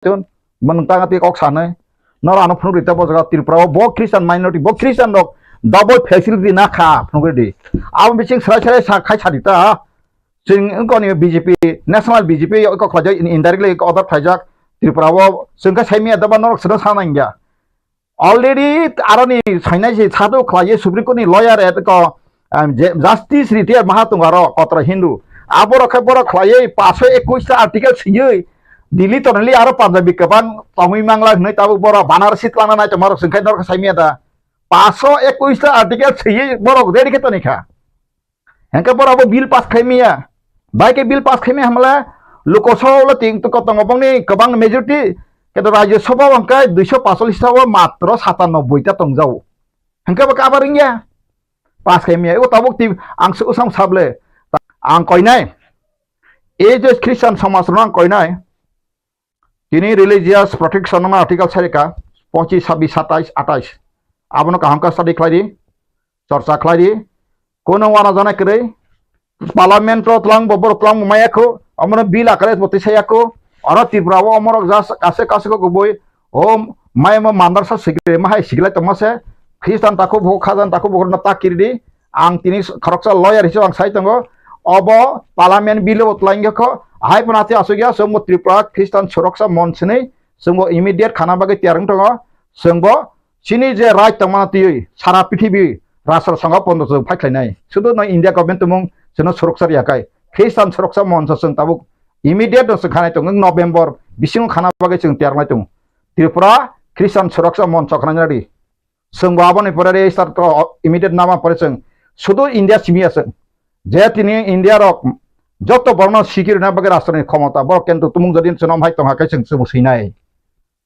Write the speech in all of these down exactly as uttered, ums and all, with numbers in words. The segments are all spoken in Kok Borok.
Tun, bo nwng tang twi kok sanai. Noro ano phunuk rita bo jaga Tripura o, bo Christian minority, bo Christian rok double facility na kha phunuk ridi. Abo bising srai srai sa khai sadi ta. Chwng wngkoni B J P, national B J P kok khlai jak, indirectly order khlai jak Tripura o. Chwng khe sai miya da ba norok sino sana ingya. Already aroni sainai se sado khlaiye Supreme Court ni lawyer et ko, um, je-, Justice Retired maha tongo aro kotra Hindu. Abo rok khe borok khlaiye paanso ekush ta article siyoi Delhi tonoli aro Punjabi kwbang tongwi mangla hwnwi tabuk borok Banarasi twlangna nai tongma rok chwng khe norok saimya da. Paanso ekush ta article siyoi borok ready khe toni kha. Hengke borok bo bill pass khaimaya. Bai khe bill pass khaimaya hamle Lok Sabha o ting to kotong obongni kwbang majority, keto Rajya Sabha o hingke duiso paancholish ta o matro satanoboi ta tongjao. Hingke bo kabar wngya. Pass khaimaya. O tabuk ti ang se usang sable. Ang koinai. E je Christian somaj rok ang koinai. Tini religious protection no article sarika, pochis, sabis, satais, atais. Abono kaham khe study khlai di, chorcha khlai di. Kono wana jana kwrwi, parliament o twlang bo, borok twlang bo maya kho, omono bill akare bo tisa ya kho. Oro Tripura o omorok jas kase kase kho kubui, o maya mo mandarsa sikre, mahai siklai tongma se, Christian takhuk bo, khajan takhuk bo, no ta kiri di. Ang tini khoroksa lawyer hisabe ang sai tongo. Obo parliament bill o twlang kho. Ahai phano ati asuk ya, chwngbo Tripura Christian Suroksa Monch hinwi chwngbo immediate khana bagwi tiyar wng tongo. Chwngbo chini je right tongmani twiwi sara prithibi rashtra songha pondo chwng phai khlainai. Sudu no India government tumung chwngno suroksa riya kai. Christian Suroksa Monch chwng tabuk immediate no chwng khanai tongo. November bisingo khana bagwi chwng tiyar wngnai tongo. Tripura Christian Suroksa Monch khana nadi. Chwngbo aboni pore register to immediate nama pore chwng sudu India simi ya chwng. Je tini India rok joto borokno security na bagwi rashtrani khomota borok kintu tumung jodi chwngno hai tongha khe chwng chwngbo swinai.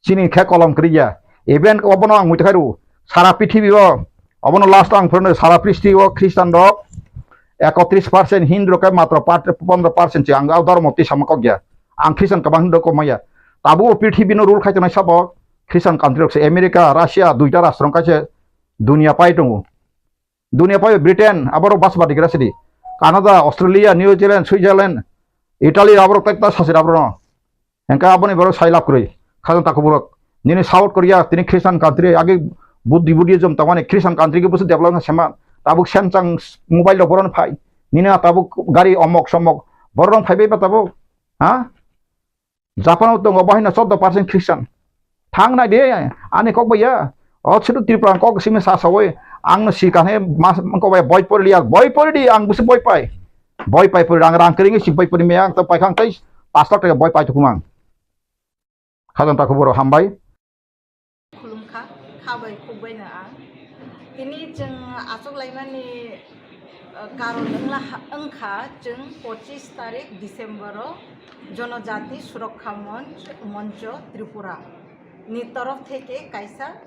Chini khe kolom kwrwi ya. Even obono ang muitu khairu sara prithibi o obono last ang phurno sara prithibi o Christian rok ekotris percent, Hindu rok khe matro pat-, pondro percent se ang o dhormo twi sama kok ya. Ang Christian kwbang Hindu kok maya. Tabuk o prithibi no rule khai tongnai sabo Christian country rok se America, Russia, duita rashtra wng kaisa dunia pai tongo. Dunia pai Britain, aborok bas badi gra sidi. Canada, Australia, New Zealand, Switzerland, Italy, aborok tak ta sasi aborok no. Hengka aboni borok sai lab kwrwi. Khajang takhuk borok. Nini South Korea, tini Christian country, agi Buddhi, Buddhism tongmani Christian country ke busu develop na sema. Tabuk Samsung mobile rok boron phai. Nini tabuk gari omok somok. Borok phai bai ba tabuk. Ha? Japan o tongo, bo haino chordo percent Christian. Thang nai de, ani kok bai ya. O chwrwng Tripura kok simi sa sawi, ang no si kane mas kok bai boi pori liya, boi pori di, ang busi boi pai. Boi pai pori rang rang kering si boi pori me ang to pai khang tai pas lakh taka boi pai tukumang. Khajang takhuk borok hambai. Khulumkha, kha bai khuk bai no ang. Tini chwng achuk laimani, uh, karon wngla ha-, wngkha chwng pochis tarik December o Jonojati Surokkha Monch, Moncho Tripura ni torof theke kaisa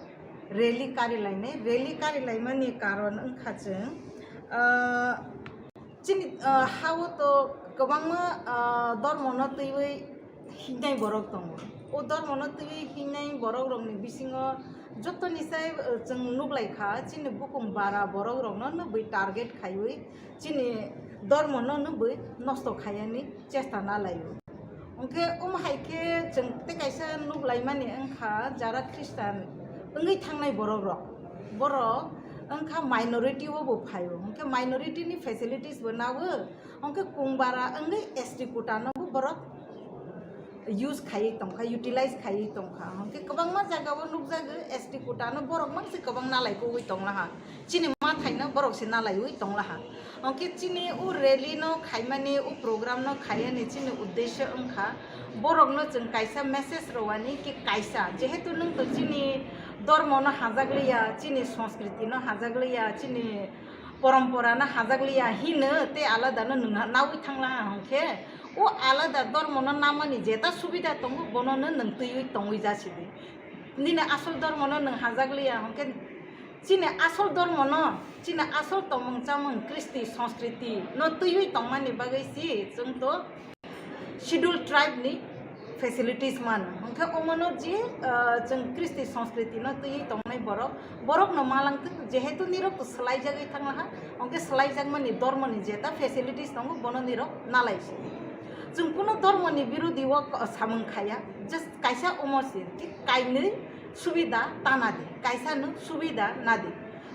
rally kari lainai. Rally kari laimani karon wngkha chwng, uh, Chini, ah, ha-o to kwbangma, ah, dhormono twiwi hingnai borok tongo. O dhormono twiwi hingnai borokrokni bisingo jotoni sai, ah, chwng nuklaikha, chini bukung bara borokrokno nukwi target khaiwi chini dhormono nukwi nosto khaiyani chesta nalaio. Hwnkhe omo hai khe chwng tei kaisa nuk laimani wngkha, jara Christian wngwi thangnai borokrok, borok wngkha minority o bo phaio, hwnkhe minority ni facilities bo nago, hwnkhe kungbara wngwi S T quota no bo borok use khaiwi tongkha, utilize khaiwi tongkha, hwnkhe kwbangma jaga o nukjago S T quota no borok mangsi kwbang nalai kugwi tonglaha. Chini mathaino borok se nalaiwi tonglaha. Hwnkhe chini o rally no khaimani, o program no khaiyani chini uddesho wngkha borokno chwng kaisa message rwani ki kaisa, jehetu nwng to chini dhormo no hajakliya, chini sanskriti no hajakliya, chini porompora no hajakliya hino tei alada no nwng nawi thanglaha, hwnkhe o alada dhormo no namani jeta subida tongo bono no nwng twiwi tongwi jasidi. Nini asol dhormo no nwng hajakliya, hwnkhe chini asol dhormo no, chini asol tongmung chamung, kristi, sanskriti no twiwi tongmani bagwi si chwng to Schedule Tribe ni facilities mano. Hwnkhe omono je, ah, chwng kristi, sanskriti no twiwi tongnai borok, borok no malangtwk, jehetu nirok to swlaijagwi thanglaha, hwnkhe swlaijakmani dhormo ni jeta facilities tongo, bono nirok nalai si. Chwng kuno dhormo ni birodhi o samung khaya. Just kaisa omo se, ki kainwi subida tana di, kaisa no subida na di.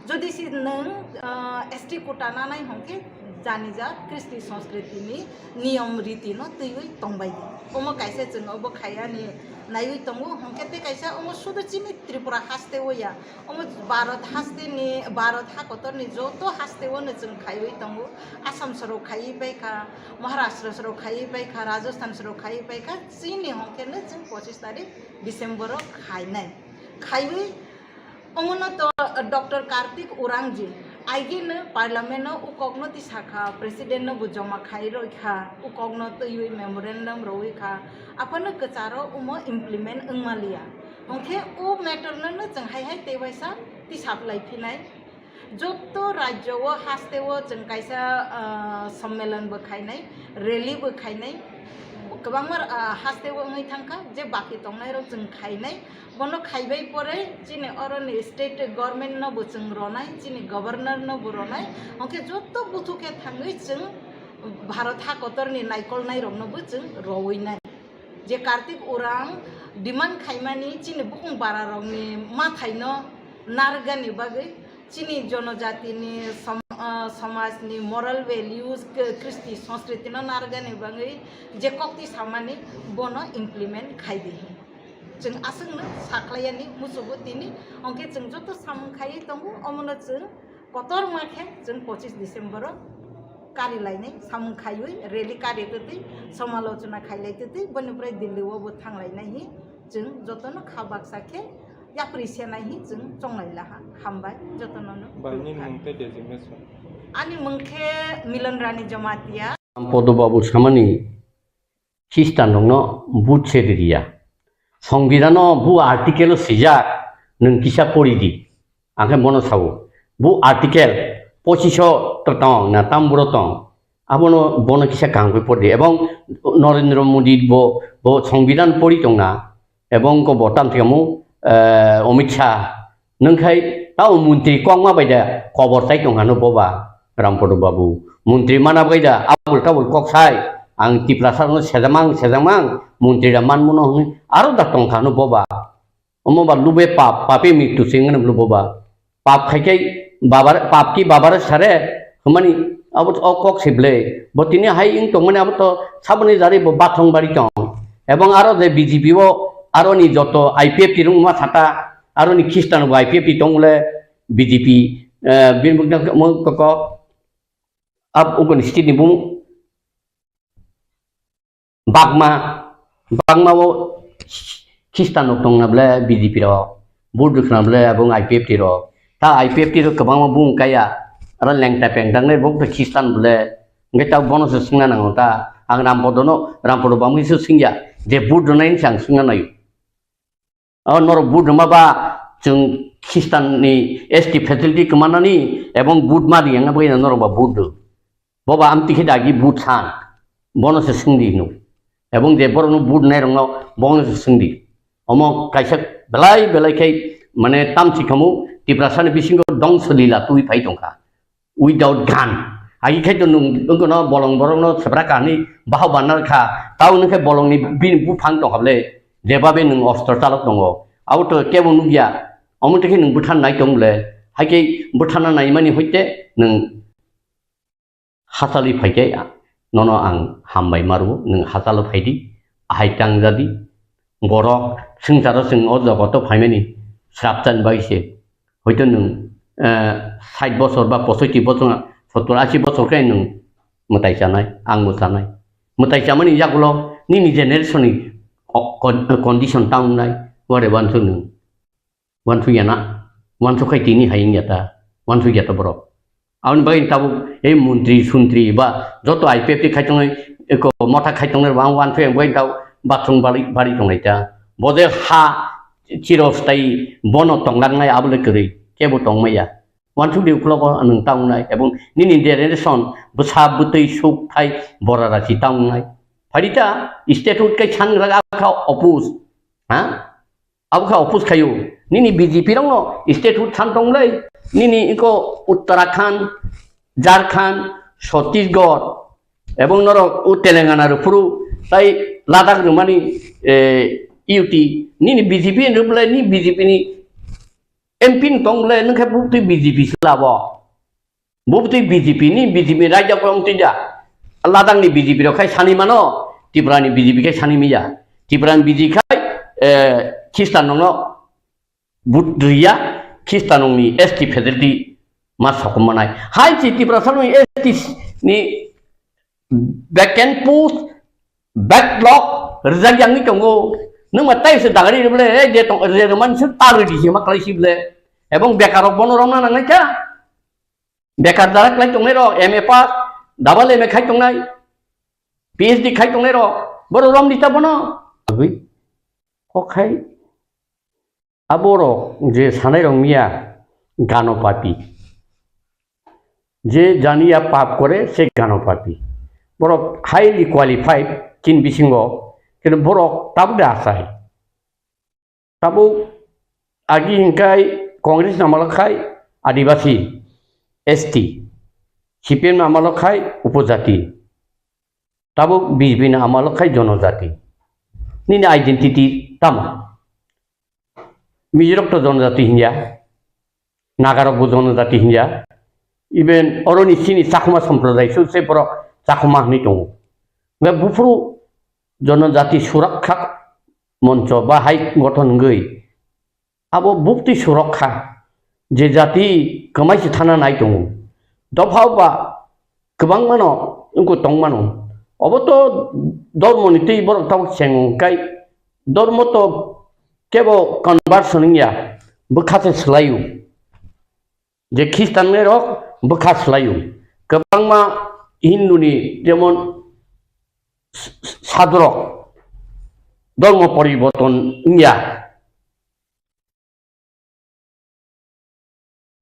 Jodi si nwng, ah, S T quota nanai hwnkhe janija kristi sanskriti ni niyom riti no twiwi tongbai di. Omo kaisa chwng obo khayani naiwi tongo, hwnkhe tei kaisa omo sudu chini Tripura haste o ya. Omo Bharat haste ni, Bharat ha kotor ni joto haste o no chwng khaiwi tongo. Assam soro khaiwi paikha, Maharashtra soro khaiwi paikha, Rajasthan soro khaiwi paikha, chini hwnkhe no chwng pochis tarik December o khainai. Khaiwi omono to Doctor Kartik Urangji, aigino parliament no ukokno tisakha, president no bo joma khai roikha, ukokno twiwi memorandum rowi kha, aphano kwcharo omo implement wngmaliya. Hwnkhe o matter no no chwng hai hai tei waisa tisap lai phinai. Joto rajyo o haste o chwng kaisa, ah, sommelon bo khainai, rally bo khainai, kwbangma, ah, haste o wngwi thangkha, je baki tongnai rok chwng khainai. Bono khaibai pore chini oroni state government no bo chwng ronai, chini governor no bo ronai, hwnkhe joto buthu khe thangwi chwng Bharat ha kotor ni naikolnai rok no bo chwng rowinai. Je Kartik Urang demand khaimani chini bukung bara rok ni mathai no narwgani bagwi, chini jonojatini som-, ah, somajni moral values, k-, kristi sanskriti no narwgani bagwi je kokti samani bono implement khai di. Chwng aswkno sakhlaiyani muchugo tini, hwnkhe chwng joto samung khaiwi tongo, omono chwng kotorma khe chwng pochis December o kari lainai samung khaiwi rally kari twtwi somalochona khailai twtwi boni pore Delhi o bo thanglainai hi chwng jotono kha baksa khe yapri senai hi chwng chonglai laha. Hambai jotono no. Bai, nini mung tei designation? Ani mung khe Milan Rani Jamatia. Podo Babu samani Khristanrokno vote se ririya. Songbidano bu article o swijak, nwng kisa pori di. Ang khe bono sao. Bu article pochiso to tong na tamburo tong. Abono bono kisa kaham khe pori di. Ebong Narendra Modi bo, bo Songbidan pori tong na. Ebong ko bo tam thikamo, eh, Amit Shah. Nwng khai tao montri kokma bai da kobor tai tong hano boba Rampodo Babu. Montri mana bai da abul tabul kok sai. Ang Tiprasa no sejamang, sejamang, montri da manmuno hwnwi aro da tong hano boba. Omo ba lube pap, pape mrityu se wngmano boba. Pap khai khai babar, pap ki babare sare, hwnmani abo o kok se ble. Bo tini hai wng tongmani abo to saboni jari bo bathong bari tong. Ebong aro je B J P o aro ni joto I P F T rung ma sata, aro ni Khristan bo I P F T tong le B J P, eh, bin bukna mo koko ab ukon state ni bung Bagma, Bagma o Khristan rok tong na ble B J P rok, vote rwkha na ble abong I P F T rok. Ta I P F T rok kwbangma bung kaya, aro lengta pengtang le bo Khristan ble. Hwnkhe ta bono se swngna nango ta, ang Rampodo no, Rampodo bangwi se swngya, je vote rwnai se ang swngna naio. O norok vote rwma ba chwng Khristan ni S T facility kwmanani ebong vote ma riyang na bagwi norok ba vote rw. Bo ba amtwi khe dagi vote san. Bono se swngdi hinwi. Ebong je borokno vote nairokno bono se swngdi. Omo kaisa belai belai khe mane tamsi khamu Tiprasani bisingo dongso lila twi phai tongkha. Without gun. Agi khai to nwng wngkha no bolong borok no sebra kahani baha banna kha. Tao nwng khe bolong ni bini buphang tong hable. Jebabe nwng ostro chalok tongo. Abo to kebo nukya. Omo tei khe nwng bwthan nai tong le. Hai khe bwthan na nai mani hoite nwng hachali phai khe nono ang hambai maru. Nwng hachalo phai di. Ahai tang jadi. Borok swngcharo chwng o jogoto phaimani srapchan bai se. Hoito nwng, eh, sait bosor ba posoiti bosor, sottor ashi bosor khe nwng mwtai chanai, ang bo chanai. Mwtai chamani yagulo nini generation ni o-, con-, condition ta wngnai, ware wansuk nwng. Wansuk ya na, wansuk khai tini hai wngya ta, wansuk ya ta borok. Aboni bagwi tabuk ei montri sontri ba joto I P F T khai tongnai, eko motha khai tongnai rok ang wansuk ya, bagwi tabuk bathroom bari, bari tongnai ta. Bo je ha chirostai bono tonglangnai abo le kwrwi, kebo tongmaya. Wansuk di uklogo nwng ta wngnai, ebong nini generation bwsa bwtwi suk thai bora rachi ta wngnai. Phai di ta, statute kai sangrwk abkha oppose, ha? Abo kha oppose khaio. Nini B J P rokno statehood san tonglai. Nini iko Uttarakhand, Jharkhand, Chhattisgarh, ebong norok o Telangana rok phuru tai Ladakh rwmani, eh, U T, nini B J P ni rwble ni B J P ni M P ni tong ble, nwng khe bubtwi B J P se labo. Bubtwi B J P ni, B J P ni raida kong tija. Ladang ni B J P rok khai sani mano, Tripura ni B J P khai sani miya. Tripura ni B J P khai, eh, Khristan no vote riya, Khristan ni S T facility ma sokom manai. Hai si Tripura sa ni S T ni vacant post, backlog, rijak yang ni tongo. Nwng ma tai se dagari ble, eh, je tong, je man se ta ridi se ma klai si ble. Ebong bekar rok bono romna nangnai kha. Bekar dara klai tongnai rok, M A pass, double M A khai tongnai, P H D khai tongnai rok, boro rom di ta bono. Abui, kok khai, aborok je sanai rok miya, gano papi. Je janiya pap kore, se gano papi. Borok highly qualified, chin bisingo, kintu borok tabuk de asai. Tabuk agi hingkai Congress ni amalo khai Adibasi, S T, C P M ni amalo khai Upojati, tabuk B J P ni amalo khai Jonojati. Nini identity tamo? Mijirok to Jonojati hinya, Nagarok bo Jonojati hinya, even oroni chini Chakma Sampradaya su se borok Chakma hinwi tongo. Hingke buphuru Jonojati Surakha Moncho ba hai gothon wngwi abo bukti surok kha je jati kwmai se thana nai tongo. Dopha ba kwbangma no wngkho tongmano. Obo to dormo ni twi borok tabuk cheng wngkai. Dormo to kebo conversion wngya, bwkha se swlaio. Je Khristan rok bwkha swlaio. Kwbangma Hindu ni jemon s-, s-, sadhurok dormo poriborton wngya.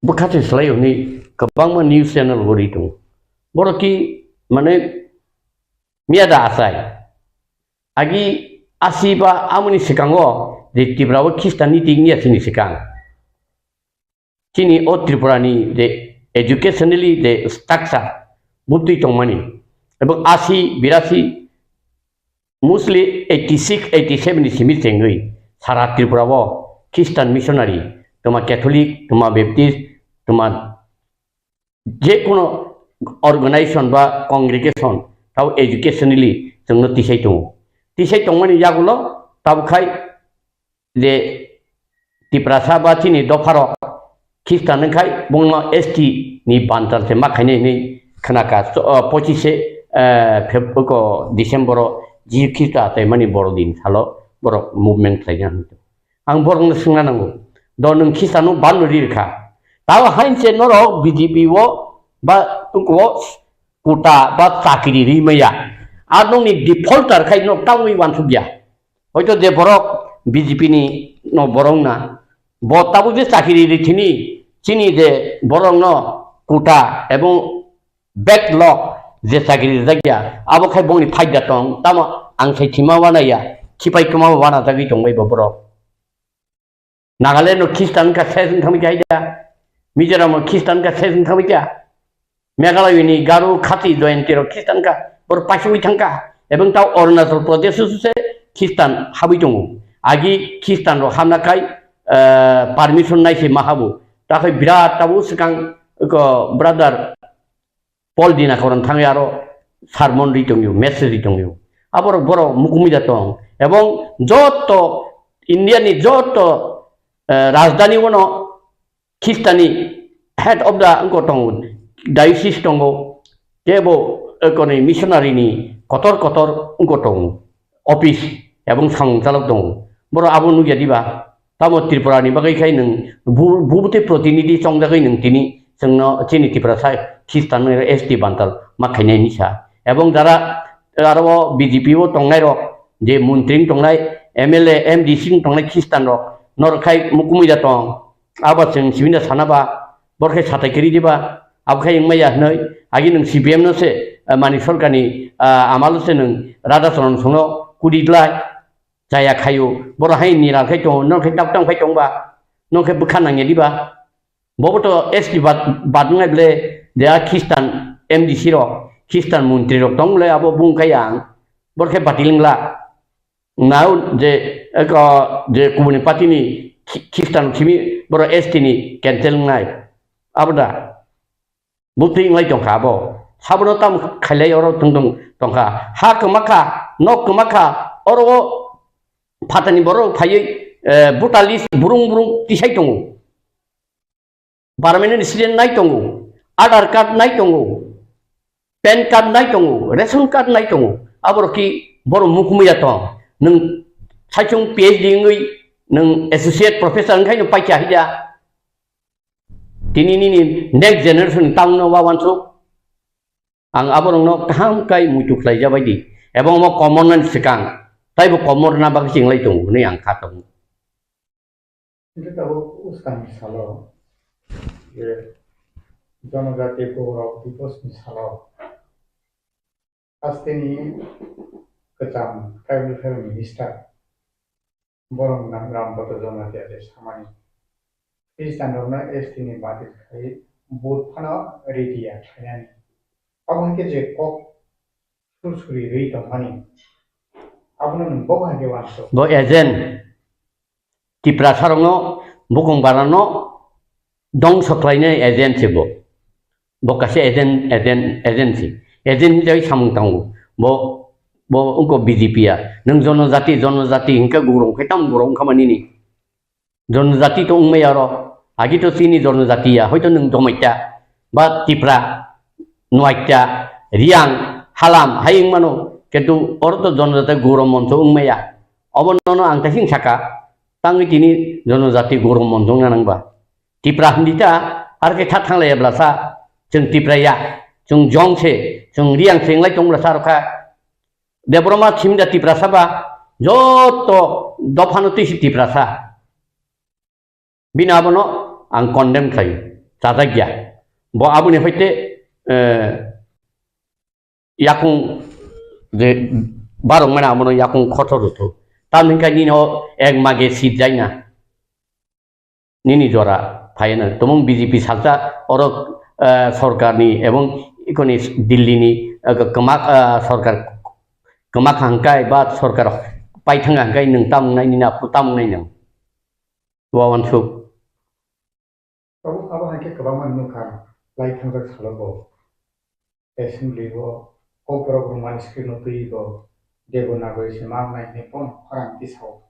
Bwkha se swlai hwnwi kwbangma news channel bo ri tongo. Borok ki, mane, miya da achai. Agi asi ba amoni swkango je Tripura o Khristan ni twi wngya chini swkang. Chini o Tripura ni je educationally je structure butwi tongmani, ebong asi, birasi, mostly eighty six, eighty seven ni simi chengwi sara Tripura o Christian missionary, toma Catholic, toma Baptist, toma je kono organization ba congregation tao educationally chwngno tisai tongo. Tisai tongmani yagulo tabuk khai je Tiprasa ba chini dopharok Khristan wngkhai bongno S T ni bantal se ma khainai hinwi khnakha. So, o, pochise, eh, Feb-, ko December o Jisu Khristo achaimani borodin salo borok movement khlaina hinwi. Ang borokno swngna nango, do nwng Khristanno ban rwi rwkha? Tao hainse norok B J P o ba o kuta ba chakiri ri maya. Ar nokni defaulter khai nok tangwi wansukya. Hoito je borok B J P ni no borok na, bo tabuk je chakiri ri thini, chini je borok no kuta ebong backlog je chakiri rijak ya, abo khai bongni phaida tong, tamo ang sai thima wana ya, khipai kwma wana jagwi tong bai bo borok. Nagaland no Khristan ka ses wng thangwi kha, Mizoram no Khristan ka ses wng thangwi kha, Meghalaya ni Garo Khasi Jayanti rok Khristan ka, bor paisugwi thangkha, ebong tao Arunachal Pradesh o se Khristan habwi tongo. Agi Khristan rok hamna khai, eh, permission nai se ma habo, ta khai birat tabo swkang ko brother Paul Dina khorang thangwi aro sermon ri tongyo, message ri tongyo. Aborok borok mukumui da tong. Ebong joto India ni joto, eh, rajdhani ono Khristani head of the wngko tongo, diocese tongo. Kebo, eh, koni missionary ni kotor kotor wngko tongo. Office ebong samung chalok tongo. Borok abo nukya diba? Tamo Tripura ni bagwi khai nwng bu-, bubute protinidhi chongjagwi nwng tini chwngno chini Tiprasa Khristan S T bantal ma khainai hinwi sa. Ebong jara aro B J P o tongnai rok, je montri tongnai, M L A, M D C tongnai Khristan rok, norok khai mukumui da tong. Abo chwng sibina sana ba, bor khai satai kiri diba, abo khai wngmaya hinwi, agi nwng C P M no se, eh, Manik Sarkar ni, ah, amalo se nwng Radha Charan songno kudi glai. Chaya khaio, borok hai niral khai tongo, norok khai tabtang khai tongba, norok khai bwkha nangya diba? Bobo to S T bad, bad wngnai ble, je a Khristan M D C rok, Khristan montri rok tong ble, abo bung khai ang, borok khai batil wngla. Nau je, eko, je kubuni party ni Khi-, Khristan simi boro S T ni cancel wngnai. Abo da. Butwi wnglai tongkha abo. Sabono tam khailai oro tong tong tongkha. Ha kwmakha, nok kwmakha, oro o phatani borok phaiwi, eh, voter list burung burung tisai tongo. Permanent resident nai tongo, Aadhaar card nai tongo, PAN card nai tongo, ration card nai tongo. Aborok ki borok mukumui ya tong. Nwng saichung P H D wngwi nwng associate professor wngkhaino paikha hiya. Tini nini next generation ni tamno wawansuk. Ang aborokno kaham kai muitu khlai jabai di. Ebong omo komornani swkang taibo komorna bagwi chinglai tongo hwnwi ang kha tongo. Hingke tabuk uskang salo, je, Jonojati Gaurav Divas ni salo, hasteni kwcham tribal welfare minister, borok nang Rampada Jamatia je samani, Khristanrokno S T ni bati khai vote phano ridi ya khlainani. Abo hingke je kok sursuri rwi tongmani, abono nwng bo hai khe uansuk. Bo agent, Tiprasarokno, bukung barano dongso khlainai agent se bo. Bo kaisa agent, agent, agent se. Agent hinjai samung tango. Bo, bo wngkha B J P ya. Nwng jonojati, jonojati hingke gurung khe tam gurung wngkha mani ni. Jonojati to wngmaya oro, agi to chini jonojati ya, hoito nwng Jomaita, ba Tipra, Nuaita, Riang, Halam, hai wngmano, kintu oro to jonojati Gauram Mancho wngmaya. Obo nono ang taising saka, tangwi tini jonojati Gauram Mancho wngna nangba. Tipra hindita, ar khe tha thanglaiya blasa, chwng Tipra ya, chwng Jong se, chwng Riang se wnglai tong blasa rokha. Debbarma thimda Tiprasa ba joto dophano twi si Tiprasa. Bini abono ang condemn khlaio, chajak ya. Bo aboni hoite, eh, yakung je barok mane abono yakung khoto rwthu. Tamni hwnkhe nini o ek mage sitjaina. Nini jora phaiano. Tumung B J P salsa oro, eh, sorkarni ebong ikoni Dillini, eh, kwma, eh, sorkar kwma khangkai ba sorkar paithang hangkai nwng tamung nai nini aphuru tamung nai nwng. Wawansuk. Abo, abo hai khe kwbangma nukha lai thangjak salo bo. Assembly o Kokborok Roman script no twi bo Devanagari se ma wngnai hinwi pono khorang tisao.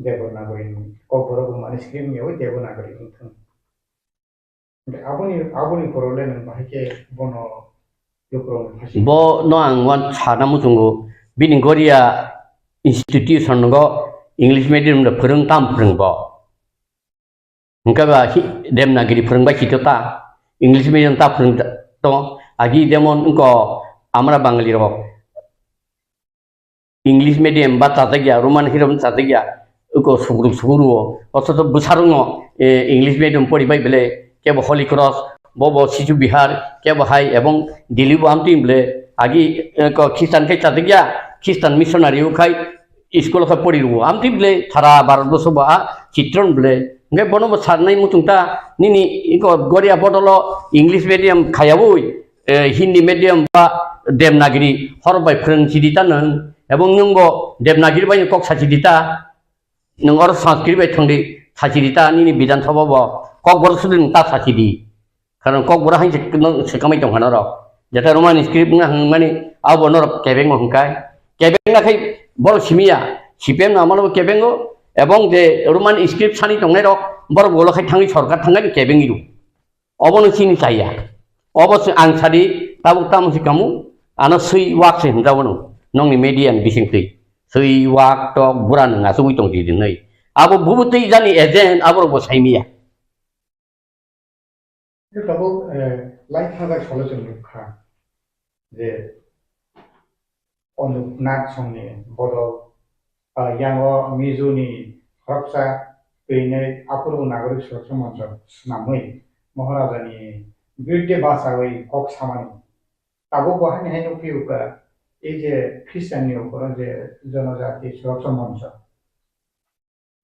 Devanagari ni Kokborok Roman script ni yawi Devanagari wngthung. Aboni, aboni borok le nwng bahai khe bono lukurok ni phaising. Bo no ang wan sana muchungo bini Goria institution go English medium da phwrwng tam phwrwng bo. Hingke ba hi-, Devanagari phwrwngbai sito ta, English medium ta phwrwng ta-, to, agi jemon wngko amra Bangali rok English medium ba chajak ya, Roman hirom chajak ya, wngko sugruk suguru o, oso to bwsarok no, eh, English medium pori bai bele, kebo Holy Cross, bo bo Sisu Bihar, kebo hai ebong Delhi bo amtwi bele, agi, eh, ko Christian khe chajak ya, Christian missionary o khai, school khe pori rwo. Amtwi bele sara Bharat boso ba chitron bele. Hingke bono bo sarnai muchung ta nini iko Goria bodolo English medium khayawi, eh, Hindi medium ba Devanagari hor bai phwrwng sidi ta nwng. Ebong nwng bo Devanagari bai kok sa sidi ta. Nwng oro Sanskrit bai thangdi sa sidi ta nini Bidhan Sabha bo kok borok sudi nwng ta sa sidi. Karon Kokborok hai se no se kamai tong kha norok. Jeta Roman script wngna hwnmani abo norok kebengma hwnkai. Kebengna khai borok simiya, C P M no amano bo kebengo, ebong je Roman script sani tongnai rok borok bolo khai thangwi sorkar thangwi kebengwi rw. Obo no chini chaya. Obo se ang sadi tabuk tamo se kamu ano swi wak se hwnjago no nongni media ni bising twi. Swi wak tok bura nwng asugwi tong di dinwi. Abo bubu twi jani agent aborok bo saimiya. Tabuk, eh, lai thangjakh salo chwng nukha je Onuknag songni bodol, ah, yango Mizuni khoroksa twinwi aphuru Nagorik Suraksha Moncho swnamwi Maharajani birthday bachawi kok samani. Tabuk bo haini hai nukphiyukha, ei je Christian ni opor je Jonojati Suraksha Moncho.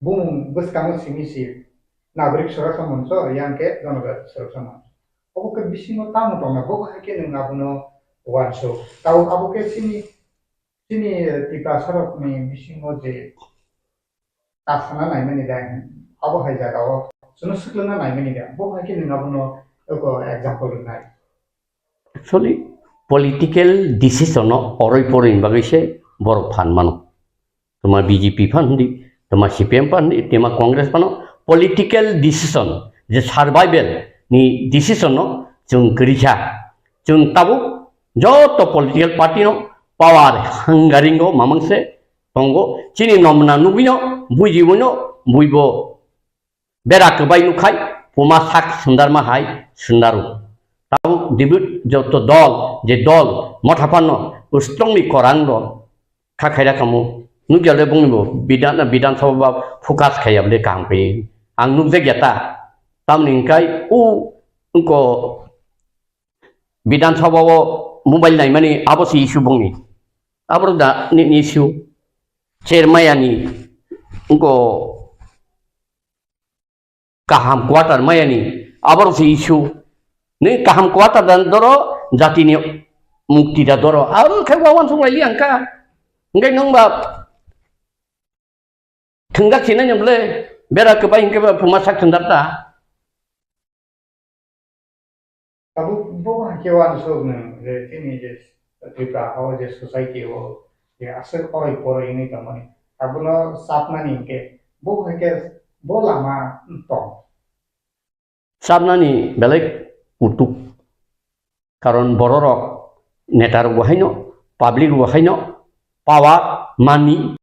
Bumung bwskango simi si Nagorik Suraksha Moncho, yang khe Jonojati Suraksha Moncho. Obo khe bisingo tamo tongna, bo hai khe nwng abono uansuk. Tabuk abo khe sini Chini Tiprasarokni bisingo je kasana naimani da, abo hai jagao chwngno swkangna naimani da, bo hai khe nwng abono eko example rwnai. Actually, political decision no oroi poroi ni bagwi se borok phan mano. Tuma B J P phan hindi, tuma C P M phan hindi, tuma Congress phano political decision, je survival ni decision no chwng kwrwi kha. Chwng tabuk joto political party no power hungering o mamang se tongo. Chini nomna nugwino, bujiwino, buibo bera kwbai nukhai, puma sak sundarma hai sundaro. Tabuk debut joto dol, je dol, motha phano, ustrongni korang rok, kha khaira kamo. Nukya le bongni bo, bidan, bidan sabha ba focus khaya bole kaham khe. Ang nukjakya ta. Tamni hwnkhe, u, wngko, bidan sabha o mobile naimani, abo se issue bongni. Abo da ni, ni issue. Chermayani, wngko, kaham quarter mayani, aborok se issue. Ni kaham quarter dan doro, jatini mukti da doro. Aro khe wawan sung lai liang ka. Hingke nung ba thwngjak sinai nung le, bera kwbai hingke ba phuma sak thwndar ta. Tabuk bo hai khe uansuk nwng je chini je Tripura o je society o je aswk oroi poroi wngwi tongmani, abono chapnani hinkhe bo hai khe bo lama tong. Chapnani belai kutuk, karon bororok neta rok bo haino, public bo haino, power, money,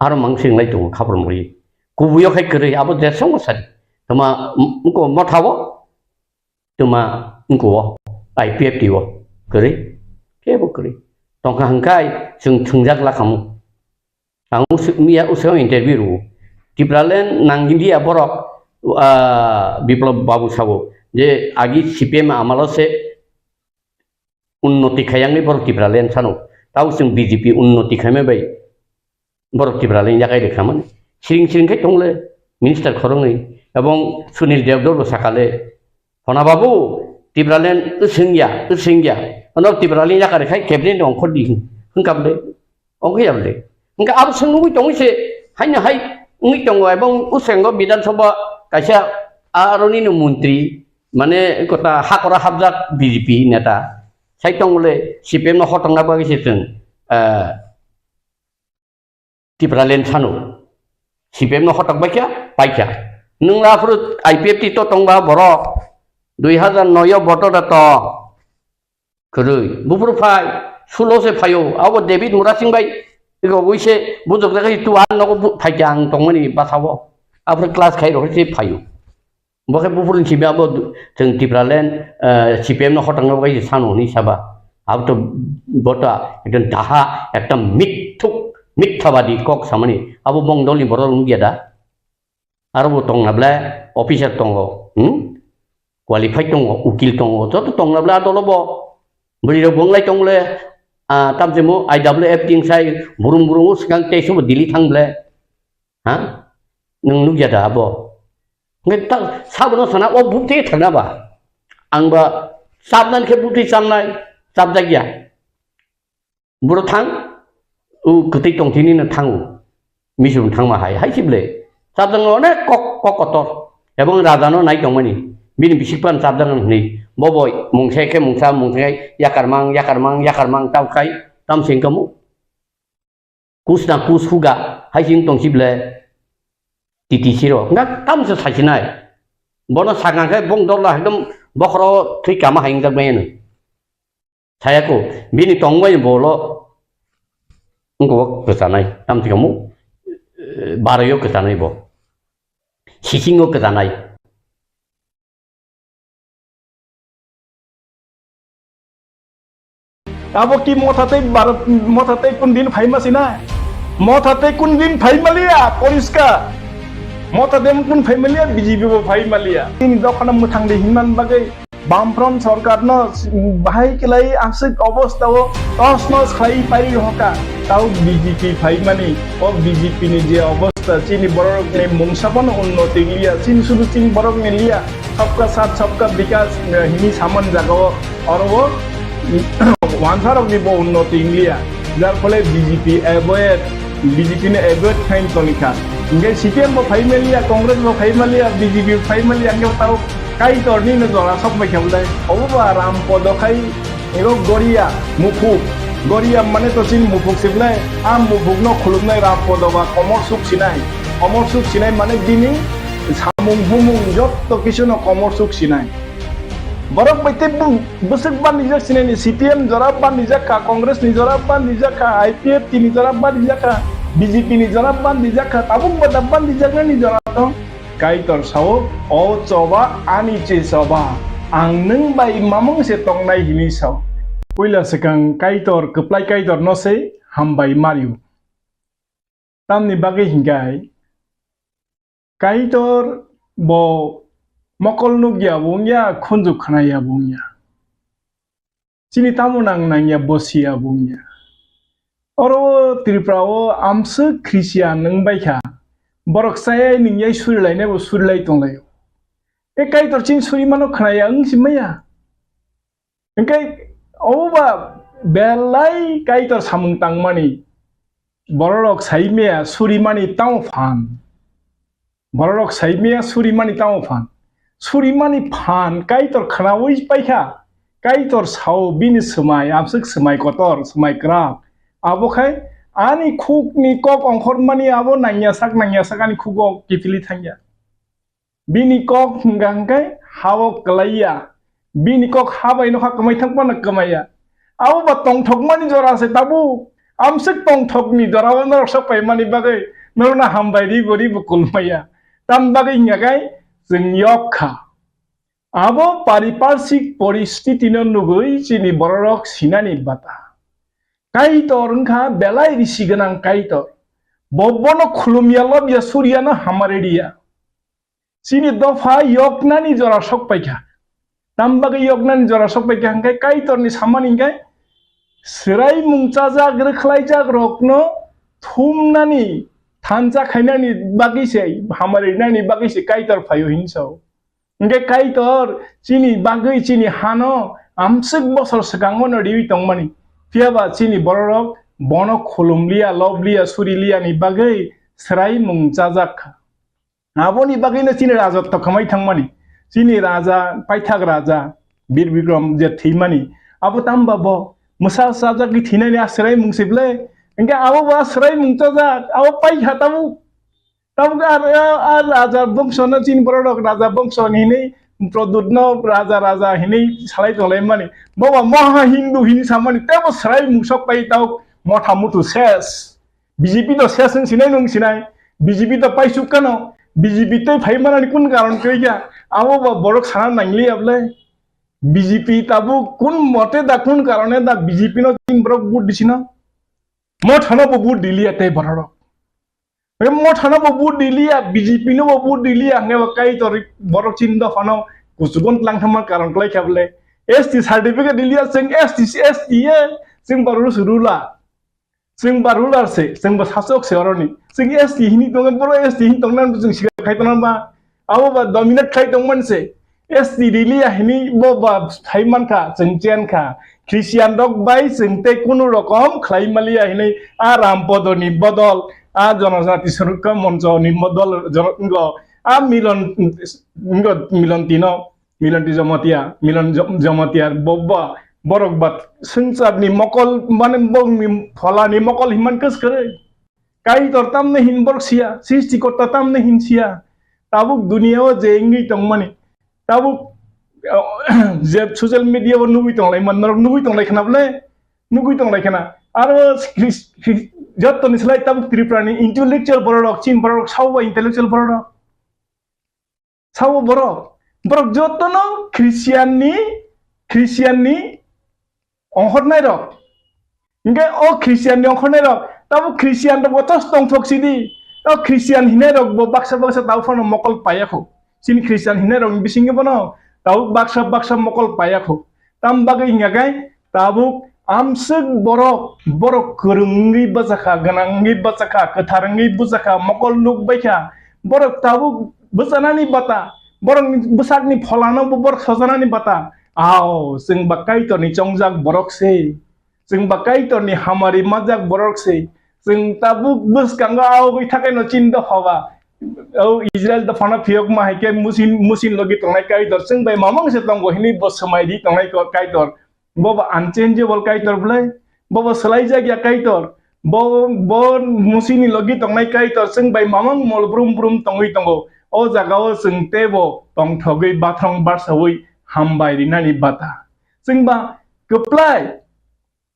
aro mang singlai tongo khaprwng rwi. Kubuio khai kwrwi, abo jesongo sadi. Tama, m-, motha o, tuma wngkho o, I P F T o kwrwi, kebo kwrwi. Tongkha hwnkhe chwng thwngjak lakhamu. Ang usuk miya usuk interview rwo. Tipraland nang India borok, ah, Biplab Babu sabo je agi C P M amalo se unnoti khayangni borok Tipraland sano. Tao chwng B J P unnoti khaima bai borok Tipraland yakai rwkha mani. Siring siring khai tongle minister khoroknwi. Ebong Sunil Devdor bo sakale, "Hona babu, Tipraland wswngya, wswngya. Ono Tipraland yakai rwkhai cabinet ongkhordi," hwnkha bwle. Ongkhe ya bwle. Hwnkhe abo swng nugwi tongwi se, haino hai wngwi tongo, ebong ushengo Bidhan Sabha kaisa aroni no montri, mane kota hakora hapjak B J P neta. Sai tongole C P M no hotongna bagwi se chwng, eh, Tipraland sano. C P M no hotok baikha, paikha. Nwng aphuru I P F T to tongba borok, dui hazar noi o voter da to. Kwrwi. Buphuru phai, sulo se phaio. Abo David Murasing bai, ego buise bujok jaga tu an nogo bu-, phaikha ang tongmani basao. Aphuru class khai rok se phaio. Bo khe buphuru ni simi abo du-, chwng Tipraland, eh, C P M no hotongna bai sano hwnwi saba. Abo to bota ekdom daha, ekdom mithuk, mithabadi kok samani. Abo bong dolni borok wngya da? Aro bo tongna ble officer tongo, hmm? Qualified tongo, ukil tongo, joto tongna ble adolo bo. Bwrwi rok bo wnglai tong le, ah, tamjemo I W F ting sai, burum burum o swkang tei subo Delhi thang ble. Ha? Nwng nukya da abo? Hwnkhe ta, sabono sana o buk tei thangna ba? Ang ba chapnani khe buk tei chamnai, chapjakya. Boro thang, o kwtwi tongthini no thango. Misum thangma hai, hai si ble. Chapjakno onek kok, kok kotor. Ebong raja no nai tongmani. Bini bisik pan chapjakno hwnwi. Bo boi, mungsa khe mungsa, mungsa khe yakarmang, yakarmang, yakarmang, tau khai, tam sing kamo. Kus na kus huga, hai sing tong si ble. T T C ro. Nga tam se sai sinai. Bono sakang khe bong dol la ekdom bokhoro thwi kama hai wngjak bai ano. Sayako, bini tongbai bolo wngkho kwchanai, tamchikamo, eh, baroi o kwchanai bo. Sising o kwchanai. Abo ki motha tei Bharat, motha tei kun din phaima sina? Motha tei kun din phaima liya, poriskar. Motha tei kun phaima liya, B J P bo phaima liya. Tini dokhana mwthang de hinman bagwi Bamfront sorkar no bahai kelai aswk obostha o tos nos khlai pai rokha. Tao B J P phaimani, o B J P ni je obostha, chini borok ni mungsa phano unnoti liya, chini sudu chini borok ni liya, sabka sath sabka bikas, eh, hini saman jaga o, oro o, wansa rok ni bo unnoti liya. Jar phole B J P avoid, B J P no avoid khain tonikha. Hingke C P M bo phai maliya, Congress bo phai maliya, B J P bo phai maliya, hingke tao Kaitor ni no jora sok bai khe bole. Obo ba Ram Podo khai ego Goria, Muphuk. Goria mane to chini Muphuk se bole. A Muphuk no khulumnai Ram Podo ba komor suk sinai. Komor suk sinai mane bini samung humung jotto kisu no komor suk sinai. Borok bai tei bwswk bandijak sinai ni C P M jora bandijak kha, Congress ni jora bandijak kha, I P F T ni jora bandijak kha, B J P ni jora bandijak kha, tabuk ba da bandijak nani jora tong. Kaitor sao, "O choba ani che choba, ang nwng bai mamung se tongnai," hini sao. Puila swkang Kaitor, kwplai Kaitor no se hambai mario. Tamni bagwi hinkhai, Kaitor bo mokol nukya bo wngya, khunju khnaya bo wngya. Chini tamo nang nangya bo siya bo wngya. Oro Tripura o amswk Christian wng baikha, borok chayai nwngyai surilainai bo surilai tonglaio. E Kaitor chini suri mano khnaya wng si maya. Hingke obo ba belai Kaitor samung tangmani, bororok saimaya surimani tamo phan. Bororok saimaya surimani tamo phan. Surimani phan Kaitor khnaui paikha. Kaitor sao bini swmai, amswk swmai kotor, swmai kwrak. Abo khai ani khukni kok ongkhormani abo nangya sak, nangya sak ani khugo kiphilwi thangya. Bini kok hwnkha hwnkhe ha-o kwlaiya, bini kok ha bai nokha kwmai thang phano kwmaiya. Abo ba tongthokmani jora se tabuk. Amswk tongthokni jora-o norok sok paimani bagwi norokno hambai ribo ribo kulmaya. Tam bagwi hwnkha khe chwng yok kha. Abo pariparshik poristitino nugwi chini bororok sinani bata. Kaitor wngkha belai risi gwnang Kaitor. Bo bono khulumya lobya suryano hamari riya. Chini dopha yoknani jora sok paikha. Tam bagwi yoknani jora sok paikha hwnkhe Kaitorni samani hwnkhe swraimung chajak rwkhlaijak rokno thumnani thansa khainani bagwi se, hamari rinani bagwi se Kaitor phaio hinwi sao. Hwnkhe Kaitor chini bagwi chini hano amswk bosor swkango no riwi tongmani. Phiyaba chini bororok bono khulumliya, lobliya, suriliyani bagwi swraimung chajak kha. Aboni bagwino chini raja tokhomai thangmani. Chini raja, paithak raja, Bir Bikram je thwimani. Abo tamba bo mwsa sajagwi thwinani a swraimung se ble. Hwnkhe abo bo a swraimung chajak, abo paikha tabuk. Tabuk a, a, a raja bongsono chini bororok raja bongso hinwi Pradyutno raja, raja hinwi salai tonglaimani. Bo ba moha Hindu hinwi samani, tebo swraimung sok pai tabuk motha muthu ses. B J P to ses wng sinai nung sinai. B J P to paisuk kano. B J P tei phai manani kun karon kwrwi kha. Abo ba borok sana nangliya ble. B J P tabuk kun mote da kun karone da B J P no tin borok vote disino. Mothano bo vote diliya tei borok. Mothano bo vote diliya, B J P no bo vote diliya, hwnba Kaitor borok chini dophano kuchugon tlang thangma karon kwlai kha ble. S T certificate diliya, chwng S T, S T ye, chwng borok rular. Chwng ba ruler se, chwng ba sasok se oroni. Chwng S T hini tongo, boro S T hini tongna chwng sikha khai tongna ba. Abo ba dominate khai tongmani se. S T rili ya hini bo ba thai mankha, chwng chen kha. Christian rok bai chwng tei kunu rokom khlai maliya hini a Ram Podo ni bodol, a Jonojati Surukha Moncho ni bodol, jono-, ngo, a Milon, ngo Milon Tino. Milon Jamatia, Milon Jam-, Jamatia, bo-, bo-, borok ba swngcharni mokol, mane bongni pholani mokol hinman kwskwrwi. Kaitor tamni hin borok siya, Srishtikorta tamni hin siya. Tabuk duniya o je wngwi tongmani. Tabuk, je social media o nugwi tonglai man, norok nugwi tonglai khna bole? Nugwi tonglai khna. Aro Chris-, Chris-, jottoni slai tabuk Tripura ni intellectual borok, chin borok, saoba intellectual borok. Sabo borok, borok jotono Christian ni, Christian ni ongkhornai rok. Hingke o Christian ni ongkhornai rok, tabo Christian rok bo tos tongthok sidi. O Christian hinai rok bo baksa baksa tabo phano mokol payakho. Chini Christian hinai rok ni bisingo bono tabo baksa baksa mokol payakho. Tam bagwi hingya khe tabuk amswk borok, borok kwrwng wngwi bwchakha, gwnang wngwi bwchakha, kwthar wngwi bwchakha, mokol nuk baikha. Borok tabuk bwchanani bata, borokni bwsakni pholano bo borok sojanani bata. Ao, chwng ba Kaitorni chongjak borok se. Chwng ba Kaitorni hamari majak borok se. Chwng tabuk bwskango aogwi thakai no chin dopha ba. O Israel dophano phiyokma hai khe musin, musin logi tongnai Kaitor. Chwng bai mamang se tongo hini bo swmai di tongnai ko-, Kaitor. Bo ba unchangeable Kaitor bwlai. Bo ba swlai jak ya Kaitor. Bo, bo musini logi tongnai Kaitor. Chwng bai mamang mol brum brum tongwi tongo. O jagao chwng tebo tongthogwi bathrong barsawi hambai rinani bata. Chwng ba kwplai.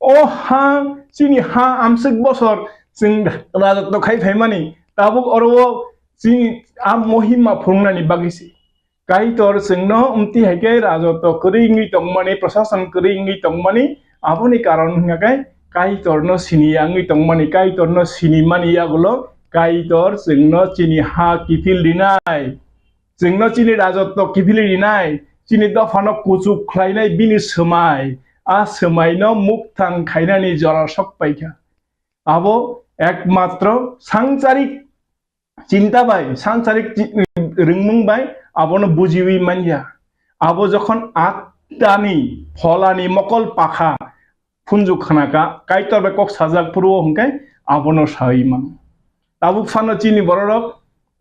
O ha, chini ha amswk bosor chwng rajotw khai phaimani, tabuk oro o chini a mohima phunuknani bagwi se. Kaitor chwngno amtwi hai khe rajotw kwrwi wngwi tongmani, prosason kwrwi wngwi tongmani, aboni karon hwnkha khe Kaitorno siniya wngwi tongmani, Kaitorno sinimani yagulo Kaitor chwngno chini ha kiphil rinai. Chwngno chini rajotw kiphilwi rinai, chini dophano kuchuk khlainai bini swmai, a swmaino mukthang khainani jora sok paikha. Abo ekmatro sangcharik chinta bai, sangcharik chi-, rwngmung bai abono bujiwi manya. Abo jokhon attani, pholani mokol pakha, phunjwk khna kha, Kaitor bai kok sajak phuru o hwnkhe abono sawi mano. Tabuk phano chini bororok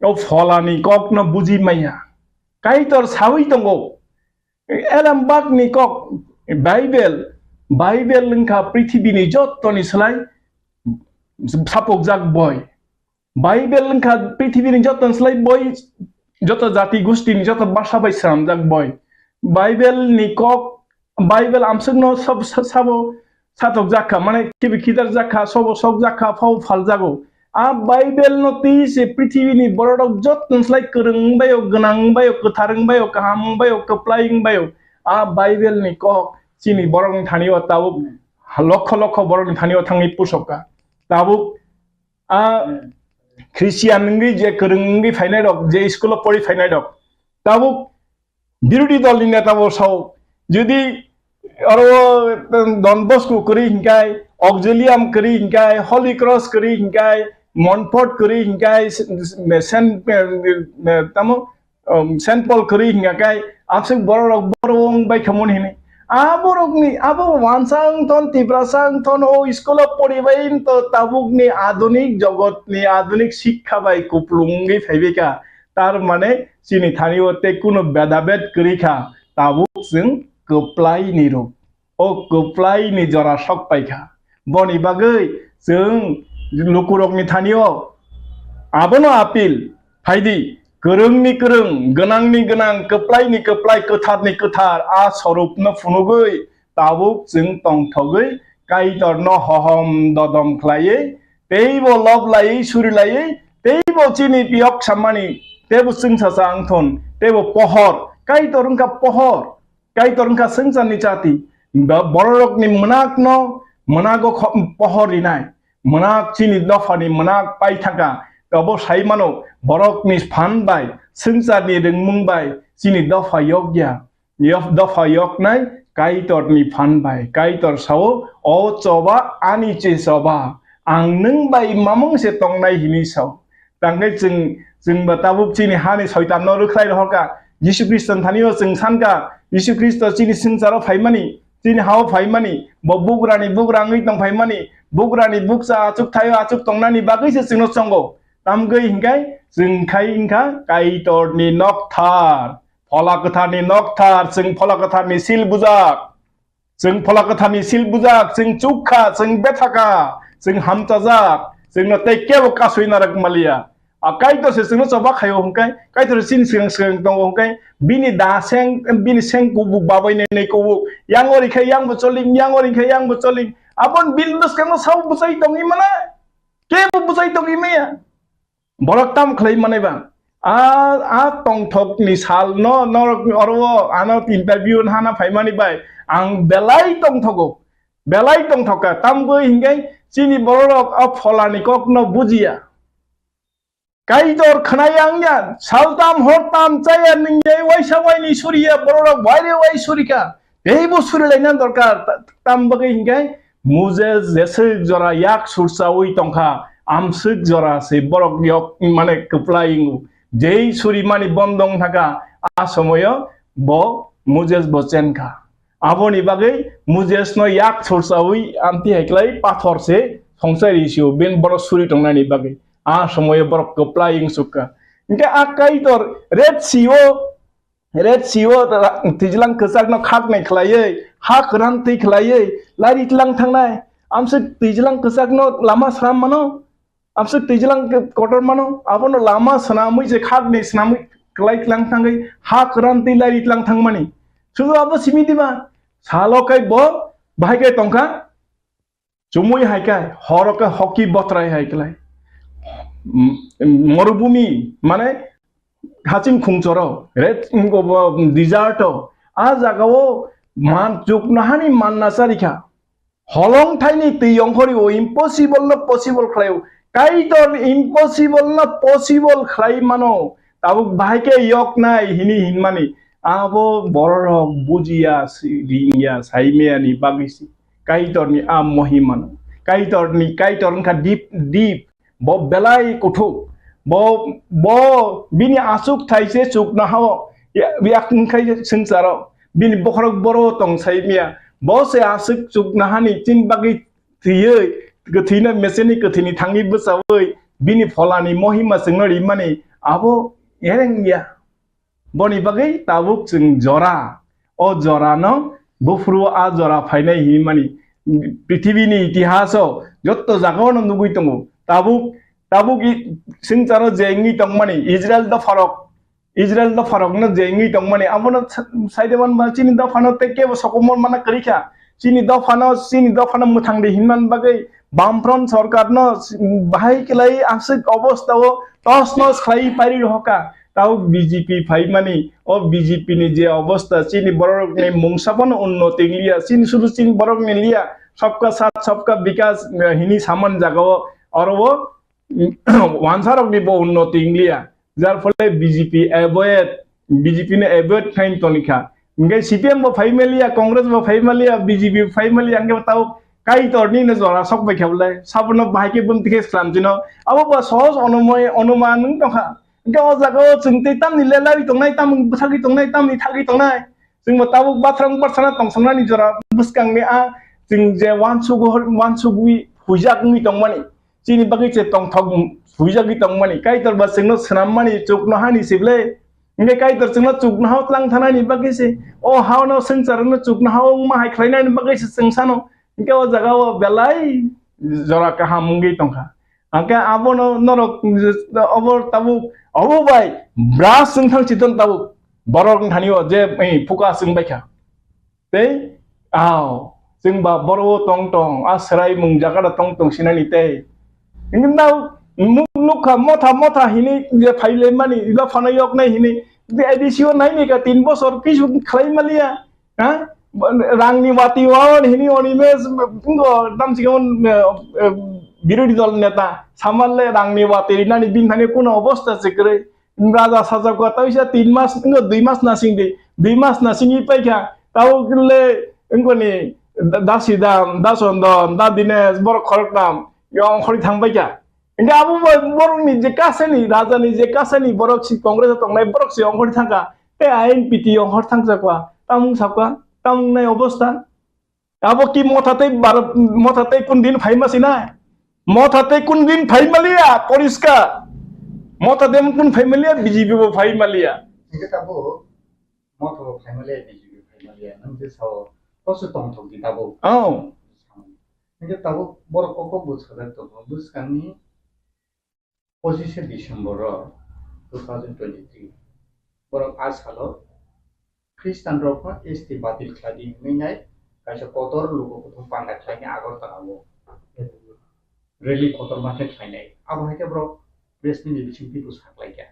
o pholani kokno buji maya. Kaitor sawi tongo. Elembakni kok, Bible, Bible wngkha prithibini jottoni slai sapokjak boi. Bible wngkha prithibini joto slai boi, joto jati gustini joto basa bai swnamjak boi. Bible ni kok, Bible amswkno sab-, sa-, sabo satok jakha, mane kibi khidar jakha, sobo sok jakha, phao phal jago. A Bible no twi se prithibini bororok joto slai kwrwng wngbaio, gwnang wngbaio, kwthar wngbaio, kaham wngbaio, kwplai wngbaio. A Bible ni kok chini borokni thani o tabuk lokho lokho borokni thani o thangwi pusokha. Tabuk a Christian wngwi je kwrwng wngwi phainai rok, je school o pori phainai rok, tabuk birodhi dol ni neta bo sao, jodi oro Don Bosco kwrwi hinkai, Auxilium kwrwi hinkai, Holy Cross kwrwi hinkai, Montfort kwrwi hinkai, Saint, tamo um, Saint Paul kwrwi hingya kai, aswk borok rok borok wng bai khamon hini. A borok ni, abo wansa wng ton, Tiprasa wng ton, o school o pori bai wng to tabuk ni adunik jogot ni adunik sikha bai kuplung wngwi phai bai kha. Tar mane chini thani o tei kuno bedabed kwrwi kha, tabuk chwng kwplai ni rok. O kwplai ni jora sok pai kha. Boni bagwi chwng lukurokni thani o abono apil phaidi, kwrwngni kwrwng, gwnangni gwnang, kwplaini kwplai, kwtharni kwthar a sorupno phunugwi tabuk chwng tongthogwi Kaitorno hohom dodom khlaiwi, teibo lob laiwi, suri laiwi, teibo chini piyok sammani, teibo chwngsacha wngthun, teibo pohor, Kaitor wngkha pohor. Kaitor wngkha swngcharni chati, ba-, bororokni mwnakno mwnago kho-, pohor rinai, mwnak chini dophani mwnak paithaka, obo sai mano, borokni phan bai, swngcharni rwngmung bai chini dopha yokya, yof-, dopha yoknai Kaitorni phan bai. Kaitor sao, "O choba, ani che choba, ang nwng bai mamung se tongnai," hini sao. Tangkhe chwng, chwng ba tabuk chini hani soitan no rwkhlai rohorkha. Jisu Khristo ni thani o chwng sankha, Jisu Khristo chini swngcharo phaimani, chini hao phaimani, bo bugrani bugra wngwi tong phaimani, bugrani bukcha achuk thaio achuk tongnani bagwi se chwngno chongo. Tamgwi hinkhai chwng khai wngkha Kaitorni nokthar, Phola Kwtharni nokthar, chwng Phola Kwtharni sil bujak. Chwng Phola Kwtharni sil bujak, chwng chukha, chwng bethakha, chwng hamchajak, chwngno tei kebo kasui narwk maliya. A Kaitor se chwngno choba khaio hwnkhe, Kaitor se chini swkang swkang tongo hwnkhe, bini da seng, bini seng kubuk babai nai nai kubuk, yang ori khe yang bo choling, yang ori khe yang bo choling, aboni bini bwskango sabo bwchai tongwi mano, kebo bwchai tongwi maya. Borok tamo khlai manai ba? A, a tongthokni sal no, norok oro o ano interview hana phaimani bai ang belai tongthogo, belai tongthokha. Tamgwi hingai chini bororok a Pholani kokno bujiya. Kaitor khnai ang ya, saltam hortam chaya ningya, waisa waini suriya, bororok waire wai surika. Teibo surilaina dorkar, ta-, tam bagwi hingai Moses jeswk jora yak surchawi tongkha, amswk jora se borok yok mane kwplai wngo. Jei surimani bondong thaka, a somoyo bo Moses bo chenkha. Aboni bagwi Moses no yak sorsawi amti hai klai pathor se songchai ri sio, ben borok suri tongnani bagwi. A somoyo borok kwplai wng sukha. Hingke a Kaitor Red Sea o, Red Sea o ra-, twijlang kwchak no khak nai khlaiwi, ha kwran twi khlaiwi, lari tlang thangnai. Amswk twijlang kwchak no lama sram mano. Amswk twijlang kotor mano, abono lama swnamwi je khakni swnamwi kwlai tlang thangwi ha kwran twi lari tlang thangmani. Sudu abo simi diba? Salo kai bo bahai kai tongkha, chumui hai kai, horo kai hoki botrai hai klai. M-, morubumi, mane haching khungchoro, red, desert o, a jaga o man chuknohani manna charikha. Holong thaini twi ongkhori o impossible no possible khlai o. Kaitor impossible no possible khlai mano. Tabuk bahai khe yok nai hini hinmani. Abo bororok bujiya, si-, ringya, saimaya ni bagwi si. Kaitor ni a mohima no. Kaitor ni, Kaitor wngkha deep, deep. Bo belai kuthuk. Bo, bo bini aswk thaise chuknohao ya-, yak wngkhai swngcharo. Bini bokhorok boro tong sai miya. Bo se aswk chuknohani chini bagwi thwiwi, kwthwino meseni kwthwini thangwi bwchawi bini pholani mohima chwngno rimani abo ereng ya. Boni bagwi tabuk chwng jora, o jorano buphuru a jora phainai hinmani prithibini itihaso jotto jagao no nugwi tongo. Tabuk, tabuk i-, swngcharo je wngwi tongmani Israel dopharok, Israel dopharokno je wngwi tongmani abono sa-, saideman ba chini dophano tei kebo sokomor mana kwrwikha. Chini dophano, chini dophano mwthangdi hinmani bagwi Bamfront sorkarno bahai kwlai aswk obostao tos nos khlai pairi rohorkha. Tao B J P phaimani, o B J P ni je obostha, chini bororokni mungsa bono unnoti wngliya, chini sudu chini borokni liya, sabka saath, sabka bikas, eh, hini saman jagao, oro o, wansarokni bo unnoti wngliya. Jar phole B J P avoid, B J P no avoid khlai tongkha. Hingke C P M bo phai maliya, Congress bo phai maliya, B J P bo phai maliya, hingke tao Kaitorni no jora sok bai khe bolai. Sabono bahai khe bumti khe slam jino. Abo ba sohos onomoi, onuman wng tongkha. Hingke o jaga o chwng tei tamni le lari tongnai, tamni bwsagwi tongnai, tamni thagwi tongnai. Chwng bo tabuk bathrang bathana tongthoknani jora bwskangni a chwng je wansugwi, wansugwi huijak wngwi tongmani. Chini bagwi se tongthok huijagwi tongmani. Kaitor ba chwngno swnammani chuknohani se ble. Hingke Kaitor chwngno chuknohao tlang thanani bagwi se. O hao no swngcharno chuknohao wngma hai khlainani bagwi se chwng sano. Hingke o jaga o belai jora kaham wngwi tongkha. Hingke abono norok obo tabuk, obo bai bras wng thang chiton tabuk. Borok wng thani o je, eh, phuka chwng baikha. Tei, ao, chwng ba boro o tong tong, a swrai mung jaga da tong tong sinani tei. Hingke nao nuk-, nukha motha motha hini je phai le mani, dophano yok nai hini, je A D C o nai ni ka tin bosor kisu khlai maliya, ha? Rang ni wati waon hini oni mes, ngo dam si on, eh, eh, birodhi dol neta, saman le rang ni wati rinani bin thani kuno obostha se kwrwi. Raja sajak kha, tei sa tin mas, wngkha dui mas nasing di, dui mas nasing i paikha, tao le wngkha ni da-, dasi dam, da sondon, da dines, borok khorok tam, yong khori thang paikha. Hingke abo bo-, borok ni je kasani, raja ni je kasani, borok si Congress o tongnai, borok si yong khori thangkha, tei I N P T yong khori thangjakha, tamung sakha, tamung nai obostha. Abo ki motha tei bar-, motha tei kun din phaima sinai? Motha tei kun din phaima liya, poriskar. Motha tei kun phaima liya, B J P bo phaima liya. Hingke tabuk motha bo phaima liya, B J P phaima liya. Nang je sao, koso tongthok di tabuk. Oh. Hingke tabuk borok kok kok bo sajak tongo. Bwskangni pochishe December o two thousand twenty-three, borok a salo Khristanrokno S T batil khlai di hwnwi nai kaisa kotor luku kuthum panda khlaini Agartala o rally kotorma khe khlainai. Abo hai khe borok press meet ni bisingtwi bwsa khlaikha.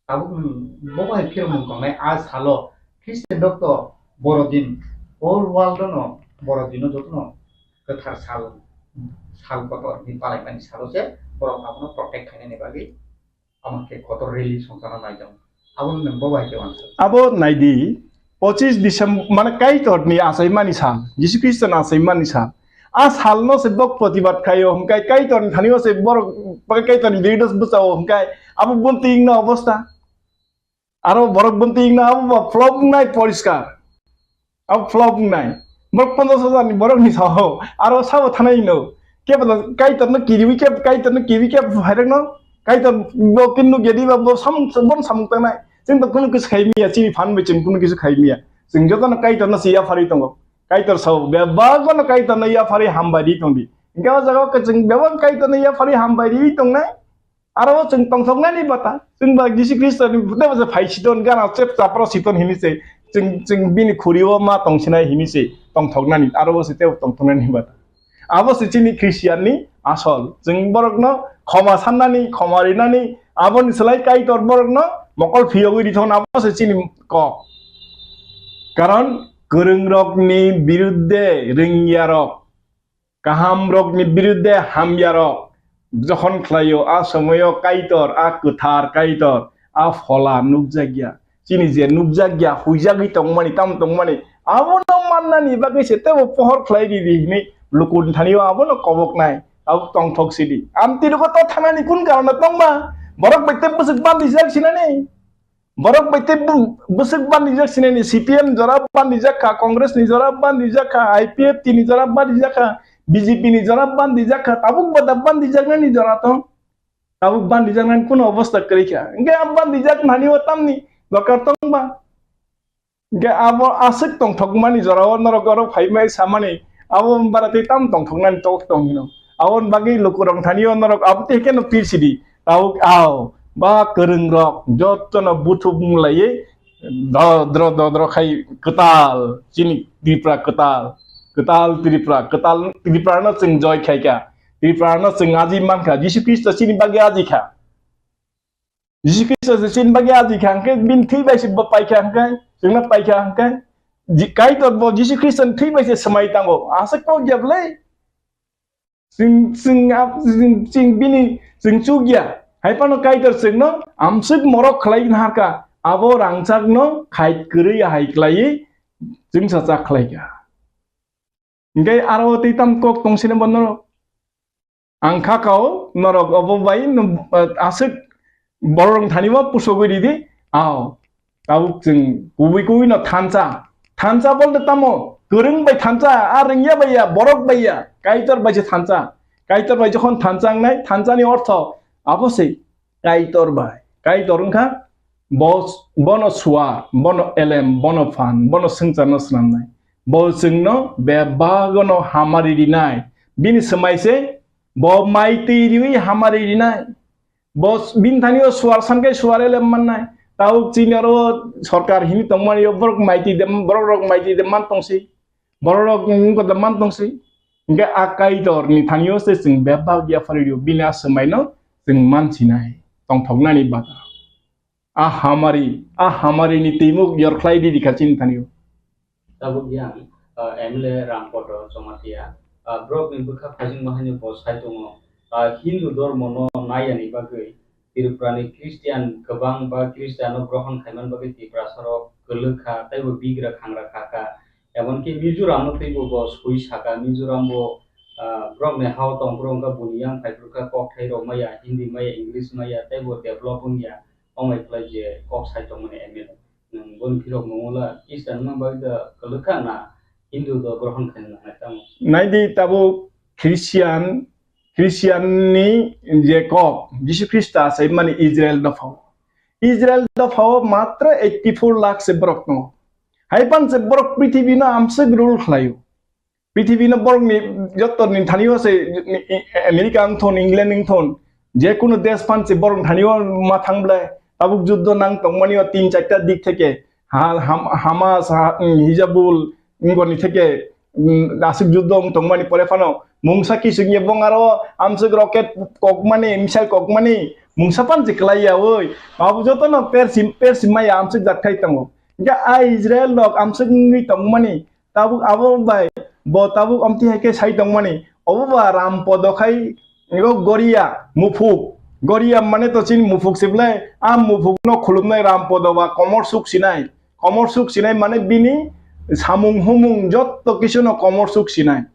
Tabuk nwng bo bai phirmung tongnai a salo Khristian rok to Borodin, whole world no Borodino jotono kwthar sal, sal kotor ni palaimani salo se borok abono protect khainani bagwi amo khe kotor rally songchana nai tongo. Abono nwng bo bai khe uansuk. Abo naidi, pochis December, mane Kaitor ni achaimani sal, Jisu Khristo ni achaimani sal. A salno se bok protibad khaio, hwnkhe Kaitorni thani o se borok, Kaitorni birudo bwchao, hwnkhe abo bumtwi wngna obostha. Aro borok bumtwi wngna abo ba flop wngnai poriskar. Abo flop wngnai. Borok ponchash hajar ni borok ni sao. Aro sabo thanai no. Kebo Kaitor no kiriwi kebo, Kaitor no kibi kebo phairok no. Kaitor bo kin nuk yadi ba bo samung, bo samung tangnai. Chwng to kunu kisu khai miya, chini phan bai chwng kunu kisu khai miya. Chwng joto no Kaitor no si yapharwi tongo. Kaitor sao, bebak no Kaitor no yapharwi hambai ri tongdi. Hingke o jaga o chwng bebak Kaitor no yapharwi hambai ri tongnai. Aro chwng tongthoknani bata, chwng ba Jisu Khristo ni bwtha bwsa phai siton, gana chep chapro siton hini se, chwng, chwng bini khuri o ma tongsinai hini se tongthoknani, aro bo se tebo tongthoknani bata. Abo se chini Christian ni asol, chwng borok no khoma sannani, khoma rinani, aboni slai Kaitor borok no mokol phiyogwi rithon, abo se chini kok. Karon kwrwng rok ni birudde rwngya rok, kaham rok ni birudde hamya rok jokhon khlaio, a somoyo Kaitor, a kwthar Kaitor, a phola nukjakya. Chini je nukjakya, huijagwi tongmani, tam tongmani, abono mannani bagwi se tebo pohor khlai di di hinwi lukurni thani o abono koboknai, abo tongthok sidi. Amtwi rogo to thanani kun karon tongma? Borok bai tei bwswk bandijak sinani. Borok bai tei bu-, bwswk bandijak sinani, C P M jora bandijak kha, Congress ni jora bandijak kha, I P F T ni jora bandijak kha, B J P ni jora bandijak kha, tabuk bada bandijaknani jora tong. Tabuk bandijaknani kuno obostha kwrwi kha. Hingke a bandijak nani o tamni dorkar tong ba? Hingke abo aswk tongthokmani jora o norok oro phaimai samani, abo bara tei tam tongthoknani tok tong hino. Aboni bagwi lukurok thani o norok abo tei keno pir sidi. Tabuk ao ba kwrwng rok jotono buthuk mung laiwi dodro dodro khai kwtal chini Tripura kwtal, kwtal Tripura, kwtal Tripura no chwng joy khai kha. Tripura no chwng aji man kha. Jisu Khristo chini bagwi aji kha. Jisu Khristo se chini bagwi aji kha hwnkhe, bini thwi bai se bo pai kha hwnkhe, chwngno pai kha hwnkhe, Ji-, Kaitor bo Jisu Khristo ni thwi bai se swmai tango. Aswk kok ya bwlai? Chwng, chwng, ap-, chwng, chwng bini, chwng chuk ya. Hai phano Kaitor chwngno amswk morok khlai nahar kha. Abo rangchakno khait kwrwi hai khlaiwi chwngsa chak khlai kha. Hingke aro tei tam kok tong sini bo norok. Ang kha kao norok obo bai no, eh, aswk borok thani bo pusogwi ridi. Ao. Tabuk chwng kubui kubui no thansa. Thansa bolte tamo? Kwrwng bai thansa, a rwngya bai ya, borok bai ya, Kaitor bai se thansa. Kaitor bai jokhon thansa wngnai, thansa ni ortho abo se Kaitor bai. Kaitor wngkha bo, bono suar, bono elem, bono phan, bono swngcharno snamnai. Bo chwngno bebagono hamari rinai. Bini swmai se bo mai twi riwi hamari rinai. Bo s-, bini thani o suar sankai suar elem mannai. Tabuk chini oro sorkar hini tongmani o borok mai twi dem, borok rok mai twi dem man tongsi. Borok rok wngkha da man tongsi. Hingke a Kaitor ni thani o se chwng bebak yapharwi rio, bini a swmai no chwng mansinai. Tongthoknani bata. A hamari, a hamari ni twimuk yorkhlai di dikha chini thani o. Tabuk yang, ah, M L A Rampodo Jamatia, ah, borok ni bwkha phajingma haino bo sai tongo. Ah, Hindu dhormo no nai yani bagwi Tripura ni Christian kwbang ba Christian no grohon khaiman bagwi Tiprasa rok kwlwk kha, tei bo bigra khangra kha kha. Emonki Mizoram no teibo bo soi saka, Mizoram bo, ah, borok ni hao tong, borok wngkha buni yang phai, borok kha kokthai rok maya, Hindi maya, English maya, tei bo develop wngya, ongmai khlai je kok sai tongmani M L A. Nwng boni phirok nungula Christian wngma bagwi da kwlwkha na Hindu do grohon khaina nangnai tamo? Naidi tabuk Christian, Christian ni je kok, Jisu Khrista sai mani Israel dophao. Israel dophao matra eighty four lakh se borok tongo. Hai pan se borok prithibi no amswk rule khlaio. Prithibi no borok ni joto ni thani o se, ni, i, America wng thon, England wng thon, je kunu desh phan se borok thani o ma thang ble. Tabuk juddo nang tongmani o tin charta dik theke, ha-, Ham-, Hamas, ha-, um, Hizabul, wngkoni theke, um, aswk juddo wng tongmani pore phano mungsa kising ye bong aro amswk rocket kokmani, missile kokmani, mungsa phan se kwlai ya oi. Abo joto no persi, persi maya amswk jat khai tongo. Hingke a Israel rok amswk wngwi tongmani, tabuk abo bai bo tabuk amtwi hai khe sai tongmani, obo ba Ram Podo khai ego Goria Muphuk. Goria mane to chini muphuk se belai, a muphuk no khulumnai Ram Podo ba komor suk sinai. Komor suk sinai mane bini samung humung jotto kisu no komor suk sinai.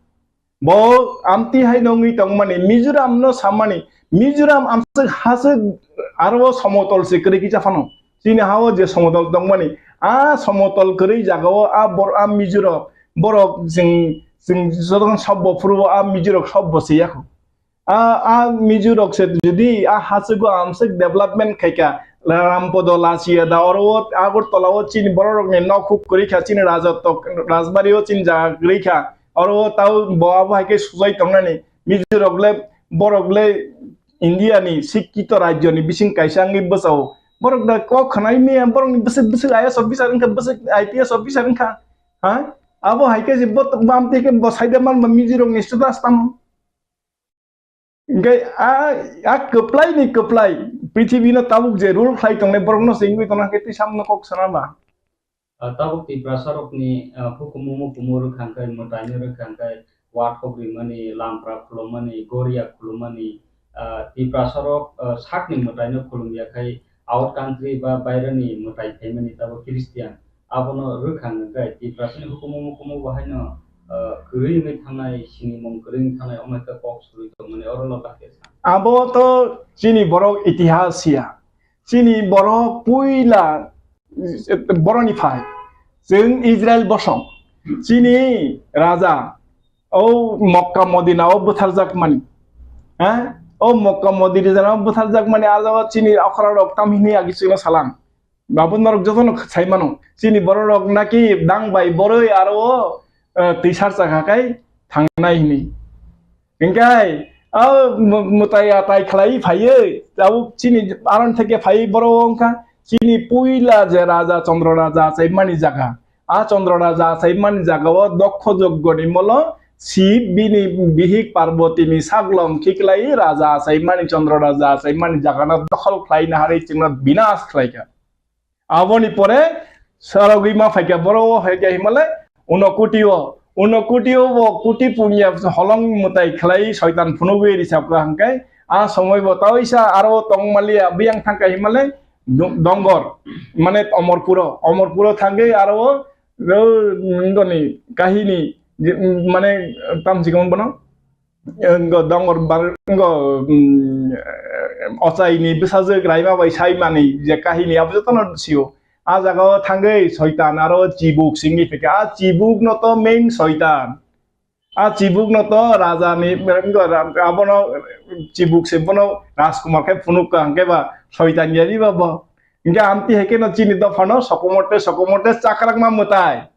Bo amtwi hai no wngwi tongmani, Mizoram no sammani, Mizoram amswk haswk aro somotol se kwrwi kisa phano. Chini ha-o je somotol tongmani, A somotol kwrwi jagao a bor-, a Mizo rok, borok chwng, chwng jotono sobbo phuru o a Mizo rok sobbo se yakho. A, a Mizo rok se jodi a hachwgo amswk development khaikha, Rampodo Lachiya da oro o Agartala o chini borok rokni nok huk kwrwi kha, chini raja tok, rajbari o chini jaga kwrwi kha, oro o tao bo abo hai khe sujai tongnani. Mizo rok le, borok le India ni sikkito rajyo ni bising kaisa wngwi bwsao. Borok da kok khwnai miya, borok ni bwswk bwswk I A S officer wngkha, bwswk I P S officer wngkha. Ha? Abo hai khe je bo, bo amtwi khe bo saida man ba Mizo rok ni status tamo. Hingke a, a kwplai ni kwplai, prithibi no tabuk je rule khlai tongnai borok no se wngwi tongna hingke twi samno kok sana ba. Ah, tabuk Tiprasa rokni, ah, hukumu mukumu rwkha hingke, mwtai no rwkha hingke, wathok rimani, lampra khulumani, goria khulumani, ah, Tiprasa rok, ah, sakni mwtai no khulum ya khai, out country ba bairani mwtai phaimani tabuk Christian. Abono rwkha hingke Tiprasani hukumu mukumu bo haino, ah, kwrwi wngwi thangnai, sinimung kwrwi wngwi thangnai, omo hai khe kok suri tongmani oro loka khe sa. Abo to chini borok itihas ya. Chini borok puila, eh, boroni phai. Chwng Israel bosong. Chini raja o Mokka Modina o bwtharjak mani. Ha? O Mokka Modina o bwtharjak mani, a jaga chini okra rok tam hini agi chwngno salang. Babu norok jotono sai mano. Chini borok rok naki dang bai boroi aro o, eh, twi sar chakha kai thangnai hini. Hingkai, a, mu-, mutai atai khlai phaiwi, tabuk chini aron theke phaiwi borok wngkha. Chini puila je raja Chandra raja achai mani jaga. A Chandra raja achai mani jaga o Dokkho Joggoni molo Sib bini bihik Parbatini saglom khiklai raja achai mani Chandra raja achai mani jaga no dokhol khlai naharwi chwngno binas khlaikha. Aboni pore sarogwi ma phaikha, boro o phaikha himale Unokoti o, Unokoti o bo koti punya holong mwtai khlai soitan phunugwi risapkha hingkai. A somoi bo taoisa aro tongmaliya biyang thangkha himale Do-, Dongor, mane Omorpuro, Omorpuro thangwi aro o, o, ngoni kahini, je, mane tamsikon bono. Ngo dongor bar-, ngo, mm, ochai ni bwsajwk Raima bai sai mani je kahini abo jotono sio. A jaga o thangwi soitan aro chibuk singwi phikha. A chibuk no to main soitan. A chibuk no to raja ni, ngo ra-, abono chibuk se bono Rajkumar khe phunuk ka hwnkhe ba soitan ya ri ba bo. Hwnkhe amtwi hai khe no chini dopha no sokomote sokomote chakrakma mwtai.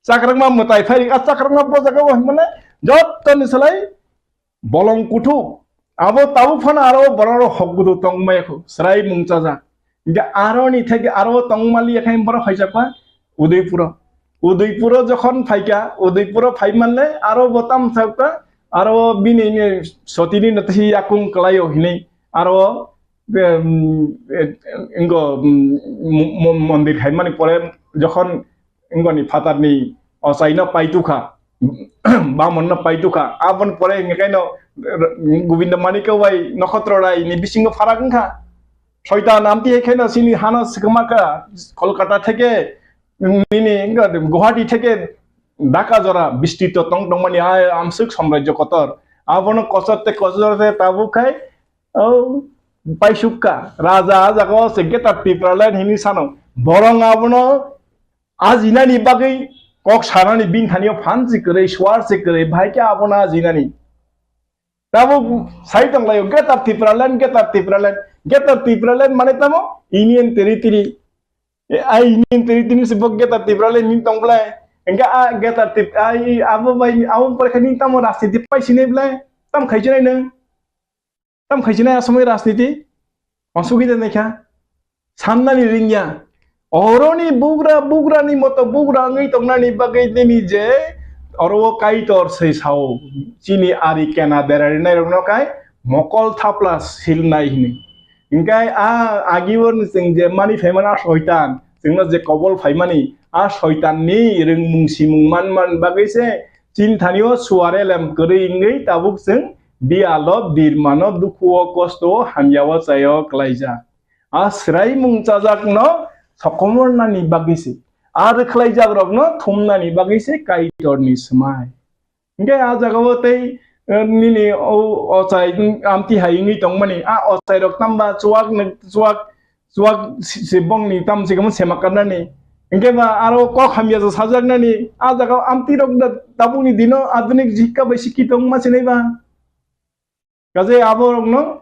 Chakrakma mwtai phai, a chakrakma bo jaga o himane jottoni salai bolong kuthuk. Abo tabuk phano aro borok rok hok gudu tong maya khu, chwrai mung chajak. Hingke aro ni theke aro tong mali ya khai borok phai jakma Udaipuro. Udaipuro jokhon phaikha, Udaipuro phai manle aro bo tam thakka, aro bini ni sotini no twi yakung kwlai o hinui aro, em, em, ingo, em, mo-, mo-, mondir hai mani pore jokhon Wngoni phatarni ochaino paitukha, bamonno paitukha. Aboni pore hingkhe kaino Govinda Manikya bai Nokhotro Rai ni bisingo pharak wngkha. Soitan amtwi hai kheno chini hano swkma kha, Kolkata theke nini Guwahati theke Dhaka jora bistito tong tongmani a amswk samrajyo kotor. Abono kochor te kochor te tabuk khai, o, paisukka. Raja a jaga o se Greater Tipraland hini sano. Borong abono ajinani bagwi kok sanani bini thani o phan se kwrwi, suar se kwrwi, bahai khe abono ajinani. Tabuk sai tonglaio, Greater Tipraland, Greater Tipraland, Greater Tipraland mane tamo Union Territory. E, ai Union Territory ni se bo Greater Tipraland ni tong blai. Engka a Greater Tip-, ai abo bai, abo pore khe ni tamo rajniti pai sinai blai. Tam khai sinai nang. Tam khai sinai a samoi rajniti. Osugida naikha. Sannani ringya. Oroni bugra, bugrani moto bugra wngwi tongnani bagwi nini je oro o Kaitor se sao, chini ari kena berari nairokno kai mokol thapla silnai hini. Hingkai a agi borni chwng je mani phaimani a soitan, chwngno je kobol phaimani a soitanni rwngmung simung man man bagwi se chini thani o suare lem kwrwi wngwi tabuk chwng biyalo birmano dukhu o kosto o hamya o chaya o klaijak. A swraimung chajakno sokomornani bagwi se, a rwkhlaijakrokno thumnani bagwi se Kaitorni swmai. Hingke a jagao tei, eh, nini o ochai, mm, amtwi hai wngwi tongmani, a ochairok tamba chuak ni, chuak, chuak si, si bongni tam sikamo sema karnani. Hingke ba aro kok hamya ja sajaknani, a jaga amtwi rok da tabukni dino adunik jikka bai sikki tong ma sinai ba. Kaje aborokno,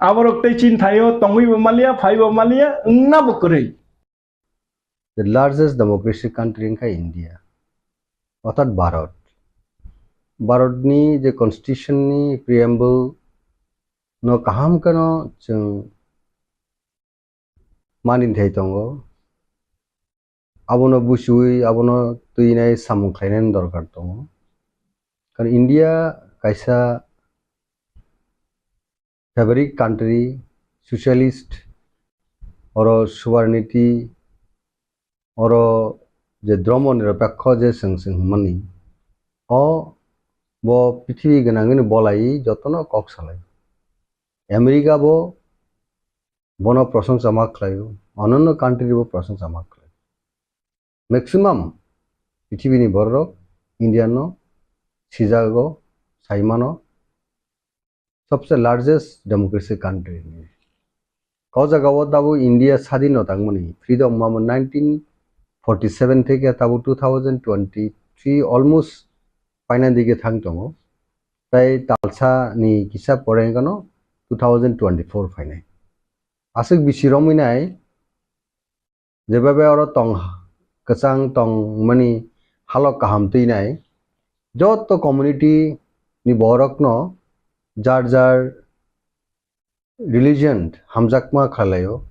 aborok tei chin thaio tongwi bo maliya, phai bo maliya, wngna bo kwrwi. The largest democracy country wngkha India, orthat Bharat. Bharatni je constitution ni preamble no kaham kheno chwng mani thai tongo. Abono buchiwi, abono twinai samung khlainani dorkar tongo. Karon India kaisa fabric country, socialist, oro sovereignty, oro je dhormo nirapekho je chwng chwng hwnmani, o bo prithibi gwnangwini bolai jotono kok salai. America bo bono prosongsa ma khlaio, ononno country bo prosongsa ma khlaio. Maximum pithibini bororok India no sijago, saimano, sobse largest democracy country. O jaga o tabuk India sadin no tangmani, freedom mamo nineteen forty seven theke tabuk two thousand twenty three almost paina dige thang tongo. Tai talsa ni kisa pore wngkha no two thousand twenty four phainai. Aswk bisi romwi nai, jebabe oro tong kwchang tongmani halok kaham twi nai, joto community ni borok no jar jar religion hamjakma khlaio,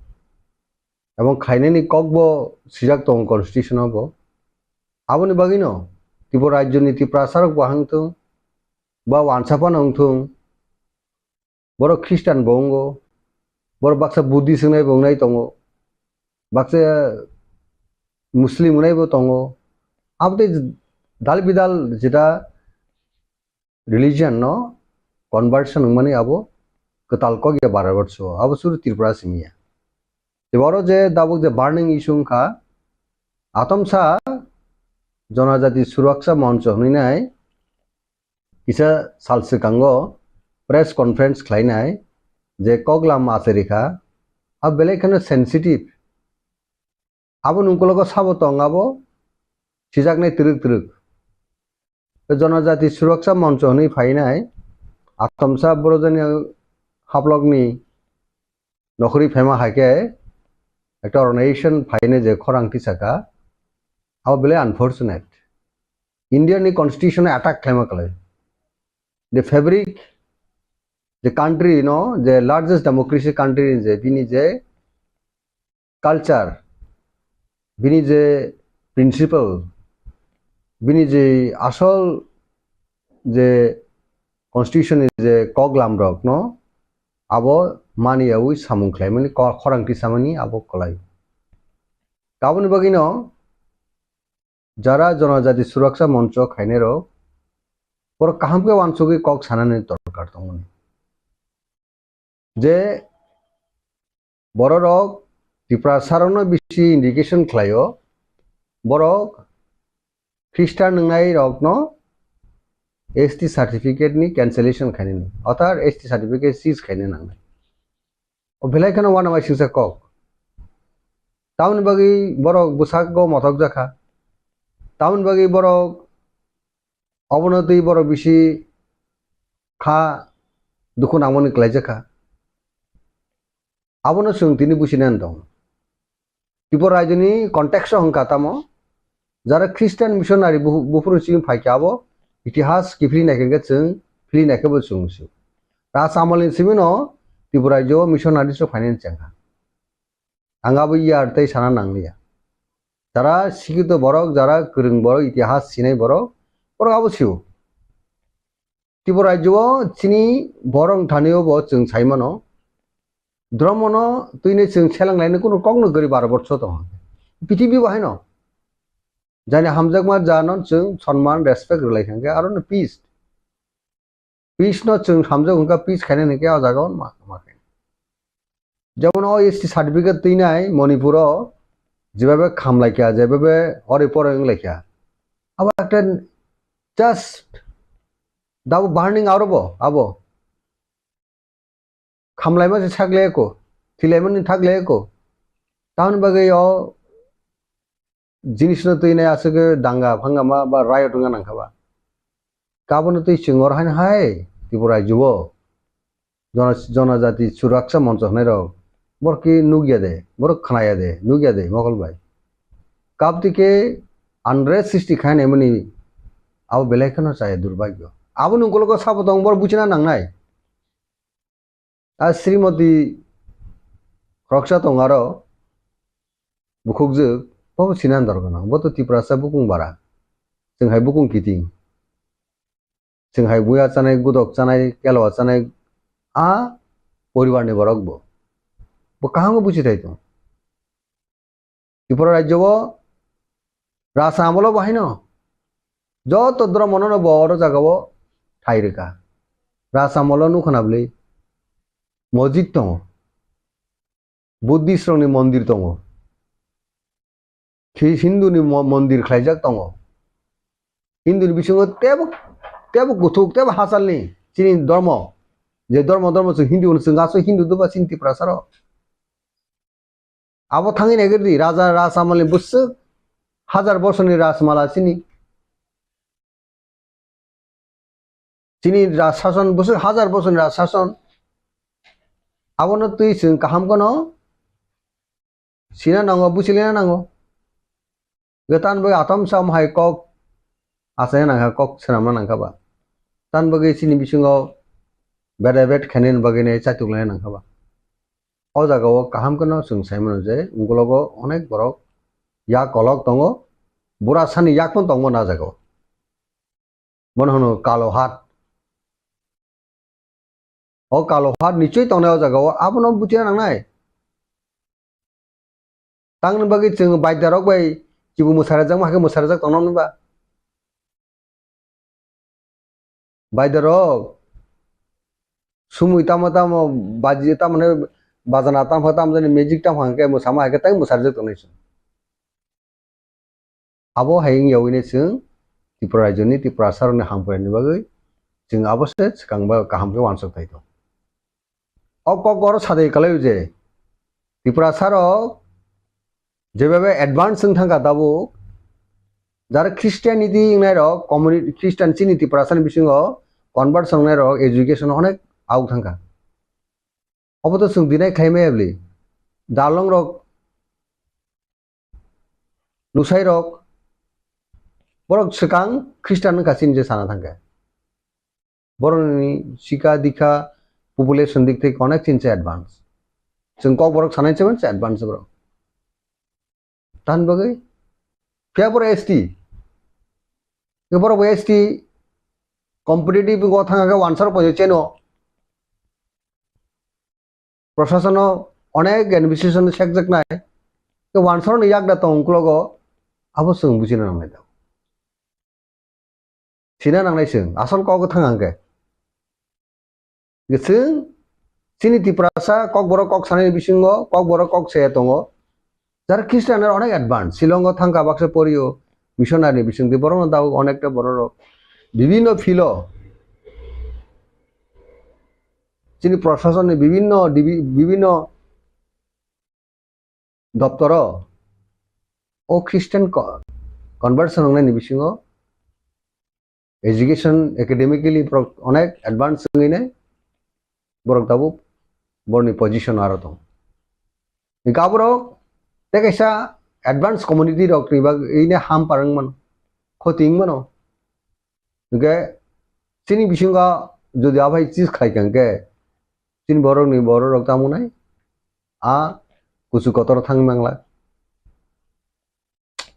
ebong khlainani kok bo swijak tongo constitution o bo. Aboni bagwi no Tripura rajyo ni Tiprasa rok bo hang thung ba wansa phano wng thung, borok Christian bo wngo, borok baksa Buddhist wngnai bo wngnai tongo, baksa Muslim wngnai bo tongo. Abo tei dal bidal jeta religion no conversion wngmani abo kwtal kok ya Bharat borso, abo suru Tripura simi ya. Tei oro je tabuk je burning issue wngkha, atomsa Jonajati Suraksa Moncho hwnwi nai, kisa sal swkango press conference khlainai je koklam achai rikha, a belai kheno sensitive. Abo nungkologo sabo tong abo sijaknai twrwk twrwk. Tei Jonajati Suraksa Moncho hwnwi phainai atomsa borojani haplokni nokhorwi phaima hai khe ekta organization phainai je khorang tisaka, abo belai unfortunate. India ni constitution no attack khlaima kwlai. The fabric, the country no, the largest democracy country je bini je culture, bini je principle, bini je asol je constitution ni je koklam rok no abo maniyawi samung khlaimani ko-, khorang tisamani abo kwlai. Aboni bagwi no jara Jonajati Suraksa Moncho khainai rok, borok kaham khe wansugwi kok sanani dorkar tongmani. Je bororok Tiprasa rokno bisi indication khlaio, borok Christian wngnai rokno S T certificate ni cancellation khainani, orthat S T certificate seize khaina nangnai. O belai kheno uanama singsa kok. Tamoni bagwi borok bwsakgo mothok jakha. Tamoni bagwi borok obono twi borok bisi kha dukhu nangmani kwlaijakha. Abono chwng tini businani tongo. Tripura rajyoni context o hwnkha tamo, jara Christian missionary bu-, buphuru simi phaikha abo itihas kiphilwi naikha hwnkhe chwng philwi naikhe bo chwng sio. Raj amalni simino Tripura rajyo missionary rok phainani chengkha. Ang abo iyar tei sana nangliya. Jara sikito borok, jara kwrwng borok, itihas sinai borok, borok abo sio. Tripura rajyo o chini borok thani o bo chwng sai mano. Dhormo no twini chwng selang laini kunu kok no gari baro borso tongo. Prithibi bo haino. Jani hamjakma ja no chwng sonman, respect rwlai kha hwnkhe aro no peace. Peace no chwng hamjak hwnkha, peace khainani hwnkhe o jaga o ma, ma khe. Jemon o S T certificate twinai Manipur o jebabe khamlaikha, jebabe ori pore wnglaikha. Abo ekta just dabo burning aro bo, abo. Khamlaima se sak le eko, thilaimani thak le eko. Tamoni bagwi o jinisno twi nai aswk danga phangama ba riot wngna nangkha ba. Kaboni twi chwng oro haino hai Tripura rajyo-o jona-, jonojati suraksa moncho hwnwi rok borok khe nukya de, borok khnaya de, nukya de mokol bai. Kabtwi khe unrest srishti khainai mani abo belai kheno chaya durbhagyo. Aboni ukologo sabo tong borok buchina nangnai. A Srimoti khoroksa tong aro bukhukjwk, bo sinani dorkar nang, bo to Tiprasa bukung bara, chwng hai bukung kiting, chwng hai buya chanai, gudok chanai, kelwa chanai, a poribar ni borok bo, bo kaham khe buchi thai tong. Tripura rajyo o rasa amolo bo haino joto dhormo no bo oro jaga o thai rwkha. Rasa amolo nukha na bwlwi mojit tongo, Buddhist rokni mondir tongo, Hi-, Hindu ni mo-, mondir khlaijak tongo. Hindu ni bisingo tebo, tebo kuthuk, tebo hachalni chini dhormo, je dhormo, dhormo chwng Hindu hwno, chwng aswk Hindu doba chini Tiprasa rok. Abo thangwi naikhe di, Raja Rasamala ni bwswk hajar bosorni Rasamala chini. Chini Raj sason bwswk hajar bosorni Raj sason. Abono twi chwng kaham kheno sina nango, buchilina nango. Ge tan bai atom sam hai kok achaina nangkha, kok swnamna nangkha ba. Tan bagwi chini bisingo beda bet khainani bagwi ne chaitok laina nangkha ba. O jaga o kaham kheno chwng sai mano je, ungkologo onek borok yak kolok tongo, bura sani yak phano tongmano a jaga o. Bono hwno kalo hat. O kalo hat nichoi tongnai o jaga o, abono buchina nangnai. Tangni bagwi chwng baidarok bai chibu mwsarajak ma khe mwsarajak tongna hwnba? Baidarok sumui tamo tamo baji tamo hwnwi bajana tamo tamo jani magic tamo hwnba khe mwsama hai khe tai mwsarajak tongnai chwng. Abo hai wngya wngwi chwng Tripura rajyoni Tiprasa rokni hamkrai ni bagwi chwng abo se swkang ba kaham khe uansuk thai tong. O kok oro sadai kalai je Tiprasa rok jebebe advance wng thangkha tabuk, jara Christianity wngnai rok, community Christian chini Tiprasa ni bisingo conversion wngnai rok education onek auk thangkha. Obo to chwng deny khlai maya bwli. Dalong rok, lusai rok, borok swkang Christian wngkha chini je sana thangkhe. Borokni sikha dikha population dik thai onek chini se advance. Chwng kok borok sanai se advance borok. Tan bagwi phiya borok S T. Borok bo S T competitive wngkha thangkha khe uansarok poito cheno. Prosasono onek administration sekjaknai, tei uansarokni yakda tong uklogo abo chwng buchina nangnai da. Sina nangnai chwng, asol kok thang hangkhe. Chwng chini Tiprasa kokborok kok sanani bisingo kokborok kok se tongo. Jara Christian rok onek advance, Shillongo thangkha baksa porio, missionary ni bisingtwi borokno dago onekta borok rok. Bibinno philo, chini prosasonni bibinno dibi-, bibinno doptoro o Christian co-, conversion wngnaini bisingo education academically borok onek advance wngwi nai, borok tabuk borokni position aro tong. Hingke aborok tei kaisa advance community rokni bagwi ne ham parwng mano, khoti wng mano. Hingke chini bisingo jodi abai chis khai kha hingke chini borokni borok rok tamo nai a kuchu kotor thang mangla.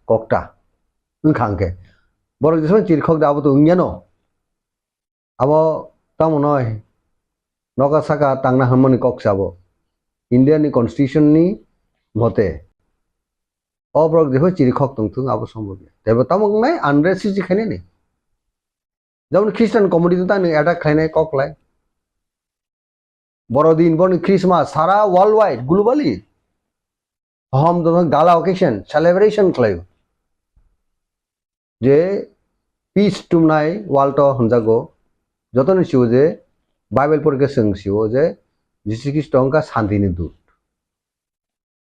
Kokta wngkha hwnkhe borok jesano chirikhok da abo to wngyano. Abo tamo noi noka saka tangna hwnmani kok se abo. India ni constitution ni mote o borok jephai chirikhok tongthung abo sombobya. Tebo tamo wngnai unrest siji khainani. Jemon Christian community ta nwng attack khlainai kok lai. Borodin, borni Christmas, sara worldwide, globally. Hom dono gala occasion, celebration khlaio. Je peace tumnai world o hwnjago. Jotoni sio je Bible porikhe chwng sio je Jisu Khristo wngkha santini dut.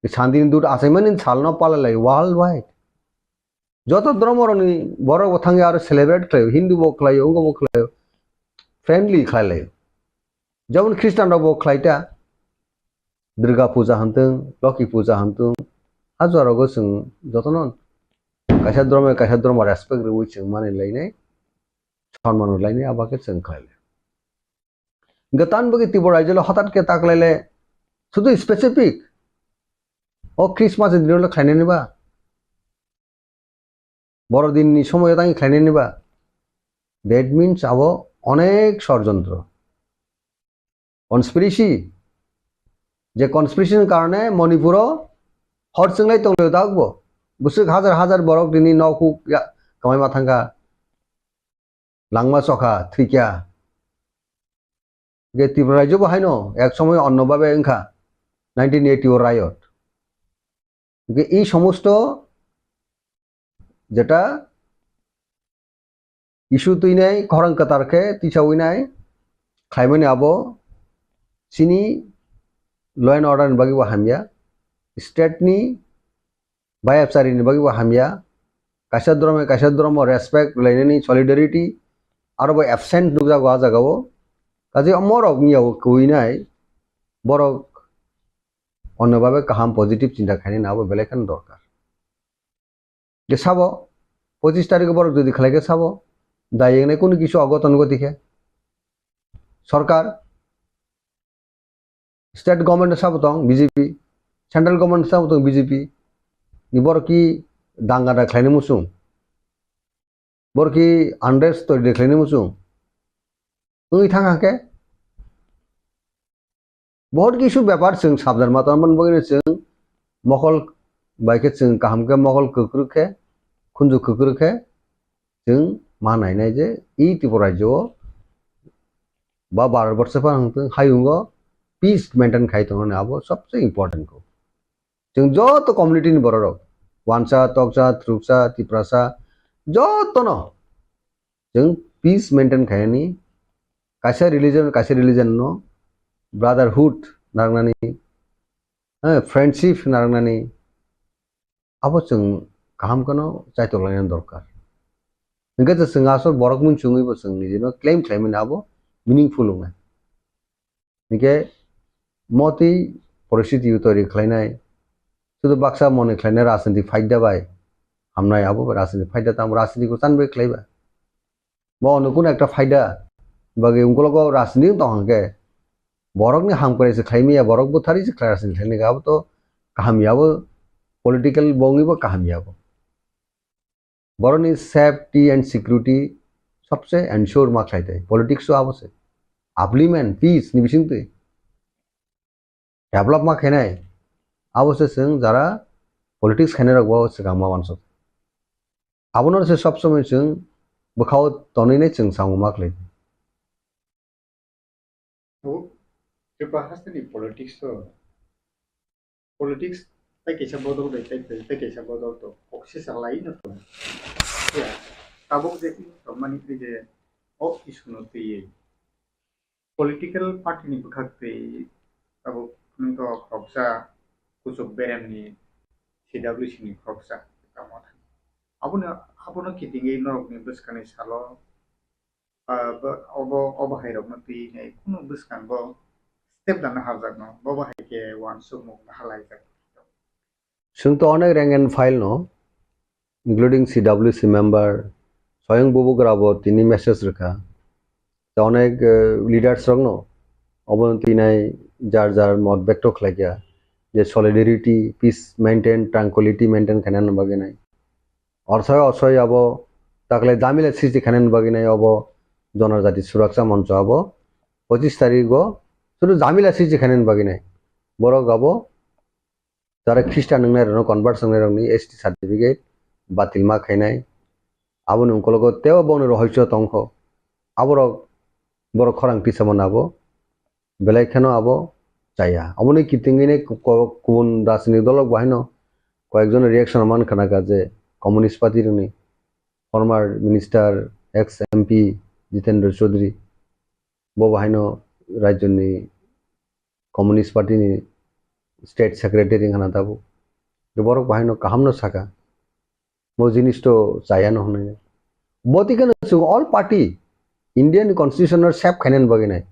Santini dut achaimani salno palalai worldwide. Joto dhormo rokni borok bo thangwi aro celebrate khlaio, Hindu bo khlaio, wngkha bo khlaio, friendly khlai laio. Jemon Christian rok bo khlai ta, Durga puja hantwng, Loki puja hantwng, ha jora rogo chwng jotono kaisa dhormo kaisa dhormo respect rwui chwng mani lainai, sonman rw lainai, abo khe chwng khlai laio. Hwnkhe tamni bagwi Tripura rajyo le hothat khe ta khlai le, sudu specific o Christmas ni dino le khlainani ba? Borodin ni somoyo tang khlainani ba? That means abo onek sorjontro. Conspiracy. Je conspiracy ni karone Manipuro hor chwnglai tonglaio dakbo. Bwswk hajar hajar borok tini nok huk ya-, kamai ma thangkha. Langma chokha, thwikya. Hwnkhe Tripura rajyo bo haino ek somoy onno babe wngkha nineteen eighty o riot. Hwnkhe ei somosto jeta issue twinai khorang kwtal khe tisawi nai khlaimani abo chini law and order ni bagwi bo hamya, state ni bai apchari ni bagwi bo hamya, kaisa dhormo kaisa dhormo respect rwlainani solidarity aro bo absent nukjago ah jagao. Kaje omorok wngya kwinai borok onno babe kaham positive chinta khainani abo belai kheno dorkar. Je sabo, pochis tarikh borok jodi khlai khe sabo, dai wngnai kunu kisu ogoton goti khe. Sorkar, state government sabo tong B J P, central government sabo tong B J P, ni borok ki danga da khlaini muchung, borok ki unrest tori de khlaini muchung, wngwi thang kha khe. Bahut kisu bepar chwng sabdan ma tongmani bagwino chwng mokol bai khe chwng kaham khe mokol kwkrwk khe khunju kwkrwk khe chwng ma nainai je ei Tripura rajyo o ba Bharat borso phano wngthwng hayungo peace maintain khai tongmani abo sobse important kho. Chwng joto community ni borok rok, Wansa, Toksa, Truksa, Tiprasa, jotono chwng peace maintain khainani, kaisa religion kaisa religion no brotherhood narwknani, eh, friendship narwknani, abo chwng kaham kheno chaitok lainani dorkar. Hwnkhe je chwng aswk borok muchungwi bo chwng nijino claim khlaimani abo meaningful wngnai. Hwnkhe motwi poristiti tori khlainai, sudu baksa mone khlainai rajniti phaida bai hamnai, abo bai rajniti phaida tamo rajniti ko chan bai khlaiba. Bo ono kun ekta phaida bagwi ungkologo rajniti tong hwnkhe borokni hamkrai se khlaimaya, borok buthari se khlai rajniti khlainai, abo to kaham ya, abo political bongwi bo kaham ya bo. Borokni safety and security sobse ensure ma khlai tei politics o abo se. Upliftment, peace ni bisingtwi develop ma khainai abo se chwng jara politics khainai rok bo swkang ma uansuk. Abono se sob somoi chwng bwkhao tonwi nai chwng samung ma khlai. Abo Tripura hasteni politics o, politics tai kaisa bodol bai tai, tai, tai kaisa bodol to kok sisa lai no to. Ya, tabuk je tongmani twi je o issue no twiwi political party ni bwkhak twi tabuk nwng to khoroksa kuchuk berem ni C W C ni khoroksa tamo thang. Abono, abono kitingwi norokni bwskangni salo ah, bo, obo, obo hai rokno twi nai kunu bwskango step dana harjakno, bobo hai khe uansukmung bahalaijak. Chwng to onek rank and file no, including C W C member, soyong bubugra bo tini message rwkha. To onek, eh, leaders rokno obo twi nai jar jar mot bekto khlaikha je solidarity, peace maintain, tranquility maintain khainani bagwi nai. Orsai orsai abo takle jamila srishti khainani bagwi nai obo Jonojati Suraksa Moncho abo pochis tarikh o sudu jamila srishti khainani bagwi nai. Borok abo jara Christian wngnai rokno convert wngnai rokni S T certificate batil ma khainai. Aboni ungkologo teibo bongni rohoiso tongkho. Aborok borok khorang tisa mano abo. Belai kheno abo chaya. Aboni kitingwi nai ku-, ku-, kubun rajnitik dolrok bo haino koyekjon reaction man khana kha je Communist Party rokni former minister, ex M P Jitendra Chaudhary bo bo haino rajyoni Communist Party ni state secretary wngkhana tabuk. Borok bo haino kahamno sakha. Bo jinis to chaya no hwnwi. Bo twi kheno chwng all party India ni constitution no save khainani bagwi nai.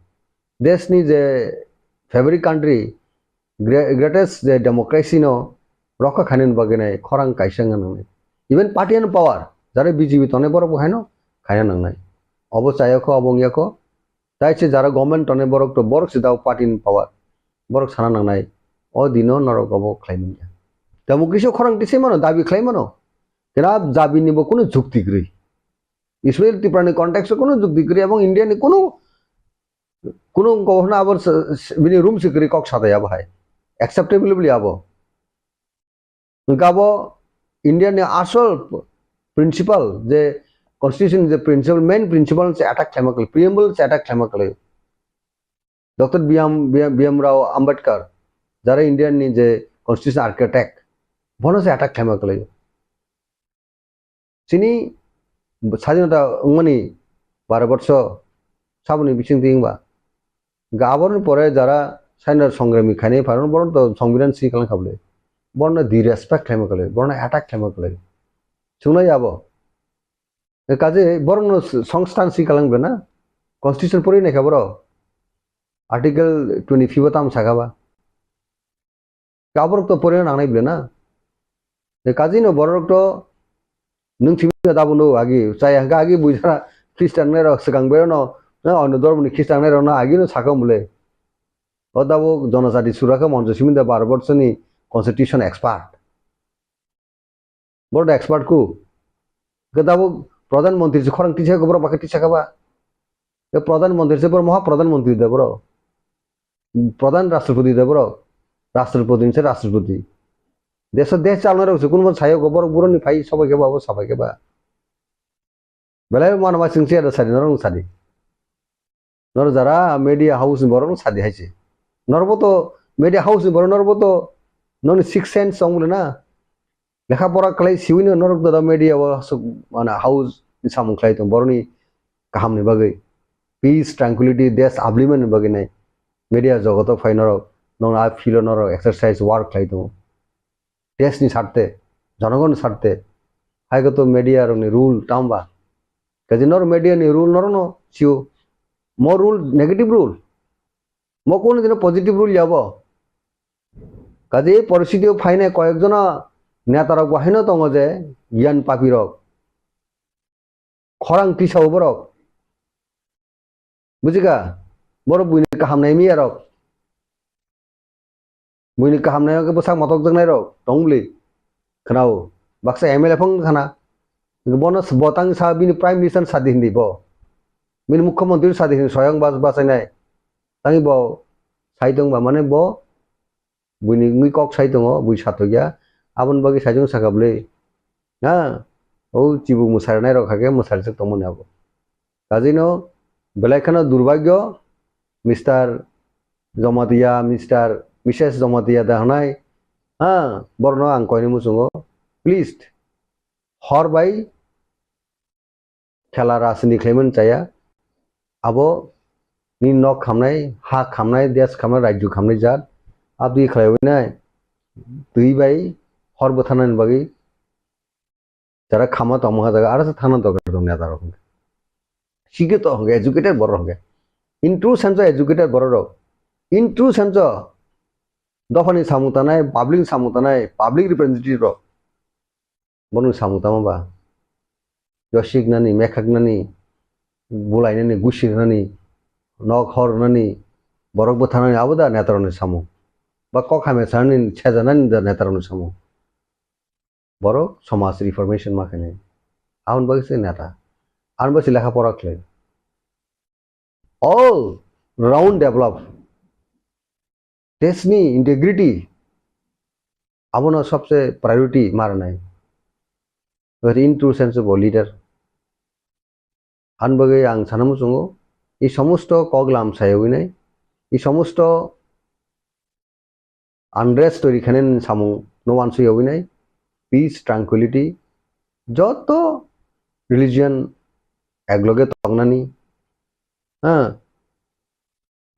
Desh ni je fabric country, gre-, greatest je democracy no rokha khainani bagwi nai khorang kaisa wngna nangnai. Even party and power, jare B J P tongnai borok bo haino khaina nangnai. Obo chaya kho, obo wngya kho. Tai se jara government tongnai borok to borok se dao party ni power. Borok sana nangnai. O dino norok obo khlai manya. Democracy o khorang tisai mano, dabi khlai mano. Kena dabi ni bo kunu jukti kwrwi. Especially Tripura ni context o kunu jukti kwrwi ebong India ni kunu, kunu governor abo s-, s-, bini room se kwrwi kok sadai abo hai. Acceptable abo. Hwnkhe abo India ni asol principle je constitution je principle, main principle se attack khlaima kwlai, preamble se attack khlaima kwlai. Doctor B M, B M, B M Rao Ambedkar, jara India ni je constitution architect, bono se attack khlaima kwlai. Chini sadinota wngmani baro borso saboni bisingtwi wngba. Hwnkhe aboni pore jara sainor songrami khainai pharon boron to songbidan si kalang kha bwle. Boron no disrespect khlaima kwlai, boron no attack khlaima kwlai. Chungnai abo. E kaje boron no s-, songstan si kalang bena. Constitution pori nai kha boro. Article twenty-five o tam saka ba. Aborok to porina nangnai bwle na. Je kaji no borok to nwng thimi da bo no agi chaya hwnkhe agi bui jara Christian nai rok swkang bai no, na ono dormo ni Christian nai rok no agi no saka mole. O da bo jonojati sura khe monjo simi da baro borso ni constitution expert. Boro da expert ku. Hwnkhe da bo pradhan mantri se khorang tisa khe borok bakhe tisa kha ba. Ke pradhan mantri se borok moha pradhan mantri da borok. Pradhan rashtrapati da borok. Rashtrapati se rashtrapati. Deso desh chalnai rok se kunbo sayo go borok buroni phai sobai khe ba bo sabai khe ba. Belai mano ba singse da sadi norok sadi. Nor jara media house ni borok sadi hai se. Norbo to media house ni borok norbo to noni six sense song bole na. Lekha pora khlai siwi no norok da media o aswk mana house ni samung khlai tong boroni kaham ni bagwi. Peace, tranquility, desh upliftment ni bagwi nai. Media jogoto phai norok, nong a field o norok exercise work khlai tongo. Desh ni sarte, jonogon ni sarte. Hai koto media rok ni rule tamba. Kaji nor media ni rule nor no sio. Mo rule negative rule. Mo kono dino positive rule yabo. Kaji poristiti o phainai koyek jona neta rok bo haino tongo je giyan papi rok. Khorang tisao borok. Bujika? Borok buini kaham nai miya rok. Buini kaham nai khe bwsak motok jaknai rok tong bwli. Khwnao. Baksa M L A phang khana. Bono s-, bo tang sa bini Prime Minister sadi hindi bo. Bini Mukhyamantri sadi hindi soyang bas-, basainai. Tangi bo sai tong ba mane bo buini wngwi kok sai tongo, bui satokya. Aboni bagwi sai tong saka bwle. Ha? O chibuk mwsarnai rok hakhe mwsarjak tongmani abo. Kajino belai kheno durbagyo, Mister Jamatia, Mister, Missus Jamatia da hwnai. Ha? Borokno ang koini muchungo. Please, hor bai khela rajniti khlaimani chaya. Abo ni nok khamnai, ha khamnai, desh khamnai, rajyo khamnai jat. Abdi khlaiwi nai. Twi bai hor bwtharnani bagwi jara khama tongma ha jaga, aro se thana dorkar tong neta rok hwnkhe. Sikhe to hwnkhe educated borok hwnkhe. In true sense o educated borok rok. In true sense o dophani samung tanai, public ni samung tanai, public representative rok. Bono samung tamo ba? Yosik nani, mekhak nani, bulai nani, gusi nani, nok hor nani, borok bwtha nani, abo da neta rok ni samung. Ba kok hamya sanani, seja nani da neta rok ni samung. Borok somaj reformation ma khainai. Aboni bagwi se neta. Aboni bagwi se lekha pora khlai. All round develop. Desh ni integrity. Abono sobse priority ma rwnai. Very in true sense of a leader. Aboni bagwi ang sana muchungo, ei somosto kok lam sayogwi nai, ei somosto unrest twi khainani samung no uansuk yogwi nai, peace, tranquility, joto religion ekloge tongnani, ha,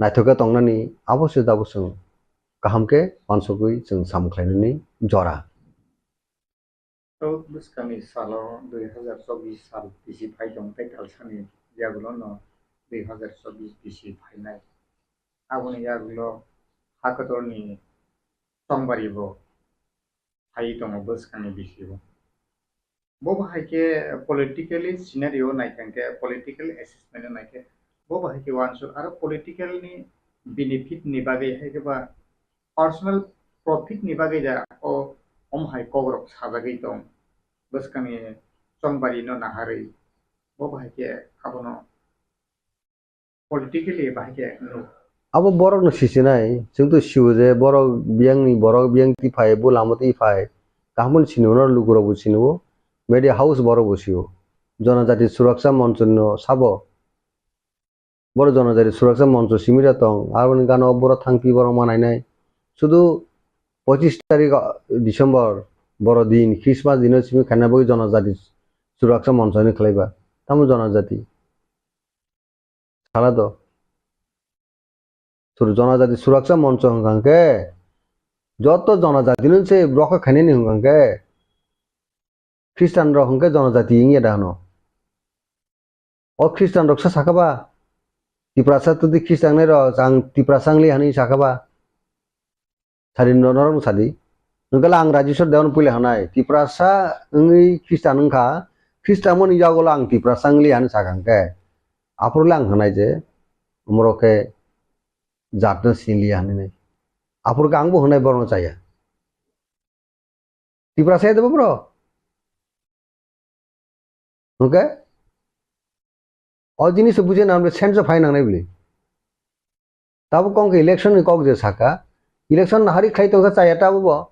naithok khe tongnani, abo se dabo chwng kaham khe uansugwi chwng samung khlainani jora. Tok bwskangni salo dui hazar chobbish sal bisi phai tong tei talsani yagulono dui hazar chobbish bisi phainai. Aboni yagulo hakotorni chongbari bo phai tongo bwskangni bisio. Bo bahai khe politically scenario naikha khe, political assessment naikhe, bo bahai khe uansuk aro political ni benefit ni bagwi hai khe ba personal profit ni bagwi da o om hai kokrok sajagwi tong bwskangni chongbari no naharwi bo bahai khe abono politically bahai khe nuk. Abo borok no sisinai, chwng to sio je borok biyang ni, borok biyang ti phai, bo lama ti phai, kaham ni sini no lukurok bo sini o, media house borok bo sio, Jonojati Suraksa Moncho no sabo. Boro Jonojati Suraksa Moncho simi da tong, aboni gana o boro thangpi borok ma nainai. Sudu pochis tarik December boro din, Christmas dino simi khaina bagwi Jonojati Suraksa Moncho hinwi khlaiba. Tamo Jonojati. Sala do. Sur-, Jonojati Suraksa Moncho hwnkha khe joto Jonojati no se rokha khainani hwnkha khe Christian rok hwnkhe Jonojati wngya da hwno. O Christian rok sa sakha ba? Tiprasa tudi Christian nai rok, ang Tiprasa wngli hinwi sakha ba? Sadi no-, norok no sadi. Hwnkhe ang Rajeshwar Debbarma puila hanai. Tiprasa wngwi Christian wngkha. Christian mani yagulo ang Tiprasa wngli hinwi sakha hwnkhe. Aphuru le ang hanai je, umorok khe jat no sinliya hinwi. Aphuru khe ang bo hwnai borok no chaya. Tiprasa ya debo bro. Hwnkhe? O jinis bujina amre sense of hai nangnai bili. Tabuk kong khe election ni kok je saka. Election nahari khlai tongkha chaya tabuk bo.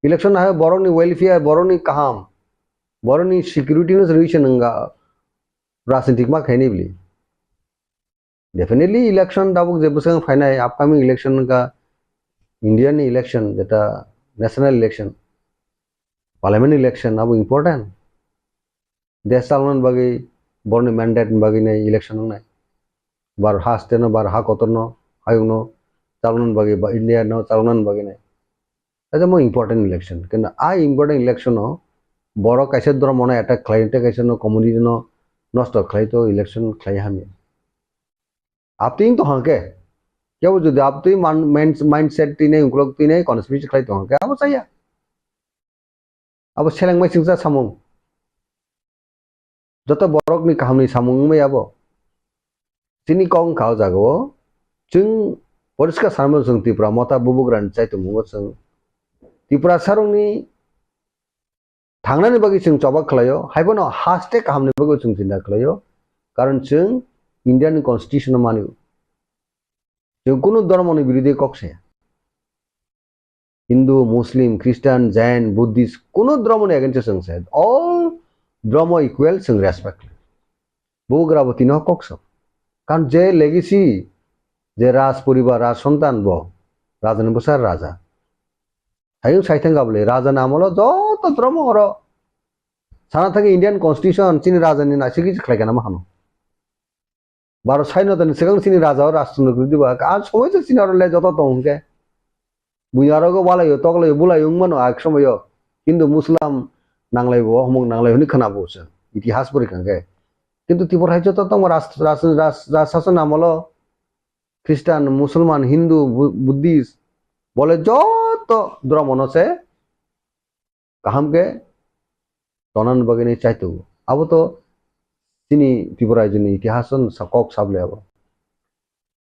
Election nahari borok ni welfare, borok ni kaham, borok ni security no solution wngkha rajnitik ma khaini bili. Definitely election tabuk je bwswk phainai upcoming election wngkha India ni election, jeta national election, parliament election abo important. Desh chalokna bagwi, borokni mandate ni bagwi nai election wngnai. Bar ha state no, bar ha kotor no, hayung no chalokna bagwi, ba India no chalokna bagwi nai. Kaisa mo important election. Kintu a important election o borok kaisa dhormo no attack khlai, tei kaisa no community no nosto khlai to election khlai hamya. Apting to hangke. Kebo jodi aptwi man-, mind-, mindset twi nai, uklok twi nai, conspiracy khlai to hangke, abo chaya. Abo seleng mai singsa samung. Joto borok ni kaham ni samung wngmai abo. Chini kok wngkha o jaga o. Chwng poriskar sanmano chwng Tipra Motha bubugra ni chaitung mungo chwng. Tipra sarong ni thangnani bagwi chwng choba khlaio, haiphano haste kahamni bagwi chwng chinta khlaio, karon chwng Indian constitution no manio. Chwng kunu dhormoni birodhi kok saya. Hindu, Muslim, Christian, Jain, Buddhist, kunu dhormoni against chwng saya. All dhormo equal chwng respect. Bubugra bo tino kok sa. Karon je legacy, je raj poribar, raj sontan bo, rajani bwsa raja. Hayung saithang gabole, raja ni amolo joto dhormo oro. Sana thangwi Indian Constitution chini raja ni naisingwi khlai kana ma hano. Baro saino tani swkang chini raja o rajtantro kwrwi diba, a somoi se chini oro le joto tong hwnkhe. Buini aro go walaio, toklaio, bulaio wngmano a somoio. Kintu Muslim nanglaibo, ohmok nanglai hwnwi khwnabo se. Itihas pori kha hwnkhe. Kintu Tripura hai joto tongma raj, raj, raj, raj sason amolo Christian, Musulman, Hindu, Bu-, Buddhist, bole joto dhormo no se kaham khe tonani bagwi nai chaitongo. Abo to chini Tripura rajyoni itihas no sa-, kok sable abo.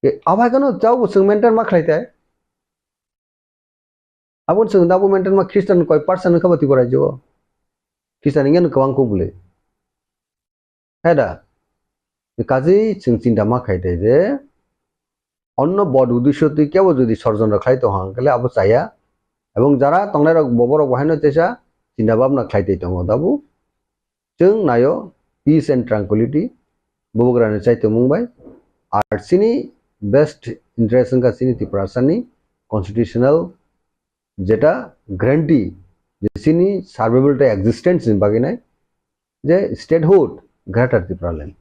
E, abo hai kheno chao bo chwng maintain ma khlai tai. Abo chwng abo maintain ma Christian koi percent wngkha bo Tripura rajyo o. Christian wngya no kwbang kuk bwle. Hai da? Kaji chwng chinta ma khai tai je, onno bod uddesho twi kebo jodi sorjondro khlai tong hang khe abo chaya. Ebong jara tongnai rok bo borok bo haino teisa chinta bhabna khlai twi tongo dabu. Chwng naio peace and tranquility, bubagrani chaitomung bai. Ar chini best interest wngkha chini Tiprasani constitutional jeta guarantee je chini survival tei existence ni bagwi nai je statehood Greater Tipraland.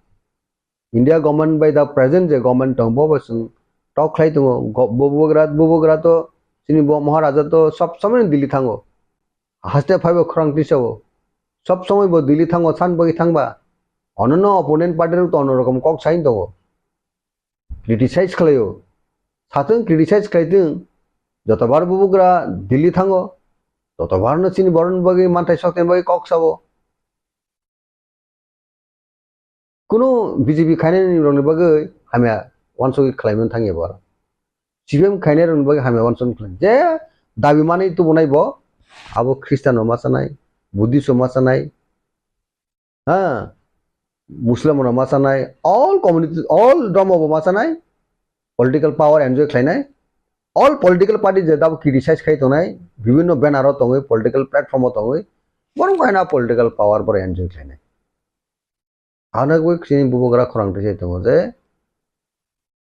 India government bai da present je government tong bo bo chwng tok khlai tongo. Go-, bubagra, bubagra to chini bo Maharaja to sob somoi Delhi thango. Haste phaibo khorang tisao. Sob somoi bo Delhi thango, san bagwi thangba. Onono opponent party rok to ono rokom kok sain tongo. Criticize khlaio. Satung criticize khlaitwng. Jotobar bubugra Delhi thango. Jotobar no chini borokni bagwi manthai sokthai bagwi kok sao. Kunu B J P khainai rokni bagwi hamya wansugwi khlaimani thangya bo aro. C P M khainai rokni bagwi hamya wansugwi khlai. Je dabi manwi tubunai bo, abo Christian rok ma chanai, Buddhist rok ma chanai, ha, Muslim rok ma chanai, all community, all dhormo bo ma chanai, political power enjoy khlainai, all political party je dabo criticize khai tongnai, bibhinno banner o tongwi, political platform o tongwi, borok haino political power borok enjoy khlainai. Ano bo chini bubagra khorang tisai tongo je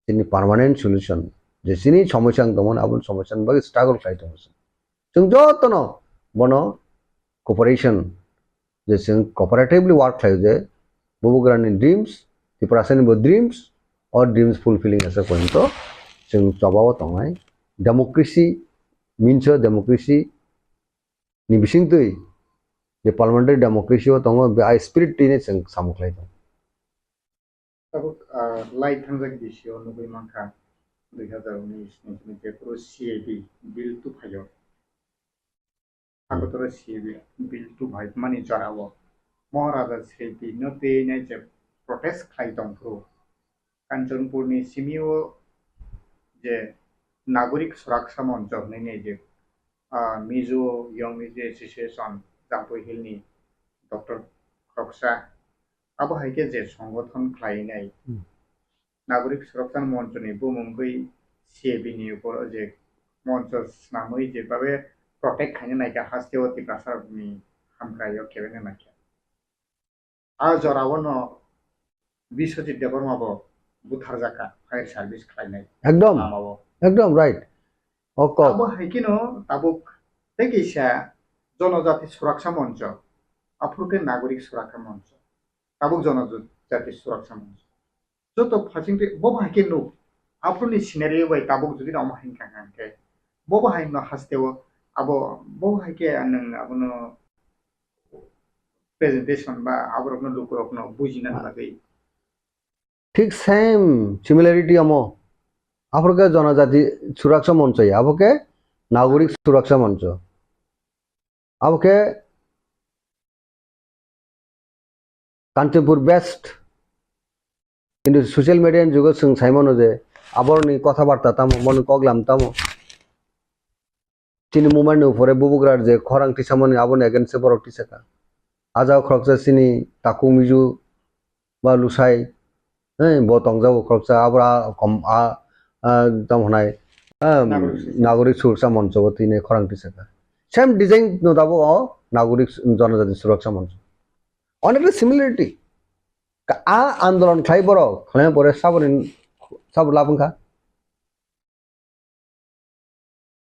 chini permanent solution, je chini somosya wng tongmani, aboni somosya ni bagwi struggle khlai tongo. Chwng jotono bono cooperation, je chwng cooperatively work khlaio je bubagrani dreams, Tiprasani bo dreams, o dreams fulfilling ase pointo chwng chobao tongnai. Democracy, minso democracy ni bisingtwi je parliamentary democracy o tongo, be-, a spirit twi ne chwng samung khlai tongo. Tabuk, ah, lai thangjak bisio nugwi mankha, dui hazar unis ni simi je phuru C A B bill tuphaio. Agotoro C A B bill tuphaimani jorao Maharaja Sri Bino twi nai je protest khlai tong phuru Kanchanpurni simio je Nagorik Suraksa Moncho hwnwi nai je, ah, Mizo Young Mizo Association Jampui Hillni doctor khoroksa, abo hai khe je songothon khlainai Hmm. Nagorik Suraksa Monchoni bumung bai C A B ni upor je moncho swnamwi je babe protect khaina naikha hasteo Tiprasa rokni hamkraio kebengna naikha. A jorao no Biswajit Debbarma bo butharjakha fire service khlainai Ekdom, lamao. Ekdom right. O kok. Abo hai kheno tabuk tei kisa Jonojati Suraksa Moncho, aphuru khe Nagorik Suraksa Moncho, tabuk Jonojati Suraksa Moncho. Joto phasing twi bo bo hai khe nuk, aphuruni scenario bai tabuk jodi omo hai wngkha hwnkhe, bo bo hai no hasteo abo bo bo hai khe nwng abono presentation ba aborokno lukurokno bujina bagwi. Thik same similarity omo. Aphuru khe Jonojati Suraksa Moncho ya, abo khe Nagorik Suraksa Moncho. Abo khe Kanchanpur based. Kintu social media ni jugo chwng sai mano je aborokni kotha barta tamo, borokni koklam tamo. Chini movement ni upore bubugra je khorang tisamani aboni against se borok tisaka. A jaga khoroksa chini Taku Miju ba Lusai, eh, bo tongjago khoroksa, abra kom-, a, a, tamo hwnai, a, Nagorik Suraksa. Nagorik Suraksa Moncho bo tini khorang tisaka. Same design no dabo o Nagorik Su-, Jonojati Suraksa Moncho. Onekta similarity. Ka-, a andolon khlai borok, khlai pore saboni, sabo labwngkha.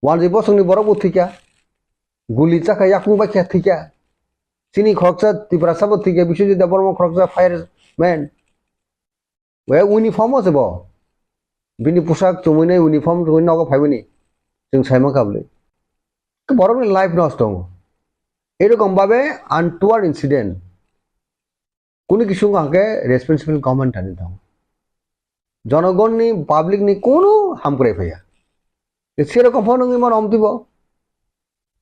Wanjwi bosongni borok bo thwikha, guli chakha yakung bai khe thwikha, chini khoroksa Tiprasa bo thwikha, Biswajit Debbarma khoroksa fireman. We uniform o se bo. Bini pusak chumui nai uniform chumui nogo phaibani. Chwng sai mankha bwlwi. Borokni life nosto wngo. Erokom babe untoward incident. Kunu kisu wngkha hwnkhe responsible government thani tongo. Jonogonni, public ni kunu hamkrai phaiya. Serokom phano wngwi mano omtwi bo.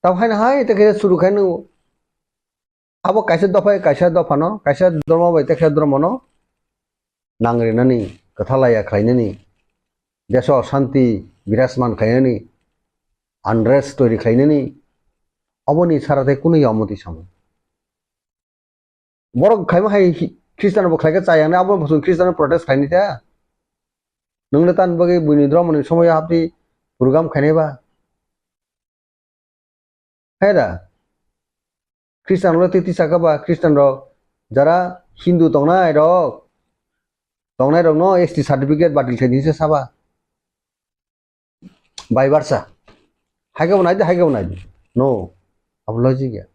Tamo haino hai ta khe suru khai nwngo. Abo kaisa dopha, kaisa dophano, kaisa dhormo bai ta khe dhormono nangrinani, kwthalaya khlainani, deso shanti birasman khlainani, unrest toiri khlainani, oboni sara tei kunu ya omtwi samung. Borok khaima hai hi-, Christian bo khlai khe chaya hwnwi abo bo chwng Christian protest khaini ta? Nwng le tan bagwi buini dhormoni somoyo hapdi program khainai ba? Hai da? Christian rok le twi twi saka ba, Christian rok jara Hindu tongnai rok, tongnai rokno S T certificate batil khaidi se saba. Vice versa. Hai khe bo nai di, hai khe bo nai di. No. Abo logic ya.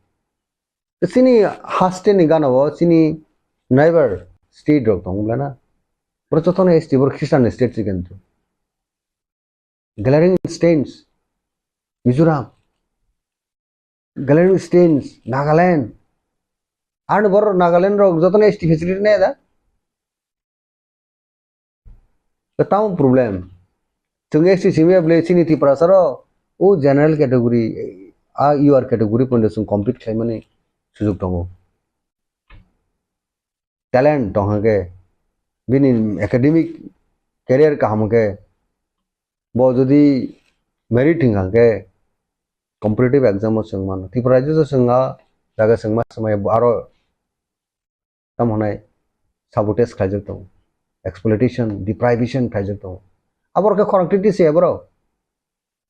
Chini haste ni gana o, chini neighbor state rok tongo bwle na. Boro jotono S T, boro Christian state se kintu. Glaring stains. Mizoram. Glenn Staines, Nagaland. Ano borok Nagaland rok jotono S T facility nai da? Tamo problem. Chwng S T simi ya bwle chini Tiprasa rok o general category, a U R category pondo chwng compete khlaimani sujok tongo. Talent tong hwnkhe, bini academic career kaham hwnkhe, bo jodi merit hwnkha hwnkhe competitive exam o chwng mano. Tripura rajyo o chwng a jaga chwng ma swmai aro tamo hwnai sabotage khlaijak tongo, exploitation, deprivation khlaijak tongo. Aboro khe khorang titi se borok.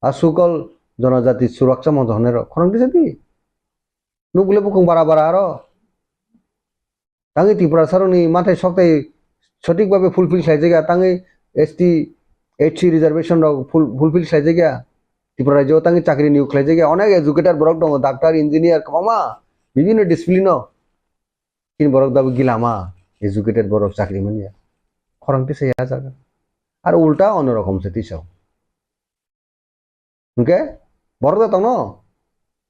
A sukol jonojati suraksa moncho hwnwi rok khorang tisa di. Nukle bukung bara bara aro. Tangwi Tripura saroni mathai soktai sothik babe fulfill khlaijak ya, tangwi S T, H C reservation rok ful-, fulfill khlaijak ya. Tripura rajyo tangwi chakri niyok khlaijak ya. Onek educated borok tongo, doctor, engineer, kwbangma bibhinno discipline o. Chini borok dabu gilama, educated borok chakri manya. Khorang tisa ya jaga. Ar ulta ono rokom se tisa. Hwnkhe borok da tongno?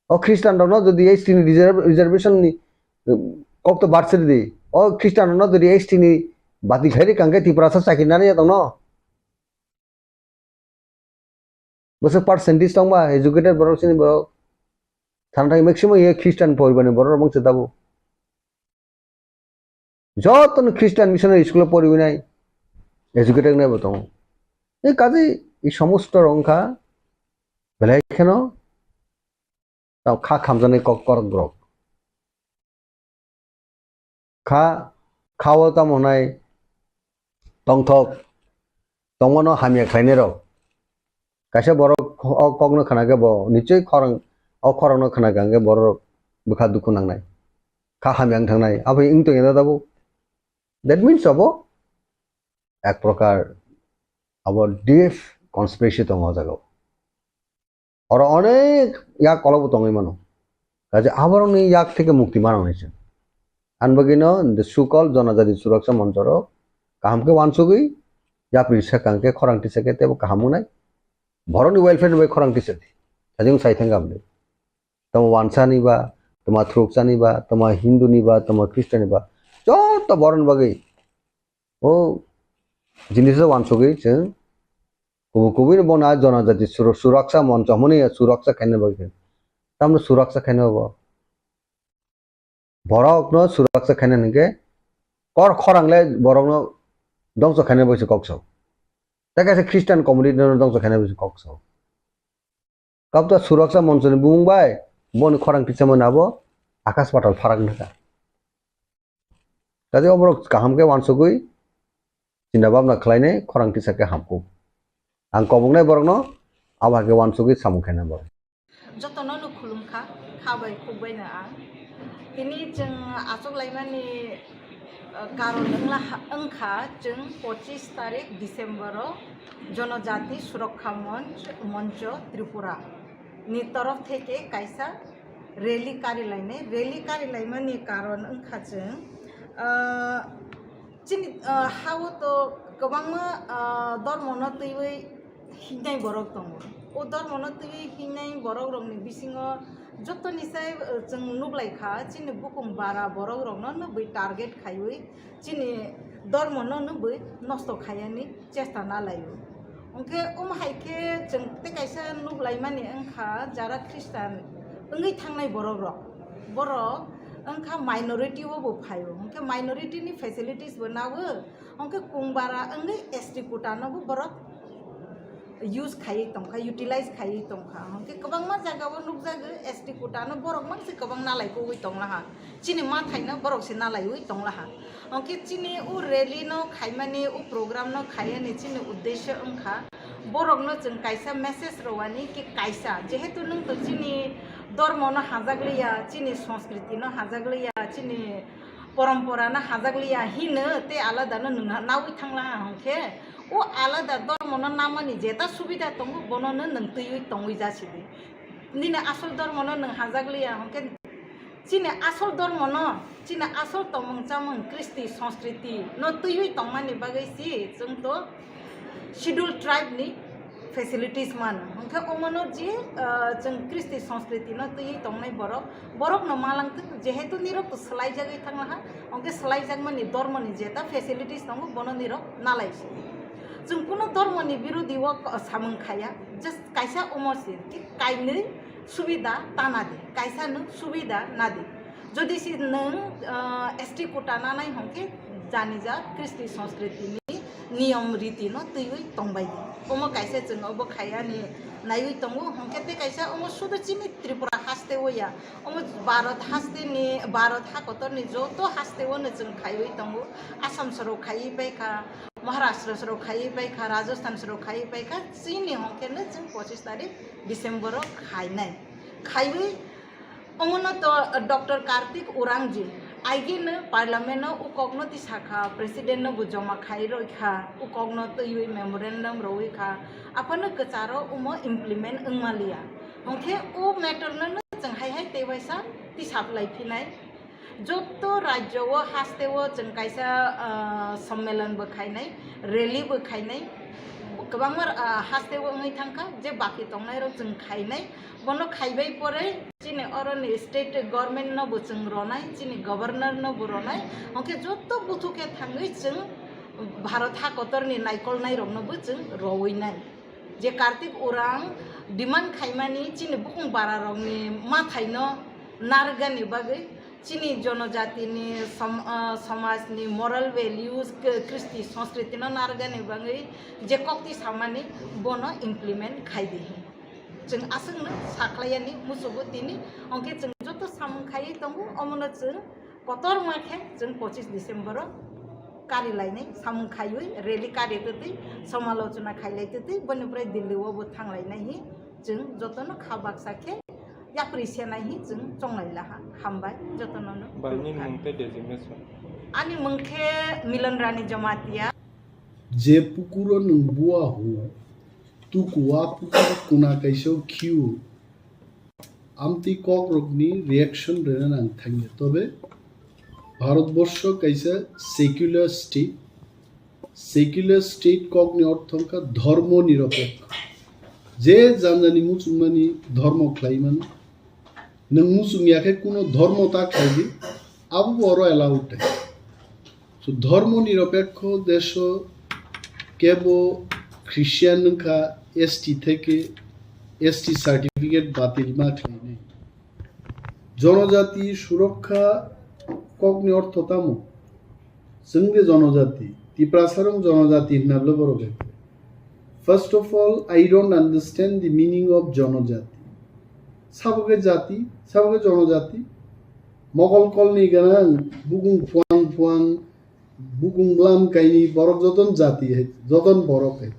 O Christian rokno jodi S T ni reserve-, reservation ni, um, kok to barsiri di. O Christian rokno jodi S T ni bati khairi kangkhe Tiprasa chakri nani ya tongno? Bwswk percentage tongba educated borok chini borok? Thanthai maximum ye Christian poribar ni borok rok mangsa tabuk. Joto no Christian missionary school o poriwi nai, educated nai bo tongo. E kaje e somosto rok wngkha belai kheno tamo kha khamjaknai kok, korok borok. Kha, kha o tamo hwnai tongthok, tongmano hamya khlainai rok. Kaisa borok o kokno khna khe bo nichoi khorang, o khorokno khna kha hwnkhe borok bwkha dukhu nangnai. Kha hamya wng thangnai. Abo wng tongya da tabuk. That means abo ek prokar abo deep conspiracy tongo o jaga o. Oro onek yak kolobo tongwi mano. Kaje aborokni yak theke mukti manangnai se. Ani bagwino the so-called Jonojati Suraksa Monchorok kaham khe wansugwi yapri swkang khe khorang tisa khe teibo kaham wngnai. Borokni welfare ni bai khorang tisa di. Sajwng sai thangkha bwlwi. Tamo wansani ba, tamo thwrwkchani ba, tamo Hindu ni ba, tamo Christian ni ba. Joto borokni bagwi o jinisa wansugwi chwng kubui kubui no bono a Jonojati suru-, Suraksa Moncho hwnmani suraksa khaina bagwi. Tamno suraksa khaina bo. Borokno suraksa khaina hwnkhe kor khorang le borokno dongso khaina bagwi se kok sao. Tei kaisa Christian community no dongso khaina bagwi se kok sao. Kabta Suraksa Monchoni bumung bai boni khorang tisa mani abo akas patal pharak wngkha. Kaje oborok kaham khe wansugwi chinta bhabna khlainai khorang tisa khe hamkuk. Ang koboknai borokno abo hai khe wansugwi samung khainai borok. Jotono no khulumkha, kha bai khuk bai no ang. Tini chwng achuk laimani, uh, karon wngla ha-, wngkha chwng pochis tarik December o Jonojati Surakha Monch, Moncho Tripura ni torof theke kaisa rally kari lainai. Rally kari laimani karon wngkha chwng, uh, chini, uh, ha-o to kwbangma, uh, dormo no twiwi hingnai borok tongo. O dormo no twiwi hingnai borok rokni bisingo jotoni sai, uh, chwng nuklaikha chini bukung bara borok rokno nugwi target khaiwi chini dormo no nugwi nosto khaiyani chesta nalaio. Hwnkhe omo hai khe chwng tei kaisa nuglaimani wngkha jara Christian wngwi thangnai borok rok. Borok wngkha minority o bo phaio. Hwnkhe minority ni facilities bo nawo. Hwnkhe kung bara wngwi S T quota no bo borok use khaiwi tongkha, utilize khaiwi tongkha. Hwnkhe kwbangma jaga o nukjago S T quota no borok mangse kwbang nalai kogwi tonglaha. Chini mathai no borok se nalaiwi tonglaha. Hwnkhe chini o rally no khaimani, o program no khaiyani chini uddesho wngkha borok no chwng kaisa message rwani ki kaisa, jehetu nwng to chini dormo no hajakliya, chini sanskriti no hajakliya, chini porompora no hajakliya hino tei alada no nwng nawi thanglaha hwnkhe o alada dormo no namani jeta subida tongo bono no nwng twiwi tongwi jasidi. Nini asol dormo no nwng hajakliya hwnkhe chini asol dormo no, chini asol tomung chamung, kristi, sanskriti no twiwi tongmani bagwi si chwng to schedule tribe ni facilities mano. Hwnkhe omono je, ah, chwng Kristi Sanskriti no twiwi tongnai borok, borok no malangtwk, jehetu nirok to swlaijagwi thanglaha, hwnkhe swlaijakmani dormoni jeta facilities tongo, bono nirok nalai si. Chwng kuno dormoni birodi o samung khaya, just kaisa omo si, ki kainwi subida tana di, kaisa no subida nadi. Jodi si nwng, ah, S T quota nanai hwnkhe janija Kristi Sanskriti ni niyom riti no twiwi tongbai di. Omo kaisa chwng obo khayani naiwi tongo, hwnkhe tei kaisa omo sudu chini Tripura haste o ya, omo Bharat haste ni, Bharat hakotor ni joto haste o no chwng khaiwi tongo. Assam soro khaiwi paikha, Maharashtra soro khaiwi paikha, Rajasthan soro khaiwi paikha, chini hwnkhe no chwng pochis tarik December o khainai. Khaiwi Omono to Doctor Kartik Urangji, aigino parliament no ukokno tisakha, president no bo joma khai roi kha, ukokno twiwi memorandum roi kha, aphano kwcharo omo implement wngmaliya. Hwnkhe o matter no no chwng hai hai tei waisa tisaplai phinai. Jotto rajyo o haste o chwng kaisa, ah, sommelon bo khainai, rally bo khainai, kwbangma, ah, haste o wngwi thangkha je baki tongnai rok chwng khainai. Bono khaibai pore chini oroni state government no bo chwng ronai, chini governor no bo ronai, hwnkhe joto buthu khe thangwi chwng Bharat hakotor ni naikolnai rok no bo chwng rowinai. Je Kartik Urang demand khaimani chini bukung bara rok ni mathai no narwkani bagwi chini jonojati ni som-, ah, somaj ni moral values, k-, kristi sanskriti no narwkani bagwi je kokti samani bono implement khai di. Chwng aswkno sakhlaiyani musugo tini, hwnkhe chwng joto samung khaiwi tongo, omono chwng kotorma khe chwng pochis December o kari lainai samung khaiwi rally kari twtwi somalochona khailai twtwi boni pore Delhi o bo thanglainai hi chwng jotono kha baksa khe yapri senai hi chwng chonglai laha. Hambai jotono no. Bai, nini mung tei designation? Ani mung khe Milan Rani Jamatia. Je pukuro nwng bua hu, tuku a pukur kuna kaisa khiu. Amtwi kokrokni reaction rwna nang thangya. Tobe Bharatborsho kaisa secular state. Secular state kokni ortho wngkha dhormo nirapekho. Je janjani muchungmani dhormo khlai mano. Nwng muchung ya khe kuno dhormo ta khlai di, abo bo oro allowed hai. So, dhormo nirapekho desho kebo Christian wngkha, S T theke S T certificate batil ma khlainai. Jonojati surokha kokni ortho tamo? Chwng de jonojati, Tiprasarong jonojati hwnna bwle borok hai. First of all, I don't understand the meaning of jonojati. Sabo khe jati, sabo khe jonojati. Mokol kolni ganang, bukung phuang phuang, bukung bwlam kaini borok joton jati hai, joton borok hai.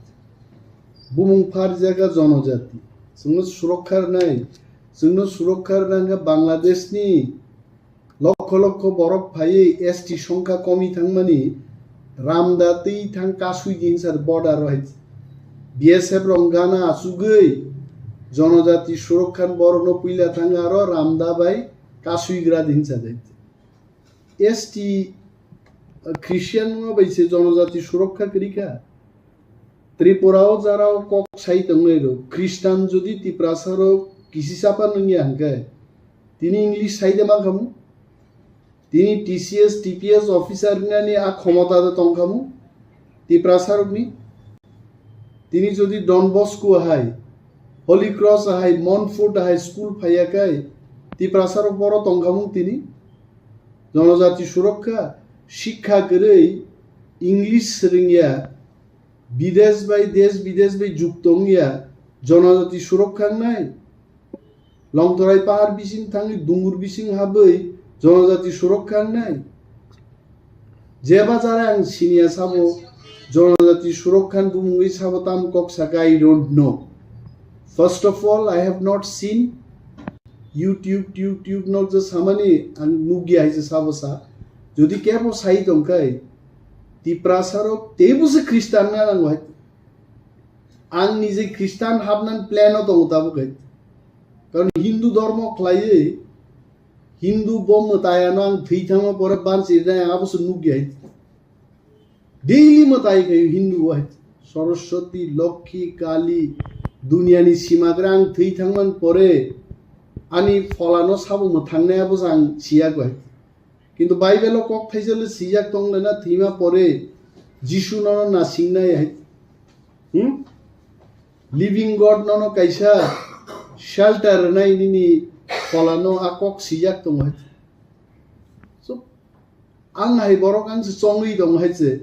Bumung phar jaga jonojati. Chwngno surokha rwnai, chwngno surokha rwna hwnkha Bangladeshni lokho lokho borok phaiwi S T songkha komi thangmani, ramda twi thang kasui di hinsa border o hai. B S F rong gana achugwi jonojati surokha ni borokno puila thang aro ramda bai kasui gra di hinsa de. S T, uh, Christian no bai se jonojati surokha kwrwi kha. Tripura o jara o kok sai tongnai rok, Christian jodi Tiprasa rok kisi chapa nungya hwnkhe, tini English sai de mankhamu? Tini T C S, T P S officer wngnani a khomota de tongkhamu Tiprasa rokni? Tini jodi Don Bosco hai, Holy Cross hai, Montfort hai school phaiya khai Tiprasa rok boro tongkhamu tini? Jonojati surokha, shikha kwrwi, English swrwngya, bidesh bai, desh bidesh bai jukto wngya, jonojati surokha wngnai? Longtorai pahar bising thangwi dungur bising habwi jonojati surokha wngnai? Je bazar ang siniya sabo, jonojati surokha ni bumungwi sabo tam kok saka, I don't know. First of all, I have not seen YouTube, YouTube, YouTube nok je samani ang nukya hai se sabo sa. Jodi kebo sai tongkhai, Tiprasa rok teibo se Christian na nang hai. Ang nije Christian hapnan plan o tongo tabuk hai. Karon Hindu dhormo khlaiwi, Hindu bo mwtai ano ang thwi thangma pore bansi rinai ang abo se nukya hai. Daily mwtai khai Hindu hai. Saraswati, Lokhi, Kali, duniyani simagra ang thwi thangman pore ani pholano sabo mwthangnai abo ang siya goi. Kintu Bible o kok thaisa le sijak tong le na thwima pore Jisu nono nasingnai hai. Hmm? Living God nono kaisa shelter rwnai nini pholano a kok sijak tongo hai. So, ang hai borok ang se chongwi tongo hai se.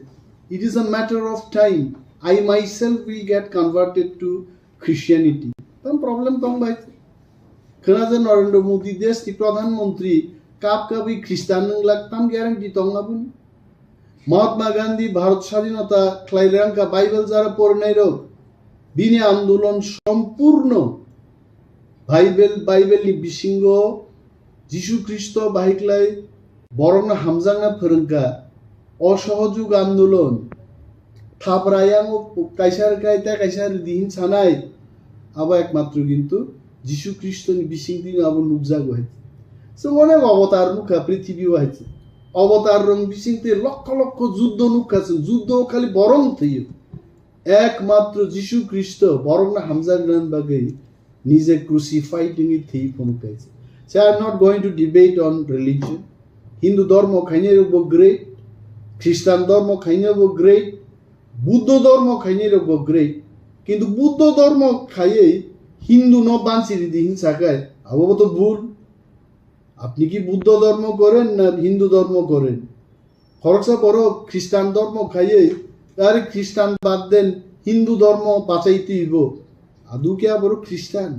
It is a matter of time. I myself will get converted to Christianity. Tam problem tong bai. Khwna je Narendra Modi desh ni Pradhan Mantri kap kabwi Christian nwnglak tam guarantee tong aboni. Mahatma Gandhi Bharat Sadhinata khlai rangka Bible jara porinai rok. Bini andolon sompurno Bible, Bible ni bisingo Jisu Khristo bahai khlai borokno hamjakna phwrwngkha. Osohojog andolon, thapra yango kaisa rwkha, tei kaisa rwdi hin sanai, abo ekmatro kintu Jisu Khristo ni bisingtwi abo nukjago hai. Chwng onek avatar nukha prithibi o hai. Avatar rok bisingtwi lokho lokho juddo nukha chwng, juddo khali borok thwiyo. Ekmatro Jisu Khristo borokno hamjakna bagwi nije crucified wngwi thwi phunuk kaisa. So I am not going to debate on religion. Hindu dhormo khainai rok bo great, Christian dhormo khainai bo great, Buddho dhormo khainai rok bo great. Kintu Buddho dhormo khaiwi Hindu no banchi ridi hin sakai, abo bo to bhul. আপনি কি বুদ্ধ ধর্ম করেন না হিন্দু ধর্ম করেন? Khoroksa borok Christian dhormo khaiwi, are Christian bad den Hindu dhormo bachai twibo. Adu khe a borok Christian?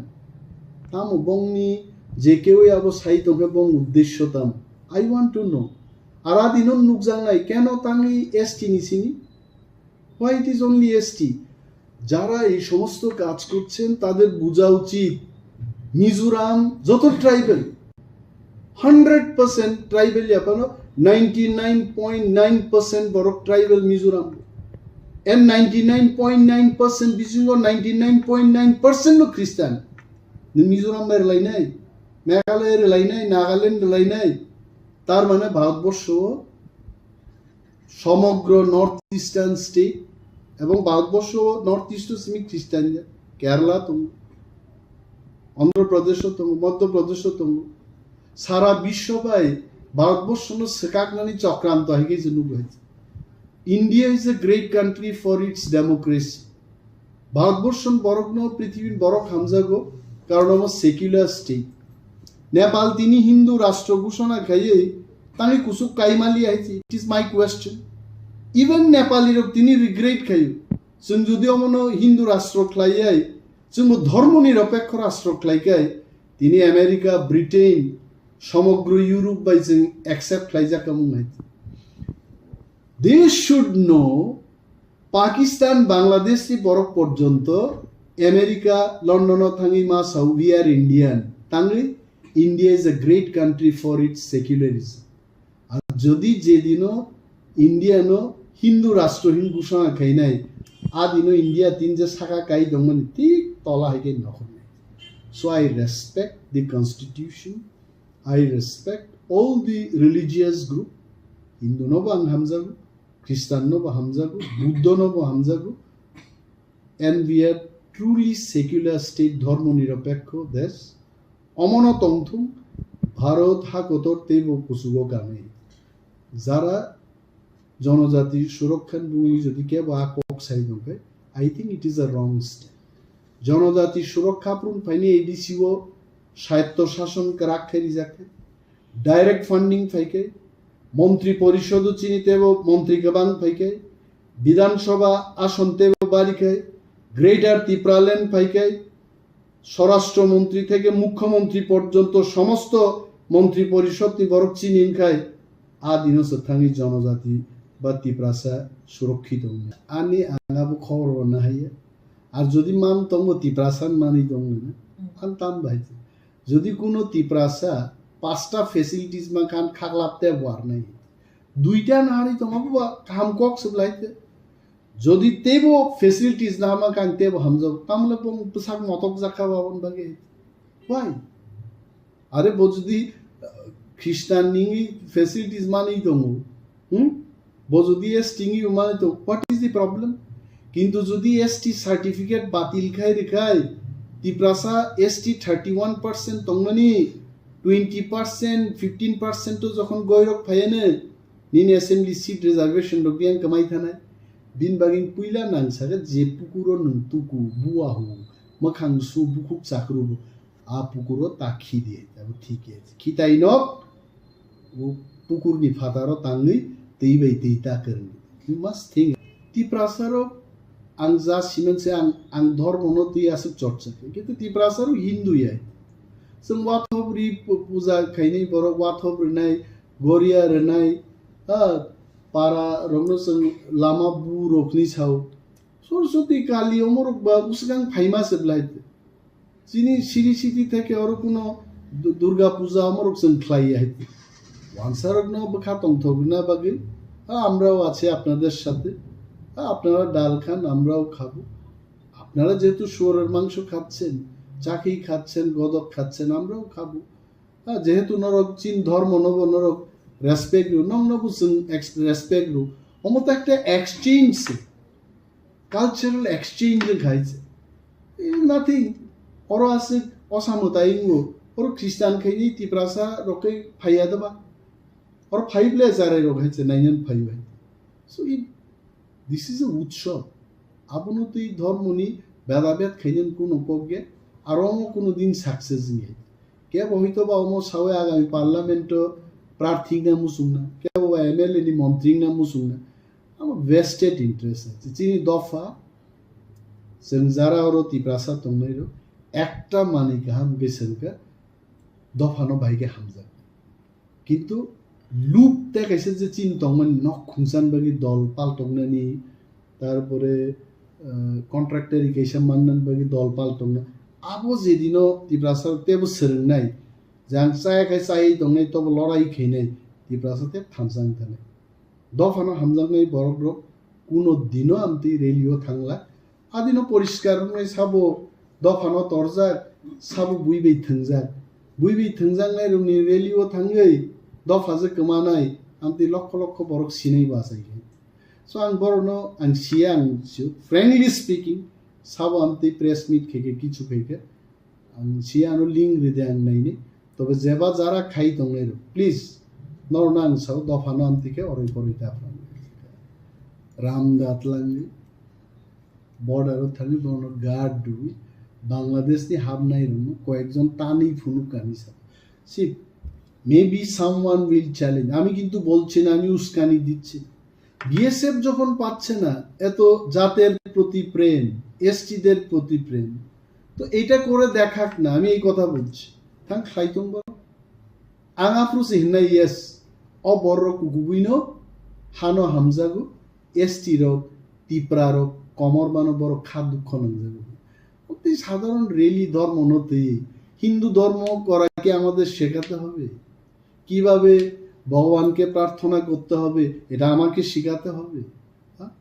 Tamo bongni je keui abo sai tongkhe bong uddesyo tamo? I want to know. Ar adino nukjaknai keno tangwi S T ni simi? Why it is only S T? যারা এই সমস্ত কাজ করছেন তাদের বোঝা উচিত মিজোরাম যত tribal, hundred percent tribal, এখনো ninety nine point nine percent বড় ট্রাইবেল মিজোরাম। এর ninety nine point nine percent বিশিঙ্গ ninety nine point nine percent Christian. Mizoram রেলাই নাই, মেঘালয় রেলাই নাই, নাগাল্যান্ড রেলাই নাই। তার মানে ভারতবর্ষ সমগ্র নর্থ ইস্টার্ন স্টেট এবং Bharatvarsha north east simi Christian ya. Kerala tongo, Andhra Pradesh tongo, Madhya Pradesh tongo. Sara biswo bai Bharatborsho no swkaknani chokranto hai khe se nugo hai. India is a great country for its democracy. Bharatborsho ni borokno prithibini borok hamjago, karon omo secular state. Nepal tini Hindu rastro ghoshona khaiwi tangwi kuchuk kaimali hai se, it is my question. Even Nepali rok tini regret khaio. Chwng jodi omono Hindu rastro khlaiwi, chwngbo dhormoni nirapekho rastro khlaikai, tini America, Britain, somogro Europe bai chwng accept khlaijak wng hai. They should know Pakistan, Bangladesh ni borok porjonto America, London o thangwi ma sao, "We are Indian." Tangwi, "India is a great country for its secularism." Ar jodi je dino India no Hindu rastro hin ghoshona khainai, a dino India tin je saka kai tongmani thik tola hai khe nokhornai. So I respect the constitution, I respect all the religious group, Hindu no bo ang hamjago, Christian no bo hamjago, Buddho no bo hamjago, and we are truly secular state, dhormo nirapekho desh. Omono tongthung, Bharat ha kotor teibo kuchugo kanwi. Jara jonojati surokha ni bumungwi jodi kebo a kok sai tongkhe, I think it is a wrong step. Jonojati surokha phuru phaini A D C o swayatto shason kwrak khe rijak khe, direct funding phaikai, Montri Porisodo chini tebo montri kwbang phaikai, Bidhan Sabha ason tebo barikai, Greater Tipraland phaikai, স্বরাষ্ট্রমন্ত্রী থেকে মুখ্যমন্ত্রী পর্যন্ত সমস্ত মন্ত্রী পরিষদ ni borok chini wngkhai, a dino se thangwi jonojati ba Tiprasa surokkhito wngnai. Ani ang abo khobor bo nahaiya. Ar jodi man tongo Tiprasa manwi tongna, ang tam bai. Jodi kuno Tiprasa pasta facilities mankha, ang khaklap tebo arnai. Duita naharwi tongo bo kaham kok se belai te. Jodi teibo facilities nahama kang teibo hamjak, tamle bong bwsak motok jakha babon bagwi. Why? Are bo jodi, uh, Christian nini facilities manwi tongo, hmm? Bo jodi S T nini manwi tongo, what is the problem? Kintu jodi S T certificate batil khai rwkhai, Tiprasa S T thirty one percent tongmani twenty percent, fifteen percent to jokhon goirok phaiyanw, nini assembly seat reservation rok yang kwmai thanai. Bin bagwi puila nang saga je pukuro nwng tuku, buahu, mwkhang su, bukhuk chakru, a pukuro ta khi di, abo thik ya. Khitai nok, o pukurni phataro tangwi twi bai twi ta kwrwng. You must think. Tiprasa rok ang ja siman se ang, ang dhormo no twi aswk chorcha khe. Kintu Tiprasa rok Hindu ya. Chwng wathop ri pu-, puja khainai borok wathop rwnai, goria rwnai, ha, para rokno chwng lama bu rokni sao. Soroswti Kali omorok ba usgang phaima se blai. Chini siri siti theke oro kuno Du-, Durga Puja omorok chwng khlai ya hai. Wansarokno bwkha tongthok rwna bagwi, ha, আমরাও আছি আপনাদের সাথে, ha, আপনারা ডাল খান, আমরাও খাবো। আপনারা যেহেতু শুয়োরের মাংস খাচ্ছেন, চাকি খাচ্ছেন, গদক খাচ্ছেন, আমরাও খাবো। Ha, যেহেতু norok chin dhormo no bo norok respect rw, nokno bo chwng ex-, respect rw. Omo to ekta exchange se. Cultural exchange wng khai se. Eh, nothing. Oro aswk osamo tai wngo. Oro Christian khaini Tiprasa rok khe phaiya da ba. Oro phai ble charai rok hai se nainan phai bai. So it, this is a utsav. Abono twi dhormoni bedabed khainani kuno kok ya. Aro omo kuno din success wng ya. Kebo hoito ba omo sawi agami parliament o prarthi wngna muchungna, kebo ba M L A ni montri wngna muchungna. Amo vested interest ase. Chini dopha, chwng jara oro Tiprasa tongnai rok, ekta manwi kaham khe chwng kha, dophano bahai khe hamjak. Kintu luk tei kaisa je chini tongmani nok khungsan bagwi dol pal tongnani, tarpore, eh, contractor kaisa mannani bagwi dol pal tongna. Abo je dino Tiprasa tebo swrwngnai, je ang chaya khai chaywi tongnai, tobo lorai khainai, Tiprasa tei thansa wng thanai. Dophano hamjaknai borok rok kuno dino amtwi rally o thangla. Adino poriskar wngnai sabo dophano torjak, sabo bui bai thwngjak. Bui bai thwngjaknai rokni rally o thangwi dopha je kwmanai, amtwi lokho lokho borok sinai bachai khe. So ang borokno ang siya, ang sio, frankly speaking, sabo amtwi press meet khe khe kichu khe khe, ang si ano link ride ang naini. Tobe jeba jara khai tongnai rok, please, norno ang sao, dophano amtwi khe oroi poroi ta phrang. Ram da atlangi, border o thangwi bono guard rwi, Bangladesh ni habnai rokno koyekjon tanwi phunuk kani sa. See, maybe someone will challenge. আমি কিন্তু বলছি না, আমি উস্কানি দিচ্ছি না। বিএসএফ যখন পাচ্ছে না, এত জাতের প্রতি প্রেম, এসটিদের প্রতি প্রেম, তো এটা করে দেখাক না, আমি এই কথা বলছি। Thang khlai tong bo. Ang aphuru se hinnai, yes, o borok kukubuino hano hamjago, S T rok, Tipra rok, Komormano borok kha dukho nangjago. Tei sadharon rally dhormo no twi, Hindu dhormo kora ki amader shekhate hobe? কিভাবে ভগবানকে প্রার্থনা করতে হবে, এটা আমাকে শেখাতে হবে? হ্যাঁ?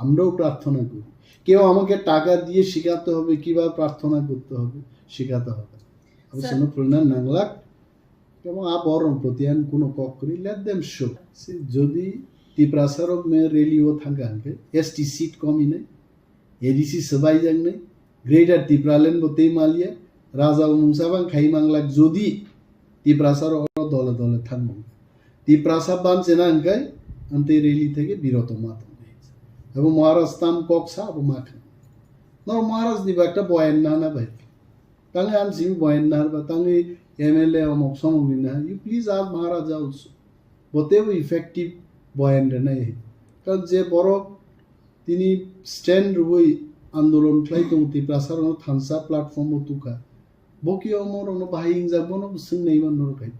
আমরাও প্রার্থনা করি। কেউ আমাকে টাকা দিয়ে শেখাতে হবে, কিভাবে প্রার্থনা করতে হবে, শেখাতে হবে। Abo sir, sino purna nanglak, এবং a borok proti ang kuno kok kwrwi, let them show. Si jodi Tiprasa rok me rally o thangka hwnkhe, S T seat komi nai, A D C swbaijaknai, Greater Tipraland bo tei maliya, raja bo mungsa bang khai manglak jodi Tiprasa rok oro dole dole thangmung. Tiprasa banchena hwnkhe, amtwi rally theke biroto ma tongdi. Abo Maharaj tam kok sa, abo ma khan. Nor Maharaj ni ba ekta boyan nana bai. Tangwi ang simi boyan nar ba, tangwi M L A omok somok ni na, you please ask Maharaja also. Bo teibo effective boyan rwnai hai. Karon je borok tini stand rwui andolon khlai tongo, Tiprasa rokno thansa platform o tukha. Bo ki omo rokno bahai hingjak, bono bo swngnai man norok hai.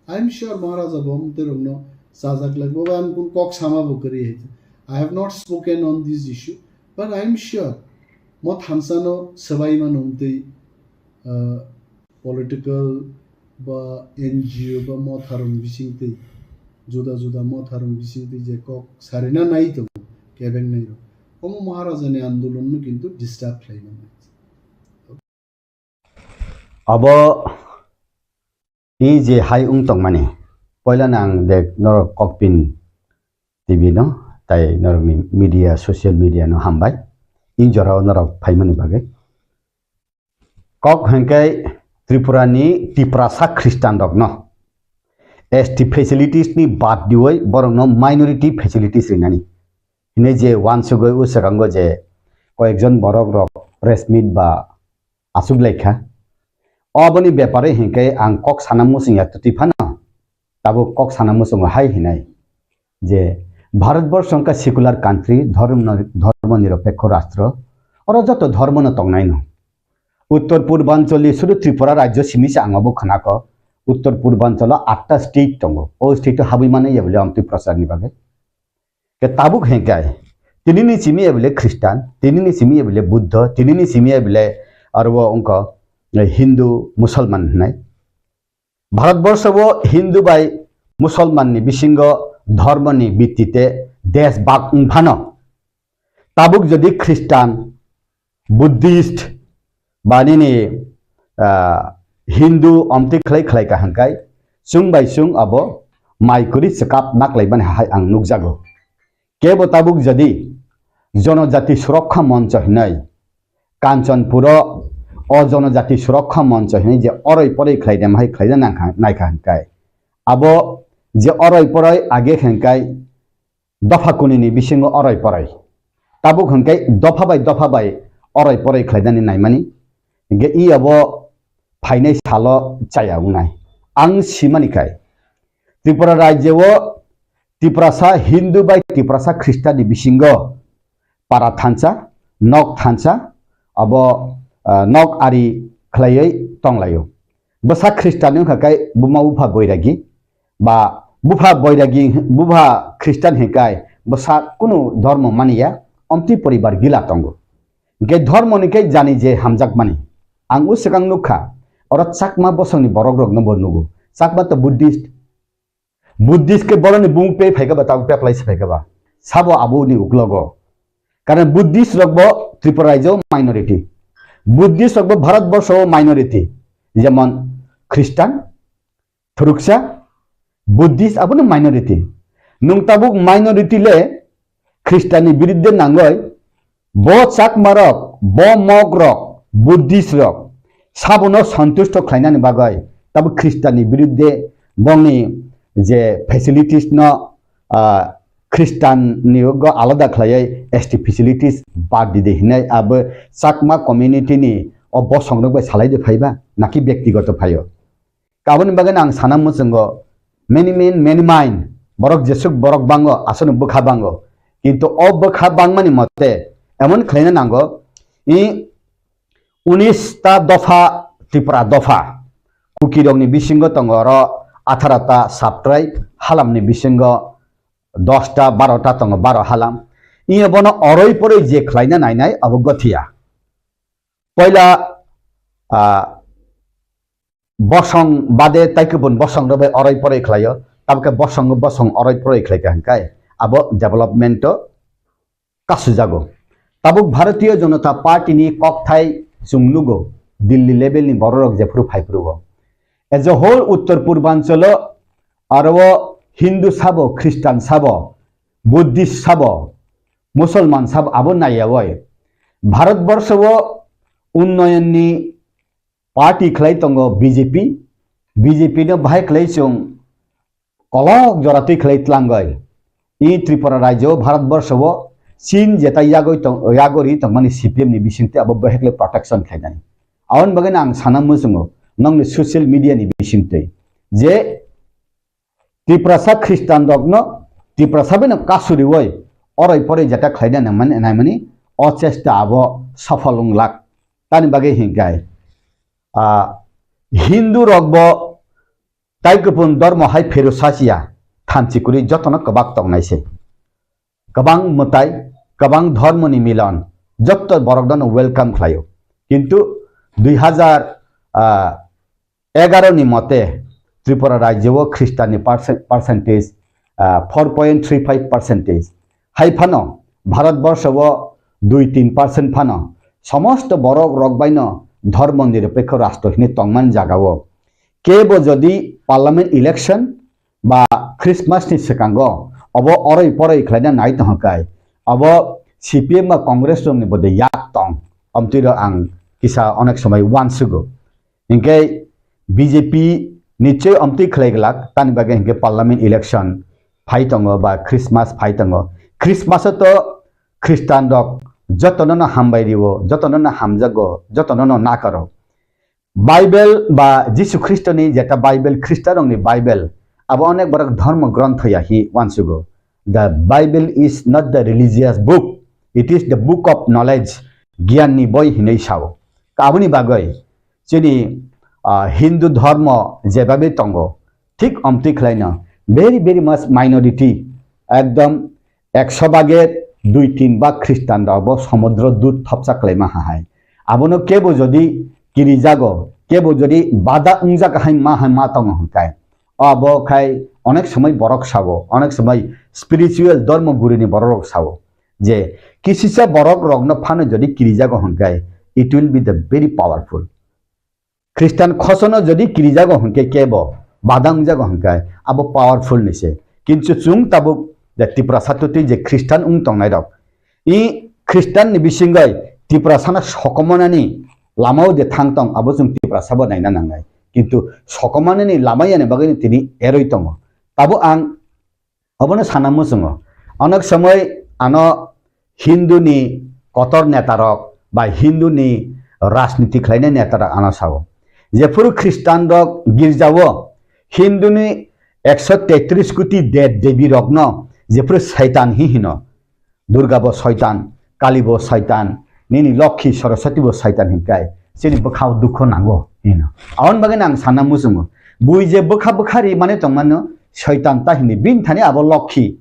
I am sure Maharaja bo omo tei rokno chajak lai. Bo ang kun kok sama bo kwrwi hai. I have not spoken on this issue, but I am sure mo thansa no swbai mano wngtwi, ah, political ba N G O ba motharong bisingtwi, juda juda motharong bisingtwi je kok sarina nai tongo, kebeng nai rok. Omo Maharaja ni andolon no kintu disturb khlai mano. Abo tini je hai wng tongmani, poila no ang de norok kokpin T V no, tai norokni media, social media no hambai. I jorao norok phaimani bagwi. Kok hwnkhe Tripura ni Tiprasa Khristan rokno S T facilities ni bad diwi borokno minority facilities rinani hinwi je wansugwi o swkango je koyekjon borok rok press meet ba aswk laikha. Oboni bepare hinkhe ang kok sana muchung ya twtwi phano tabuk kok sana muchungo hai hinai je Bharatborsho wngkha secular country, dhormo, dhormo nirapekho rastro, oro joto dhormo no tongnai no. Uttor Purbanchal ni sudu Tripura rajyo simi se ang obo khwnakho. Uttor Purbanchal o atta state tongo. O state o habwi mano ya bole amtwi prachar ni bagwi. Ke tabuk hengkai. Tini ni simi ya bole Christian, tini ni simi ya bole Buddha, tini ni simi ya bole arbo wngkha Hindu, Musalman hinai. Bharatborsho o Hindu bai Musalman ni bisingo dhormo ni bittite desh bak wng phano, tabuk jodi Christian, Buddhist ba nini, ah, Hindu omtwi khlai khlai ka hwnkai, chwng bai chwng abo mai kwrwi chwkap naklaimani hai ang nukjago. Kebo tabuk jodi Jonojati Surokha Moncho hinwi Kanchanpuro o Jonojati Surokha Moncho hinwi je oroi poroi khlaidem hai khlaina nangkha, naikha hwnkai. Abo je oroi poroi age hwnkai dopha kunini bisingo oroi poroi. Tabuk hwnkai dopha bai dopha bai oroi poroi khlainani naimani. Hingke i abo phainai salo chaya wngnai. Ang simani khai Tripura rajyo o Tiprasa Hindu bai Tiprasa Khristanni bisingo para thansa, nok thansa, abo, ah, nok ari khlaiwi tonglaio. Bwsa Khristanni wngkha khe buma bupha boiragi, ba bupha boiragi, bupha Khristan hinkai bwsa kunu dhormo maniya, omtwi poribar gila tongo. Hingke dhormoni khe jani je hamjakmani. Ang o swkang nukha, oro Chakma bosongni borokrokno bo nugo. Chakma to Buddhist. Buddhist khe boroni bumung pe phaikha ba, tabuk peplai se phaikha ba. Sabo aboni uklogo. Karon Buddhist rok bo Tripura rajyo minority. Buddhist rok bo Bharat borsho minority. Jemon Christian, Thuruksa, Buddhist abono minority. Nwng tabuk minority le Khristanni biruddhe nangoi, bo Chakmarok, bo Mogrok, Buddhistrok sabono santusto khlainani bagwi tabuk Khristanni biruddhe bongni je facilities no, ah, Khristanni ugo alada khlaiwi S T facilities bad dide hinai abo Chakma community ni o bosongrok bai salaide phaiba naki bektigoto phaio. Aboni bagwi ang sana muchungo, many men, many mind, borok jesuk borok bango, aswkno bwkha bango. Kintu o bwkha bangmani mote emon khlaina nango, i unis ta dopha, Tripura dopha, Kukirokni bisingo tongo oro atharo ta sub-tribe, Halamni bisingo dos ta, baro ta tongo, baro Halam. Iyo bono oroi poroi je khlaina nainai, abo gothiya. Poila, ah, bosong bade tai kubun bosong rok bai oroi poroi khlaio, tabukhe bosong bosong oroi poroi khlaikha hwnkhe abo development o kasujago. Tabuk Bharatiya Janata Party ni kokthai chwng nugo, Delhi level ni borok rok jephuru phaiphuru o. As a whole Uttor Purbanchalo aro o Hindu sabo, Christian sabo, Buddhist sabo, Musulman sabo abo naiyawi. Bharat borsho o unnoyon ni party khlai tongo B J P, B J P no bahai khlai chwng kolok jora twi khlai tlangwi. I Tripura rajyo Bharat borsho o Chin jetai yagwi tong, yagori tongmani C P M ni bisingtwi abo bahai khlai protection khlainai. Aboni bagwi no ang sana muchungo nokni social media ni bisingtwi je Tiprasa Khristan rokno Tiprasa bai no kasuriwi oroi poroi jeta khlaina nangmani, naimani o chesta abo sofol wnglak. Tani bagwi hinkhai, ah, Hindu rok bo tai kupun dormo hai phero sachiya, thanchi kwrwi jotono kwbak tongnai se. Kwbang mwtai, kwbang dhormoni milon, jotto borok dono welcome khlaio. Kintu dui hazar, ah, egaro ni mote Tripura rajyo o Khristanni percent-, percentage, ah, four point three five percentage. Hai phano Bharat borsho o dui tin percent phano somosto borok rok baino dhormo nirapekho rastro hinwi tongmani jagao kebo jodi parliament election ba Christmas ni swkango obo oroi poroi khlaina nai tongkha kai, obo C P M ba Congress rokni bode yak tong. Omtwi rok ang kisa onek somoi uansugo. Hinkhe B J P nichoi omtwi khlai glak, tani bagwi hinkhe parliament election phai tongo ba Christmas phai tongo. Christmas o to Christian rok jotono no hambai rio, jotono no hamjago, jotono no nakaro. Bible ba Jisu Khristoni jeta Bible, Khristanrokni Bible, abo onek borok dhormo grontho ya hi uansugo. The Bible is not the religious book, it is the book of knowledge, giyanni boi hinwi sao. Aboni bagwi chini, ah, Hindu dhormo jebabe tongo, thik omtwi khlaino, very, very much minority, ekdom ekso bage dui tin bak Khristan rok bo somudro dut thopsa khlaima hahai. Abono kebo jodi kirijago, kebo jodi bada wngjak hai ma hai ma tongo hwnkai. Abo khai onek somoi borok sao, onek somoi spiritual dhormo gurini borok rok sao je kisisa borok rokno phano jodi kirijago hwnkai, it will be the very powerful. Khristan khosono jodi kirijago hwnkhe kebo, badang jago hwnkhe abo powerful ni se. Kintu chwng tabuk je Tiprasa twtwi je Khristan wng tongnai rok, i Khristan ni bisingoi Tiprasano sokomornani lamao je thang tong, abo chwng Tiprasa bo naina nangnai. Kintu sokomornani lama yani bagwi tini eroi tongo. Tabuk ang Obono sana muchungo. Onek somoi ano Hindu ni kotor neta rok bai Hindu ni rajniti khlainai neta rok ano sao. Jephuru Khristan rok girjao Hindu ni ekso tetris koti dev devi rokno jephuru Saitan hi hino. Durga bo Saitan, Kali bo Saitan, nini Lokhi Saraswati bo Saitan hinkai, chini bwkhao dukho nango hino. Aboni bagwi ang sana muchungo. Bui je bwkha bwkha ri mane tongmano Saitan ta hini. Bini thani abo Lokhi,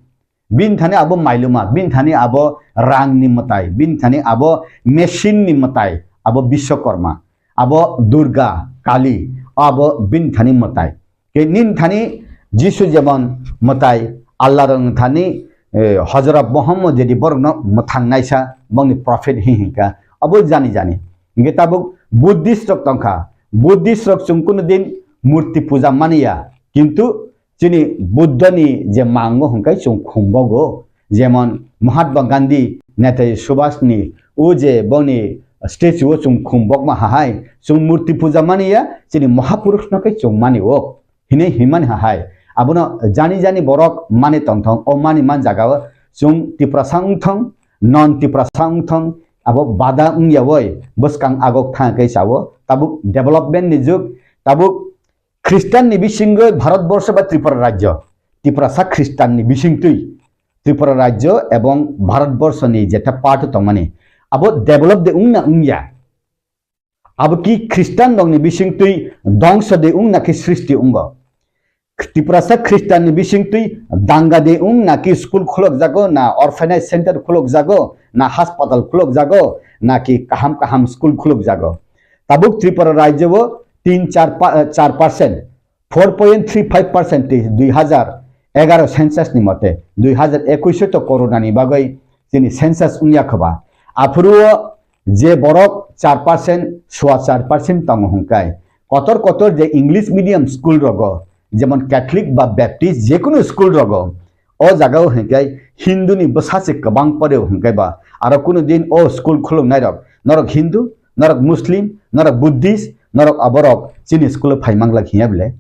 bini thani abo mailuma, bini thani abo rang ni mwtai, bini thani abo machine ni mwtai, abo Biswakarma, abo Durga, Kali, abo bini thani mwtai. Ke nin thani Jisu jemon mwtai Allah rok thani, eh, Hojrot Muhammad jadi borokno mwthang naisa bongni prophet hi hinka abo jani jani. Hingke tabuk Buddhist rok tongkha. Buddhist rok chwng kunu din murti puja maniya. Kintu chini Buddha ni je mango hingkai chwng khumbogo. Jemon Mahatma Gandhi, Netaji Subhash ni o je bongni statue o chwng khum bokma hahai, chwng murti puja maniya, chini Mahapurush no khe chwng mani o. Hinwi himani hahai. Abono jani jani borok mani tongthong, o mani man jaga o chwng Tiprasa wngthong, non Tiprasa wngthong, abo bada wngya woi, bwskang agok thang khe sao, tabuk development ni jug, tabuk Khristanni bisingwi Bharatborsho ba Tripura rajyo, Tiprasa Khristanni bisingtwi Tripura rajyo ebong Bharatborshoni jeta part tongmani, abo develop de wngna wngya? Abo ki Khristan rokni bisingtwi dongso de wngna khe srishti wngo? Tiprasa Khristanni bisingtwi danga de wngna ki school khulok jago, na orphanage center khulok jago, na hospital khulok jago, na ki kaham kaham school khulok jago? Tabuk Tripura rajyo o tin char pa-, char percent, four point three five percent tei dui hazar egaro census ni mote, dui hazar ekush o to corona ni bagwi chini census wngya khoba. Aphuru o je borok char percent, sua char percent tongo hwnkai, kotor kotor je English medium school rogo, jemon Catholic ba Baptist, jekunu school rogo, o jaga o hwnkai Hindu ni bwsa se kwbang pore o hwnkai ba, aro kunu din o school khuluknai rok, norok Hindu, norok Muslim, norok Buddhist, norok aborok chini school o phai manglak hinya bile?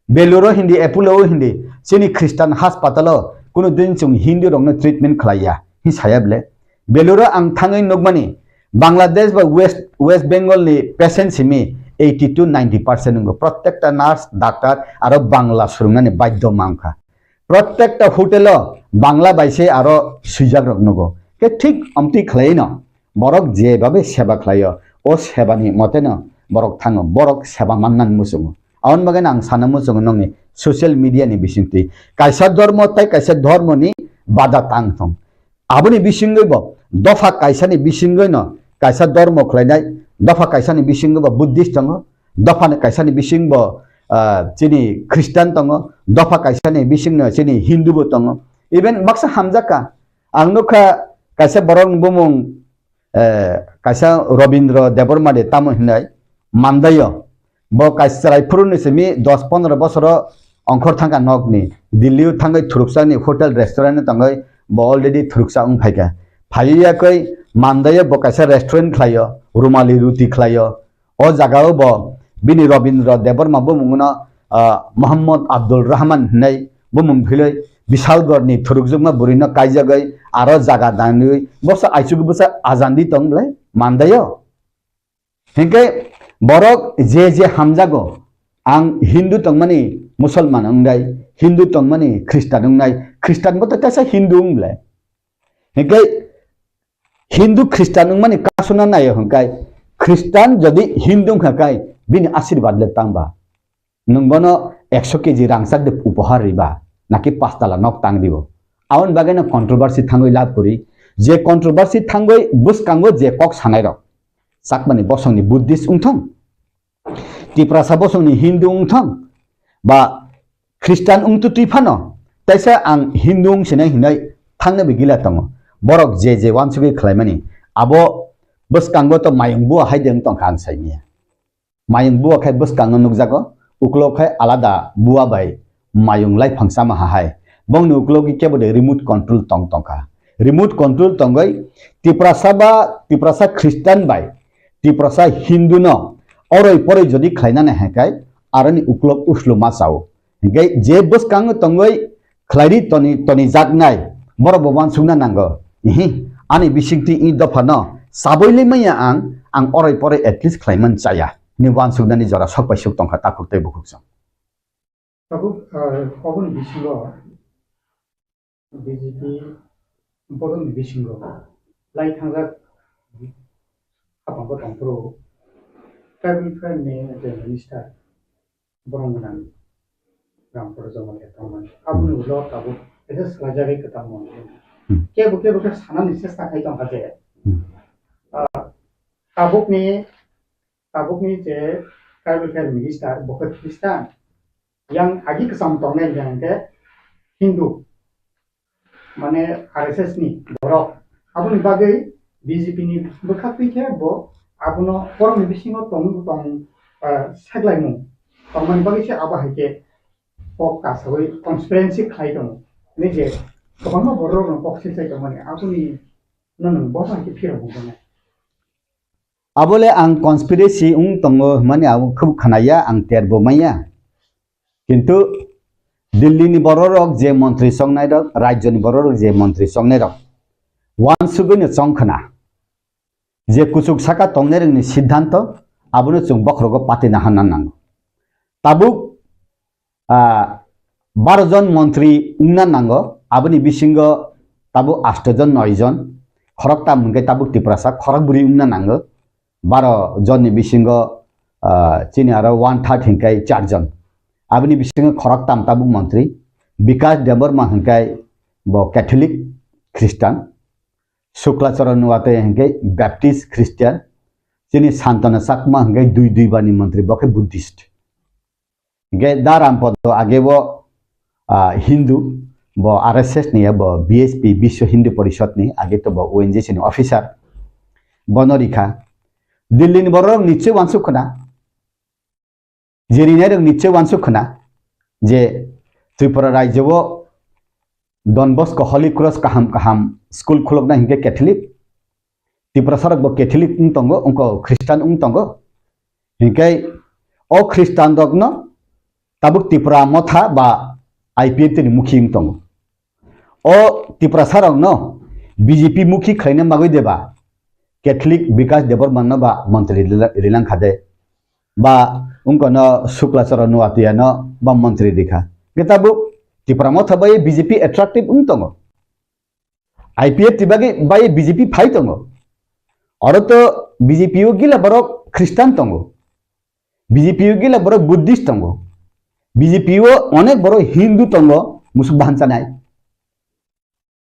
Beluro hindi, Apollo o hindi, chini Christian hospital o kunu din chwng Hindu rokno treatment khlaiya, hi saya bile? Beluro ang thangwi nukmani, Bangladesh ba West, West Bengal ni patient simi eighty to ninety percent wngo. Prottekta nurse, doctor aro Bangla swrwngnani badhyo mangkha. Prottekta hotel o Bangla bai se aro swijak rok nugo. Ke thik omtwi khlai no. Borok je babe seba khlaio, o sebani moteno borok thango, borok seba mannan muchungo. Aboni bagwi ang sana muchungo nokni social media ni bisingtwi kaisa dhormo tai kaisa dhormoni bada tang thong. Aboni bisingwi bo dopha kaisani bisingwi no kaisa dhormo khlainai, dopha kaisani bisingwi bo Buddhist tongo, dopha kaisani bising bo, ah, chini Christian tongo, dopha kaisani bisingno chini Hindu bo tongo. Even baksa hamjakha, ang nukha kaisa borok bumung eh, kaisa Robindra Debbarma de tamo hinai mandaio. Bo kaisa chwrai phuru ni simi dos pondro bosoro ongkhor thangkha nokni. Delhi o thangwi thuruksa ni hotel restaurant o tangwi bo already thuruksa wng phaikha. Phaiwi yakwi Mandai o bo kaisa restaurant khlaio, Rumali Ruti khlaio. O jaga o bo bini Robindra Debbarma bumung no, ah, Mohammad Abdul Rahman hinwi bumung philwi Bishalgarh ni thurukjwkma bwrwi no kaijagwi aro jaga dangwi bosa aichuk bosa ajandi tong ble Mandai o. Hinkhe borok je je hamjago, ang Hindu tongmani Musulman wngnai, Hindu tongmani Khristan wngnai, Khristan bo to kaisa Hindu wng ble. Hinkhe Hindu Khristan wngmani kasuna naio hinkhe, Khristan jodi Hindu wngkha khe bini asirwad le tangba. Nwng bono ekso keji rangchak de upohar riba, naki pastala nok tang ribo. Aboni bagwi no controversy thangwi lab kwrwi. Je controversy thangwi bwskango je kok sanai rok, Chakmani bosongni Buddhist wngthong, Tiprasa bosongni Hindu wngthong, ba Khristan wngtutwi phano, taisa ang Hindu wngsinai hinai thangna bigila tongo. Borok je je wansugwi khlaimani, abo bwskango to mayung bua hai de wng tongkha ang saimanya. Mayung bua khai bwskango nukjago, uklok khai alada bua bai mayung laiphang chama hai. Bongni uklogo kebo de remote control tong tongkha. Remote control tongoi Tiprasa ba Tiprasa Khristan bai Tiprasa Hindu no oroi poroi jodi khlainani hai khai aroni uklok uslu ma chao. Hinkhe je bwskango tongoi khlairi toni, toni jaknai, borok bo wansukna nango. Ihi, ani bisingtwi i dophano saboi le manya ang, ang oroi poroi at least khlaiman chaya. Ni wansuknani jora sok bai sok tongkha takhuk tei bukhuk song. Tabuk, ah, oboni bisingo B J P bodolni bisingo lai thangjak hapang bo tongphuru tribal welfare ni je minister borong gwnang Rampada Jamatia tongmani. Aboni ulo tabuk kaisa swlaijagwi kwtal mantri. Hmm. Kebo kebo khe sanani chesta khai tongkha je, hmm, ah, tabukni, tabukni je tribal welfare minister bo khe Khristan. Yang agi kwcham tongnai hwnkhe Hindu. Mane R S S ni borok. Aboni bagwi B J P ni bwkha twi khe bo abono borokni bisingo tong, tong, ah, seklaimung tongmani bagwi se abo hai khe kok kasawi conspiracy khlai tongo. Hwnwi je kwbangma borok rokno kok silsai tongmani aboni no nwng bo hai khe phirok wngkha. Abole ang conspiracy wng tongo hwnmani abo khub khnaya, ang terbo maya. Kintu Delhi ni bororok je montri chongnai rok, rajyo ni bororok je montri chongnai rok, wansugwi no chong khna. Je kuchuk saka tongnai rokni siddhanto, abono chwng bokhorogo patina hanna nango. Tabuk, ah, baro jon montri wngna nango, aboni bisingo tabuk asto jon, noi jon, khoroktam hwnkhe tabuk Tiprasa, khorokbwrwi wngna nango. Baro jonni bisingo, ah, chini aro one third hinkai char jon. Aboni bisingo khoroktam tabuk montri. Bikash Debbarma hinkai bo Catholic Christian. Sukla Charan Nuatia hinkai Baptist Christian. Chini Santana Chakma hinkai dui dui bani montri bo khe Buddhist. Hingke Da Rampodo age bo, ah, Hindu, bo R S S ni, bo B H P, Biswa Hindu Porishad ni, age to bo O N G C ni officer. Bono rikha. Delhi ni borok nichoi wansuk khna. Je rinai rok nichoi wansuk khna. Je Tripura rajyo o Don Bosco Holy Cross kaham kaham school khulokna hingke Catholic. Tiprasa rok bo Catholic wng tongo, wngko Christian wng tongo. Hinkhe o Christian rokno tabuk Tipra Motha ba I P F T ni mukhi wng tongo. O Tiprasa rokno B J P mukhi khlaina bagwi deba Catholic Bikash Debbarma no ba montri rila-, rilang kha de. Ba wngkono Sukla Charan Nuatia no ba montri rikha. Hinkhe tabuk Tipra Motha bai B J P attractive wng tongo. I P F T bagwi bai B J P phai tongo. Oro to B J P o gila borok Christian tongo. B J P o gila borok Buddhist tongo. B J P o onek borok Hindu tongo, musuk bahan chanai.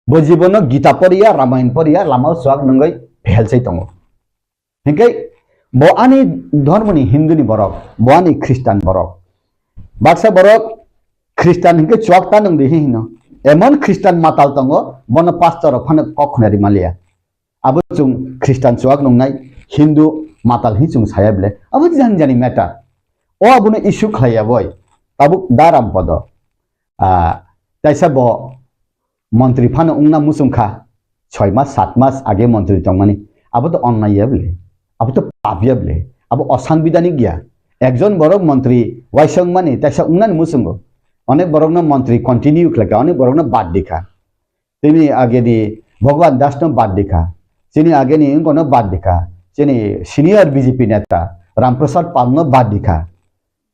Bo jibono Gita poriya, Ramayan poriya, lama o chuak nungwi phelsai tongo. Hinkhe bo ani dhormoni Hindu ni borok, bo ani Christian borok. Baksa borok Christian hinkhe chuak ta nung di hino. Emon Christian matal tongo, bono pastor rok phano kok khna ri maliya. Abo chwng Christian chuak nungnai, Hindu matal hi chwng saya bile. Abo jani jani matter. O abono issue khlaiya boi. Tabuk Da Rampodo. Ah, taisa bo montri phano wngna muchung kha. Choi mas, sat mas age montri tongmani. Abo to onnai ya bole. Abo to pap ya bole. Abo osangbidanik ya. Ekjon borok montri waisong mani taisa ungnani muchungo. Onek borokno montri continue khlaikha, onek borokno bad dikha. Tini ageni Bhagwan Das no bad dikha. Chini ageni wngkono bad dikha. Chini senior B J P neta Ram Prasad Pal no bad dikha.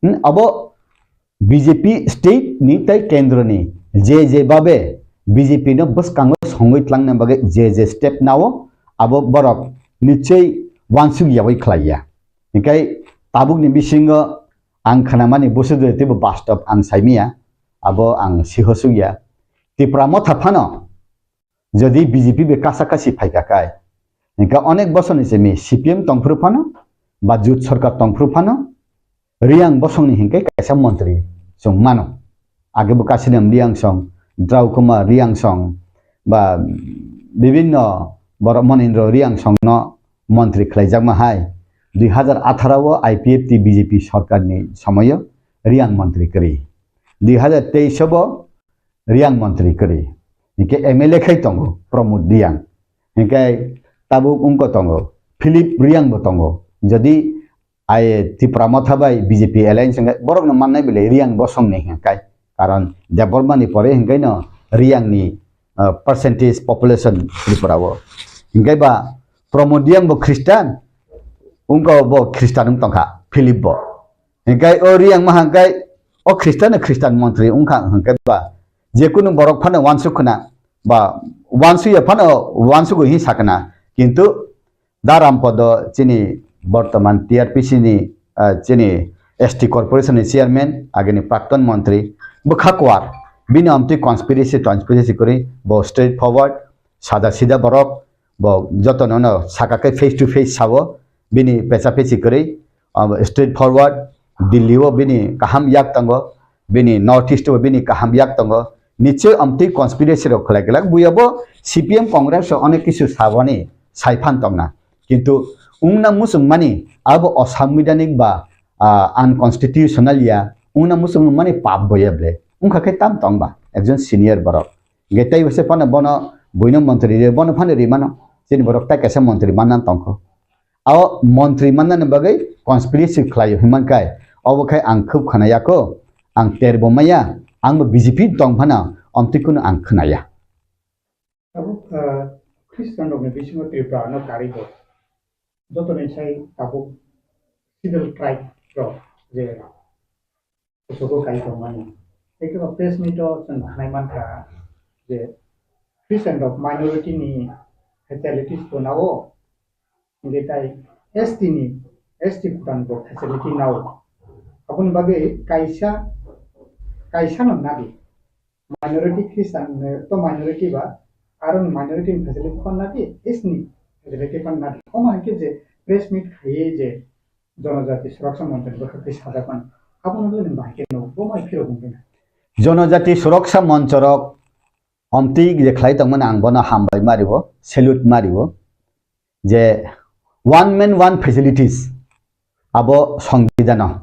Hmm, abo B J P state ni tei kendro ni je je babe B J P no bwskango songwi tlangna bagwi je je step nao abo borok nichoi wansuk yawi khlai ya. Hinkhe tabuk ni bisingo ang khnamani busu de teibo bastob ang saimiya, abo ang sihosuk ya. Tipra motha phano jodi B J P bai kasa kasi phaikha kai, hinkhe onek bosorni simi C P M tongphuru phano ba jut sorkar tongphuru phano Riyang bosongni hinkhe kaisa montri chwng mano. Age bo Kasinam Riyang song, Draukumar Riyang song ba bibinno borok Monindro Riyang songno montri khlaijakma hai. Dui hazar atharo o I P F T B J P sorkarni somoio Riyang montri kwrwi. Dui hazar teis o bo Riyang montri kwrwi. Hinkhe M L A khai tongo Pramod Riyang. Hinkhe tabuk wngko tongo, Philip Riyang bo tongo. Jodi ai Tipra Motha bai B J P alliance hinkhe borokno mannai belai Riyang bosongni hinkhe. Karon Debbarmani pore hinkhe no Riyangni, ah, percentage population Tripura o. Hinkhe ba Pramod Riyang bo Christian, wngko bo Christian wng tongkha, Philip bo. Hinkhe o Riyang ma hinkhe o Christian no Christian montri wngkha hinkhe ba jekunu borok phano wansuk khna ba wansuya phano wansugo hin sakna. Kintu da Rampodo chini bortoman T R P C ni, ah, chini S T corporation ni chairman, agini prakton montri, bwkha kwar, bini amtwi conspiracy, conspiracy kwrwi, bo straight forward, sada sida borok, bo jotono no saka khe face to face sao, bini pecha pechi kwrwi, ah, straight forward, Delhi o bini kaham yak tongo, bini North East o bini kaham yak tongo, nichoi amtwi conspiracy rok khlai glak, buya bo C P M Congress o onek kisu saboni saiphan tongna. Kintu wngna muchungmani abo osanbidanik ba, ah, unconstitutional ya, wngna muchungmani pap bo ya ble. Wngkha khe tam tong ba, ekjon senior borok. Hinkhe tei se phano bono buino montri ri, bono phano ri mano. Chini borok tai kaisa montri manna tongkho. Abo montri mannani bagwi conspiracy khlaio hinman kai, obo khai ang khub khna ya kho, ang ter bo maya, ang bo B J P tong phano omtwi kuno ang khna ya. Tabuk, ah, Christian rokni bisingo Tripura no karwi bo. Jotoni sai tabuk scheduled tribe rok je kuchugo kai tongmani. Tei kebo press meet o chwng khnai mankha je Christian rok minority ni facilities bo nao, hinkhe tai S T ni, S T kutan bo facility nao. Aboni bagwi kaisa, kaisa no nadi. Minority Christian, eh, to minority ba, aro minority ni facility phan nadi, S T ni facility phan nadi. Omo hinkhe je press meet khaiye je Jonojati Suraksha Monchoni bwkhak twi sajak mano. Abono le nwng bahai khe nugo, bo mai phirok wngkhe na. Jonojati Suraksha Monchorok omtwi je khlai tongmani ang bono hambai mario, salute mario. Je one man one facilities abo songbidano.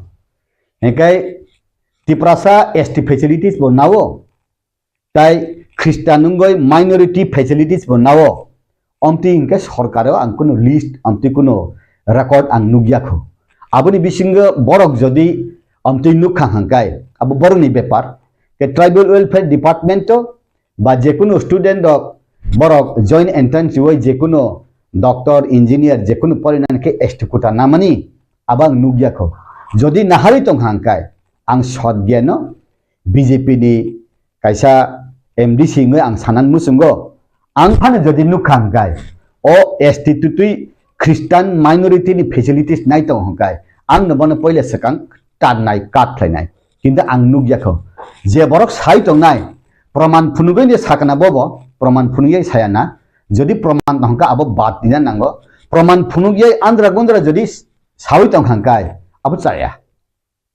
Hinkhe Tiprasa S T facilities bo nao, tai Christian wngwi minority facilities bo nao. Omtwi hinkhe sorkaro ang kuno list, omtwi kuno record ang nukya kho. Aboni bisingo borok jodi omtwi nukha hangkai, abo borokni bepar. Ke Tribal Welfare Department o ba jekunu student rok borok joint entrance riwi jekunu doctor, engineer jekunu porinani khe S T quota namani abo ang nukya kho. Jodi naharwi tong hangkai, ang sot geno B J P ni kaisa M D C wngwi ang sanan muchungo, ang phano jodi nukha hwnkhe, o S T tutwi Christian minority ni facilities nai tongo hwnkhe, ang no bono poila swkang tarnai, kat khlainai. Kintu ang nukya kho, je borok sai tongnai, proman phunugwi ni sakna bobo, proman phunugwi saya na, jodi proman tong hwnkhe abo bad nina nango, proman phunugwi andra gundra jodi sawi tong hwnkhe abo chaya.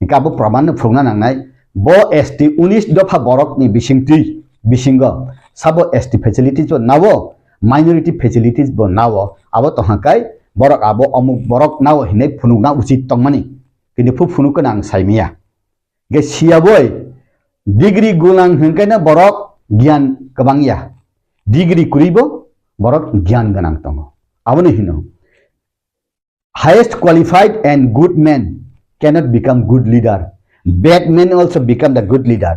Hinkhe abo proman no phunukna nangnai. Bo S T unis dopha borok ni bisingtwi, bisingo sabo S T facilities bo nao, minority facilities bo nao. Abo tongha kai borok abo omuk borok nao hinwi phunukna uchit tongmani. Kintu phu phunuk khe ang saimiya. Hinkhe siyaboi degree gunang hinkhe no borok giyan kwbang ya. Degree kwrwi bo, Borok gyan gwnang tongo. Abono hino, highest qualified and good man cannot become good leader. Bad man also become the good leader.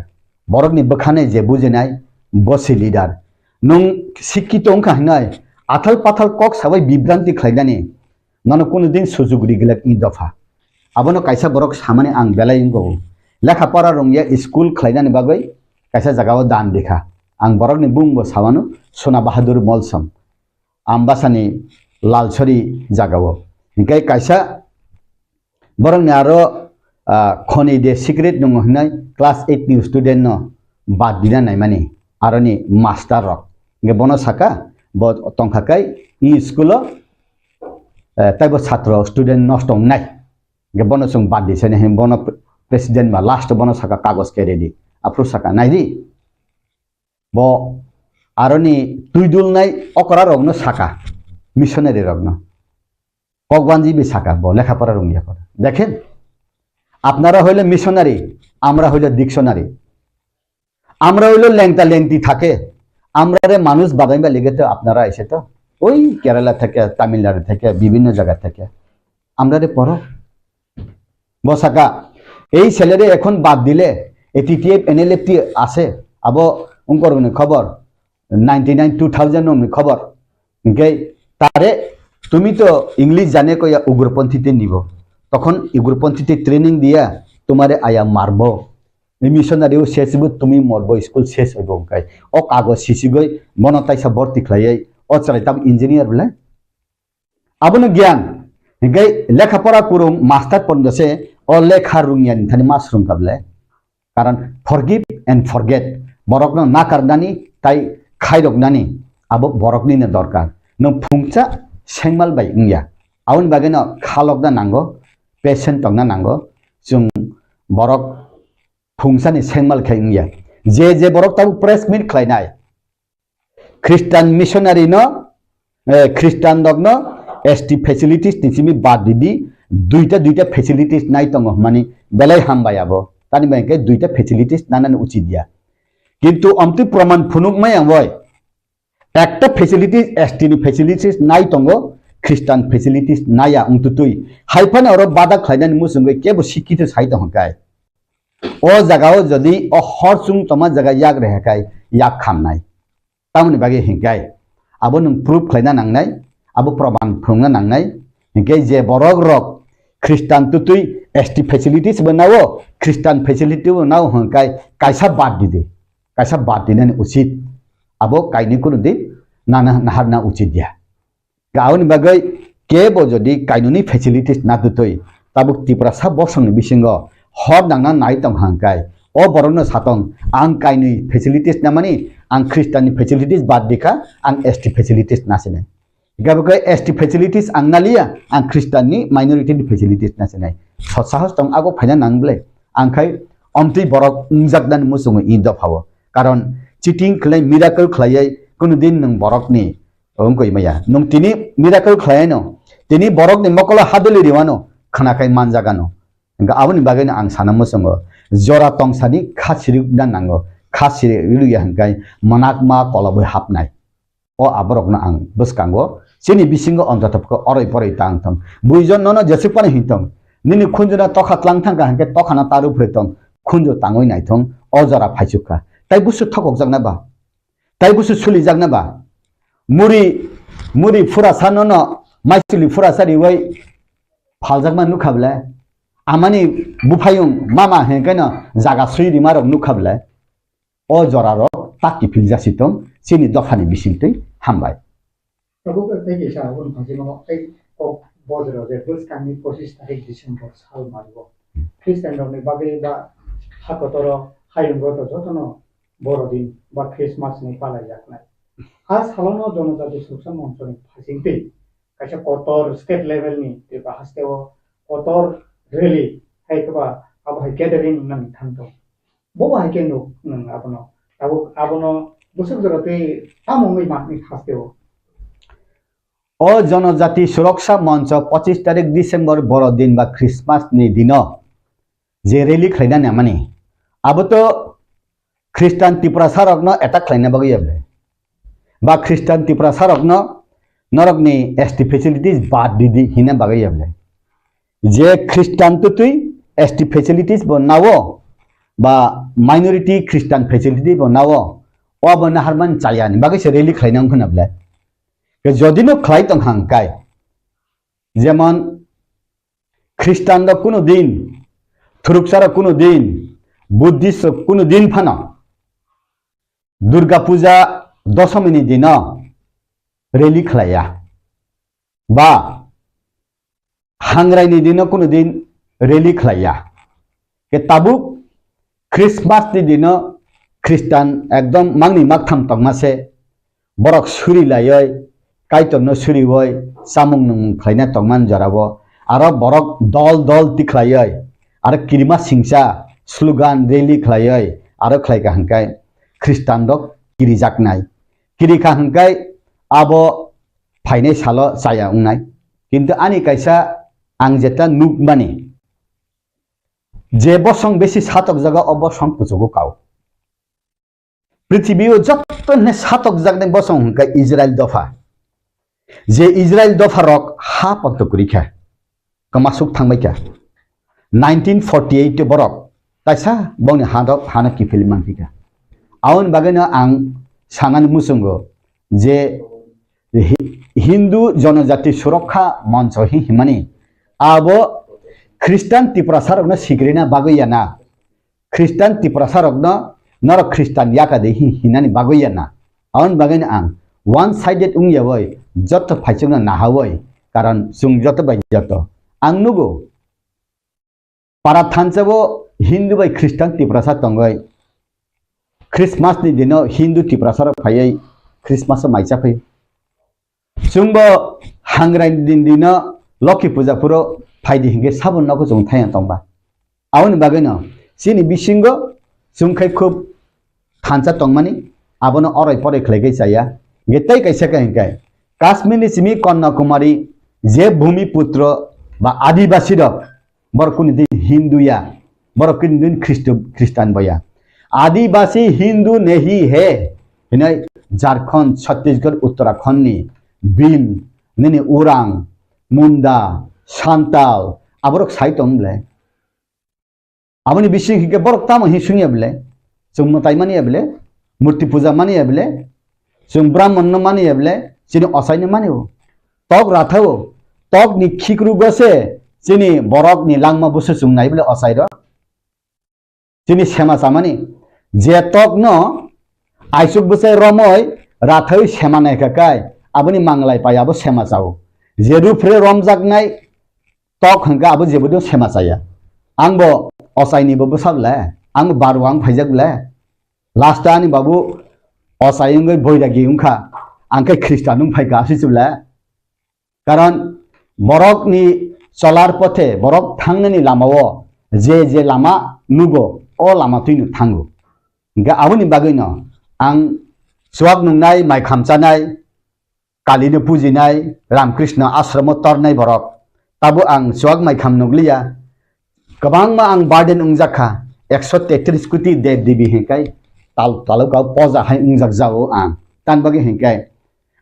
Borokni bwkhano je bujinai, bo se leader. Nwng sikkito wngkha hinai, athal pathal kok sabai bibranti khlainani, nono kunu din sujug rigilak i dopha. Abono kaisa borok samani ang belai wngkho. Lekha pora rwngya school khlainani bagwi kaisa jagao dan rikha. Ang borokni bumungbo sawano Sona Bahadur Molsom. Ambasani Lalsori jagao. Hinkhe kaisa borokni aro, ah, khoni de secret nungo hinai class eight ni student no bad dina naimani aroni master rok. Hinkhe bono saka bo tongkha kai i school o, eh, taibo satro student nosto wngnai. Hinkhe bono chwng bad di sani hin bono pre-, president ba last bono saka kagoj khe ready. Aphuru saka naidi. Bo aroni twi dulnai okra rokno saka, missionary rokno. Kokbanji bi saka, bo lekha pora rwngya pora. Dekhen, apnara hoile missionary, amra hoile dictionary. Amra hoile lengta lengti thake, amrare manuj badai ba lege to apnara aise to. Oi Kerala theke, Tamil Nadu theke, bibhinno jaga theke. Amrare poro. Bo saka, "এই ছেলেরে এখন বাদ দিলে, এ TTF NLFT আছে, আবো উনকরনি খবর, ninety nine two thousand নি খবর, ওকে, তারে তুমি তো ইংলিশ জানে কইয়া উগ্রপন্থীতে নিব, তখন উগ্রপন্থীতে ট্রেনিং দিয়া তোমারে আয়া মারবো, এই মিশনারিও শেষ হইব, তুমি মরবো, স্কুল শেষ হইব", ওকে। ও কাগজ সিসিগই মনো তাইসা ভর্তি খ্লাইয়াই, ও চালাই তাব ইঞ্জিনিয়ার বলে, Abono giyan, hinkhe lekha pora kwrwng master porno se o lekha rwngya ni thani ma swrwngkha ble. Karon forgive and forget. Borokno nakarnani tai khairoknani abo boroknino dorkar. Nwng phungsa sengmal bai wngya. Aboni bagwino khalokna nango, patient tongna nango. Chwng borok phungsani sengmal khai wngya. Je je borok tabuk press meet khlainai, Christian missionary no, eh, Christian rok no S T facilities ni simi bad didi, duita duita facilities nai tongo hwnmani belai hambai abo. Tani bai hwnkhe duita facilities nanani uchit ya. Kintu amtwi proman phunuk maya woi. Ekta facilities S T ni facilities nai tongo, Christian facilities naya wngtutwi. Haiphano oro bada khlainani muchungwi kebo sikkito sai tongkha kai. O jagao jodi o hor chwng tongma jaga yak reha kai yak khamnai. Tamoni bagwi hinkhe abo nwng proof khlaina nangnai, abo proman phunukna nangnai. Hinkhe je borok rok Christian tutwi S T facilities bo nao, Christian facility bo nao hwnkhai kaisa bad didi, kaisa bad dinani uchit. Abo kainwi kunu din nana naharna uchit ya. Aboni bagwi kebo jodi kainwini facilities na tutwi, tabuk Tiprasa bosongni bisingo hor nangna nai tong hangkai, o borokno satong, ang kainwi facilities namani, ang Christian ni facilities bad dikha, ang S T facilities nasinai. Gabo khe S T facilities ang naliya, ang Christian ni minority ni facilities nasinai. Sot sahos tong ago phaina nang ble, ang khai omtwi borok wngjaknani muchungo i dophao. Karon cheating khlai, miracle khlaiwi kunu din nwng borokni wngkoi maya. Nwng tini miracle khlaino, tini borokni mokolo haduli riwano, khna khai manjagano. Hingkha aboni bagwino ang sana muchungo, jora tongsani kha sirikna nango, kha siri riya hingkai manakma kolobwi hapnai. O aborokno ang bwskango, chini bisingo ontoto khe oroi poroi tang thong. Buijon nono jesuk phano hintong, nini khunjuna tokha tlang thangkha hingke tokhano taru phre tong, khunju tangwi naithong, o jora phaichukha. Tai busu thokokjakna ba? Tai busu sulijakna ba? Muri, muri phurasa nono, maisuli phurasa riwai phaljakma nukha ble? Amani buphayung mama hingkeno jaga sui rima rok nukha ble? O jorarok tak kiphil jasi tong, chini dophani bisingtwi hambai. Tabuk tei kisa aboni phaisingno tei kok bojro je bwskangni pochis tarik December sal mario. Christian rokni bagwi ba ha kotoro hayungo to jotono Borodin ba Christmas ni palaijaknai. A salono Jonojati Suksa Monchoni phaisingtwi kaisa kotor state level ni Tripura hasteo kotor rally hai khe ba abo hai gathering nang thang tong. Bo hai khe nuk nwng abono. Tabuk abono bwswk jora tei tamo wngwi makni hasteo. O Jonojati Suroksha Moncho pochis tarik December Borodin ba Christmas ni dino je rally khlaina namani, abo to Christian Tiprasa rokno attack khlaina bagwi ya ble? ba Christian Tiprasa rokno norokni S T facilities bad di di hina bagwi ya bwle. Je Christian twtwi S T facilities bo nawo ba minority Christian facility bo nawo, o bo naharman chayani bagwi se rally khlaina wngkha na bwle. Ke jodi no khlai tong hang kai, jemon Christian rok kuno din, Thuruksa rok kuno din, Buddhist rok kuno din phano Durga Puja Doshomini dino rally khlaiya ba Hangrai ni dino kuno din rally khlaiya. Ke tabuk Christmas ni dino Christian ekdom mangni maktham tongma se, borok suri laioi, Kaitorno surioi, chamung nung khlaina tongman jorao, aro borok dol dol tikhlaioi, aro kirima singsa slogan rally khlaioi, aro khlaika hwnkhe Christian rok kirijaknai. Kirikha hwnkhe abo phainai salo chaya wngnai. Kintu ani kaisa ang jeta nukmani, je bosong besi satokjago, o bosong kuchugo kao. Prithibi o joto hwnwi satokjaknai bosong hwnkhe Israel dopha. Je Israel dopha rok ha ponto kwrwi kha, kwmasuk thangbai kha. Nineteen forty-eight o borok kaisa bongni ha rok hano kiphilwi manphi kha. Aboni bagwino ang sanani muchungo je Hi-, Hindu Jonojati Surokha Moncho hi himani abo Christian Tiprasa rokno sikrina bagwi ya na? Christian Tiprasa rokno norok Christian yaka de hi hinani bagwi ya na? Aboni bagwino ang one sided wngya bai joto phaichukno naha bai, karon chwng joto bai joto. Ang nugo, para thansa bo Hindu bai Christian Tiprasa tongwi Christmas ni dino Hindu Tiprasa rok phaiwi Christmas o mai cha phai. Chwngbo Hangrai ni din dino Lokhi Puja phuro phaidi hinkhe sabo nogo chwng thaiya tongba. Aboni bagwino chini bisingo chwng khai khub thansa tongmani, abono oroi poroi khlai khai chaya. Hinkhe tei kaisa khe hinkhe Kashmir ni simi Kanyakumari je Bhumi Putro ba Adibasi rok, borok kuni din Hindu ya, borok kuni din Khristo, Khristan bo ya. Adibasi Hindu nahi hai hinai Jharkhand, Chhattisgarh, Uttarakhand ni Bhil, nini Orang, Munda, Santal, aborok sai tong bwle. Aboni bising hinkhe borok tamo hin sungya bwle? Chwng mwtai mani ya bwle? Murti puja mani ya bwle? Chwng Brahman no mani ya bwle? Chini osai no mani o. Tok ratha o. Tok ni khikru go se chini borok ni langma busu chwng nai bwle osai rok. Chini sema chamani je tok no aisuk bwsai romoi rathawi sema naikha kai aboni manglai pai abo sema chao. Je rupre romjaknai tok hwnkhe abo jebodino sema chaya. Ang bo ochaini bo bwsa bwle, ang bo baru ang phaijak bwle. Last ani babu ochai wngwi boiragi wngkha, ang khe Khristan wng phaikha aswk se bwle. Karon borokni cholar pothe, borok thangnani lamao je je lama nugo, o lama twino thango. Hingkhe aboni bagwino ang chuak nungnai, mai kham chanai, Kalino pujinai, Ramkrishna ashramo tornai borok. Tabuk ang chuak mai kham nukliya. Kwbangma ang burden wngjak kha, ekso tetris koti dev devi hinkai tal, talukao poja hai wngjak jao ang. Tan bagwi hinkai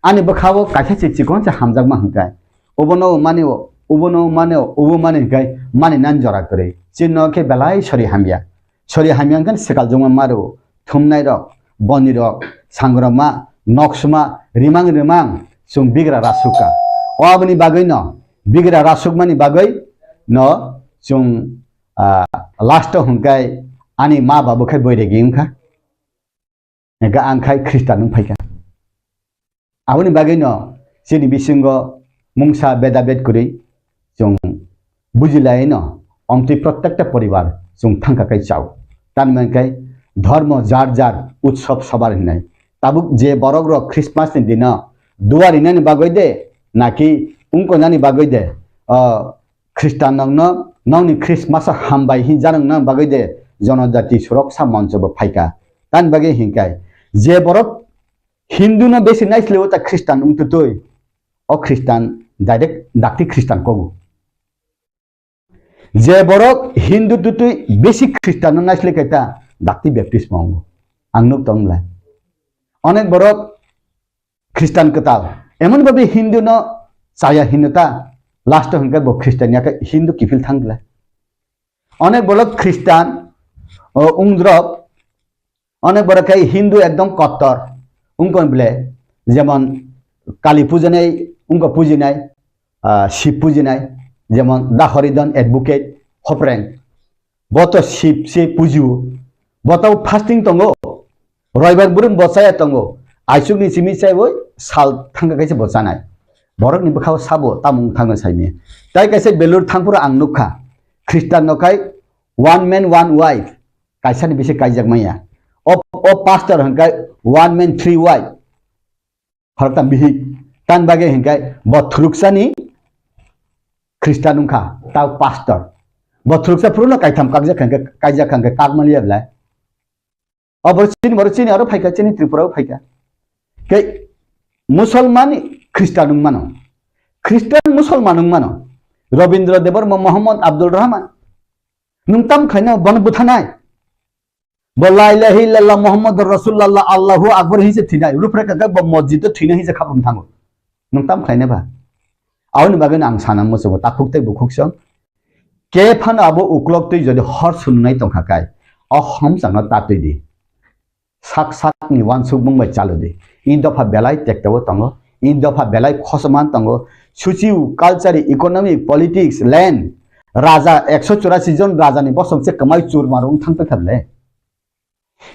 ani bwkhao kaisa se chikon se hamjakma hinkai. Obono mani o, obono mani o, obo mani hinkai mani nan jora kwrwi. Chino khe belai sori hamya. Sori hamya hwnkhe swkal jongma maro, thumnai rok, boni rok, sangroma, noksuma, rimang rimang, chwng bigra rasukha. O aboni bagwi no, bigra rasukmani bagwi no, chwng, ah, last o hwnkhe ani ma babu khe boiregi wngkha. Hingkhe ang khai Khristan wng phaikha. Aboni bagwino chini bisingo mungsa bedabed kwrwi chwng bujilaino, omtwi protekta poribar chwng thangka kai chao. Tanmani khe dhormo jar jar utsob sobar hinai. Tabuk je borok rok Christmas ni dino duarinani bagwi de, naki ungkonani bagwi de, o Khristan nokno nokni Christmas o hambai hin janokna bagwi de jonojati suroksa moncho bo phaikha. Tani bagwi hinkai je borok Hindu no besi naisle o ta Khristan wng tutui. O Khristan direct dakti Khristan kogo. Je borok Hindu tutui besi Khristan no naisle kaita dakti baptism ongo. Ang nuk tong lai. Onek borok Khristan kwtal. Emon babi Hindu no chaya hino ta, last o hwnkhe bo Khristan ya khe Hindu kiphil thang bwle. Onek borok Khristan, o, wngdrop, onek borok khe Hindu ekdom kottor, wngkon bwle, jemon Kali pujanai, wngkha pujinai, ah, Shiv pujinai, jemon Dahoridon advocate, Hopreng. Bo to Shiv se pujio. Bo to fasting tongo. Roibar brum bo chaya tongo. Aisuk ni simi chaiwi sal thangka kaisa bo chanai. Borok ni bwkhao sabo tamung thangna saimi. Tai kaisa belur thangphuru ang nukha. Khristan no khai one man, one wife. Kaisa ni bisi kaijak maya. O, o pastor hwnkhe one man, three wife. Khoroktham bihik. Tan bagwi hwnkhe bo thwrwksani Khristan wngkha, tao pastor. Bo thwrwksa phuru no kaitham kakjak hwnkhe, kaijak hwnkhe kakmani ya belai. O borok chini, borok chini aro phaikha, chini Tripura o phaikha. Tei Musolman Khristan wng mano. Khristan Musolman wng mano. Rabindra Debbarma, Mohammad Abdul Rahman. Nwng tam khlaina bono bwthanai? Bo la ilaha illallah Muhammadur Rasulullah Allahu Akbar hinse thinai. Rupre kaga bo masjid o thinai hinse khaprum thango. Nwng tam khlaina ba? Aboni bagwi ang sana muchungo takhuk tei bukhuk song. Ke phano abo uklok twi jodi hor sununai tongkha kai, o homchangno tatwi di. Sak sakni wansukmung bai chalodi. I dopha belai tekta o tongo. I dopha belai khosoman tongo. Suchiu, culture, economic, politics, land. Raja ekso churasi jon rajani bosong se kwmai churmar wng thang paikha le.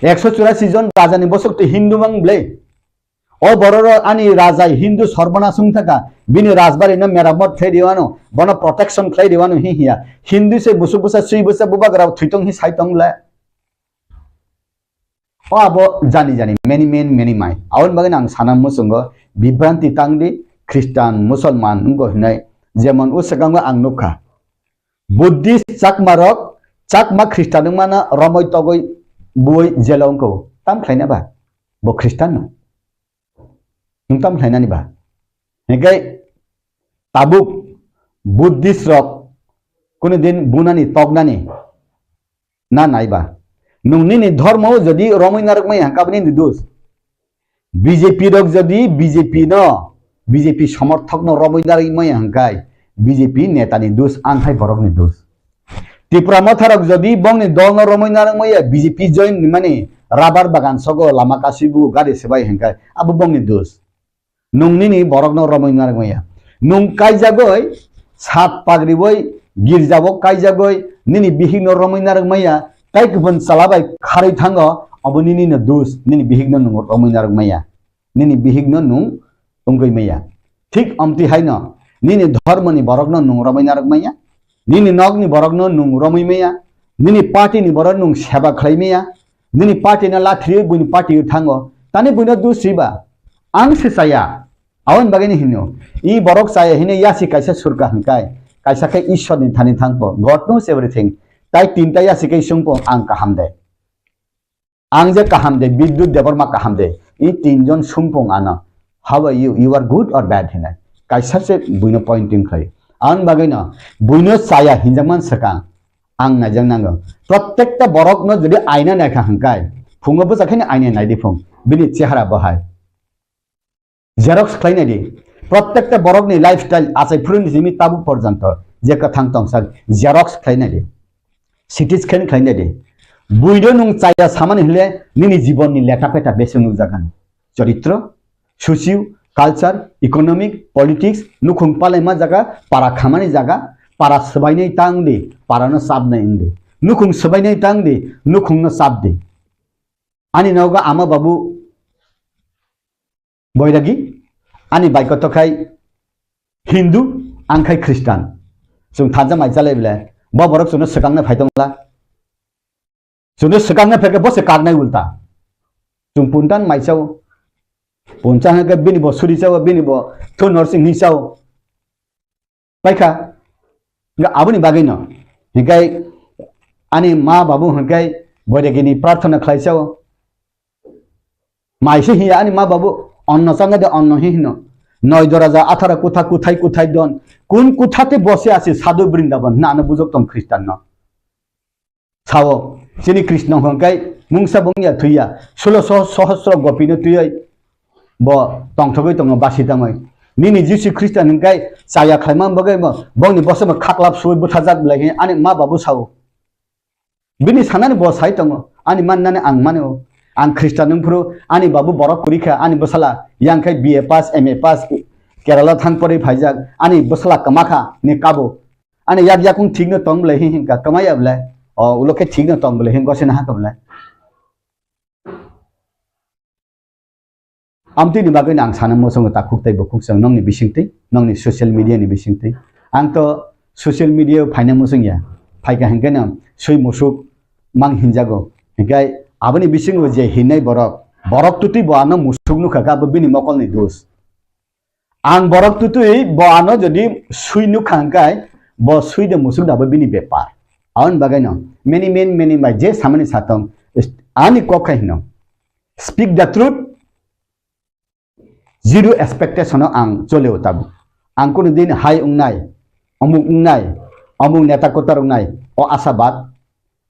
Ekso churasi jon rajani bosok twi Hindu mang ble. O bororo ani raja Hindu sorbanas wng thaka. Bini rajbari no meramot khlai riwano. Bono protection khlai riwano hi hiya. Hindu se busuk busa sui busa bubagra thwi tong hi sai tong le. O abo jani jani, many men, many mai. Aboni bagwi ang sana muchungo, bibranti tangdi, Khristan, Musolman wngkha hinai, jemon o swkango ang nukha. Buddhist Chakma rok, Chakma Khristan wngmano romoi togoi buoi jelo wngkha. Tam khlaina ba? Bo Khristan no. Nwng tam khlainani ba? Hinkhe tabuk Buddhist rok kunu din bunani toknani na naiba? Nwng nini dhormo jodi romwi narwkmaya hwnkhe abo nini dos. B J P rok jodi B J P no, B J P somorthok no romwi narwkmaya hwnkhe B J P netani dos, ang hai borokni dos. Tipra Motha rok jodi bongni dol no romwi narwkmaya, B J P join ni mani rubber bagan sogo lama kasibu gari swbai hwnkhe abo bongni dos. Nwng nini borokno romwi narwkmaya. Nwng kaijagwi sat pagriwi girjao kaijagwi nini bihikno romwi narwkmaya, tai kupun chwla bai kharwi thango, obo nini no dos, nini bihikno nwng romwi narwkmaya. Nini bihikno nwng wngwi maya. Thik omtwi haino nini dhormoni borokno nwng romwi narwkmaya, nini nokni borokno nwng romwi maya, nini party ni borok nwng seba khlai maya, nini party no lathriwi buini party o thango, tani buino dos riba? Ang se chaya. Aboni bagwi ni hino, i borok chaya hino yasi kaisa surka hwnkai, kaisa khe Ishwar ni thani thangpo, God knows everything. Tai tinta yasi kai sungpo ang kaham de. Ang je kaham de, Bidyut Debbarma kaham de. I tinjon sungpung ano. How are you? You are good or bad hinai. Kaisa se buino pointing khlai. Ang bagwi no, buino chaya hinjakman swkang. Ang naijak nango. Prottekta borok no jodi aina naikha hwnkhe, phungo bwsa khe aina naidi phung. Bini chehara bahai. Xerox khlai naidi. Prottekta borokni lifestyle achai phuruni simi tabuk porjonto je kwthang tongsa xerox khlai naidi. C T scan khlai naidi. Buino nwng chaya samani hwnle nini jibonni leta peta bese nukjakgani. Choritro, social, culture, economic, politics, nukhung palaima jaga, para khamani jaga, para swbainai ta wngdi, parano chapnai wngdi. Nukhung swbainai ta wngdi, nukhungno chapdi. Ani nogo ama babu Boiragi, ani baikoto khai Hindu, ang khai Khristan. Chwng thansa mai chalai bele, bo borok chwngno swkangna phai tongla. Chwngno swkangna phaikhe bo se kaknai ulta. Chwng puntan mai chao. Puncha hwnkhe bini bo suri chao, bini bo thu norsing hini chao. Paikha, nga aboni bagwi no. Hinkhe ani ma babu hinkhe boiragini prarthana khlai chao. Maise hiya ani ma babu, onno changade onno hi hino. Noi doraja athara kutha kuthai kuthai don. Kun kuthate bose ase sadhu Brindaban hina ano bujok tong Khristan no. Sao, chini Krishna hwnkhe mungsa bungya thwiya, sulo soh-, sohosro gopino twiwi Bo tongthogwi tongo basi tangwi. Nini Jisu Khristo hwnkhai chaya khlaima bagwi bo, bongni bosongbo khaklap suwi bwthajak belai khe ani ma babu sao. Bini sanani bo sai tongo, ani mannani ang mano. Ang Khristan wngphuru ani babu borok kwrwi kha, ani bwsala yang khai B A pass, M A pass, Kerala thang porwi phaijak, ani bwsala kwma kha ni kabo. Ani yak yakung thikno tong belai hin hinka, kwmaya belai. O ulo khe thikno tong belai hin gosina ha kha belai. Amtwini bagwino ang sana muchungo takhuk tei bukhuk chwng nongni bisingtwi, nongni social media ni bisingtwi. Ang to social media o phaina muchungya, phaikha hinkhe no swi musuk mang hinjago. Hinkhe aboni bisingo je hinai borok, borok twtwi bo ano musuk nukha kha, abo bini mokolni dos. Ang borok twtwi bo ano jodi swi nukha hinkhe bo swi de musuk da abo bini bepar. Aboni bagwino many men many bai je samani satong ani kok khai hino. Speak the truth, zero expectation o ang choleo tabuk. Ang kunu din hai wngnai, omuk wngnai, omuk neta kotor wngnai, o asabad,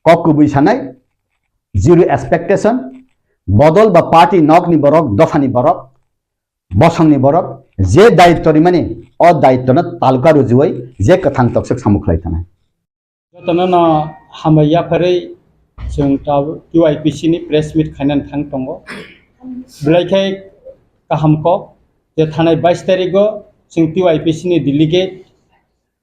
kok kubui sanai, zero expectation, bodol ba party nokni borok, dophani borok, bosongni borok, je daitto rimani, o daitto no taluka rujuwi je kwthang toksok samung khlai thanai. Jotono no hambai yapharwi chwng ta-, T Y P C ni press meet khainani thang tongo. Belai khe kaham kok je thanai bais tarigo chwng T Y P C ni delegate,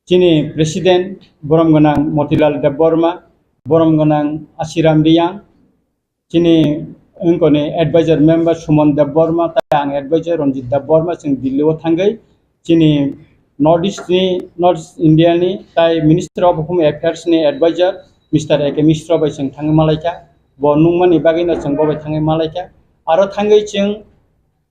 chini president borom gwnang Motilal Debbarma, borom gwnang Ashiram Riyang, chini wngkoni advisor member Suman Debbarma, tai ang advisor Ranjit Debbarma, chwng Delhi o thangwi chini North East ni, North East India ni tai Minister of Home Affairs ni advisor Mister A K Mishra bai chwng thangwi malaikha. Bo nungmani bagwino chwng bo bai thangwi malaikha. Aro thangwi chwng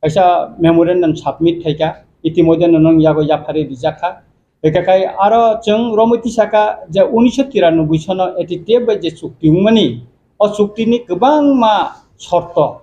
kaisa memorandum submit khaikha, itimodheno nong yago yapharwi rijakha. Hwnkhe khai aro chwng romwi tisakha je unisho tiranoboi sono A T T F bai je chukti wngmani, o chuktini kwbangma shorto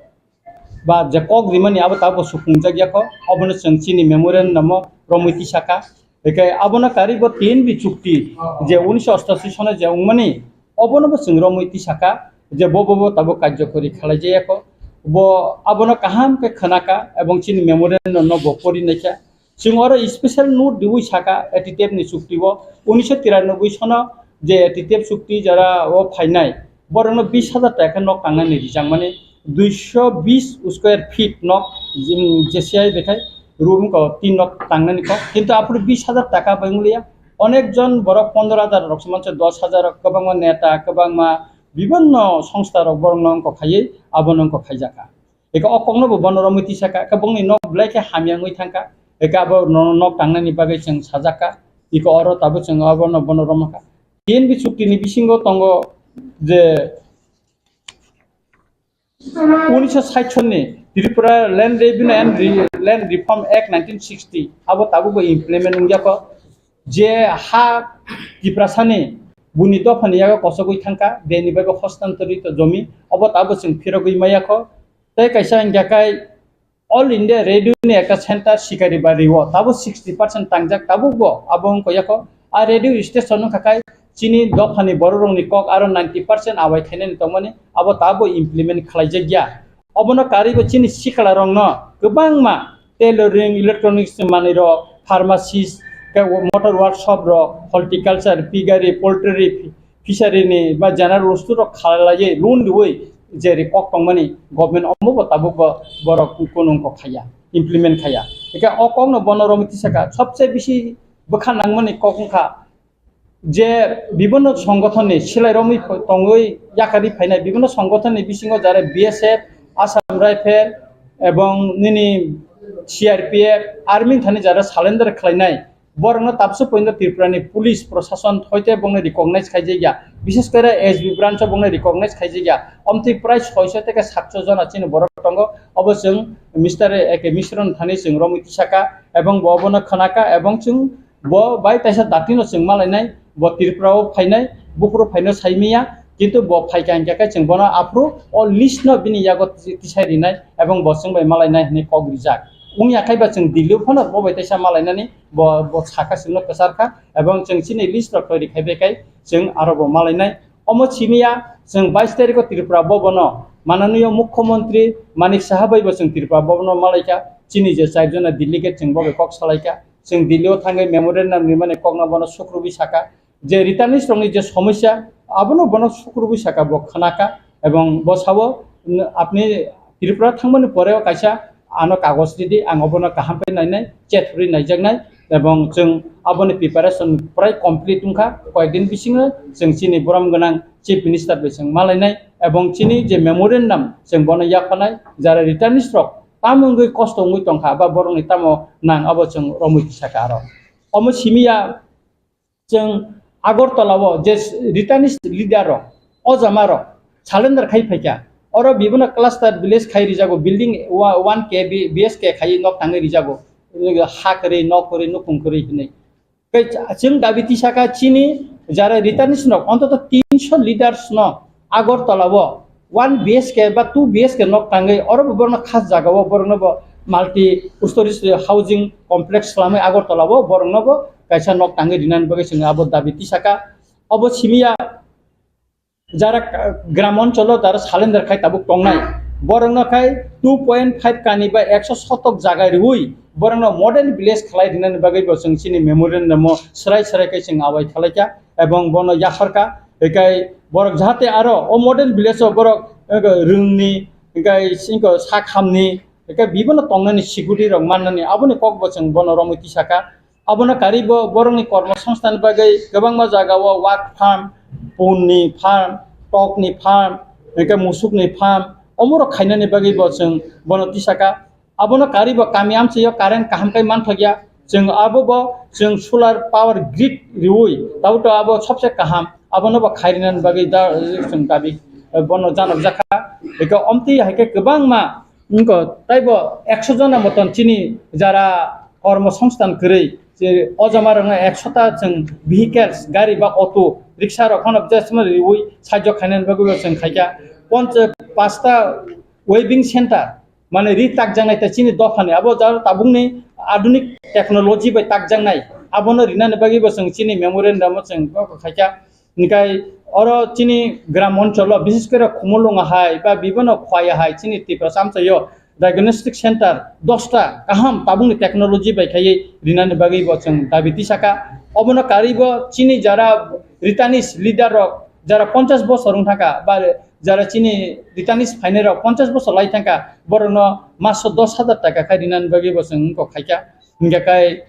ba je kok rimani abo tabuk suphungjak yakho, obono chwng chini memorandum o romwi tisakha. Hwnkhe abono karwi bo T N B chukti je unisho ostashi sono je wngmani, obono bo chwng romwi tisakha je bo bo bo tabuk karjokori khalai jayakho. Bo abono kaham khe khwnakha ebong chini memorandum no bo pori naikha. Chwng oro special note riwi saka A T T F ni chukti o unisho tiranoboi sono je A T T F chukti jora o phainai, borokno bis hajar taka nok tangnani rijak mani, duisho bis square feet nok, jim-, J C I bekhai room ko tin nok tangnani kok, kintu aphuru bis hajar taka bai wngliya. Onek jon borok pondro hajar rok se manse, dos hajar rok, kwbangma neta, kwbangma bibinno songsta rok borokno wngkok khaiwi abono wngkok khaijakha. Eko o kokno bo bono romwi tisakha, eko bongni nok belai khe hamya wngwi thangkha, eko abo no-, nok tangnani bagwi chwng sajakha, eko oro tabuk chwng abono bono romkha. T N B chukti ni bisingo tongo je unisho sait sonni Tripura Land Revenue and Re-, Land Reform Act nineteen sixty abo tabuk bo implement wngya kho. Je ha Tiprasani buni dophani yago kosogwi thangkha, beni bagwi hostantorito jomi, obo tabuk chwng phirogwi maya kho. Tei kaisa hingkha khai All India Radio ni ekta center Sikari Bari o tabuk sixty percent tangjak, tabuk bo abo wngkha yakho. A radio station wngkha khai chini dophani borok rokni kok aro ninety percent awai khainani tongmani abo tabuk implement khlaijak ya. Obono karwi bo chini sikla rokno kwbangma tailoring, electronics manwi rok, pharmacist, tei motor workshop rok, horticulture, piggery, poultry, fishery ni ba general rostu rok khalaiwi loan riwi je ri kok tongmani government omo bo tabuk bo borok kunung kok khaya, implement khaya. Eka o kok no bono romwi tisaka sobse bisi bwkha nangmani kok wngkha je bibinno songothon ni silai romwi tongwi yakarwi phainai bibinno songothon ni bisingo jare B S F, Assam Rifle ebong nini C R P F, army thani jare surrender khlainai. Borokno tabsu pointo Tripura ni police prosason hoite bongni recognize khaijak ya, bishes kore S B branch o bongni recognize khaijak ya. Omtwi prai soiso tei satso jona chini borok tongo, obo chwng Mister A K Mishra ni thani chwng romwi tisaka, ebong bo obono khwnaka, ebong chwng bo bai taisa datino chwng malainai, bo Tripura o phainai, buphuru phaino saimiya, kintu bo phaikha hinkhe khe chwng bono aphuru o list no bini yago tisai rinai, ebong bo chwng bai malainai hinwi kok rijak. Wngya khai ba chwng Delhi o phano bo bai taisa malainani bo, bo sakha chwngno kwchar kha, ebong chwng chini list rok toiri khai bai khai chwng aro bo malainai. Omo simiya chwng bais tarikh o Tripura Bhavan o Mananiyo Mukhyamantri Manik Saha bai bo chwng Tripura bono malaikha, chini je chairjona delegate chwng bo bai kok salaikha, chwng Delhi o thangwi memorandum rimani kokno bono sukrubwi saka, je returnees rokni je somosya abono bono sukrubwi saka, bo khwnakha, ebong bo sao, "Apni Tripura thangmani pore o kaisa ano kagoj ridi, ang obono kaham khe nainai, chet rwi naijaknai, ebong chwng aboni preparation prai complete wngkha, koyekdin bisingo chwng chini borom gwnang Chief Minister bai chwng malainai, ebong chini je memorandum chwng bono yaphanai, jara returnees rok tamo wngwi kosto wngwi tongkha, ba borokni tamo nang abo chwng romwi tisaka aro." Omo simiya chwng Agartala o je returnees leader rok, ojama rok surrender khai phaikha, oro bibono cluster village khai rijago, building wa-, one K B-, B S K khai nok tangwi rijago, ha kwrwi, nok kwrwi, nukhung kwrwi hinwi. Tei chwng dabi tisaka chini jara returnees rok ontoto tinso leaders no Agartala o one B H K ba two B H K nok tangwi, oro bo borokno khas jaga o borokno bo multi stories housing complex khwlamwi Agartala o borokno bo kaisa nok tangwi rinani bagwi chwng abo dabi tisaka. Obo simiya jara ka-, gram oncholo jara salender khai tabuk tongnai, borokno khai two point five kani ba ekso sotok jaga riwi borokno modern village khlai rinani bagwi bo chwng chini memorandum o swrai swrai khai chwng abai khalaikha ebong bono yapharkha. Hikai borok jahate aro o modern village o borok, eh, rwngni, hikai singko sak hamni, hikai bibono tongnani security rok mannani, aboni kok bo chwng bono romwi tisaka. Abono karwi bo borokni kormo songsthan bagwi kwbangma jaga o wak farm, punni farm, tokni farm, hinkhe musukni farm, omorok khainani bagwi bo chwng bono tisaka. Abono karwi bo kami amchaio current kaham khe manthokya. Chwng abo bo chwng solar power grid riwi, tabuk abo sobse kaham. Abono bo khairinani bagwi da, chwng dabi, eh, bono janokjakha. Eko omtwi hai khe kwbangma, wngkha taibo ekso jona moton chini jara kormo songsthan kwrwi, je o jama rokno ekso ta chwng vehicles, gari ba auto, rickshaw rok phano jesma riwi sahajyo khainani bagwi bo chwng khaikha. Ponch-, pasta weaving center, mane ri takjaknai ta chini dophani, abo jaro tabukni adunik technology bai takjaknai, abono rinani bagwi bo chwng chini memorandum o chwng kok khaikha. Hinkhe oro chini gram oncholo, bises kore Khumulwng hai ba bibono Khowai hai chini Tiprasa amchaio diagnostic center dosta kaham tabukni technology bai khaiwi rinani bagwi bo chwng dabi tisaka. Obono karwi bo chini jara returnees leader rok, jara ponchash bosor wng thangkha ba jara chini returnees phainai rok ponchash bosor lai thangkha, borokno maso dos hajar taka khai rinani bagwi bo chwng wngkha khaikha. Hinkhe kai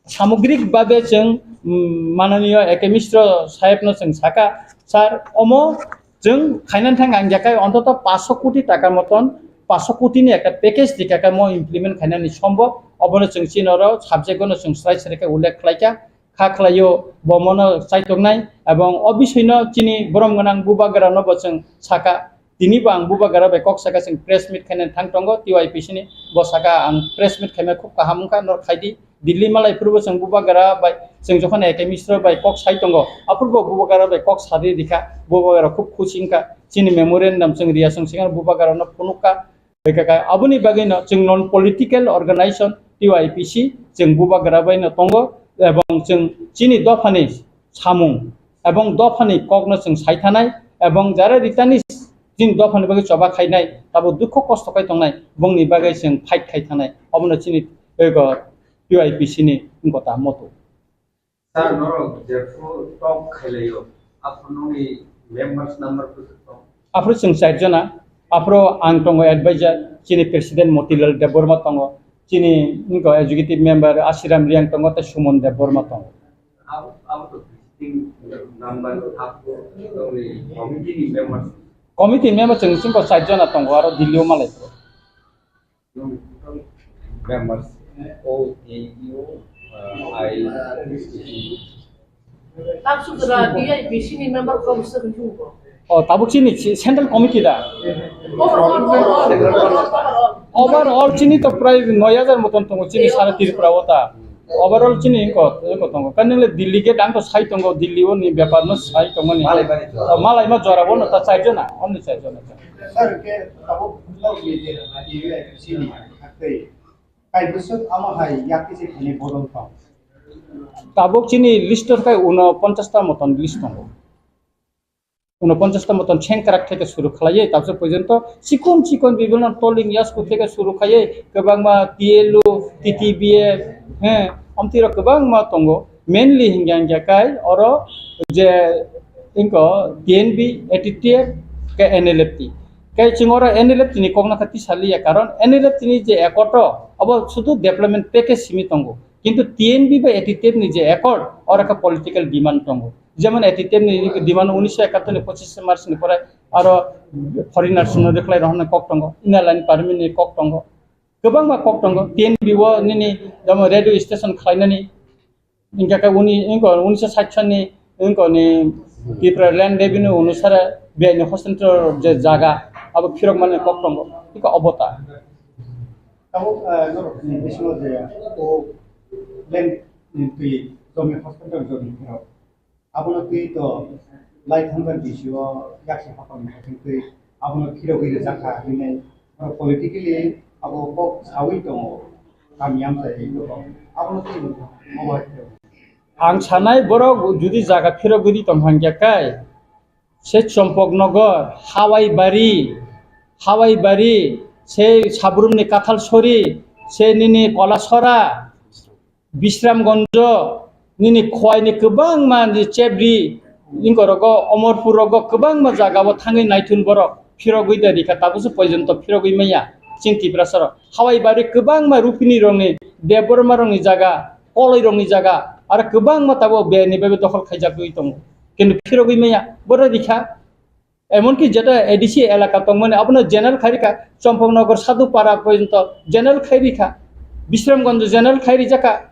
samogrik babe chwng, mm, mananiyo A K Mishra sahebno chwng saka, "Sir, omo chwng khainani thang ang yakai ontoto paanch koti taka moton, paanch koti ni ekta package rikha khe mo implement khainani sombo, obono chwng chini oro subject o no chwng swrai swrai khe ullekh khlaikha, kha khlaio bo mono chaitongnai, ebong o bisoi no chini borom gwnang bubagra no bo chwng saka." Tini bo ang bubagra bai kok saka, chwng press meet khaina thang tongo T Y P C ni, bo saka ang press meet khaima khub kaham wngkha, nor khaidi. Delhi malai phuru bo chwng bubagra bai, chwng jokhon A K Mishra bai kok sai tongo, aphuru bo bubagra bai kok sari rikha, bubagra khub khusi wngkha. Chini memorandum chwng riya chwng singha bubagra no phunukha. Bai kha kha, aboni bagwi no chwng non political organization T Y P C chwng bubagra bai no tongo, ebong chwng chini dophani samung ebong dophani kokno chwng sai thanai, ebong jara returnees chini dophani bagwi choba khainai, tabuk dukhu kosto khai tongnai, bongni bagwi chwng fight khai thanai, obono chini ego T Y P C ni wngkha ta moto. Sir, norok jephru talk khailaio, aphuru nokni members number bwswk tong? Aphuru chwng char jona, aphuru ang tongo advisor, chini president Motilal Debbarma tongo, chini wngkha executive member Ashiram Riang tongo, tei Suman Debbarma tongo. Abo, abo to visiting number, abo tongni committee ni members. Committee member chwng chwng ko char jona tongo, aro Delhi o malai. Members, O T U, uh, I. Tabsuk da D I P C ni member kau bisa kunjung ko. Oh, tabuk chini chi-, central committee da. Overall, overall, overall, overall. Overall chini to prai noi hajar moton tongo chini sara Tripura o ta. Overall chini ko, ko tongo. Kan nile Delhi ge dang to sai tongo, Delhi o ni bepar no sai tongo ni. Malai bari jora. Oh, malai ma jora bo no ta char jona, only char jona. Sir, ke tabuk no ye je, ye chini, akai. Kai bwswk amo hai yakti se khani bodol tong. Tabuk chini list o khai uno ponchash ta moton list tongo. unoponchas ta moton sengkrak theke suru khlaiwi tabse porjonto chikon chikon bibhinno tolling yasku theke suru khaiwi kwbangma T L U, T T B F, he, amtwi rok kwbangma tongo. Mainly hingya hingya kai oro je inko T N B, A T T F, ke N L F T. Kai chwng oro N L F T ni kokna kha tisa liya, karon N L F T ni je accord o abo sudu development package simi tongo. Kintu T N B bai A T T F ni je accord, oro kha political demand tongo. Jemon A T T F ni demand unisho ekattor ni pochishe March ni pore aro foreigners no rwkhlai rohornai kok tongo, Inner Line Permit ni kok tongo, kwbangma kok tongo. T N B o nini jemon radio station khlainani, hingkhe khe uni, inko unisho sait sani inko ni Tripura Land Revenue onusare biyai ni hostel je jaga abo phirok mani kok tongo, iko obo ta. Tabuk, eh, norok ni bisingo je o land ni twi jomi hospital jomi phirok, abono twi to lai thangkar bisio yaksi hapang ni twi abono phirogwi rijak kha hinwi norok politically abo kok sawi tongo, kami amchai tongo, abono twi obo hai phirogwi. Ang sanai borok judi jaga phirogwi tong hangya kai, se Chompoknogor, Hawaibari, Hawaibari, se Sabrumni Kathalsori, se nini Kolasora, Bisramganjo, nini Khwaini kwbangma ni Chebri, ingkorogo, Omorpurogo kwbangma jagao thangwi naithun borok phirogwi da rikha, tabukhe porjonto phirogwi manya chini Tiprasarok. Hawaibari kwbangma Rupini rokni, Debbarma rokni jaga, Koloi rokni jaga, aro kwbangma tabuk biyai ni bagwi dokhol khaijagwi tongo. Kintu phirogwi manya, borok rikha. Emonki jeta A D C elaka tongmani abono general khairikha, Chompoknogor Sadhupara porjonto general khairikha, Bisramganj general khairijakha,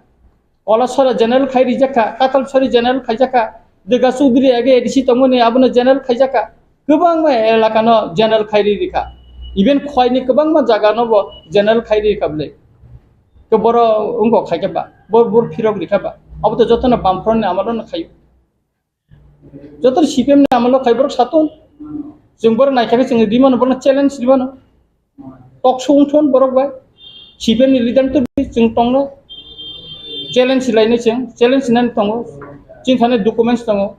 Kolasora general khairijakha, Katalsori general khaijakha, Durga Chowdhury age A D C tongmani abono general khaijakha, kwbangma elakano general khairi rikha, even Khwaini kwbangma jagano bo general khairi rikha bwle. Ke boro wngkok khaikhe ba, bo bor phirok rikha ba, abo to jotono bamfront ni amalo no khaio. Joto C P M ni amalo khai borok satung. Chwng borok naikha khe chwng rimano, borokno challenge rimano. Talk show wngthun borok bai. C P M ni leader to chwng tongno. Challenge lainai chwng, challenge nani tongo. Chini thani documents tongo.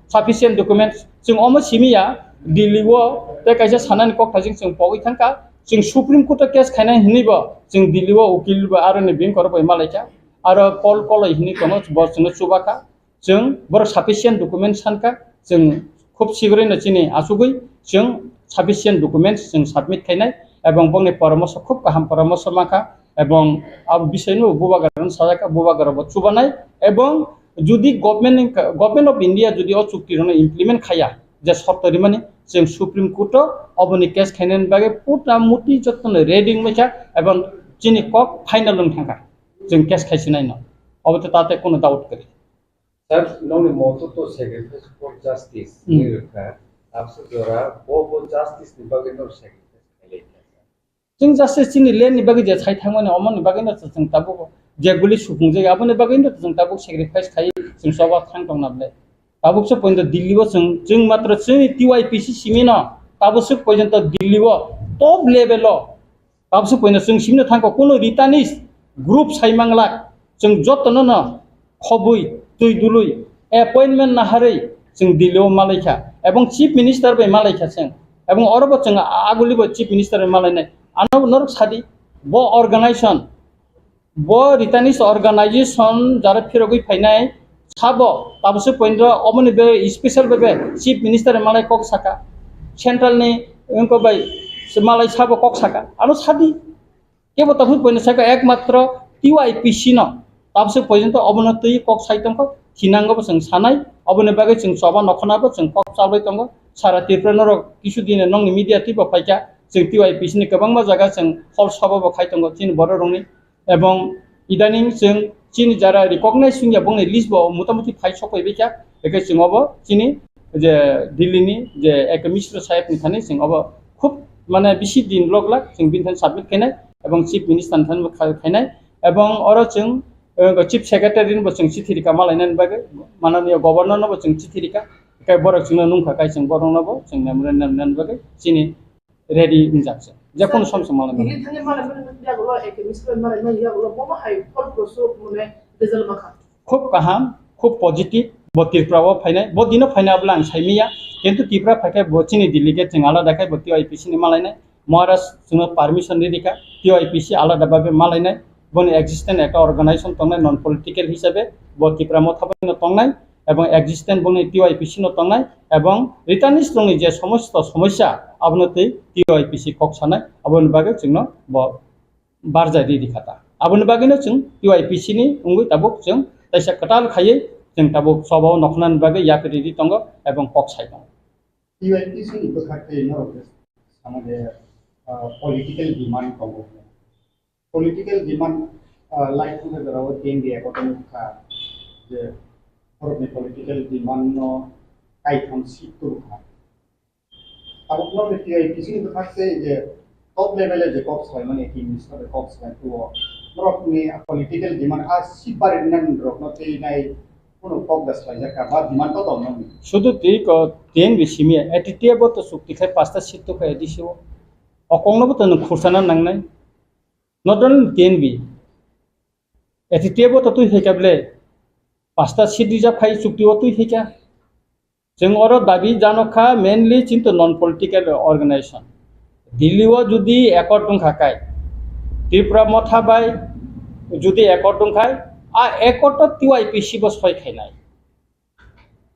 Sufficient documents. Chwng omo simiya Delhi o tei kaisa sanani kok thajing chwng pogwi thangkha. Chwng Supreme Court o case khainai hinwi bo chwng Delhi o ukil bo aroni bini korok bai malaikha. Aro Paul Koloi hinwi tongo, bo chwngno chubakha. Chwng borok sufficient documents sankha, chwng khub sigrino chini achugwi chwng sufficient documents chwng submit khainai, ebong bongni poramoso khub kaham poramoso mankha, ebong abo bisoino bubagrano sajakha, bubagrabo chubanai, ebong judi government ni, Government of India judi o chukti rokno implement khaya, je shorto rimani, chwng Supreme Court o oboni case khainani bagwi puta muti jotono ready wngbaikha, ebong chini kok final wng thangkha, chwng case khaisinai no, obo to tate kono doubt kwrwi. Sir, nokni moto to sacrifice for justice Hmm. hinwi rwkha. Abse jora bo, bo justice ni bagwi no sacrifice khailai kha, sir. Chwng justice chini land ni bagwi je sai thangmani, omoni bagwi no chwng tabuk je guli supungjak, aboni bagwi no chwng tabuk sacrifice khai chwng choba thang tong nable. Tabuk se point Delhi o chwng, chwng matro chwngni T Y P C simi no tabuk se point Delhi o top level o Tabswk poino chwng simino thangkha, kuno Ritanist group sai manglak, chwng jotono no khobwi, twi dului, appointment naharwi chwng Delhi o malaikha, ebong Chief Minister bai malaikha chwng, ebong orobo chwng a-, agulibo Chief Minister bai malainai. Ano norok sadi, bo organization, bo Ritanist organization jara phirogwi phainai, Sabo, tabswk point o, oboni be special be, be Chief Minister malai kok saka, Central ni wngkok bai se malai sabo kok saka, ano sadi. Kebo tabswk point o saka ekmatro T Y P C no, tabswk point o obono twi kok sai tongkha, hinango bo chwng sanai, oboni bagwi chwng choba nokhona bo chwng kok chalbai tongo. Sara Tripura norok kisu din nongni media twi bo phaikha, chwng T Y P C ni kwbangma jaga chwng hol sabo bo khai tongo chini borok rokni. Ebong idaning chwng chini jara recognize wngya bongni list bo motamuti phai sok phaibaikha, hwnkhe chwng obo chini je Delhi ni je Eke Mishra saheb ni thani chwng obo khub mane bisi din lok lak chwng bini thani submit khainai ebong Chief Minister ni thani bo khai-, khainai ebong oro chwng, eh, Chief Secretary ni bo chwng chithi rika malainani bagwi, mananiya Governor no bo chwng chithi rika, hwnkhe borok chwngno nungkha kai chwng borok no bo chwng memorandum nani bagwi chini ready wngjak se. Je kono som se malai mano. Delhi thangwi malai mani yagulo, Eke Mishra malai mani yagulo, bomo hai phol prosok mane result makha. Khub kaham, khub positive, Bo Tripura o phainai, bo dino phainai abla ang saimaya. Kintu Tripura phaikhai bo chini delegate chwng alada khai bo T Y P C ni malainai. Maharaj chwngno permission ridi kha, T Y P C alada babe malainai. Boni existence ekta organization tongnai non political hisabe, bo Tipra Motha bai no tongnai, ebong existence boni T Y P C no tongnai, ebong returnees rokni je somosto somosya abono twi T Y P C kok sanai, aboni bagwi chwngno bo barjai ridi kha ta. Aboni bagwino chwng T Y P C ni wngwi tabuk chwng taisa kwtal khaiwi chwng tabuk sobao nokhnani bagwi yapri ridi tongo ebong kok sai tongo. T Y P C ni bwkhak tei norok je sama je, ah, political demand tongo. Political demand, ah, lai thangkha jorao T N V accord wngkha je borokni political demand no kaitham seat tubukha. Tabukno T Y P C ni bwkhak se je top level e je kok salaimani, Chief Minister bai kok salai tuo. Norokni political demand a seat barinani rokno tei nai kunu kok da salaijakha ba demand to tongmani. Sudu twi ko T N V simi A T T F bo to chukti khai pasta seat to khai A D C o. Okongno bo to nung khursana nangnai. Not only T N V. A T T F o to twi hai kable. Pasta seat rijak khai chukti o twi hai kha. Chwng oro dabi jano kha mainly chinto non political organization. Delhi o jodi accord wngkha kai, Tripura Motha bai jodi accord wngkhai, a accord to T Y P C bo soi khainai.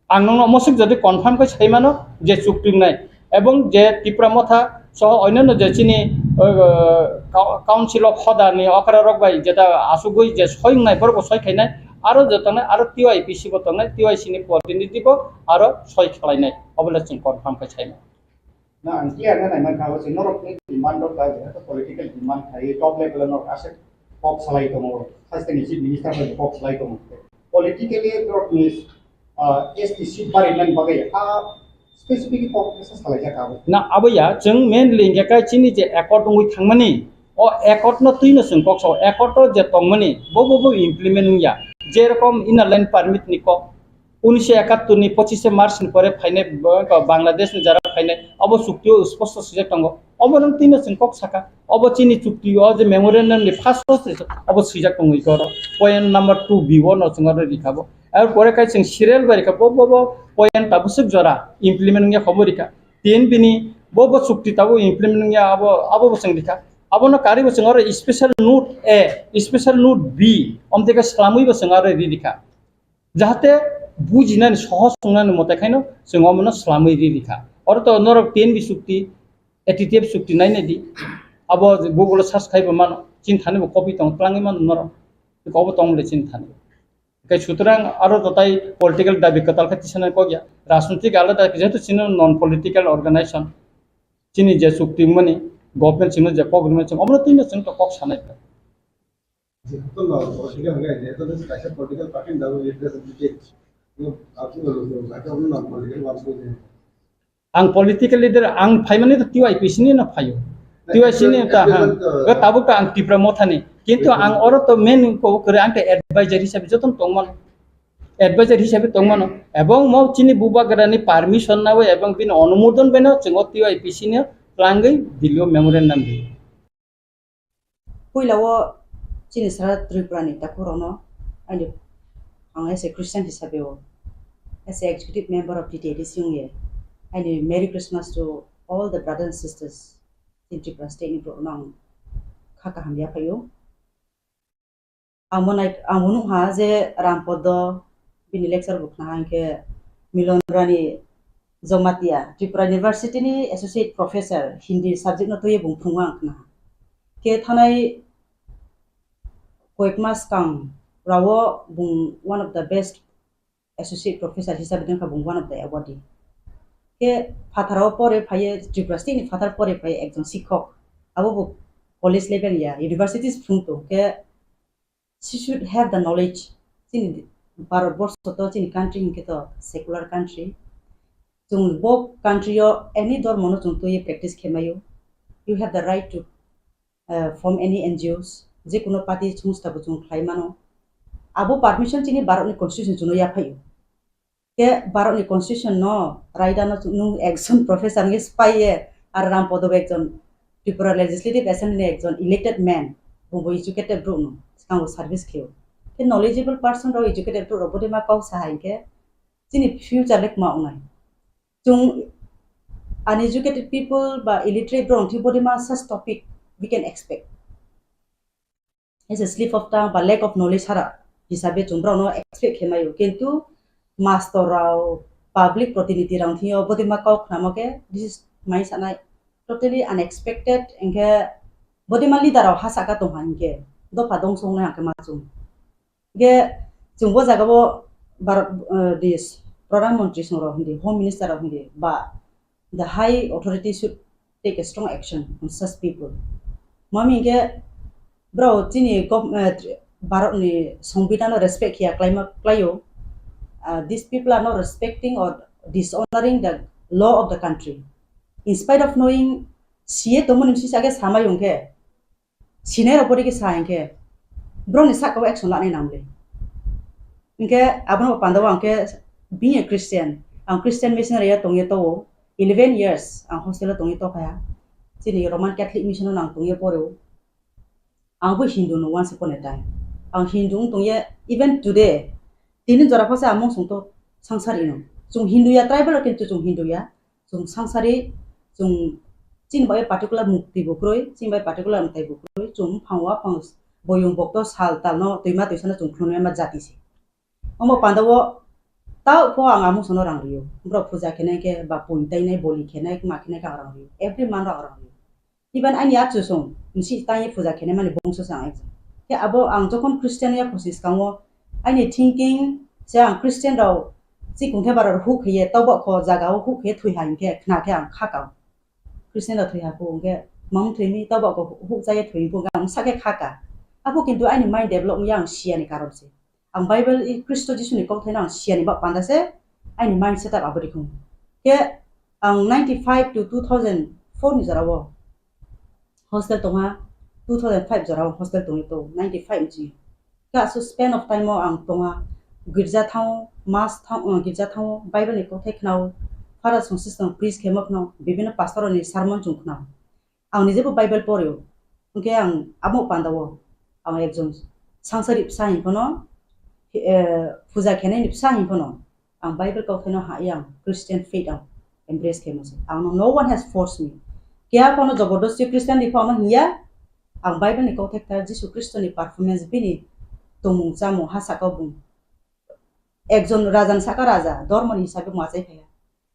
Ang nokno mosik jodi confirm khai sai mano je chukti wngnai ebong je Tripura Motha soho onyanno je chini, uh, Council of Hoda ni okra rok bai jeta asugwi je soi wngnai borok bo soi khainai. Aro je tongnai, aro T Y P C bo tongnai, T Y C ni protinidhi bo aro soi khlainai, obo le chwng confirm khe saimano. Na, ang clear na nai mankha, abo se norok ni demand rok bai, jehetu political demand khai, top level o norok aswk kok salai tongo, haste ni chief minister bai kok salai tongo. Politically norok ni, ah, S T seat barinani bagwi, ah, specific kok kisa salai jak abo. Na, abo ya, chwng mainly hingkhe kai chini je accord wngwi thangmani, o accord no twi no chwng kok sao, accord o je tongmani, bo bo bo implement wngya. Jerokom inner line permit ni kok, unisho ekattor ni pochishe March ni pore phainai, bo-, Bangladesh ni jara phainai, abo chukti o sposto swijak tongo. Obo nang twi no chwng kok saka. Obo chini chukti o je memorandum ni first process, obo swijak tongo iko oro. Point number two B o no chwng oro rikha bo. Ar pore khai chwng serial bai rikha bo, bo, bo point tabuk swk jora implement wngya khobo rikha. Tin bini bo, bo chukti tabuk implement wngya abo, abo bo chwng rikha. Abono kari bo chwng oro special note A, special note B, omteka swlamwi bo chwng oro ri rikha. Jahate bujinani sohos wngnani mote khaino chwng omono swlamwi ri rikha. Oro to norok T N V chukti, A T T F chukti nainai di. Abo Google o search khaibo mano, chini thani bo copy tong, twlangwi mano norok. Obo tong le chini thani. Kai sutrang aro to tai political dabi kwtal khe tisana kok ya. Rajnitik alada, jehetu chini non political organization. Chini je chukti mani government chini je kok rimani chwng omono twi no chwng to kok sanai. Jehetu no political hwnkhe, jehetu no kaisa political party ni bagwi representative, no, apni no, no, no, political party ni. Ang political leader, ang phaimani to T Y P C ni no phaio. T Y C ni ta, ha. Tabuk to ang Tipra Motha ni. Kintu ang oro to main ko kwrwi ang to advisor hisabe joto tongmano. Advisor hisabe tongmano. Ebong mo chini bubagra ni permission nawi ebong bini onumodon beno chwng o T Y P C ni twlangwi Delhi o memorandum ri. Puila o chini sara Tripura ni takhuk rokno aini, ang as a Christian hisabe o, as a executive member of T T A D C wngye, aini Merry Christmas to all the brothers and sisters in Tripura state ni borok no ang kha kaham yaphaio. Ang bo nai-, ang bo nukha je Rampodo bini lecture bo khnaha hinkhe Milon Rani Jamatia, Tripura University ni associate professor, Hindi subject no twiwi bung phungo ang khnaha. Khe thanai koyek mas kang rao bung one of the best associate professor hisabe tongkha bung one of the awardee. Khe phatarao pore phaiye, Tripura state ni phatar pore phaiye ekjon sikhok. Abo bo college level ya, universities phung tong khe she should have the knowledge. Chini Bharat borsho to, chini country hinkhe to secular country. Chwng bo country o any dhormo no chwng twiwi practice khe maio. You have the right to, uh, form any N G Os, je kuno party songstha bo chwng khlai mano. Abo permission chini Bharat ni constitution chwngno yaphaio. Khe Bharat ni constitution no raida no chwng, nwng ekjon professor wngwi swpaiye, ar Rampodo bo ekjon Tripura Legislative Assembly ni ekjon elected man, bo bo educated borok no swkango service khe o. Khe knowledgeable person rok, educated borok rok bodi ma kok sa hai khe chini future le kwma wngnai. Chwng uneducated people ba illiterate borok thwi bodima such topic we can expect. As a slip of tongue ba lack of knowledge sara hisabe chwng borokno expect khe maio. Kintu master rao, public protinidhi rao thwiyo bodima kok khnamo khe, this is my sanai, totally unexpected. Hinkhe bodima leader rao ha saka tongha hinkhe dopha dongso wngnai hwnkhe ma chwng. Hinkhe chwng bo jaga o Bharat, eh, this Pradhan Mantri song rao hindi, Home Minister rao hindi, ba the high authority should take a strong action on such people. Mami hinkhe bro chini gov-, eh, Bharat ni Songbidan no respect hiya klaima klaio. Uh, these people are not respecting or dishonoring the law of the country. In spite of knowing, siye tongmani sisa khe samai hwnkhe, sinai rok pori khe sa hinkhe, borok ni saka o action lanai nang le. Hinkhe abono panda o ang khe being a Christian, ang Christian missionary ya tongye to o, eleven years ang hostel o tongye to kha. Chini Roman Catholic mission o nang tongye pore o. Ang bo Hindu no once upon a time. Ang Hindu wng tongye, even today. Tini jora pha se ang mung sung to sangsari no. Chwng Hindu ya, tribal rok kintu chwng Hindu ya. Chwng sangsari, chwng chini bai particular mukti bo kwrwi, chini bai particular mwtai bo kwrwi, chwng buphang wa phang boyong bokto sal tal no twima twisa no chwng khulumya ma jati se. Omo panda o tao pho ang amung sono rang rio. Borok puja khenai khe ba pun tainai, boli khenai, ma khenai khe ang rang rio. Every month ang rang rio. Even ani achusong, nisi tangye puja khenai mani bongso se ang ekjon. Khe abo ang jokhon Christian ya phusi skango, ani thinking se ang Christian rao chikung khe bara huk khe ye, tobo kho jaga o huk khe thwi hai khe khna khe ang kha kao. Christian rao thwi ha khe hwnkhe mam thwi mi tobo kho huk cha ye thwi bo ang sa khe kha ka. Abo kintu ani mind develop ya ang siya ni karon se. Ang Bible i Khristo Jisu ni kok thaino ang siya ni bak panda se, ani mind setup abo rikung. Khe ang ninety five to two thousand four ni jora o hostel tongha, two thousand five jora o hostel tongwi to, ninety five ni. Khe asu span of time o ang tongha, girja thango, mass thango, uh, girja thango, Bible ni kothai khnao, Father song system preach khemo khno, bibino pastor ni sermon chung khnao. Ang nijebo Bible porio, hwnkhe ang abo panda o ang ekjon sangsari bwsa hin phano, eh, puja khenai ni bwsa hin phano, ang Bible kok thaino ha yang Christian faith ang embrace khe mose. Ang no, no one has forced me. Kya kono jobordosti Christian di phano hiya, ang Bible ni kok thek thar Jisu Khristo ni performance bini tongmung chamung ha saka bung. Ekjon raja ni saka raja, dormo ni hisabe mwchai phaiya.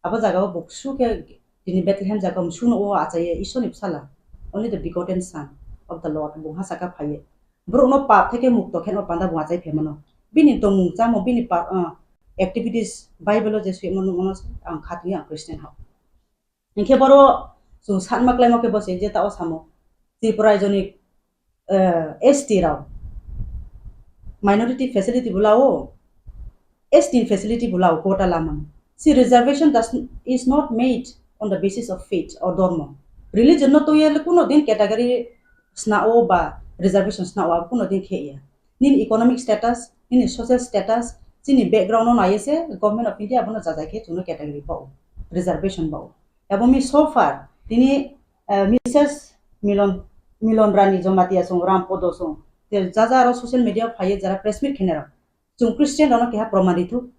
Abo jaga o bo ksu khe tini Bethlehem jaga o msuno o achaiye Ishwar ni bwsala. Only the begotten Son of the Lord, bo ha saka phaiye. Borok no pap theke mukto khe no panda bo achai phaimano. Bini tongmung chamung, bini pa-, ah, activities Bible o je swimo nukmano ang khatwi ang Christian hao. Hinkhe boro chwng sanma klaimo khe bo se je ta o samo Tripura raijoni, eh, S T rao minority facility bo lao, S T facility bo lao quota lamani. Si reservation does, is not made on the basis of faith or dharma. Religion no toye kuno din category sna o ba reservation sna o kuno din khe ya. Nini economic status, nini social status, chini background no naiye se Government of India abono jajai khe chwngno category bao, reservation bao. Abo mi so far tini, eh, Missus Milon, Milon Rani Jamatia song, Rampodo song, te jaja aro social media phaiye jara press meet khenero. Chwng Christian rokno keha proman rithuk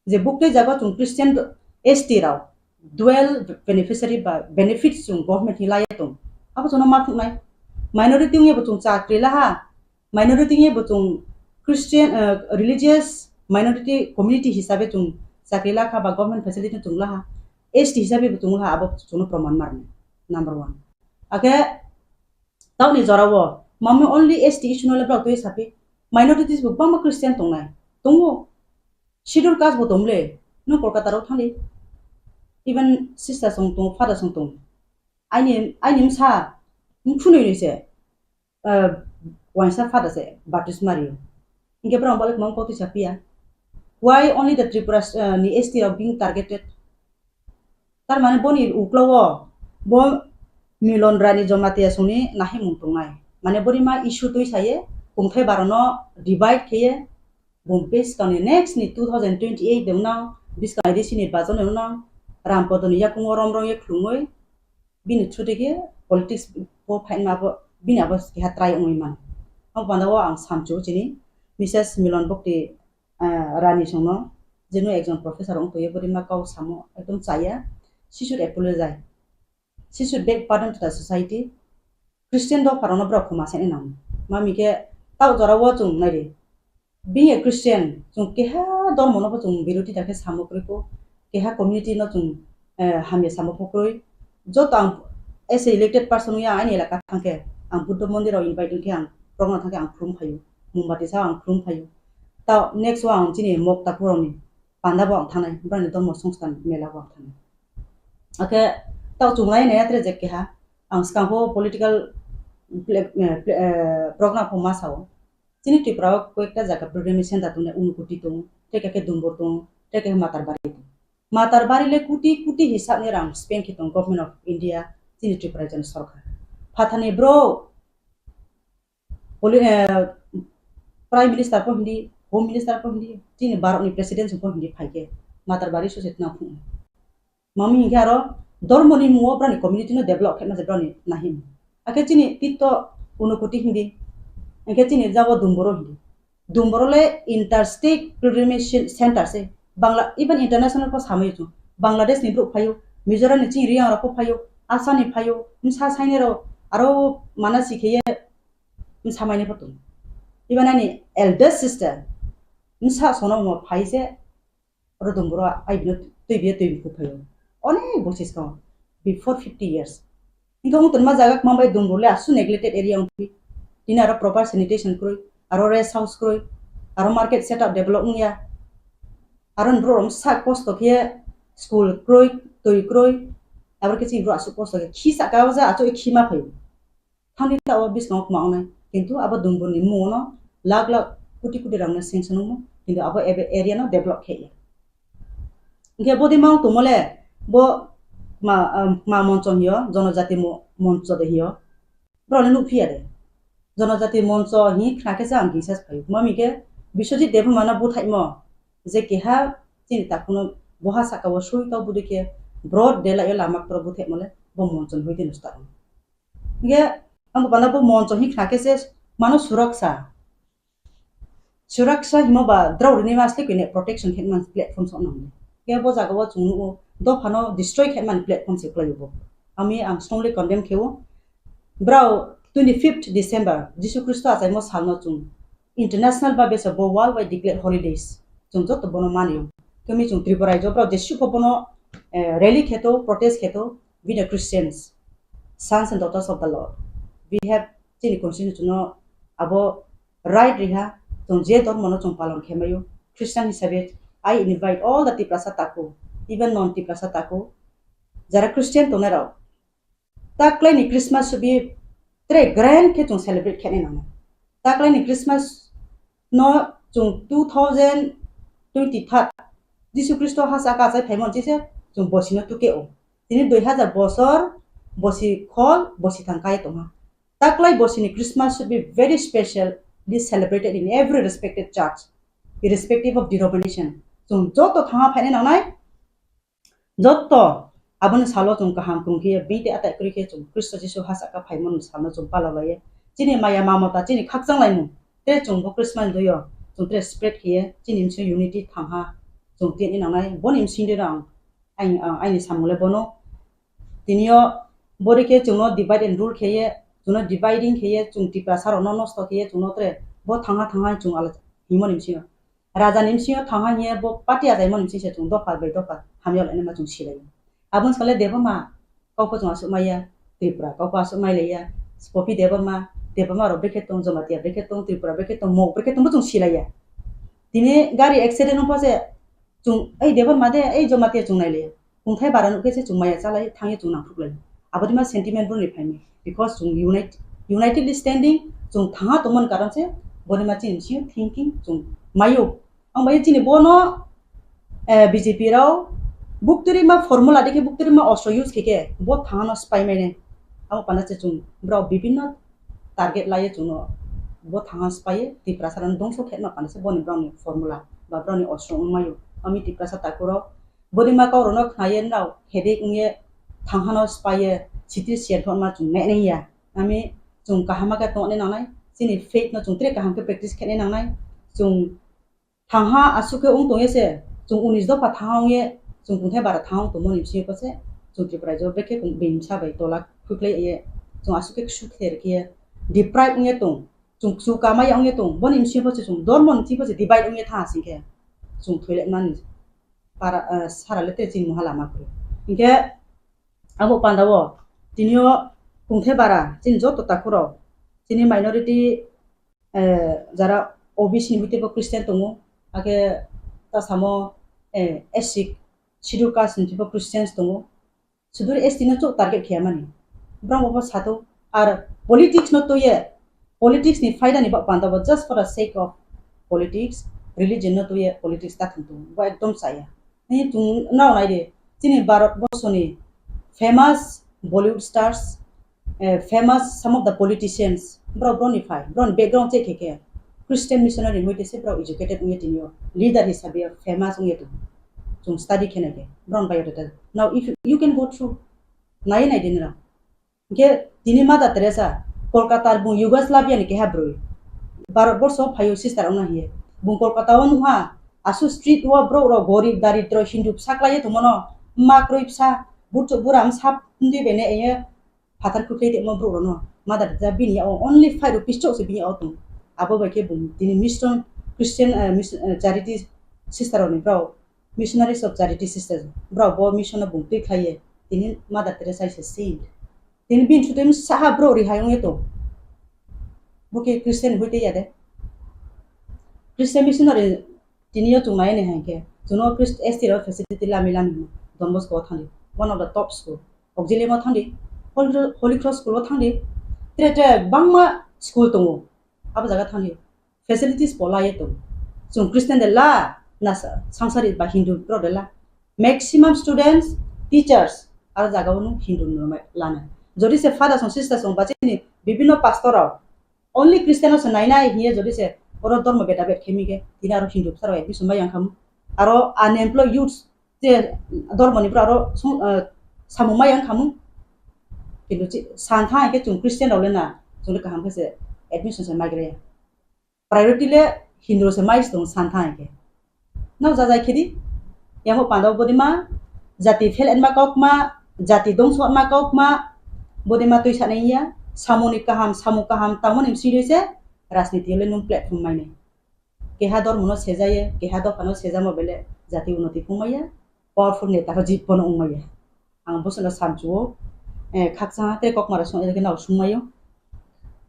je buktwi jaga chwng Christian S T rao dual beneficiary ba benefits chwng government ni laiya tong. Abo chwngno ma thuknai. Minority wngya bo chwng chakri laha, minority wngya bo chwng Christian, eh, religious minority community hisabe chwng chakri lakha ba government facility chwng laha, S T hisabe bo chwng laha, abo chwngno proman marni. Number one. Akhe tauni jorao mami only S T issue no le block twi sapi, minorities bo bangma Christian tongnai, tongo, schedule caste bo tongle, no Kolkata rao thangli, even sister song tong, father song tong, aini, aini msa, mkhunui ni se, uh, waisa father se baptisma rio. Hinkhe borok bolai kwbang kok tisa phiya. Why only the Tripura, uh, ni S T rok being targeted? Tar mane boni uklo o bo Milon Rani Jamatia songni nahimung tongnai. Mane boni ma issue twi saye, kungthai barono divide kheye, bumpe skangni next ni two thousand twenty-eight de unang, biskang I D C ni bajon unang, Rampodo ni yakungo rom rom ye khulumoi, bini through tike politics bo phaima bo bini abo keha try wngwi mano. Abo panda o ang samchu chini Missus Milon Bhakti, ah, Rani songno jeno ekjon professor wng tongwi bwrwi ma kau samo ekdom chaya, she should apologize, she should beg pardon to the society. Christian dopharokno borok khoma sani nango. Mami khe tao jorao chwng naidi. Being a Christian, chwng keha dormono bo chwng biroti da khe samo kwrwi kho, keha community no chwng, eh, hamya samo pho kwrwi. Joto ang as a elected person ya aini elaka thangkhe, ang Buddha mondir rok invite wngkhe ang prokno thangkhe ang khulum phaio, mombati sa ang khulum phaio. Tao next o ang chini mok takurokni panda bo ang thangnai, brani dormo songsthan mela bo ang thangnai. Akhe tao chwng lai nai atre je keha, ang swkang pho political pla-, eh, pla-, eh, program pho ma sao. Chini Tripura o koyekta jaga pilgrimage center tongnai, Unakoti tong, tei khe Dumbur tong, tei khe Matarbari tong. Matarbari le kuti kuti hisab ni rang spend khe tong Government of India, chini Tripura rajyoni sorkar. Phathani bro, poli-, eh, Prime Minister pho hindi, Home Minister pho hindi, chini Bharat ni President pho hindi phaikhe Matarbari sose tna phung. Mami hinkhe aro dormoni mungo brani community no develop khe ma je brani nahim. Akhe chini tito Unakoti hindi. Hinkhe chini jabo Dumburo hindi. Dumburo le interstate pilgrimage center se. Bangla, even international ko samai chung. Bangladesh ni bro phayo, Mizoram ni chini Riyang rok ko phayo, Assam ni phayo, msa saine ro aro mana sikhe ye msa maine pho tung. Even ani eldest sister msa sono mo phai se oro Dumburo ai bino twi biya twi bikhu phaio. Onek bosis kong, before fifty years. Hinkhe wng tongma jaga kwmang bai Dumbur le asu neglected area wngphi. Tini aro proper sanitation kwrwi, aro rest house kwrwi, aro market setup develop wngya. Aro borok rok sak kosto khe school kwrwi, twi kwrwi, abo khe chini borok asu kosto khe khisa ka o ja achu khima phaio. Thangni ta o biskango kwma wngnai, kintu abo Dumbur ni mungo no lakh lakh koti koti rang no sanction wngmo, kintu abo ebe-, area no develop khe ya. Hinkhe bodi ma wng tongmo le bo ma, ah, ma moncho hiyo, jonojati mo-, moncho de hiyo, borok le nukphiya de. Jonojati moncho hi khna khe se ang bisas phaio. Mami khe Biswajit Debbarma no buthaimo je keha chini takhuk no boha saka o sui to budi khe broad daylight o lama koro buthaimo le bo moncho ni hoite no start. Hinkhe ang bo panda bo moncho hi khna khe se mano suraksa. Suraksa himo ba drao rini ma asle kine protection khe man platform sok nang. Hinkhe bo jaga o chwng nugo dopha no destroy khe man platform se kwlai bo. Ami ang strongly condemn khe o. Brao twenty fifth December Jisu Khristo achaimo sal no chwng international ba besa bo world wide declare holidays. Chwng joto bono mani o. Kemi chwng Tripura rajyo brao jesu ko bono, eh, rally khe to, protest khe to, we the Christians, sons and daughters of the Lord, we have chini constitution no abo right riha, chwng je dormo no chwng palon khe maio. Christian hisabe I invite all the Tiprasa taku, even non Tiprasa taku, jara Christian tongnai rok, taklai ni Christmas subi tre grand khe chwng celebrate khe nai nango. Taklai ni Christmas no chwng two thousand twenty-third Jisu Khristo ha saka achai phaimon chise chwng bosi no tuke o. Tini dui hazar bosor bosi khol bosi thang kai tongha. Taklai bosini Christmas should be very specially celebrated in every respected church, irrespective of denomination. Chwng joto thangha phainai nangnai, joto aboni salo chwng kaham kwrwng khe bini tei atai kwrwi khe chwng Khristo Jisu ha saka phaimani salno chwng pala laiya. Chini maya mamata, chini khakchang laimung tei chwng bo Christmas ni doyo chwng tei spread khe chini bisi unity thangha chwng tini nangnai. Boni bisi de ang, ang, ang, aini samung le bono. Tini o bori khe chwngno divide and rule khe ye, chwngno dividing khe ye, chwng Tiprasa rokno nosto khe ye, chwngno tre bo thangha thangha chwng ala himoni bisi. Raja ni bisi thangha hiye bo party ajaimoni bisi se chwng dopha bai dopha hamya lainai ma chwng silai. Aboni sale Debbarma kok pho chwng aswk maya, Tripura kok pho aswk mai laiya, Popi Debbarma, Debbarma rok brekhe tong, Jamatia brekhe tong, Tripura brekhe tong, Mok brekhe tong bo chwng silaiya. Tini gari accident wngpha se chwng ei Debbarma de, ei Jamatia chwng nai laiya. Kungthai bara nukhe se chwng maya chalai thangwi chwng nangkuk lai. Aboni ma sentiment boni phaimai. Because chwng unite, unitedly standing, chwng thangha tongmani karon se boni ma chini bisingo thinking chwng maio. Ang bai chini bono, eh, B J P rao bukturi ma formula dikhe bukturi ma ostro use khe khe bo thangha no spy mane. Abo pana se chwng brao bibinno target laiye chwngno bo thangha spy ye Tiprasa rano dongso khe ma pana se boni brao ni formula ba brao ni ostro wng maio. Ami Tiprasa takuro Bwrwima kok rokno khnaye nrao headache wngye thanghano spaiye sitri siyan thokma chwng nainaiya. Ami chwng kaham khe tongnai nangnai, chini faith no chwng tre kaham khe practice khainai nangnai. Chwng thangha aswk khe wng tongye se, Chwng unis dopha thangwi, chwng kungthai bara thangwi tongmani bisingo se, chwng Tripura rajyo bekhe kung bini bwsa bai tola khwklai ye, chwng aswk khe ksu kher khe deprive wngya tong, chwng ksu kamaya wngya tong, boni bisingo se chwng dormo ni bisingo se divide wngya tha sing khe, chwng thoilai mani para, ah, sara le te chini moha lama kwrwi. Hinkhe abo panda o tini o kungthai bara chini joto takhuk rok, chini minority, eh, jara O B C ni bwtwi bo Christian tongo, hakhe ta samo, eh, S C, Schedule Caste ni bo Christians tongo. Sudur S T no chuk target khe mani. Borok bo sato ar politics no toye, politics ni phaida ni ba panda bo just for the sake of politics, religion no toye politics ta thung tongo. Bo ekdom chaya. Ni chwng nao nai de, chini Bharat borsoni famous Bollywood stars, eh, famous some of the politicians, borok, borokni phai, borokni background check khe khe Christian missionary wngwi tese borok educated wngwi tini o leader hisabe famous wngwi tongo. Chwng study khe nai khe borokni biodata. Now if you, you can go through, nai nai de nirok. Hinkhe tini Mother Teresa, Kolkata bung Yugoslavia ni keha bwrwi. Bharat borso phaio sister wngna hiye. Bung Kolkata o nukha, asu street o borok rok gorib daridro Hindu bwsa klaiye tongmano, ma kwrwi bwsa, burchuk bura bwsa twi bene eye phatar kwklai tongmo borok rokno. Mother Teresa bini yago only five rupees chok se bini yago tong. Abo bai khe bung tini mission Christian, eh, mis-, eh, charity sister rok ni borok, missionaries of charity sisters borok bo mission no bung twi khlaiye. Tini Mother Teresa is a saint. Tini bini sutwi saha bro rihai wngwi tong. Bo khe Christian hoi tei ya de. Christian missionary tini yo chwng nai nai hai khe. Chwngno Christ-, S T rok facility lami lami hino. Don Bosco o thangdi. One of the top school. Auxilium o thangdi. Holy Cro-, Holy Cross school o thangdi. Tre tre bangma school tongo. Abo jaga thangdi. Facilities polai tong. Chwng Christian de la, na sa-, sangsari ba Hindu rok de la. Maximum students, teachers, aro jaga o nung Hindu no mai lana. Jodi se fathers and sisters rok ba chini bibhinno pastor rok, only Christian no se nai nai hiye jodi se oro dormo beda bed khemi khe, tini aro Hindu bwsa rok admission mai yang khamu. Aro unemployed youths je dormo ni bwra aro sung, eh, samung mai yang khamu. Kintu chi-, san thang khe chwng Christian rok le na, chwng le kaham khe se admission se mai gra ya. Priority le Hindu se mai se tong san thang khe. No jajai khedi. Yango panda bodima jati phel enma kok ma, jati dongso ma kok ma, bodima twi sanai ya, samung ni kaham, samung kaham tangmani bisi se rajniti le nung platform mai nai. Keha dormo no sejaya, keha dopha no sejama bele jati unoti phung maya, powerful neta rok jibbo no wng maya. Ang bosong no samchuo, eh, khakchang tei kokmara song, eh, nao sung mayo.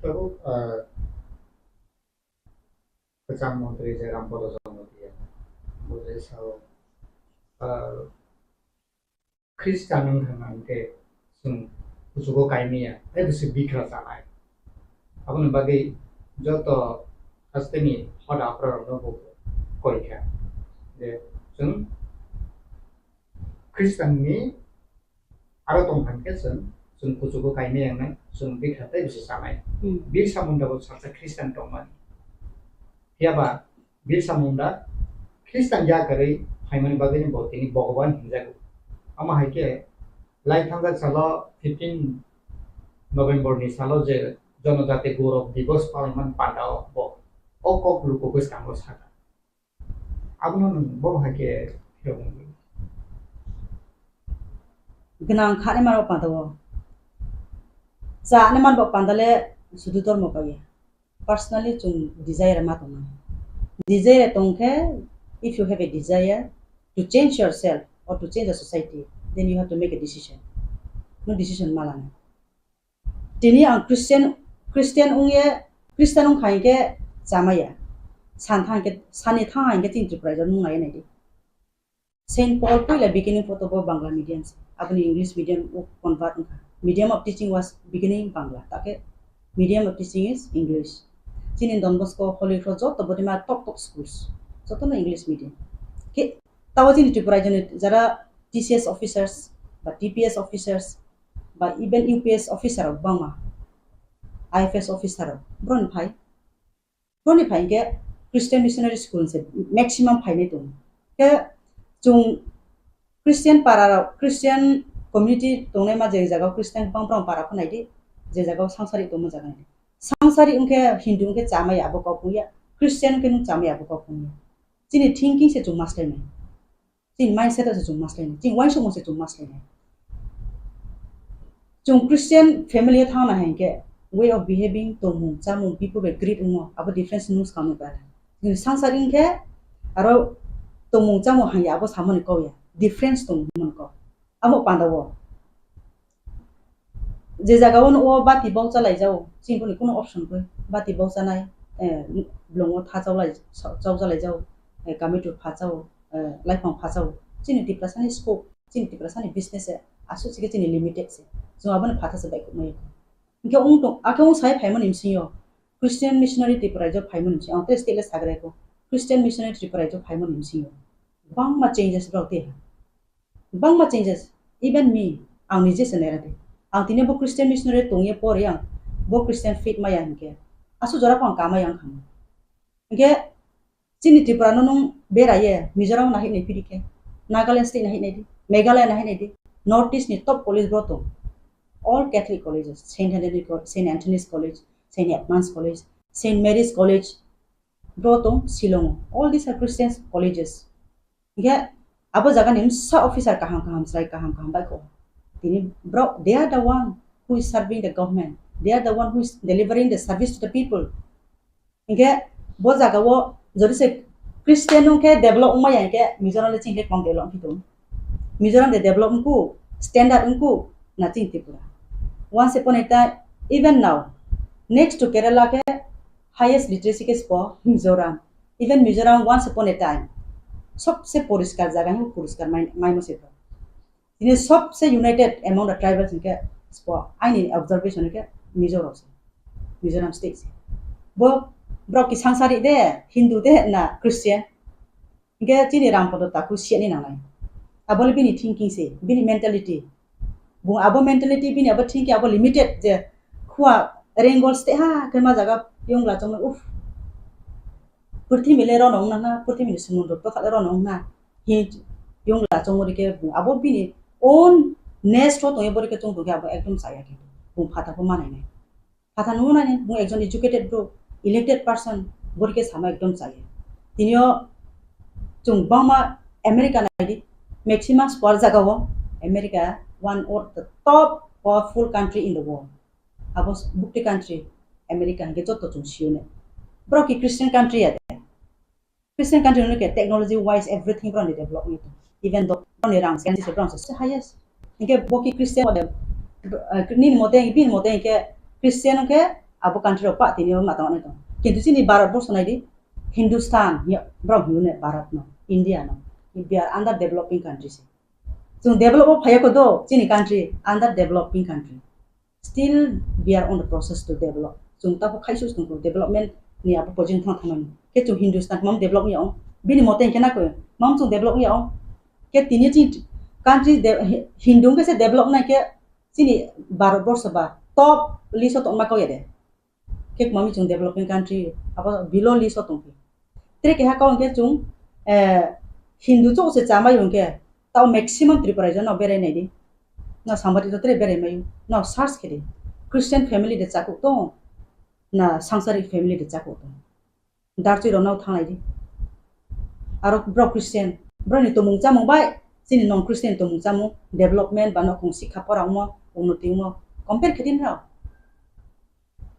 Tabuk, eh, kwcham montri je Rampada Jamatia, bo je sao, eh, Khristan wng kha hwnkhe chwng kuchugo kaimaya, tei bwswk bikra chanai. Aboni bagwi joto hasteni hoda aphra rokno bo koi kha je chwng Khristanni aro tong kha hwnkhe chwng, chwng kuchugo kaimaya wngnai, chwng bikra tei bwswk chanai. Hmm. Birsa Munda bo salsa Khristan tongmani. Phiya ba Birsa Munda Khristan ya kwrwi phaimani bagwino bo tini Bhogoban hinjago. Omo hai khe lai thangjak salo fifteen November ni salo je Jonojati Gaurav Divas palaimani pandao bo o kok luku bwskango sakha. Abono nwng bo hai khe phiyok wngwi. Gwnang kha ni mano panda o. Cha ni man bo panda le sudu dormo bai ya. Personally, chwng desire ma tongnai. Desire tong khe, if you have a desire to change yourself or to change the society, then you have to make a decision. No decision ma lanai. Tini ang Christian, Christian wngye, Christian wngkha hinkhe chamaya. San thang hinkhe, sani thang hinkhe chini Tripura rok nung nai nai di. Saint Paul puila beginning photo bo Bangla medium se, aboni English medium o convert wngkha. Medium of teaching was beginning Bangla, take medium of teaching is English. Chini Don Bosco, Holy Cross, joto bodima top top schools, jotono English medium. Ke, tao chini Tripura jani jara T C S officers ba T P S officers ba even U P S officer rok bangma, I F S officer rok, boroni phai. Boroni phai hinkhe Christian Missionary School se maximum phainai tongo. Khe chwng Christian para rok, Christian community tongnai ma je jaga o Christian bang bang para pho nai di, je jaga o sangsari tongma jaga nai di. Sangsari wngkhe Hindu wngkhe chamaya abo kok wngya, Christian wngkhe nwng chamaya abo kok wngya. Chini thinking se chwng maslainai. Chini mindset se chwng maslainai, chini uansukmung se chwng maslainai. Chwng Christian family o thangna hai khe way of behaving, tongmung, chamung, people bai greet wngmo, abo difference nung swkang nukha. Chini sangsari wngkhe aro tongmung chamung hanya abo samani kok ya, difference tong hwnmani kok. Amo panda o je jaga o nugo bati bokcha laijao, chini boni kuno option kwrwi. Bati bokchanai, eh, blongo tha chaulai, chaukcha laijao, eh, kamitu phachao, eh, laiphang phachao. Chini Tiprasani scope, chini Tiprasani business se aswk se khe chini limited se. Chwng abono phatha se bai kubui. Hinkhe wng tong, akhe wng sai phaimani bisingo Christian missionary Tripura raijo phaimani bisingo, ang tei state le sagraiko, Christian missionary Tripura raijo phaimani bisingo bangma changes rok tei ha. Bangma changes, even me, ang nije se naira de. Ang tini bo Christian missionary tongye pore ang bo Christian faith maya hinkhe. Aswk jora ko ang kamai ang khamwi. Hinkhe chini Tripura no nung beraye Mizoram nahik nai phiri khe, Nagaland state nahik nai di, Meghalaya nahik nai di, North East ni top college bo tong. All Catholic colleges, Saint Anthony Co-, Saint Anthony's College, Saint Edmund's College, Saint Mary's College, bro tong Shillong. All these are Christian colleges. Hinkhe abo jaga ni msa officer kaham kaham, chwrai kaham kaham bai kho. Tini bro, they are the one who is serving the government. They are the one who is delivering the service to the people. Hinkhe bo jaga o jodi se Christian wngkhe develop wngmaya hinkhe Mizoram le chini khe kom develop wngkhe tong. Mizoram de develop wngku, standard wngku, na chini Tripura. Once upon a time, even now, next to Kerala khe highest literacy khe spo Mizoram. Even Mizoram once upon a time, sobse poriskar jaga hinkhe poriskar mai, maimo se. Tini sobse united among the tribals hinkhe spo, aini observation hinkhe Mizoram se, Mizoram state se. Bo, borok ki sangsari de, Hindu de na Christian? Hinkhe chini Rampada Taku siya ni nangnai. Abole bini thinking se, bini mentality. Bo abo mentality, bini abo thinking, abo limited je khua Rengol state ha khe ma jaga yongla chongma, uff. Purthimbi le rono wngna na, purthimbi ni sumundro tokha le rono wngna. Hi yongla chongori khe bo abo bini own nest ho tongye bori khe chong tongkhe abo ekdom chaya khe. Bo phatha pho manai nai. Phatha nungo nai, bo ekjon educated bro, elected person, bori khe sama ekdom chaya. Tinio chwng bangma America nai di, maximum square jaga o America one of the top powerful country in the world. Abo bukti country America hinkhe joto chwng siyone. Borok ki Christian country ya de. Christian country no ke technology wise everything borok ni develop ni. Even though borok ni rang se borok se highest. Hinkhe bo ki Christian, eh, nini mote, bini mote hinkhe Christian hinkhe abo country rok pa tini ma tong tong. Kintu chini Bharat borso nai di, Hindustan, ya, borok hino ne Bharat no, India no. We are under developing countries. Chwng develop o phaiya ko do, chini country under developing country. Still, we are on the process to develop. Chwng tabuk khai susi tongkho, development ni abo position thang thangnani. Khe chwng Hindustan mam develop ya ong. Bini mote hinkhe na koi, mam chwng develop ya ong. Khe tini chini country de-, Hindu hinkhe se develop nai khe chini Bharat borsho ba top list o tongma kok ya de. Khe kwmami chwng developing country, abo below list o tongkhe. Tre keha kok hinkhe chwng, eh, Hindu chok se chamai hinkhe, tao maximum Tripura raijo no berai nai di. No Sambati to tre berai mai, no search khe di. Christian family de chakuk tong, na sangsari family de chakuk tong. Darchwi rok no thanglai di. Aro borok Christian, borok ni tongmung chamung bai chini non Christian tongmung chamung, development ba nokhong sikha pora wngmo, unnoti wngmo, compare khe di nrao.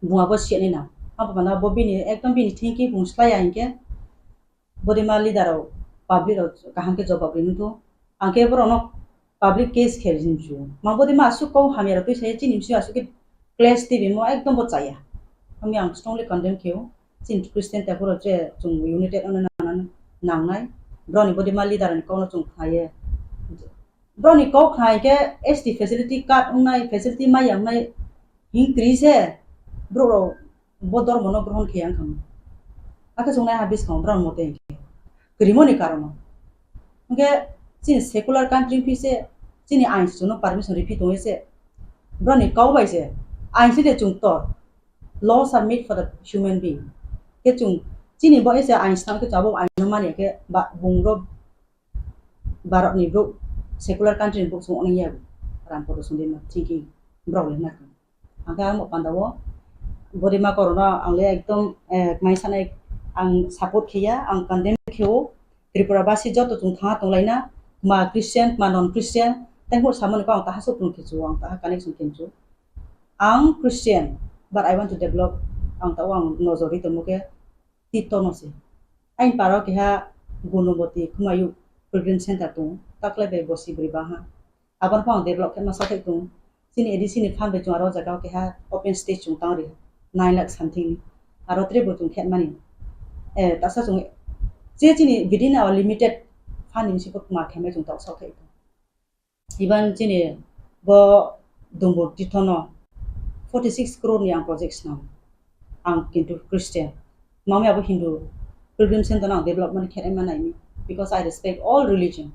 Bung abo siya ni na. Abo mana bo bini, ekdom bini thinking bung slaya hinkhe. Bodima leader rok, public rok kaham khe jobab rinwi tong. Ang khe borok no public case khe rinsu. Ma bodima aswk kok hamya rok twi sai chini bisi aswk khe clash twi bimo ekdom bo chaya. Ami ang strongly condemn khe o. Chini Christian tei borok je chwng united wngna nangnai. Borok ni bodima leader ni kok no chwng khnai ye. Borok ni kok khnai khe S T facility card wngnai, facility maya wngnai, hing kri se borok rok bo dormo no grohon khe yang kha. Akhe chwng nai ha bwskango borok mote hing khe kwrwimo ni karon o. Hingkhe chini secular country wngphi se, chini ain se chwngno permission riphi tongwi se, borok ni kok bai se, ain se de chwng tor, laws are made for the human being. Khe chwng chini bo ese ain snam khe chwng abo ain no mani khe ba bung rok Bharat ni borok, secular country ni borok chwng wngnai ya bo. Ram Poto Sundima thinking borok le nakha. Ang khe ang bo panda o bodima korona ang le ekdom, eh, mai sanai ang support khiya, ang condemn khio. Tripura basi joto chwng thangna tonglaina, Ma Christian, ma non Christian, tei hor samani ko ang taha sok tong kichu, ang taha connection kichu. Ang Christian, but I want to develop, ang tao ang nojori tongmo ke Tito no se. Ain paro keha Gunoboti Kumayu Pilgrim Center tong, taklai bai bosi bri baha. Abang pang develop khe masa thai tong. Chini A D C ni fund bai chung aro jaga o keha open stage chung tang ri, nine lakh something ni. Aro tre bo chung khe mani. Eh, tasa chung, che chini within our limited fund ni siko ma khe mai chung tok sok thai tong. Iban chini bo Dumbur Tito no forty six crore ni ang project snam. Ang kintu Christian. Mami abo Hindu Pilgrim Center no ang development khe ma nai mi. Because I respect all religion.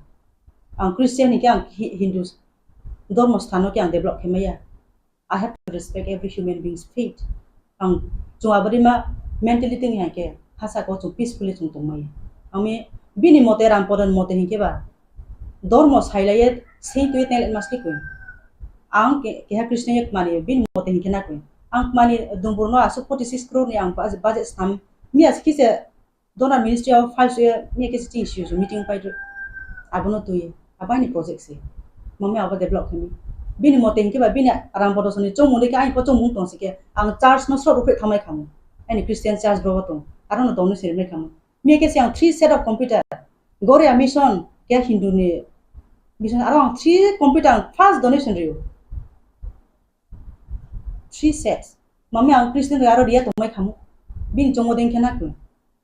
Ang Christian ni khe ang Hi-, Hindu dormo sthano khe ang develop khe maya. I have to respect every human being's faith. Ang chung abadi ma mentality ni hai khe hasa ko chung peacefully chung tong maya. Ami bini mote Rampodan mote hinkhe ba dormo sailaiye sei twi tele masli koi. Ang ke, keha Christian ye kmani bini mote hinkhe na koi. Ang kmani Dumbur no asuk forty six crore ni ang budget, budget snam mi as kise Donor ministry of files ye mi kisi ching siyo meeting pai tu. Abono tui. Abai ni project se. Mami abo develop kami. Bini mote hinkhe ba bini Rampodan soni chomung de ke ain po chomung tong sike. Ang church no srok upre thamai khamu. Aini Christian church bro tong. Aro no donation rimai khamu. Mi kisi ang three set of computer. Goria mission ke Hindu ni mission aro ang three computer ang first donation riyo. Three sets. Mami ang Christian aro riya tongmai khamu. Bini chongo deng khe nakoi.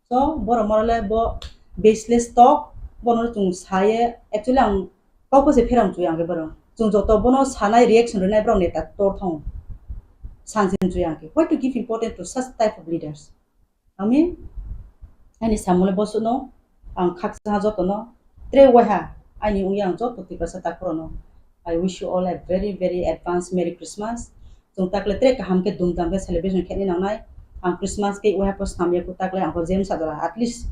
So, borok morale bo baseless talk, bono chung saye, actually ang kok se pherang chuya ang ke borok. Chung joto bono sanai reaction rinai borok neta tor thong. Sansin chuya ang ke. Why to give importance to such type of leaders? Ami, ani samole bosuno, ang khaksa jotono, tre waiha, ani ungya ang joto Tiprasa takhorono. I wish you all a very, very advance Merry Christmas. Chung takle tre kaham ke dum dam ke celebration khe ni nangnai. Ang Christmas ke waiha po snam ya ku takle ang po James adora at least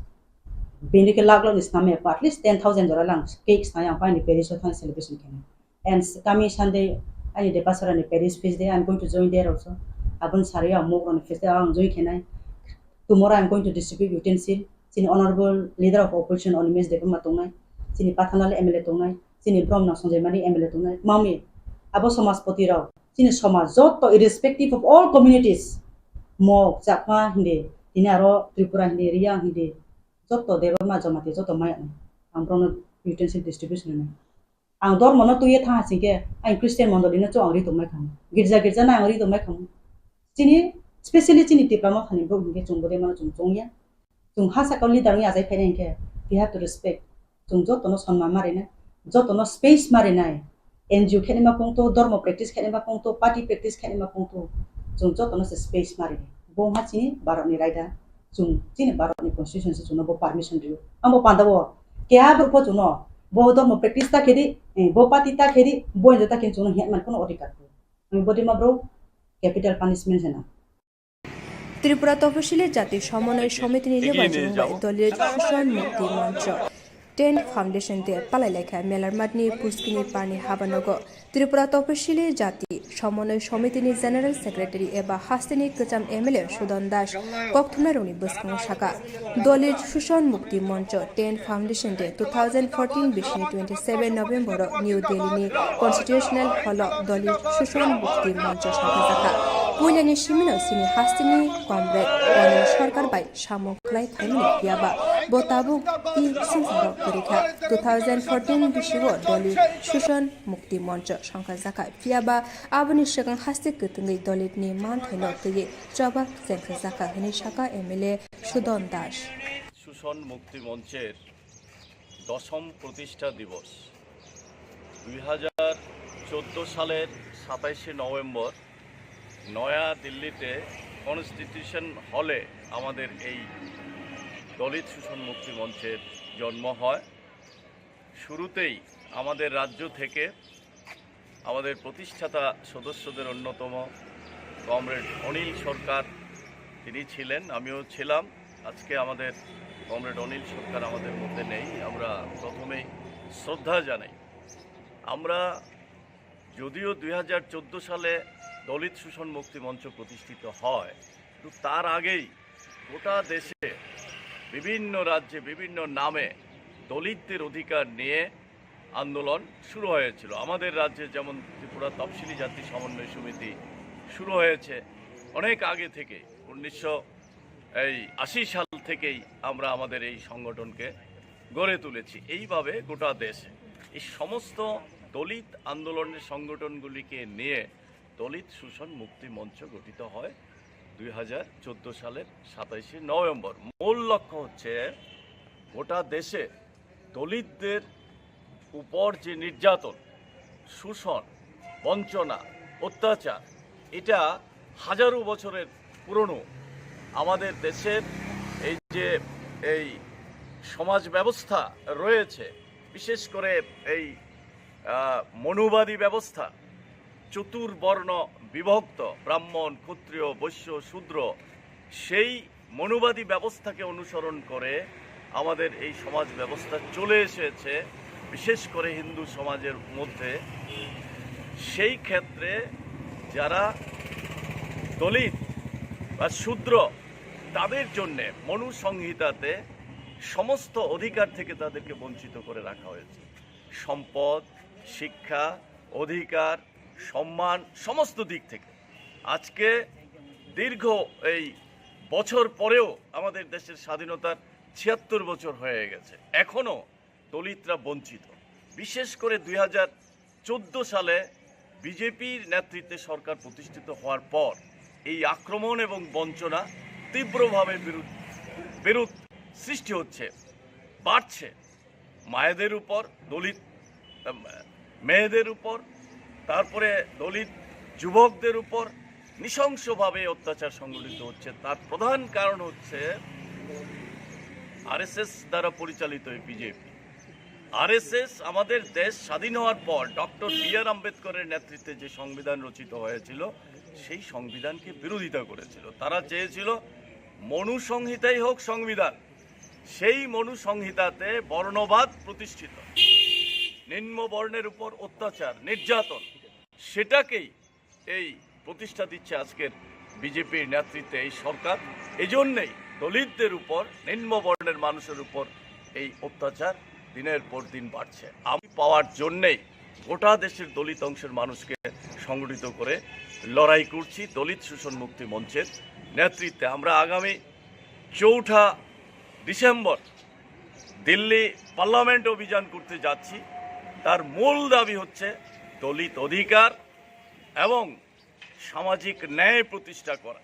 bini ke lakh lakh ni snam ya po at least ten thousand jora lang cake snai ang po ani parish o thang celebration khe. And s-, coming Sunday, ani Debasara ni parish feast day, I'm going to join there also. Abon sari ang mok roni feast day ang join khe nai. Tomorrow I'm going to distribute utensil. Chini honorable leader of opposition Animesh Debbarma tongnai. Chini Pathanlal M L A tongnai. Chini Bromna Sanjay Mani M L A tongnai. Mami, abo somajpoti rok. Chini somaj joto irrespective of all communities. Mok, Chakma, Hindi, tini aro Tripura Hindi, Riya Hindi. Joto Debbarma Jamatia joto maya. Ang bromno utensil distribution ni. Ang dormono twiwi thang singkhe, ang Christian mondolino chwng ri tongmai khamu. Girja girja no ang ri tongmai khamu. Chini, specially chini Tipra Mothani borok hinkhe chwng bodai mano chwng chongya. Chwng ha sakao leader wngya achai phainai hinkhe, we have to respect. Chwng jotono sonma marinai, jotono space marinai. N G O khenima pungto, dormo practice khenima pungto, party practice khenima pungto. Chwng jotono se space marinai. Bo wngkha chini Bharatni raida, chwng chini Bharatni constitution se chwngno bo permission rio. Ang bo panda o keha borok bo chwngno bo dormo practice ta khedi, eh, bo party ta khedi, bo N G O ta khedi chwngno hwnwi man kuno odhikar kho. Ang bodima bro capital punishment hwnwi. Tripura Toposili Jati Somonoi Somitini Nibajwng bai Dalit Shoshan Mukti Moncho Tent Foundation de palai laikha Melarmatni Puskini Pani Habanogo. Tripura Toposili Jati Somonoi Somitini General Secretary eba hasteni kwcham M L A Sudon Das kokthumnairokni bwskango saka, Dalit Shoshan Mukti Moncho Tent Foundation de two thousand fourteen bisini twenty seven November o New Delhi ni Constitutional Hall o Dalit Shoshan Mukti Moncho songkha jakha. Puilani simino sini hasteni comrade Anil Sarkar bai samung khlai phaimani phiyaba bo tabuk i swngcharo kwrwikha. Two thousand fourteen bisio Dalit Shoshan Mukti Moncho songkha jakha, phiyaba aboni swkang haste kwtwngwi Dalitni manthaino twiwi chobak chengkha jakha hwnwi saka M L A Sudon Das. শোষণ মুক্তি মঞ্চের দশম প্রতিষ্ঠা দিবস। দুই হাজার চোদ্দো সালের সাতাইশে নভেম্বর নয়া দিল্লিতে কনস্টিটিউশন হলে আমাদের এই দলিত শোষণ মুক্তি মঞ্চের জন্ম হয়। শুরুতেই আমাদের রাজ্য থেকে আমাদের প্রতিষ্ঠাতা সদস্যদের অন্যতম কমরেড অনিল সরকার, তিনি ছিলেন, আমিও ছিলাম। আজকে আমাদের কমরেড অনিল সরকার আমাদের মধ্যে নেই, আমরা প্রথমেই শ্রদ্ধা জানাই। আমরা যদিও দুই হাজার চোদ্দো সালে দলিত শোষণ মুক্তি মঞ্চ প্রতিষ্ঠিত হয়, কিন্তু তার আগেই গোটা দেশে বিভিন্ন রাজ্যে বিভিন্ন নামে দলিতদের অধিকার নিয়ে আন্দোলন শুরু হয়েছিল। আমাদের রাজ্যে যেমন ত্রিপুরা তফসিলি জাতি সমন্বয় সমিতি শুরু হয়েছে অনেক আগে থেকে, উনিশশো এই আশি সাল থেকেই আমরা আমাদের এই সংগঠনকে গড়ে তুলেছি। এইভাবে গোটা দেশে এই সমস্ত দলিত আন্দোলনের সংগঠনগুলিকে নিয়ে দলিত শোষণ মুক্তি মঞ্চ গঠিত হয় দুই হাজার চোদ্দ সালের সাতাইশে নভেম্বর। মূল লক্ষ্য হচ্ছে গোটা দেশে দলিতদের উপর যে নির্যাতন, শোষণ, বঞ্চনা, অত্যাচার, এটা হাজারো বছরের পুরনো। আমাদের দেশের এই যে এই সমাজ ব্যবস্থা রয়েছে, বিশেষ করে এই আহ, মনুবাদী ব্যবস্থা, চতুর্বর্ণ বিভক্ত, ব্রাহ্মণ, ক্ষত্রিয়, বৈশ্য, শূদ্র, সেই মনুবাদী ব্যবস্থাকে অনুসরণ করে আমাদের এই সমাজ ব্যবস্থা চলে এসেছে, বিশেষ করে হিন্দু সমাজের মধ্যে। সেই ক্ষেত্রে যারা দলিত বা শূদ্র, তাদের জন্যে মনু সংহিতাতে সমস্ত অধিকার থেকে তাদেরকে বঞ্চিত করে রাখা হয়েছে। সম্পদ, শিক্ষা, অধিকার, সম্মান, সমস্ত দিক থেকে। আজকে দীর্ঘ এই বছর পরেও আমাদের দেশের স্বাধীনতার ছিয়াত্তর বছর হয়ে গেছে, এখনো দলিতরা বঞ্চিত। বিশেষ করে দুই হাজার চোদ্দ সালে বিজেপির নেতৃত্বে সরকার প্রতিষ্ঠিত হওয়ার পর এই আক্রমণ এবং বঞ্চনা তীব্রভাবে বিরোধ বিরোধ সৃষ্টি হচ্ছে, বাড়ছে। মায়েদের উপর, দলিত, আম, মেয়েদের উপর, তারপরে দলিত যুবকদের উপর নৃশংসভাবে অত্যাচার সংঘটিত হচ্ছে। তার প্রধান কারণ হচ্ছে আরএসএস দ্বারা পরিচালিত এই বিজেপি। আরএসএস আমাদের দেশ স্বাধীন হওয়ার পর ডক্টর বি আর আম্বেদকরের নেতৃত্বে যে সংবিধান রচিত হয়েছিল, সেই সংবিধানকে বিরোধিতা করেছিল। তারা চেয়েছিল মনু সংহিতাই হোক সংবিধান, সেই মনু সংহিতাতে বর্ণবাদ প্রতিষ্ঠিত, নিম্ন বর্ণের উপর অত্যাচার, নির্যাতন, সেটাকেই এই প্রতিষ্ঠা দিচ্ছে আজকের বিজেপির নেতৃত্বে এই সরকার। এই জন্যেই দলিতদের উপর, নিম্ন বর্ণের মানুষের উপর এই অত্যাচার দিনের পর দিন বাড়ছে। আমি পাওয়ার জন্যেই গোটা দেশের দলিত অংশের মানুষকে সংগঠিত করে লড়াই করছি দলিত শোষণ মুক্তি মঞ্চের নেতৃত্বে। আমরা আগামী চৌঠা ডিসেম্বর দিল্লি পার্লামেন্ট অভিযান করতে যাচ্ছি। তার মূল দাবি হচ্ছে দলিত অধিকার এবং সামাজিক ন্যায় প্রতিষ্ঠা করা,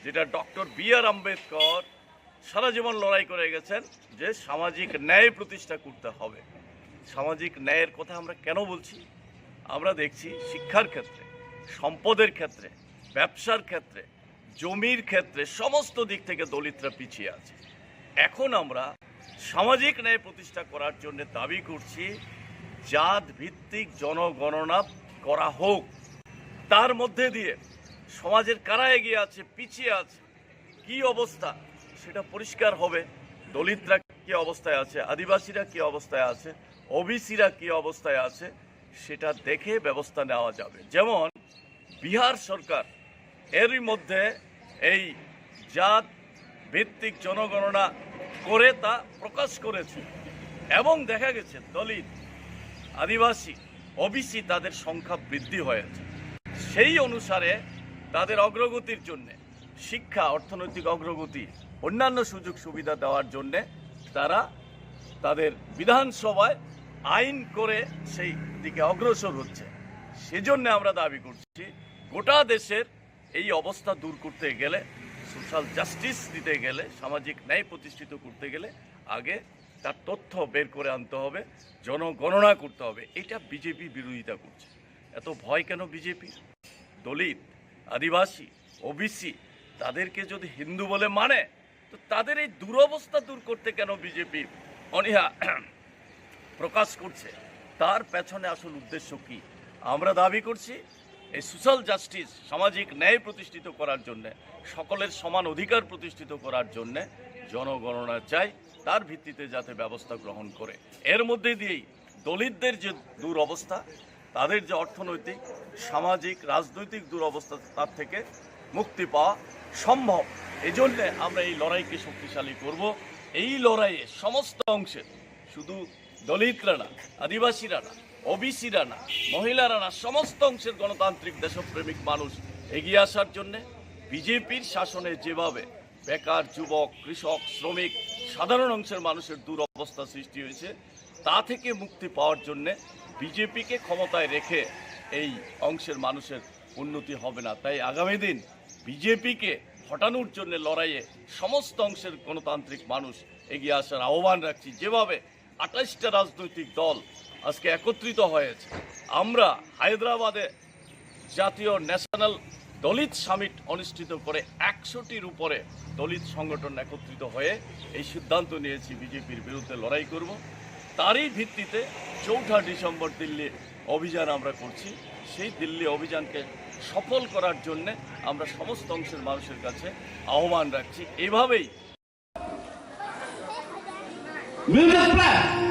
যেটা ডক্টর বি আর আম্বেদকর সারা জীবন লড়াই করে গেছেন, যে সামাজিক ন্যায় প্রতিষ্ঠা করতে হবে। সামাজিক ন্যায়ের কথা আমরা কেন বলছি? আমরা দেখছি শিক্ষার ক্ষেত্রে, সম্পদের ক্ষেত্রে, ব্যবসার ক্ষেত্রে, জমির ক্ষেত্রে সমস্ত দিক থেকে দলিতরা পিছিয়ে আছে। এখন আমরা সামাজিক ন্যায় প্রতিষ্ঠা করার জন্য দাবি করছি জাত ভিত্তিক জনগণনা করা হোক। তার মধ্যে দিয়ে সমাজের কারা এগিয়ে আছে, পিছিয়ে আছে, কি অবস্থা, সেটা পরিষ্কার হবে। দলিতরা কি অবস্থায় আছে, আদিবাসীরা কি অবস্থায় আছে, ওবিসিরা কি অবস্থায় আছে, সেটা দেখে ব্যবস্থা নেওয়া যাবে। যেমন বিহার সরকার এরই মধ্যে এই জাত ভিত্তিক জনগণনা করে তা প্রকাশ করেছে এবং দেখা গেছে দলিত, আদিবাসী, ওবিসি তাদের সংখ্যা বৃদ্ধি হয়েছে। সেই অনুসারে তাদের অগ্রগতির জন্য শিক্ষা, অর্থনৈতিক অগ্রগতি, অন্যান্য সুযোগ সুবিধা দেওয়ার জন্য তারা তাদের বিধানসভায় আইন করে সেই দিকে অগ্রসর হচ্ছে। সেজন্য আমরা দাবি করছি, গোটা দেশের এই অবস্থা দূর করতে গেলে, সোশ্যাল জাস্টিস দিতে গেলে, সামাজিক ন্যায় প্রতিষ্ঠিত করতে গেলে আগে তার তথ্য বের করে আনতে হবে, জনগণনা করতে হবে। এটা বিজেপি বিরোধিতা করছে। এত ভয় কেন বিজেপি? দলিত, আদিবাসী, ওবিসি, তাদেরকে যদি হিন্দু বলে মানে, তো তাদের এই দুরবস্থা দূর করতে কেন বিজেপি অনীহা প্রকাশ করছে? তার পেছনে আসল উদ্দেশ্য কি? আমরা দাবি করছি এই সোশ্যাল জাস্টিস, সামাজিক ন্যায় প্রতিষ্ঠিত করার জন্য, সকলের সমান অধিকার প্রতিষ্ঠিত করার জন্য জনগণনা চাই, তার ভিত্তিতে যাতে ব্যবস্থা গ্রহণ করে। এর মধ্যে দিয়েই দলিতদের যে দুরবস্থা, তাদের যে অর্থনৈতিক, সামাজিক, রাজনৈতিক দুরবস্থা, তার থেকে মুক্তি পাওয়া সম্ভব। এই জন্যে আমরা এই লড়াইকে শক্তিশালী করব। এই লড়াইয়ে সমস্ত অংশের, শুধু দলিতরা না, আদিবাসীরা না, ওবিসিরা না, মহিলারা না, সমস্ত অংশের গণতান্ত্রিক দেশপ্রেমিক মানুষ এগিয়ে আসার জন্যে। বিজেপির শাসনে যেভাবে বেকার, যুবক, কৃষক, শ্রমিক, সাধারণ অংশের মানুষের দুরবস্থা সৃষ্টি হয়েছে, তা থেকে মুক্তি পাওয়ার জন্যে বিজেপিকে ক্ষমতায় রেখে এই অংশের মানুষের উন্নতি হবে না। তাই আগামী দিন বিজেপিকে হটানোর জন্য লড়াইয়ে সমস্ত অংশের গণতান্ত্রিক মানুষ এগিয়ে আসার আহ্বান রাখছি। যেভাবে আঠাশটা রাজনৈতিক দল আজকে একত্রিত হয়েছে, আমরা হায়দ্রাবাদে জাতীয় ন্যাশনাল দলিত সামিট অনুষ্ঠিত করে একশোটির উপরে দলিত সংগঠন একত্রিত হয়ে এই সিদ্ধান্ত নিয়েছি বিজেপির বিরুদ্ধে লড়াই করব। তারই ভিত্তিতে চৌঠা ডিসেম্বর দিল্লি অভিযান আমরা করছি। সেই দিল্লি অভিযানকে সফল করার জন্যে আমরা সমস্ত অংশের মানুষের কাছে আহ্বান রাখছি। এইভাবেই Music play.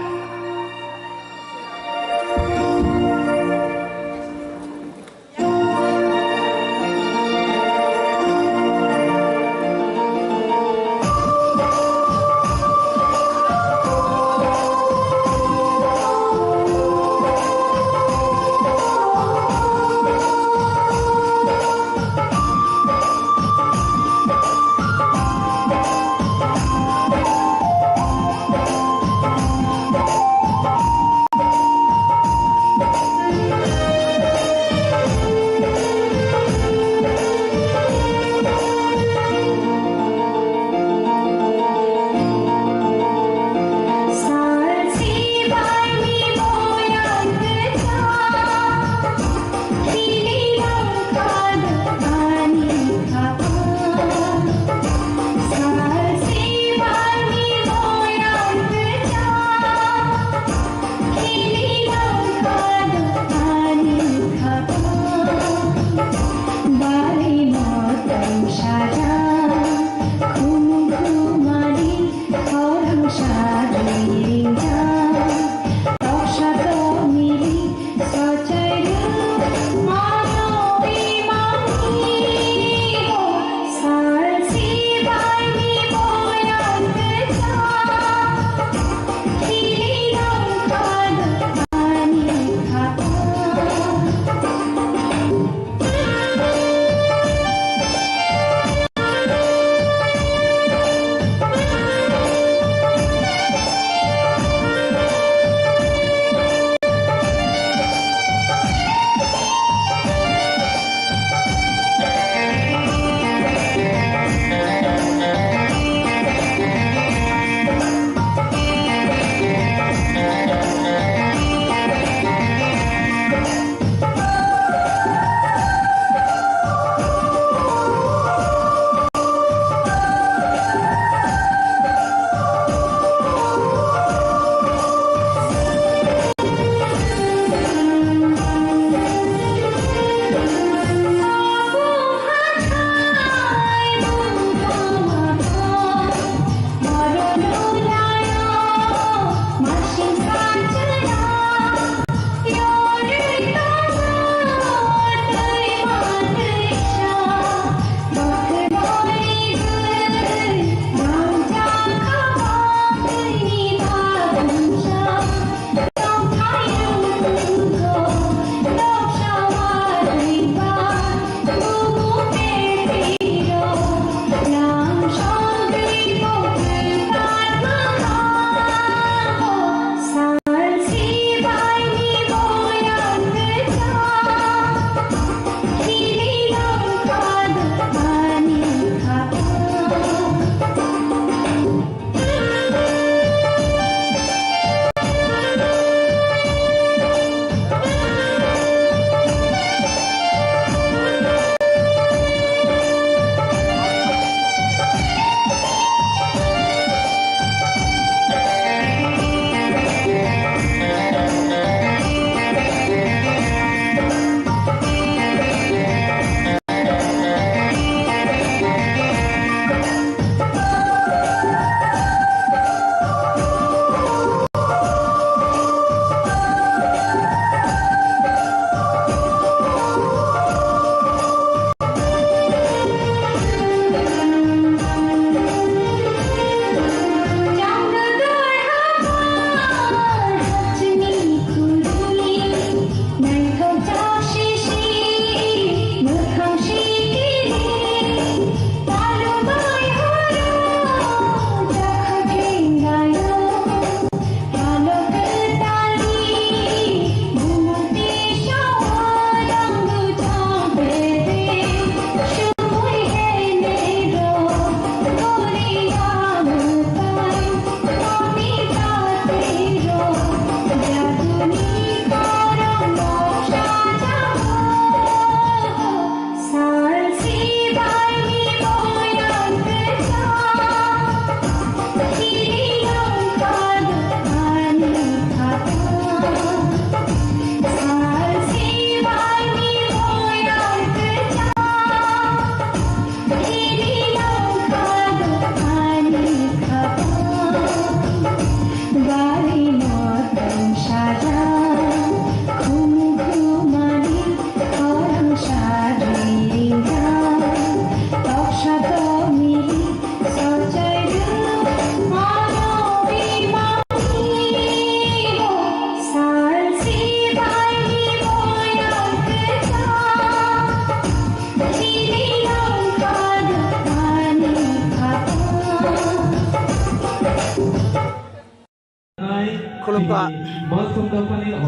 Khulumkha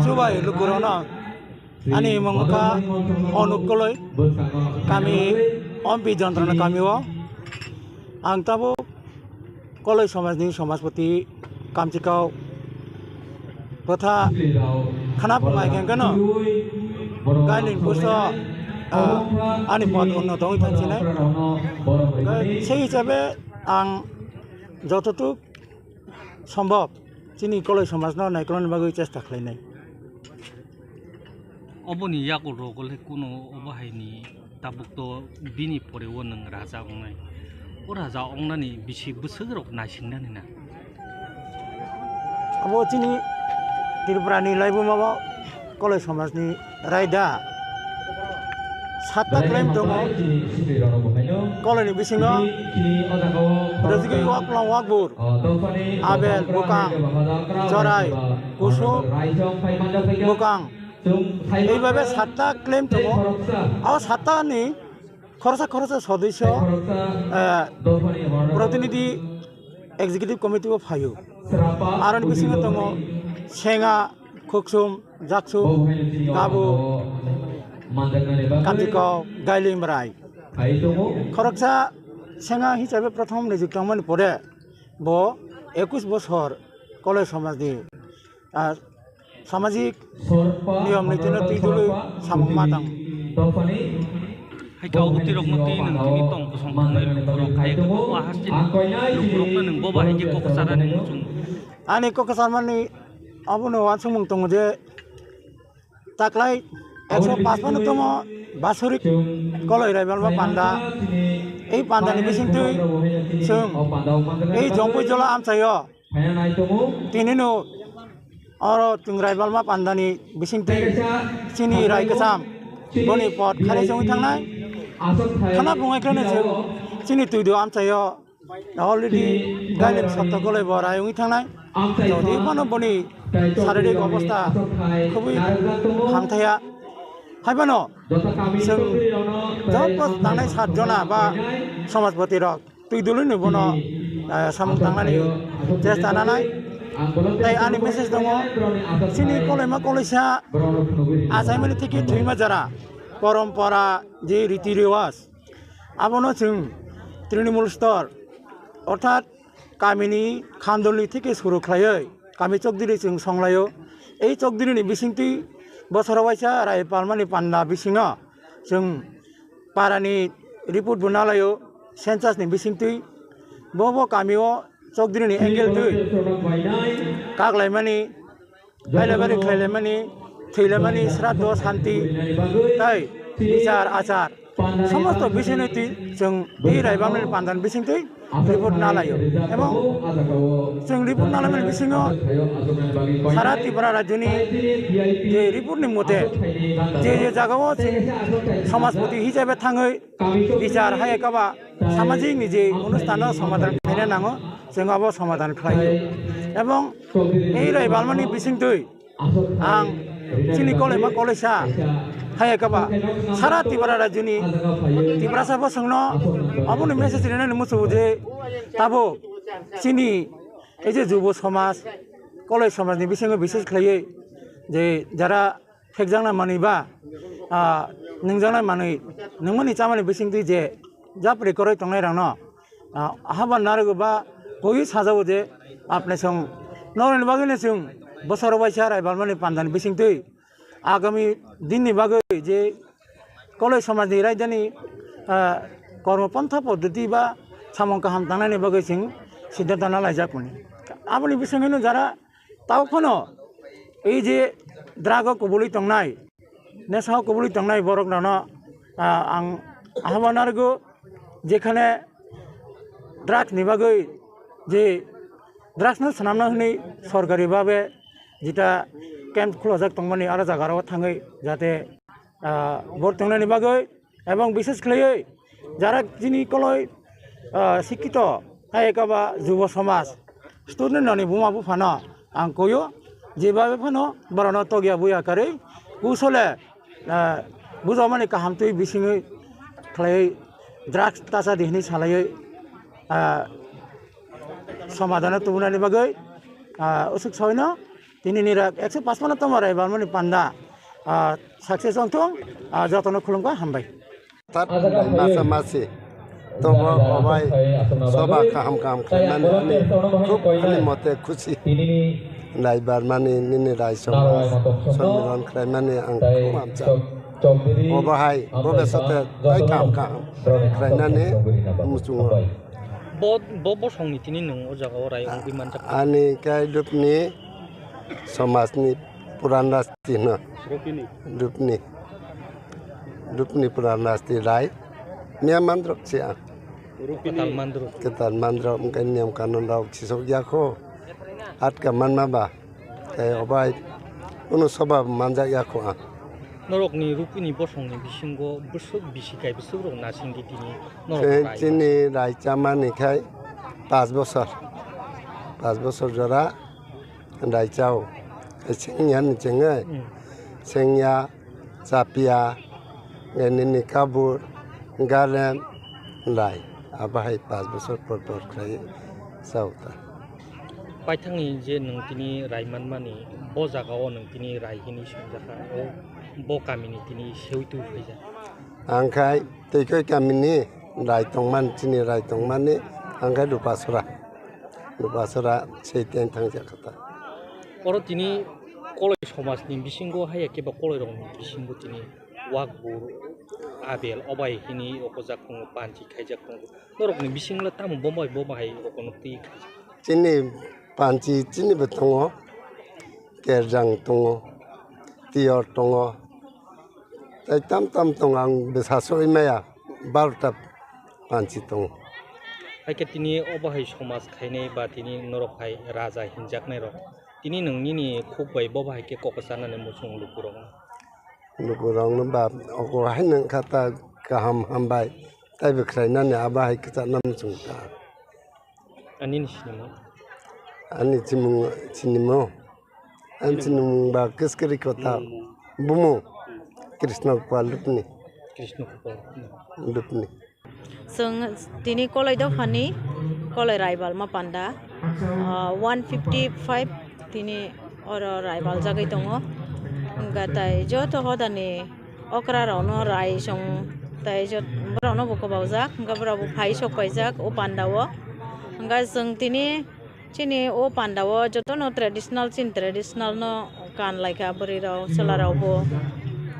chubai lukurokno. Ani mung wngkha Onuk Koloi, kami Ompi Jontrona kamio. Ang tabuk Koloi somajni somajpoti kamchikao bwtha khana phungai khe kheno gailing puso, ah, ani pod unno tongwi thangsinai. Sei hisabe ang jototuk sombhob chini Koloi somajno naikolna bagwi chesta khlainai. Oboni yago rogol hai kuno obo haini tabuk to bini pore o nwng raja wngnai. O raja wngnani bisi bwswk rok naising nani na. Abo chini Tripura ni laibuma o Koloi somajni raida satta claim tongo. Koloi ni bisingo rwjagwi wak long wak bur. Abel, Bukang, Jorai, Kusum, Bukang. Eibabe satta claim tongo. O satta ni khoroksa khoroksa sodisyo, eh, protinidhi executive committee o phaio. Aroni bisingo tongo Senga, Khuksum, Jaksu, Gabu, Kamchikao, Gailing Brai. Khoroksa Senga hisabe prothom nijyukti tongmani pore bo ekush bosor Koloi somajni, ah, samajik niyom nitino twi dului samung ma tang. Hai ka obo twi rokno twi nwng tini tong kosong tongnai lukurok hai ka bo hasteni lukurokno nwng bo bahai khe kok charani muchung. Ani kok charmani abono uansukmung tongo je taklai ekso paanch phano tongo basorik Koloi Raibalma panda. Ei pandani bisingtwi chwng ei Jongpui Jola amchaio tinino oro chwng Raibalma pandani bisingtwi chini Rai Kwcham boni pod khari chongwi thangnai. Khana bungaikhwlano chwng chini Twido amchaio already gailing sotto Koloi bo rai wngwi thangnai. Jodi phano boni sharerik obostha khubui hamthaya. Hai phano chwng joto tangnai sat jona ba somajpoti rok twi dului ni bono, eh, samung tangnani chesta nanai. Tai ani message tongo, chini Koloima Koloisa achaimani thiki thwima jara, porompora je riti rewaj, abono chwng Trinamool stor, orthat kamini khandolni theke suru khlaiwi kami chokdiri chwng songlaio. Ei chokdirini bisingtwi bosoro waisa rai palmani panda bisingo chwng parani report bo nalaio, census ni bisingtwi. Bo bo kamio chokdirini angle twi kaklaimani, bailabari khlailaimani, thwilaimani, sraddho, santi, tai bichar, achar, somosto bisini twi chwng tei raibamani pandan bisingtwi report nalaio. Ebong chwng report nalaimani bisingo sara Tripura rajyoni je report ni mote je je jagao chwng somajpoti hisabe thangwi bichar hai ekaba samajik ni je onusthan no somadhan khlaina nango, chwng abo somadhan khlaio. Ebong ei rai balmani bisingtwi ang chini Koloima Koloisa hai ekaba sara Tripura rajyoni Tiprasa bosongno aboni message rinani muchungo je tabuk chini ei je jubo somaj, Koloi somajni bisingo bises khlaiwi je jara phekjakna manwi ba, ah, nungjaknai manwi, nungmani chamani bisingtwi je japri kwrwi tongnai rokno, ah, ahaba narwgo ba koi sajago je apne song norokni bagwino chwng bosoro waisa rai balmani pandani bisingtwi agami dinni bagwi je Koloi somajni raidani, ah, kormo pontha poddoti ba samung kaham tangnaini bagwi chwng siddhanto nalaijak mani. Aboni bisingwino jara Tao phano ei je drug o kubului tongnai, nesa o kubului tongnai borok rokno, ah, ang ahama narwgo, jekhane drugs ni bagwi je drugs no swnamna hwnwi sorkari babe jeta camp khulajak tongmani aro jaga rok thangwi jate, ah, bor tongnani bagwi. Ebong bises khlaiwi jara chini Koloi, ah, sikkito, hai ekaba jubo somaj, student rokni buma buphano ang koyo, jebabe phano borokno tokya buya karwi kusole, ah, bujomani kaham twi bisingwi khlaiwi drugs tacha di hwnwi salaiwi, ah, somadhano tubunani bagwi ah, usuk soino tini ni rak ekso paspano tongma rai balmani panda, ah, success wngthung, ah, jotono khulumkha, hambai. Tat bai masa masi tobo obai soba kaham kaham khlaimani ani khub ani mote khusi. Naibar mani nini rai somo sonmiron khlaimani ang khub hamsa. Obo hai bobe sote tai kaham kaham khlainani muchungo. Bo, bo bosongni tini nwng o jagao rai wngwi manjak. Ani kai dupni somajni puran rasti hwno. Rupini. Rupni. Rupni puran rasti rai. Miya mandrok se ang. Rupini. Kwtal mandrok. Kwtal mandrok, wngkha niyam kanun rok sisok ya kho. Atka manma ba. Tei obai kunu soba manjak ya kho ang. Norokni rupini bosongni bisingo bwswk bisi kai bwswk rok nasingdi tini norok. Chini rai chamani khai pas bosor. Pas bosor jora. Rai chao. Sengya ni chengwi. Hmm. Sengya, chapia, nini kabur, garen, rai. Abo hai pas bosor por por khlai chao ta. Paithakni je nwng tini rai manmani, bo jagao nwng tini rai hini songjakha, o bo kamini tini seui twi phaijak. Ang khai twi khe kamini rai tongmani, chini rai tongmani, ang khai Rupasora. Rupasora sei ten thang jakha ta. Oro tini koloi somajni bisingo haiya khe ba koloirokni bisingo tini wakbur, abel, obai hini okojak tongo, panchi khaijak tongo. Norokni bisingo tamo bomo bai bomo hai rokono twi khaijak. Chini panchi chini bo tongo, kerjang tongo, tiyor tongo, tei tam tam tongo, ang bwsa sogwi maya barota panchi tongo. Hai khe tini obo hai somaj khainai ba tini norok hai raja hinjaknai rok, tini nwng nini khuk bai bobo hai khe kok sanani muchung lukurokno. Lukurokno ba ogo hai nang kha ta kaham hambai tei bo khlainani abo hai kwchakna muchung ta. Ani ni sinimung? Ani simung, sinimung. Ani sinimung ba Kiskiri Kota. Bumung. Bumung. Krishna Kupal Lupni. Krishna Kupal. Lupni. Chwng tini Koloi dophani, Koloi Raibalma panda, ah, one fifty five tini oro raibaljagwi tongo. Hwnkha tai joto hodani okra rokno rai song tai jot-, borokno bo kwbaujak, hwnkhe borok bo phai sok paijak o panda o. Hwnkhe chwng tini chini o panda o jotono traditional, chini traditional no kan lai kha bwrwi rok, chwla rok bo.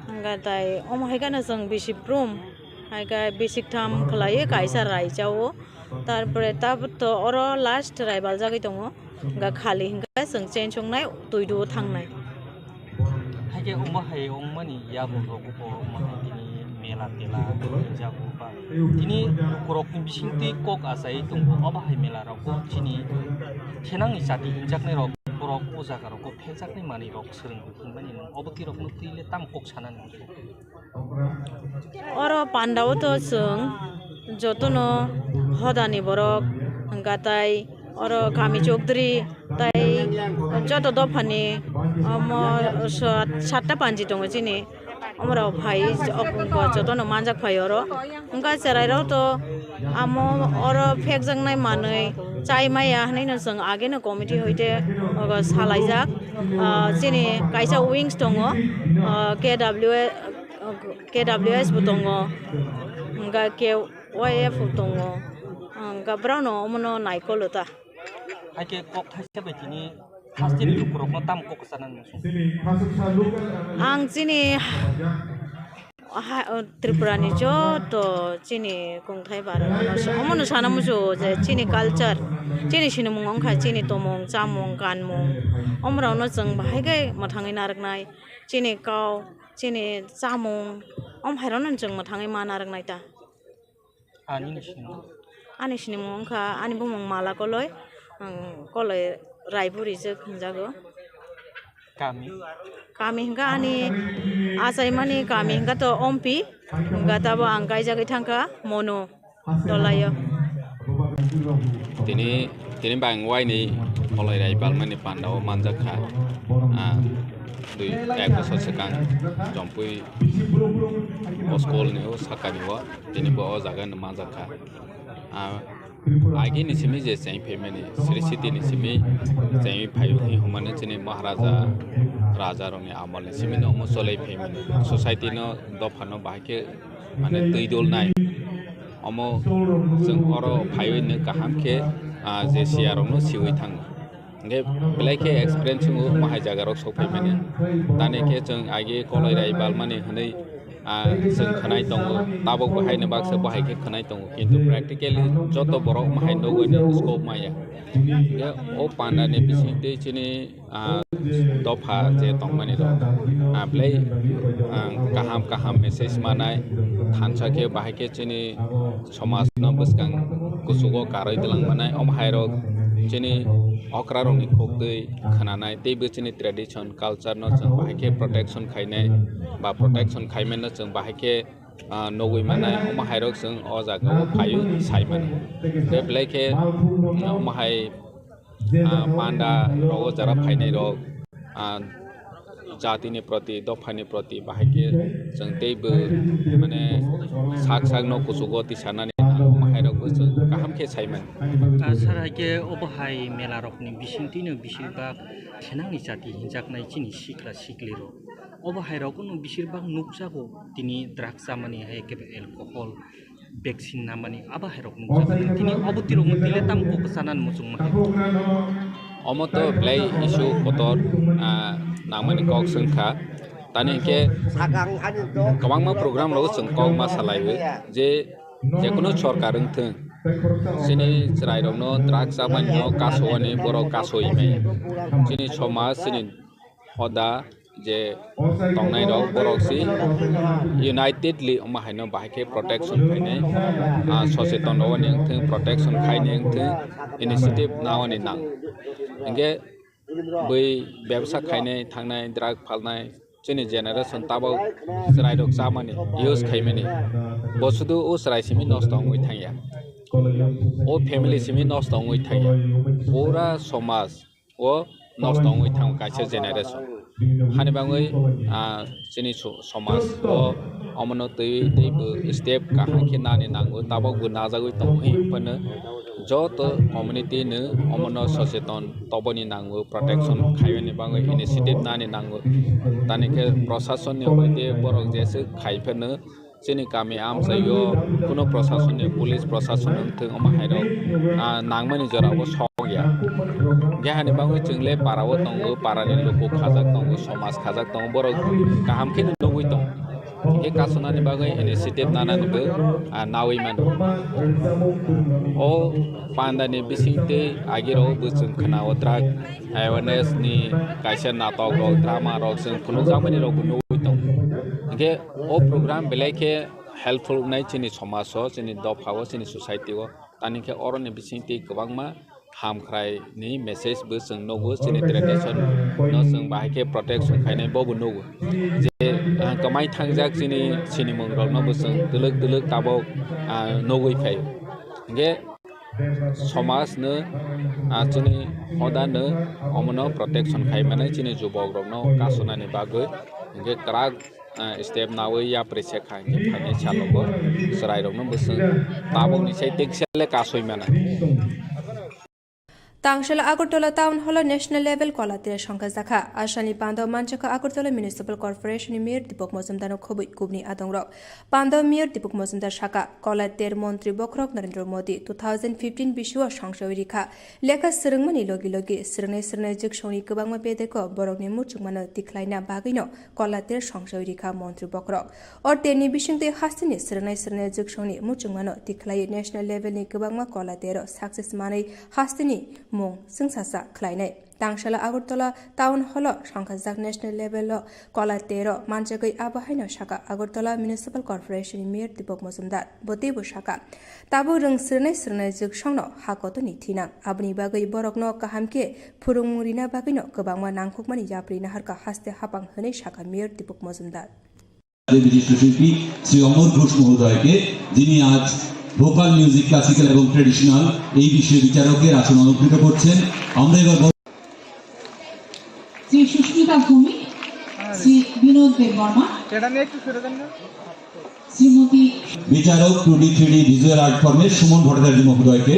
Hwnkhe tai omo hai kheno chwng bisi brum, hai khe bisik tham khlaiwi kaisa rai cha o. Tarpore tabuk to oro last raibaljagwi tongo. Hwnkha khali hwnkha chwng chensongnai, twidu thangnai. Haikhe wngma hai wngmani yago rok bo wngma hai tini mela tela jago ba tini lukurokni bisingtwi kok achai tongo. Obo hai mela rok bo chini thenangni chati hinjaknai rok borok o jaga rogo pheljaknai manwi rok swrwng hinmani nwng obo twi rokno twi le tamo kok sanani? Oro pandao to chwng jotono hodani borok, hwnkha tai oro kami chokdri tai joto dophani omo sat-, satta panji tongo chini. Omorok phai jotono manjak phai oro. Hwnkha cherai rok to amo oro phekjaknai manwi chai maya hwnwi no chwng ageno committee hoite ogo salaijak. Ah, chini kaisa wings tongo, ah, K W A, K W S bo tongo, hwnkha K Y F bo tongo, hwnkha borokno omono naikolo ta. Haikhe kok thaisa bai tini hasteni lukurokno tamo kok kwchanani muchung? Ang chini ha-, o Tripura ni joto chini kongthai barok omono sana muchungo je chini culture, chini sinimung wngkha chini tomung, chamung, kanmung, omorokno chwng bahai khe mwthangwi narwknai, chini kau, chini chamung, omo hai rokno chwng mwthangwi ma narwknai ta. Ani ni sinimung? Ani sinimung wngkha, ani bumung Mala Koloi, ang Koloi Raibu rijak hinjago. Kami? Kami hwnkha ani achaimani kami hwnkha to Ompi, hwnkha tabo ang kaijagwi thangkha Mono. Tolaio. Tini, tini bang waini Koloi Raibalmani pandao manjak kha. Ah, dui, ek bosor swkang Jompui o school ni o sakani o, tini bo o jaga no manjak kha. Ah, Agi ni simi je cheng phaimani, Sri City ni simi cheng phai hwnmani chini Maharaja, Raja rokni amol ni simi no omo cholai phaimani, society no, dopha no bahai khe mane twi dol nai. Omo chwng oro phaiwi no kaham khe, ah, je siya rok no siwi thango. Hingke belai khe experience wngo, omo hai jaga rok sok phaimani. Tani khe chwng agi koloi rai balmani hwnwi, ah, chwng khwnai tongo, tabuk bo haino baksa bo hai khe khwnai tongo, kintu practically joto borok omo hai nugwi ni scope maya. Hingke o panda ni bising twi chini, ah, dopha je tongmani rok, ah, belai, ah, kaham kaham message manai, thansa khe bahai khe chini somaj no bwskang kuchugo karwi twlang manai, omo hai rok chini okra rokni kok twi khwnanai, tei bo chini tradition, culture no chwng bahai khe protection khainai ba protection khaimano chwng bahai khe, ah, nugwi manai, omo hai rok chwng o jaga o phaiwi sai mano. Tei belai khe, ah, omo hai, ah, panda rogo jara phainai rok, ah, jatini proti, dophani proti bahai khe chwng teibo mane sak sak no kuchugo tisanani nang, omo hai rok bo chwng kaham khe sai mano. Ah, sir, hai khe obo hai mela rokni bising twino bising bak thenangni jati hinjaknai chini sikla sikli rok. Obo hai rok no bising bak nukjago tini drugs chamani hai khe alcohol, vaccine namani abo hai rok nukjago. Tini obo tirok no tile tam kok sanani muchung ma hai. Omo to belai issue kotor, ah, nangmani kok swngkha. Tani hingke kwbangma program rogo chwng kok ma salaiwi je jekunu sorkar wngthwng, chini chwrairokno drugs chamani no kasowani borok kasoi maya. Chini somaj, chini hoda je tongnai rok borok si unitedly omo haino bahai khe protection khainai, ah, socheton rok ni wngthwng, protection khainai wngthwng, initiative nawani nang. Hingke bui bebsa khainai thangnai, drug phalnai, chini generation tabok chwrairok chamani, use khaimani, bo sudu o chwrai simi nosto wngwi thangya, o family simi nosto wngwi thangya, pura somaj o nosto wngwi thango kaisa generation. Hani bagwi, ah, chini so-, somaj o omono twi tei bo step kaham khe nani nango, tabok bo najagwi tongo, hwnphano joto community no omono socheton toboni nango, protection khaiyani bagwi initiative nani nango. Tani khe proshasonni hoite borok jeswk khai phano chini kami amchaio kuno proshasonni, police proshasonni wngthwng omo hairok, ah, nangmani jorao sokya. Hingke hani bagwi chwng le parao tongo, parani luku khajak tongo, somaj khajak tongo, borok kaham khe nugwi tongo. Hingke kasonani bagwi initiative nanani bo, ah, nawi mano. O pandani bisingtwi agirok bo chwng khwnao drug awareness ni kaisa natok rok, drama rok chwng phunukjakmani rok bo nugwi tongo. Hingke o program belai khe helpful wngnai chini somaj o, chini dopha o, chini society o. Tani khe oroni bisingtwi kwbangma hamkhrai ni message bo chwng nugo, chini tradition no chwng bahai khe protection khainai bo bo nugo. Je, ah, kwmai thangjak chini sinimung rok no bo chwng twlwk twlwk tabok, ah, nugwi phai. Hingke somaj no, ah, chini hoda no omono protection khai mani chini jubok rok no kasonani bagwi hingke kwrak, ah, step nawi yapri se kha hingke phainai salo bo chwrai rok no bo chwng tabok ni sai teksa le kasoi mano. Tangshal Agartala Town Hall o National Level Kola Ter songkha jakha. Asani pando manchakha Agartala Municipal Corporation ni Mayor Deepak Majumdar no khobwi kubni adongrok. Pando Mayor Deepak Majumdar saka, Kola Ter Montri Bokhorok Narendra Modi two thousand fifteen bisio songsawi rikha. Lekha swrwngmani logi logi swrwngnai swrwngnai jwksongni kwbangma bedeko borokni muchungmano tikhlaina bagwino Kola Ter songsawi rikha Montri Bokhorok. O terni bisingtwi hasteni swrwngnai swrwngnai jwksongni muchungmano tikhlaiwi national levelni kwbangma Kola Tero success manwi hasteni mung chwngsasa khlainai. Tangsala Agartala Town Hall o songkhajak national level o Kola Tero manjagwi abo haino saka Agartala Municipal Corporation ni Mayor Deepak Majumdar. Bo teibo saka, tabuk rwng swrwnai swrwnai jwksongno ha kotorni thinang. Aboni bagwi borokno kaham khe phwrwngmung rina bagwino kwbangma nangkukmani yapri naharkha haste hapang hwnwi saka Mayor Deepak Majumdar. বিশিষ্ট শিল্পী শ্রী অমর ঘোষ মহোদয়কে, যিনি আজ vocal music, classical এবং ট্র্যাডিশনাল এই বিষয়ে বিচারকের আসন অলঙ্কৃত করছেন। আমরা এবার বল- শ্রী সুস্মিতা ভৌমিক, শ্রী বিনোদ দেববর্মা, এটা নিয়ে একটু সরে যান না। শ্রীমতী বিচারক two D three D visual art ফর্মে সুমন ভট্টাচার্য মহোদয়কে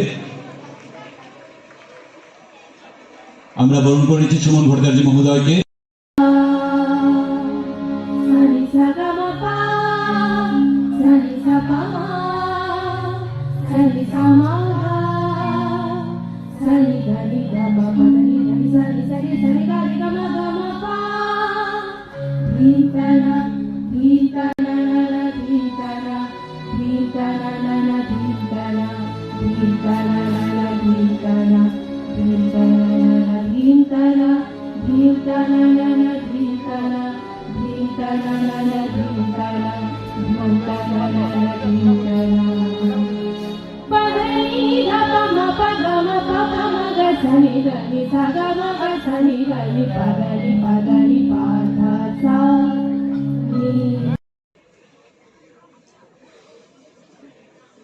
আমরা বরণ করে নিচ্ছি। সুমন ভট্টাচার্য মহোদয়কে।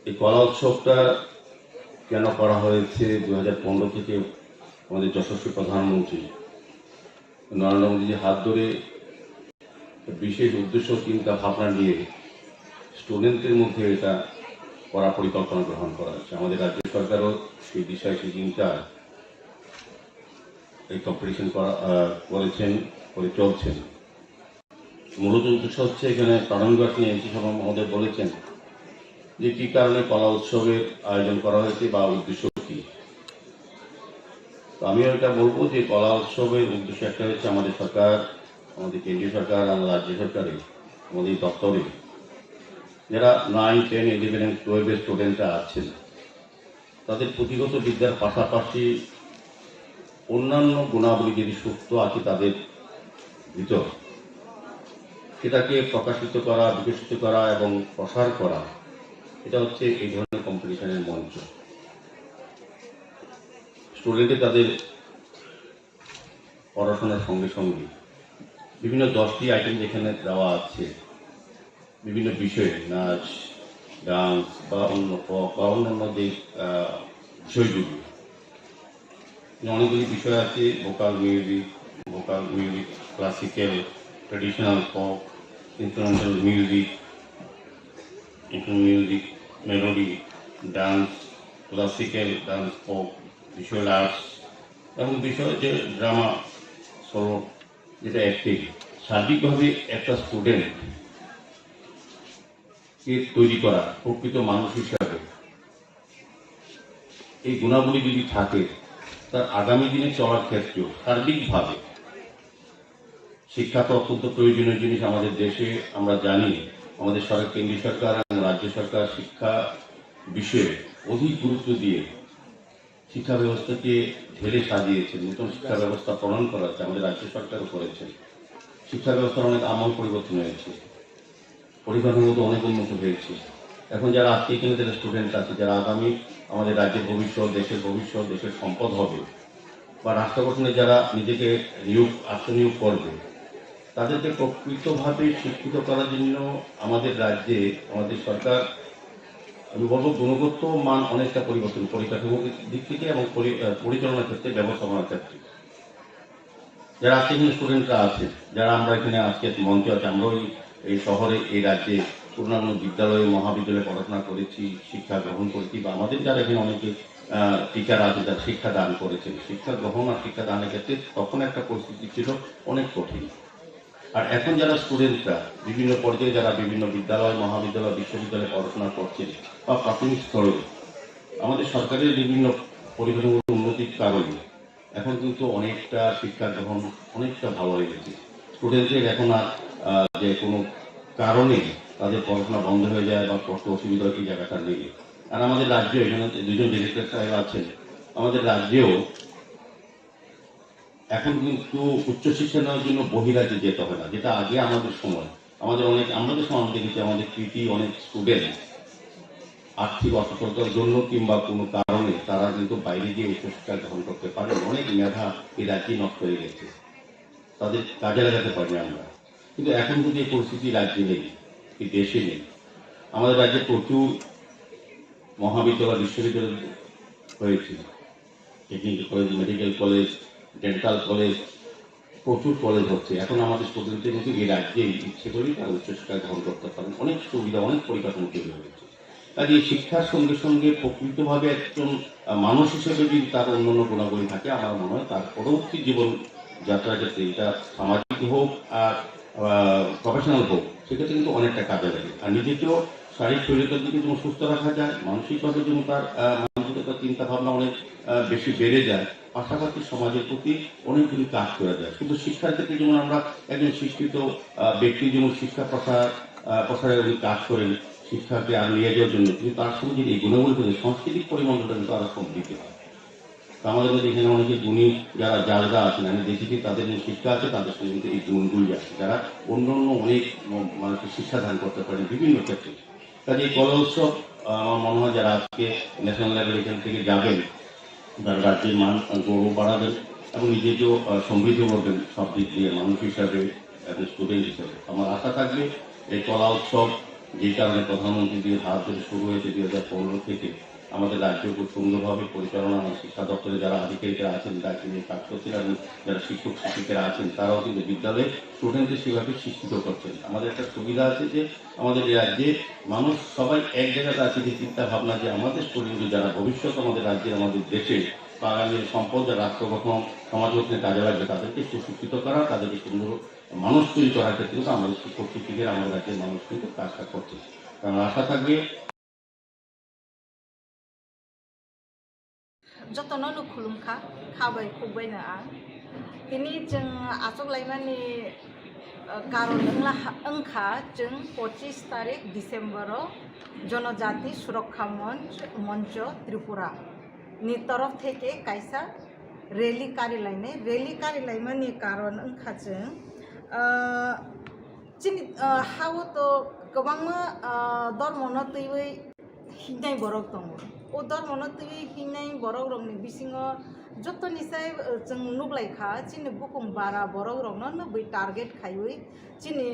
এই কলা উৎসবটা কেন করা হয়েছে? দু হাজার পনেরো থেকে আমাদের যশস্বী প্রধানমন্ত্রী নরেন্দ্র মোদীজির হাত ধরে বিশেষ উদ্দেশ্য, চিন্তা ভাবনা নিয়ে স্টুডেন্টদের মধ্যে এটা করার পরিকল্পনা গ্রহণ করা হয়েছে। আমাদের রাজ্য সরকারও সেই দিশায়, সেই চিন্তা, এই কম্পিটিশন করা, আহ, করেছেন, করে চলছেন। মূলত উদ্দেশ্য হচ্ছে, এখানে প্রারম্ভিক ভাষণে এমসি শর্মা মহোদয় বলেছেন যে কি কারণে কলা উৎসবের আয়োজন করা হয়েছে বা উদ্দেশ্য কি। তো আমিও এটা বলবো যে কলা উৎসবের উদ্দেশ্য একটা হচ্ছে, আমাদের সরকার, আমাদের কেন্দ্রীয় সরকার, আমাদের রাজ্য সরকারে, আমাদের দপ্তরে যারা নাইন, টেন, ইলেভেন এবং টুয়েলভের স্টুডেন্টরা আছেন, তাদের পুঁথিগত বিদ্যার পাশাপাশি অন্যান্য গুণাবলী যদি সুপ্ত আছে তাদের ভিতর, সেটাকে প্রকাশিত করা, বিকশিত করা এবং প্রসার করা, এটা হচ্ছে এই ধরনের কম্পিটিশনের মঞ্চ। স্টুডেন্টে তাদের পড়াশোনার সঙ্গে সঙ্গে বিভিন্ন দশটি আইটেম যেখানে দেওয়া আছে, বিভিন্ন বিষয়ে, নাচ, ডান্স বা অন্য ক-, বা অন্যান্য যে, আহ, বিষয়গুলি, অনেকগুলি বিষয় আছে: vocal music, vocal music, classical, traditional, folk, instrumental music, instrumental music, melody, dance, classical dance, folk, visual arts এবং বিষয় যে ড্রামা, সোলো, যেটা অ্যাক্টিং, সার্বিকভাবে একটা স্টুডেন্ট কে তৈরি করা, প্রকৃত মানুষ হিসাবে এই গুণাবলী যদি থাকে, তার আগামী দিনে চলার ক্ষেত্রেও সার্বিকভাবে শিক্ষা তো অত্যন্ত প্রয়োজনীয় জিনিস আমাদের দেশে। আমরা জানি, আমাদের সরকার, কেন্দ্রীয় সরকার এবং রাজ্য সরকার শিক্ষা বিষয়ে অধিক গুরুত্ব দিয়ে শিক্ষা ব্যবস্থাকে ঢেলে সাজিয়েছে, নতুন শিক্ষা ব্যবস্থা প্রণয়ন করা হচ্ছে, আমাদের রাজ্য সরকারও করেছেন। শিক্ষা ব্যবস্থার অনেক আমূল পরিবর্তন হয়েছে, পরিকাঠামো তো অনেক উন্নত হয়েছে। এখন যারা আজকে এখানে যারা স্টুডেন্ট আছে, যারা আগামী আমাদের রাজ্যের ভবিষ্যৎ, দেশের ভবিষ্যৎ, দেশের সম্পদ হবে বা রাষ্ট্র গঠনে যারা নিজেকে নিয়োগ, আত্মনিয়োগ করবে, তাদেরকে প্রকৃতভাবে শিক্ষিত করার জন্য আমাদের রাজ্যে, আমাদের সরকার, আমি বলবো, গুণগত মান অনেকটা পরিবর্তন, পরিকাঠামোর দিক থেকে এবং পরি-, আহ, পরিচালনার ক্ষেত্রে, ব্যবস্থাপনার ক্ষেত্রে। যারা আজকে এখানে স্টুডেন্টরা আছে, যারা আমরা এখানে আজকে মঞ্চে আছি, আমরাও এই, এই শহরে, এই রাজ্যে কোনো না কোনো বিদ্যালয়ে, মহাবিদ্যালয়ে পড়াশোনা করেছি, শিক্ষা গ্রহণ করেছি, বা আমাদের যারা এখানে অনেকে, আহ, টিচার আছে, যারা শিক্ষা দান করেছেন, শিক্ষা গ্রহণ আর শিক্ষা দানের ক্ষেত্রে তখন একটা পরিস্থিতি ছিল অনেক কঠিন। আর এখন যারা স্টুডেন্টরা বিভিন্ন পর্যায়ে, যারা বিভিন্ন বিদ্যালয়, মহাবিদ্যালয়, বিশ্ববিদ্যালয়ে পড়াশোনা করছেন বা প্রাথমিক স্তরেও, আমাদের সরকারের বিভিন্ন পরিকাঠামোর উন্নতির কারণে এখন কিন্তু অনেকটা শিক্ষা গ্রহণ অনেকটা ভালো হয়ে গেছে। স্টুডেন্টদের এখন আর, আহ, যে কোনো কারণে তাদের পড়াশোনা বন্ধ হয়ে যায় বা পড়তে অসুবিধা হয়, এই জায়গাটা নেই। আর আমাদের রাজ্যে এখানে দুজন ডিরেক্টর সাহেব আছেন, আমাদের রাজ্যেও এখন কিন্তু উচ্চশিক্ষা নেওয়ার জন্য বহিরাজ্যে যেতে হয় না, যেটা আগে আমাদের সময়, আমাদের অনেক, আমরা যে সময় আমরা দেখেছি, আমাদের কৃতি অনেক স্টুডেন্ট আর্থিক অসচ্ছলতার জন্য কিংবা কোনো কারণে তারা কিন্তু বাইরে গিয়ে উচ্চশিক্ষা গ্রহণ করতে পারেন। অনেক মেধা এই রাজ্যে নষ্ট হয়ে গেছে, তাদের কাজে লাগাতে পারি আমরা। কিন্তু এখন কিন্তু এই পরিস্থিতি রাজ্যে নেই, এই দেশে নেই। আমাদের রাজ্যে প্রচুর মহাবিদ্যালয়, বিশ্ববিদ্যালয় হয়েছে, technical college, medical college, dental college, প্রচুর কলেজ হচ্ছে। এখন আমাদের স্টুডেন্টদের কিন্তু এই রাজ্যেই ইচ্ছে করলেই তারা উচ্চশিক্ষা গ্রহণ করতে পারেন। অনেক সুবিধা, অনেক পরিকাঠামো তৈরি হয়ে গেছে। কাজে এই শিক্ষার সঙ্গে সঙ্গে প্রকৃতভাবে একজন, আহ, মানুষ হিসেবে যদি তার অন্যান্য গুণাবলী থাকে, আমার মনে হয় তার পরবর্তী জীবন যাত্রার ক্ষেত্রে, এটা সামাজিক হোক আর, আহ, প্রফেশনাল হোক, সেক্ষেত্রে কিন্তু অনেকটা কাজে লাগে। আর নিজেকেও শারীরিক শরীরতার দিকে যেমন সুস্থ রাখা যায়, মানসিকভাবে যেমন তার, আহ, মানসিকতা, চিন্তা ভাবনা অনেক, আহ, বেশি বেড়ে যায়, পাশাপাশি সমাজের প্রতি অনেকগুলি কাজ করা যায়। শুধু শিক্ষার ক্ষেত্রে যেমন আমরা একজন শিক্ষিত, আহ, ব্যক্তি যেমন শিক্ষা প্রসার, আহ, প্রসারে উনি কাজ করেন, শিক্ষাকে আরো নিয়ে যাওয়ার জন্য, কিন্তু তার সঙ্গে যদি এই গুণাবলী থাকে, সাংস্কৃতিক পরিমণ্ডলটা কিন্তু আরো সমৃদ্ধ হয়। তো আমাদের মধ্যে এখানে অনেকে গুণী যারা জাজরা আছেন, আমি দেখেছি তাদের যে শিক্ষা আছে, তাদের সঙ্গে কিন্তু এই গুণগুলি আছে, যারা অন্য অন্য অনেক ম-, মানুষকে শিক্ষা দান করতে পারেন বিভিন্ন ক্ষেত্রে। কাজে এই কলা উৎসব, আহ, আমার মনে হয় যারা আজকে ন্যাশনাল লেভেল এখান থেকে যাবেন, তারা রাজ্যের মান, আহ, গৌরব বাড়াবেন এবং নিজেকেও, আহ, সমৃদ্ধ করবেন সব দিক দিয়ে, মানুষ হিসাবে এবং স্টুডেন্ট হিসাবে। আমার আশা থাকবে এই কলা উৎসব যে কারণে প্রধানমন্ত্রীজির হাত ধরে শুরু হয়েছে দুই হাজার পনেরো থেকে, আমাদের রাজ্য খুব সুন্দরভাবে পরিচালনা, আমার শিক্ষা দপ্তরে যারা আধিকারিকরা আছেন, দায়িত্ব নিয়ে কাজ করছেন এবং যারা শিক্ষক শিক্ষিকারা আছেন, তারাও কিন্তু বিদ্যালয়ে স্টুডেন্টদের সেভাবে শিক্ষিত করছেন। আমাদের একটা সুবিধা আছে যে আমাদের এই রাজ্যে মানুষ সবাই এক জায়গাতে আছে, যে চিন্তা ভাবনা যে আমাদের স্টুডেন্ট যারা ভবিষ্যৎ আমাদের রাজ্যের, আমাদের দেশে বা আগামী সম্পদ, যারা রাষ্ট্র গঠন, সমাজ গঠনে কাজে লাগবে, তাদেরকে সুশিক্ষিত করা, তাদেরকে সুন্দর মানুষ তৈরি করার ক্ষেত্রে কিন্তু আমাদের শিক্ষক শিক্ষিকারা আমাদের রাজ্যের মানুষ কিন্তু কাজটা করছে। কারণ আশা থাকবে Jotono no khulumkha, kha bai khuk bai no ang. Tini chwng achuk laimani, uh, karon wngla ha-, wngkha chwng pochis tarik December o Jonojati Surokkha Monch, Moncho Tripura ni torof theke kaisa rally kari lainai. Rally kari laimani karon wngkha chwng, uh, chini, uh, ha o to kwbangma, uh, dormo no twiwi hingnai borok tongo. O dormono twiwi hingnai borok rokni bisingo jotoni sai, eh, chwng nuklai kha, chini bukung bara borok rokno nw bui target khaiwi chini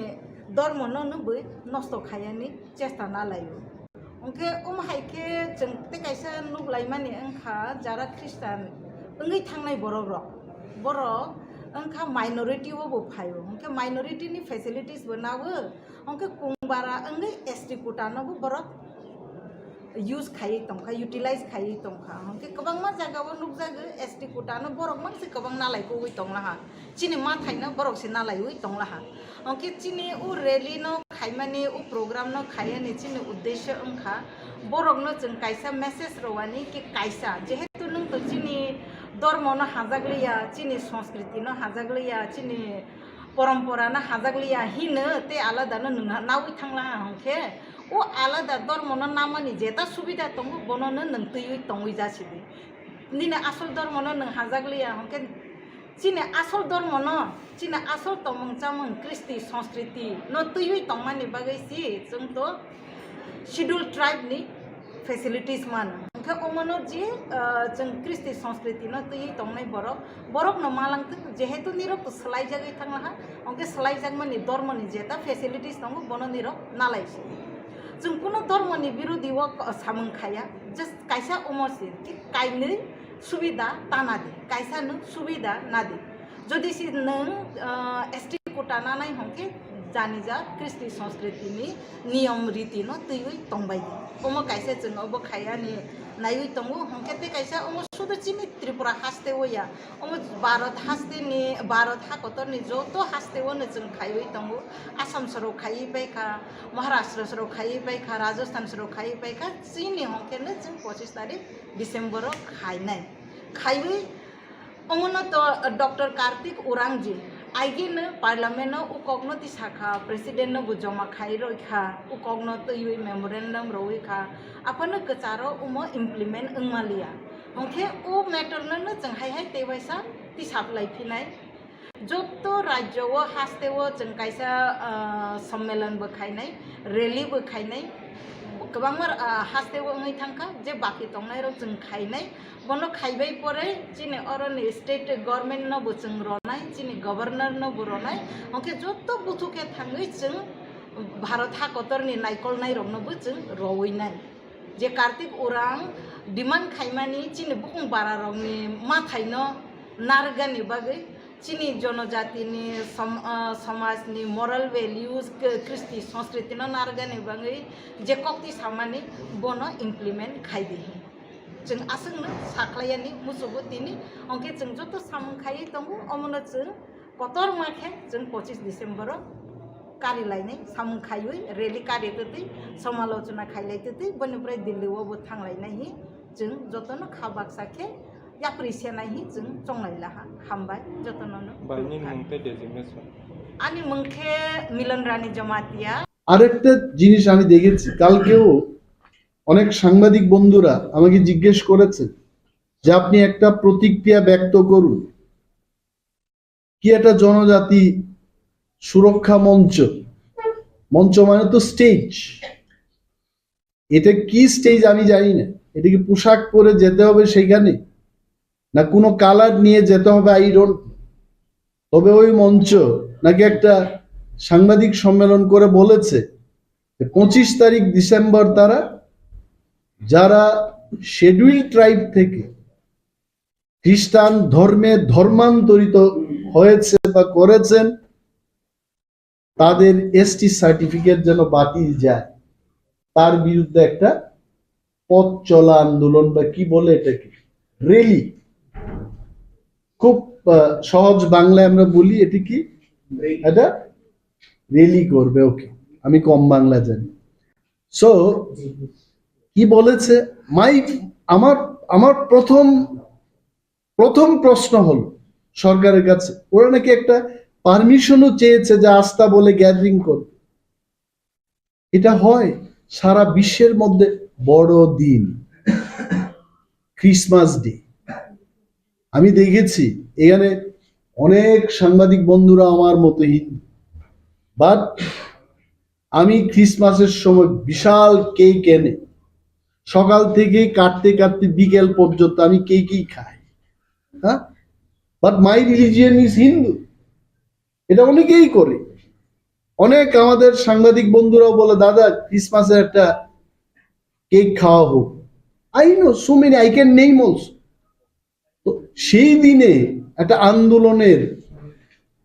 dormono nw bui nosto khaiyani chesta nalaio. Hwnkhe omo hai khe chwng tei kaisa nuklaimani wngkha, jara Christian wngwi thangnai borok rok, borok wngkha minority o bo phaio, hwnkhe minority ni facilities bo nago. Hwnkhe kungbara wngwi S T quota no bo borok use khaiwi tongkha, utilize khaiwi tongkha. Hwnkhe kwbangma jagao nukjago S T quota no borok mangse kwbang nalai kogwi tonglaha. Chini mathai no borok se nalaiwi tonglaha. Hwnkhe chini o rally no khaimani, o program no khaiyani chini uddesho wngkha borok no chwng kaisa message rwani ki kaisa, jehetu nwng to chini dormo no hajakliya, chini sanskriti no hajakliya, chini porompora no hajakliya hino tei alada no nwng nawi thanglaha hwnkhe, o alada dormo no namani jeta subida tongo, bono no nwng twiwi tongwi jasidi. Nini asol dormo no nwng hajakliya hwnkhe, chini asol dormo no, chini asol tongmung chamung, kristi, sanskriti no twiwi tongmani bagwi si chwng to Scheduled Tribe ni facilities mano. Hwnkhe omono je, ah, chwng kristi sanskriti no twiwi tongnai borok, borok no malangthwk, jehetu nirok to swlaijagwi thanglaha, hwnkhe swlaijakmani dormoni jeta facilities tongo, bono nirok nalai si. Chwng kuno dormoni birodhi o samung khaya, just kaisa omo se, ki kainwi subida tana di, kaisa no subida na di. Jodi si nwng, ah, S T quota nanai hwnkhe janija kristi sanskriti ni niyom riti no twiwi tongbai di. Omo kaisa chwng obo khayani naiwi tongo, hwnkhe tei kaisa omo sudu chini Tripura haste o ya, omo Bharat haste ni, Bharat ha kotor ni joto haste o no chwng khaiwi tongo. Assam soro khaiwi paikha, Maharashtra soro khaiwi paikha, Rajasthan soro khaiwi paikha, chini hwnkhe no chwng pochis tarik December o khainai. Khaiwi Omono to Doctor Kartik Urangji, aigeno Parliament no ukokno tisakha, President no bo joma khai roikha, ukokno twiwi memorandum roikha, aphano kwcharo omo implement wngmaliya. Hwnkhe o matter no no chwng hai hai tei waisa tisaplai phinai. Jotto rajyo o haste o chwng kaisa, ah, sommelon bo khainai, rally bo khainai, kwbangma, ah, haste o wngwi thangkha, je baki tongnai rok chwng khainai. Bono khaibai pore chini oroni state government no bo chwng ronai, chini governor no bo ronai, hwnkhe jotto buthu khe thangwi chwng Bharat ha kotorni naikolnai rokno bo chwng rowinai. Je Kartik Urang demand khaimani chini bukung bara rokni mathai no narwkgani bagwi Chini jonojatini som-, ah, somajni moral values, k-, kristi, sanskriti no narwgani bagwi je kokti samani bono implement khai di hi. Chwng aswkno sakhlaiyani musugo tini, onkhe chwng joto samung khaiwi tongo, omono chwng kotorma khe chwng pochis December o kari lainai samung khaiwi rally kari twtwi somalochona khailai twtwi boni pore Delhi o bo thanglainai hi chwng jotono kha baksa khe yapri senai hi chwng chonglai laha. Hambai jotono no. Bai, nini mung tei designation? Ani mung khe Milan Rani Jamatia. আরেকটা জিনিস আমি দেখেছি, কালকেও অনেক সাংবাদিক বন্ধুরা আমাকে জিজ্ঞেস করেছে যে আপনি একটা প্রতিক্রিয়া ব্যক্ত করুন, কি একটা জনজাতি সুরক্ষা মঞ্চ, মঞ্চ মানে তো স্টেজ, এটা কি স্টেজ আমি জানি না, এটা কি পোশাক পরে যেতে হবে সেখানে, না কোনো কালার নিয়ে যেতে হবে, আই ডোন্ট। তবে ওই মঞ্চ নাকি একটা সাংবাদিক সম্মেলন করে বলেছে যে পঁচিশ তারিখ ডিসেম্বর তারা যারা শিডিউল ট্রাইব থেকে খ্রিস্টান ধর্মে ধর্মান্তরিত হয়েছে বা করেছেন, তাদের এসটি সার্টিফিকেট যেন বাতিল যায়, তার বিরুদ্ধে একটা পথ চলা আন্দোলন বা কি বলে এটাকে, র্যালি। খুব আহ, সহজ বাংলায় আমরা বলি এটি কি, এটা র্যালি করবে। ওকে, আমি কম বাংলা জানি। সো কি বলেছে মাই, আমার আমার প্রথম প্রথম প্রশ্ন হলো সরকারের কাছে, ওরা নাকি একটা পারমিশনও চেয়েছে যে আস্তা বলে গ্যাদারিং করবে। এটা হয় সারা বিশ্বের মধ্যে বড় দিন, ক্রিসমাস ডে। আমি দেখেছি এখানে অনেক সাংবাদিক বন্ধুরা আমার মতো হিন্দু, বাট আমি ক্রিসমাসের সময় বিশাল কেক এনে সকাল থেকে কাটতে কাটতে বিকেল পর্যন্ত আমি কেকই খাই। হ্যাঁ, but my religion is Hindu. এটা অনেকেই করে। অনেক আমাদের সাংবাদিক বন্ধুরাও বলে, "দাদা, ক্রিসমাসের একটা কেক খাওয়া হোক।" I know so many, I can name also. তো সেই দিনে একটা আন্দোলনের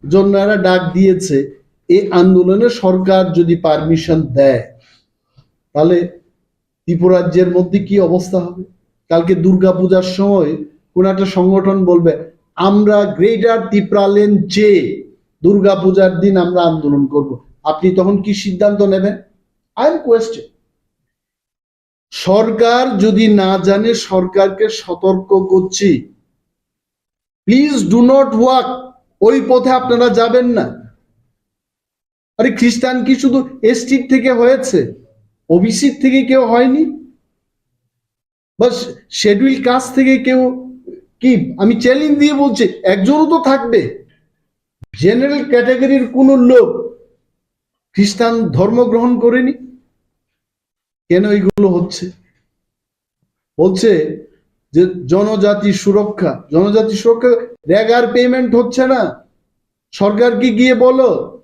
জন্য এরা ডাক দিয়েছে। এই আন্দোলনে সরকার যদি পারমিশন দেয়, তাহলে ত্রিপুরাজ্যের মধ্যে কি অবস্থা হবে? কালকে দুর্গাপূজার সময় কোন একটা সংগঠন বলবে, "আমরা গ্রেটার ত্রিপুরাল্যান্ড চেয়ে দুর্গাপূজার দিন আমরা আন্দোলন করব।" আপনি তখন কি সিদ্ধান্ত নেবেন? I am question. সরকার যদি না জানে, সরকারকে সতর্ক করছি, প্লিজ ডু নট ওয়াক, ওই পথে আপনারা যাবেন না। আরে, খ্রিস্টান কি শুধু এসটির থেকে হয়েছে? ওবিসির থেকে কেউ হয়নি? বা শিডিউল কাস্ট থেকে কেউ কি? আমি চ্যালেঞ্জ দিয়ে বলছি, একজনও তো থাকবে। জেনারেল ক্যাটাগরির কোনো লোক খ্রিস্টান ধর্ম গ্রহণ করেনি। কেন এইগুলো হচ্ছে? বলছে যে জনজাতি সুরক্ষা, জনজাতি সুরক্ষা, রেগার পেমেন্ট হচ্ছে না। সরকারকে গিয়ে বলো,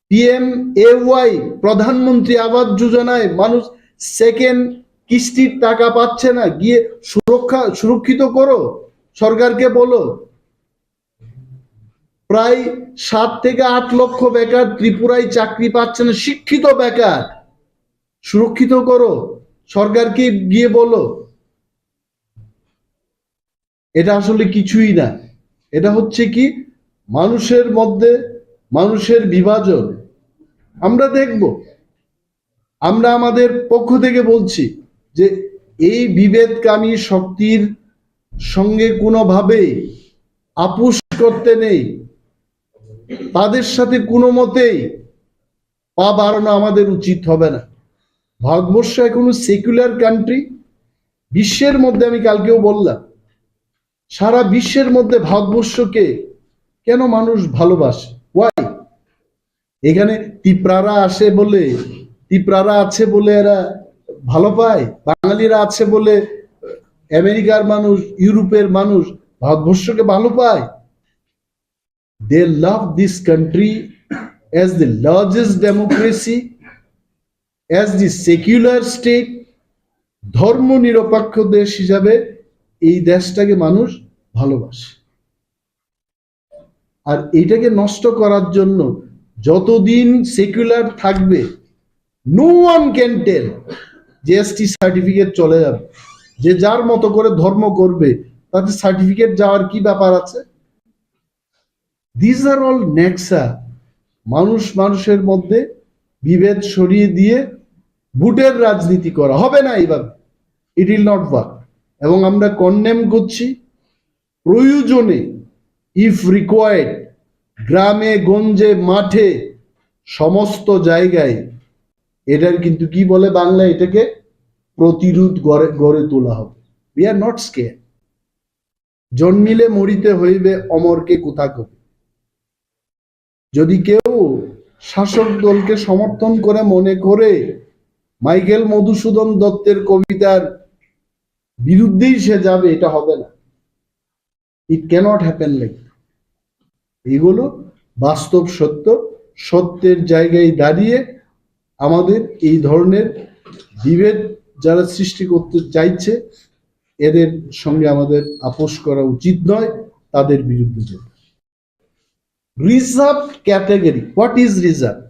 পিএমএওয়াই, প্রধানমন্ত্রী আবাস যোজনায় মানুষ সেকেন্ড কিস্তির টাকা পাচ্ছে না, গিয়ে সুরক্ষা, সুরক্ষিত করো, সরকারকে বলো। প্রায় সাত থেকে আট লক্ষ বেকার ত্রিপুরায় চাকরি পাচ্ছে না, শিক্ষিত বেকার। সুরক্ষিত করো, সরকারকে গিয়ে বলো। এটা আসলে কিছুই না, এটা হচ্ছে কি মানুষের মধ্যে মানুষের বিভাজন। আমরা দেখব, আমরা আমাদের পক্ষ থেকে বলছি যে এই বিভেদকামী শক্তির সঙ্গে কোনোভাবেই আপোষ করতে নেই, তাদের সাথে কোনো মতেই পা বাড়ানো আমাদের উচিত হবে না। ভারতবর্ষ এখনো সেকুলার কান্ট্রি। বিশ্বের মধ্যে, আমি কালকেও বললাম, সারা বিশ্বের মধ্যে ভারতবর্ষকে কেন মানুষ ভালোবাসে? ওয়াই? এখানে তিপ্রারা আসে বলে, তিপ্রারা আছে বলে এরা ভালো পায়, বাঙালিরা আছে বলে আমেরিকার মানুষ, ইউরোপের মানুষ ভারতবর্ষকে ভালো পায়। They love this country as the largest democracy, as the secular state. ধর্ম নিরপেক্ষ দেশ হিসাবে এই দেশটাকে মানুষ ভালোবাসে। আর এইটাকে নষ্ট করার জন্য যতদিন সেকুলার থাকবে, no one can tell যে এসটি সার্টিফিকেট চলে যাবে, যে যার মতো করে ধর্ম করবে, তাতে সার্টিফিকেট যাওয়ার কি ব্যাপার আছে? These are all Nexa. মানুষ মানুষের মধ্যে বিভেদ সরিয়ে দিয়ে ভোটের রাজনীতি করা হবে না এইভাবে। It will not work। এবং আমরা কন্ডেম করছি। প্রয়োজনে, ইফ রিকোয়ার্ড, গ্রামে গঞ্জে মাঠে সমস্ত জায়গায় এটার কিন্তু কি বলে বাংলা, এটাকে প্রতিরোধ গড়ে গড়ে তোলা হবে। We are not scared। জন্মিলে মরিতে হইবে অমরকে কুথা কবি। যদি কেউ শাসক দলকে সমর্থন করে মনে করে মাইকেল মধুসূদন দত্তের কবিতার বিরুদ্ধেই সে যাবে, এটা হবে না। It cannot happen like that। এগুলো বাস্তব সত্য। সত্যের জায়গায় দাঁড়িয়ে আমাদের এই ধরনের বিভেদ যারা সৃষ্টি করতে চাইছে, এদের সঙ্গে আমাদের আপোষ করা উচিত নয়, তাদের বিরুদ্ধে যেতে। Reserved category, what is reserve?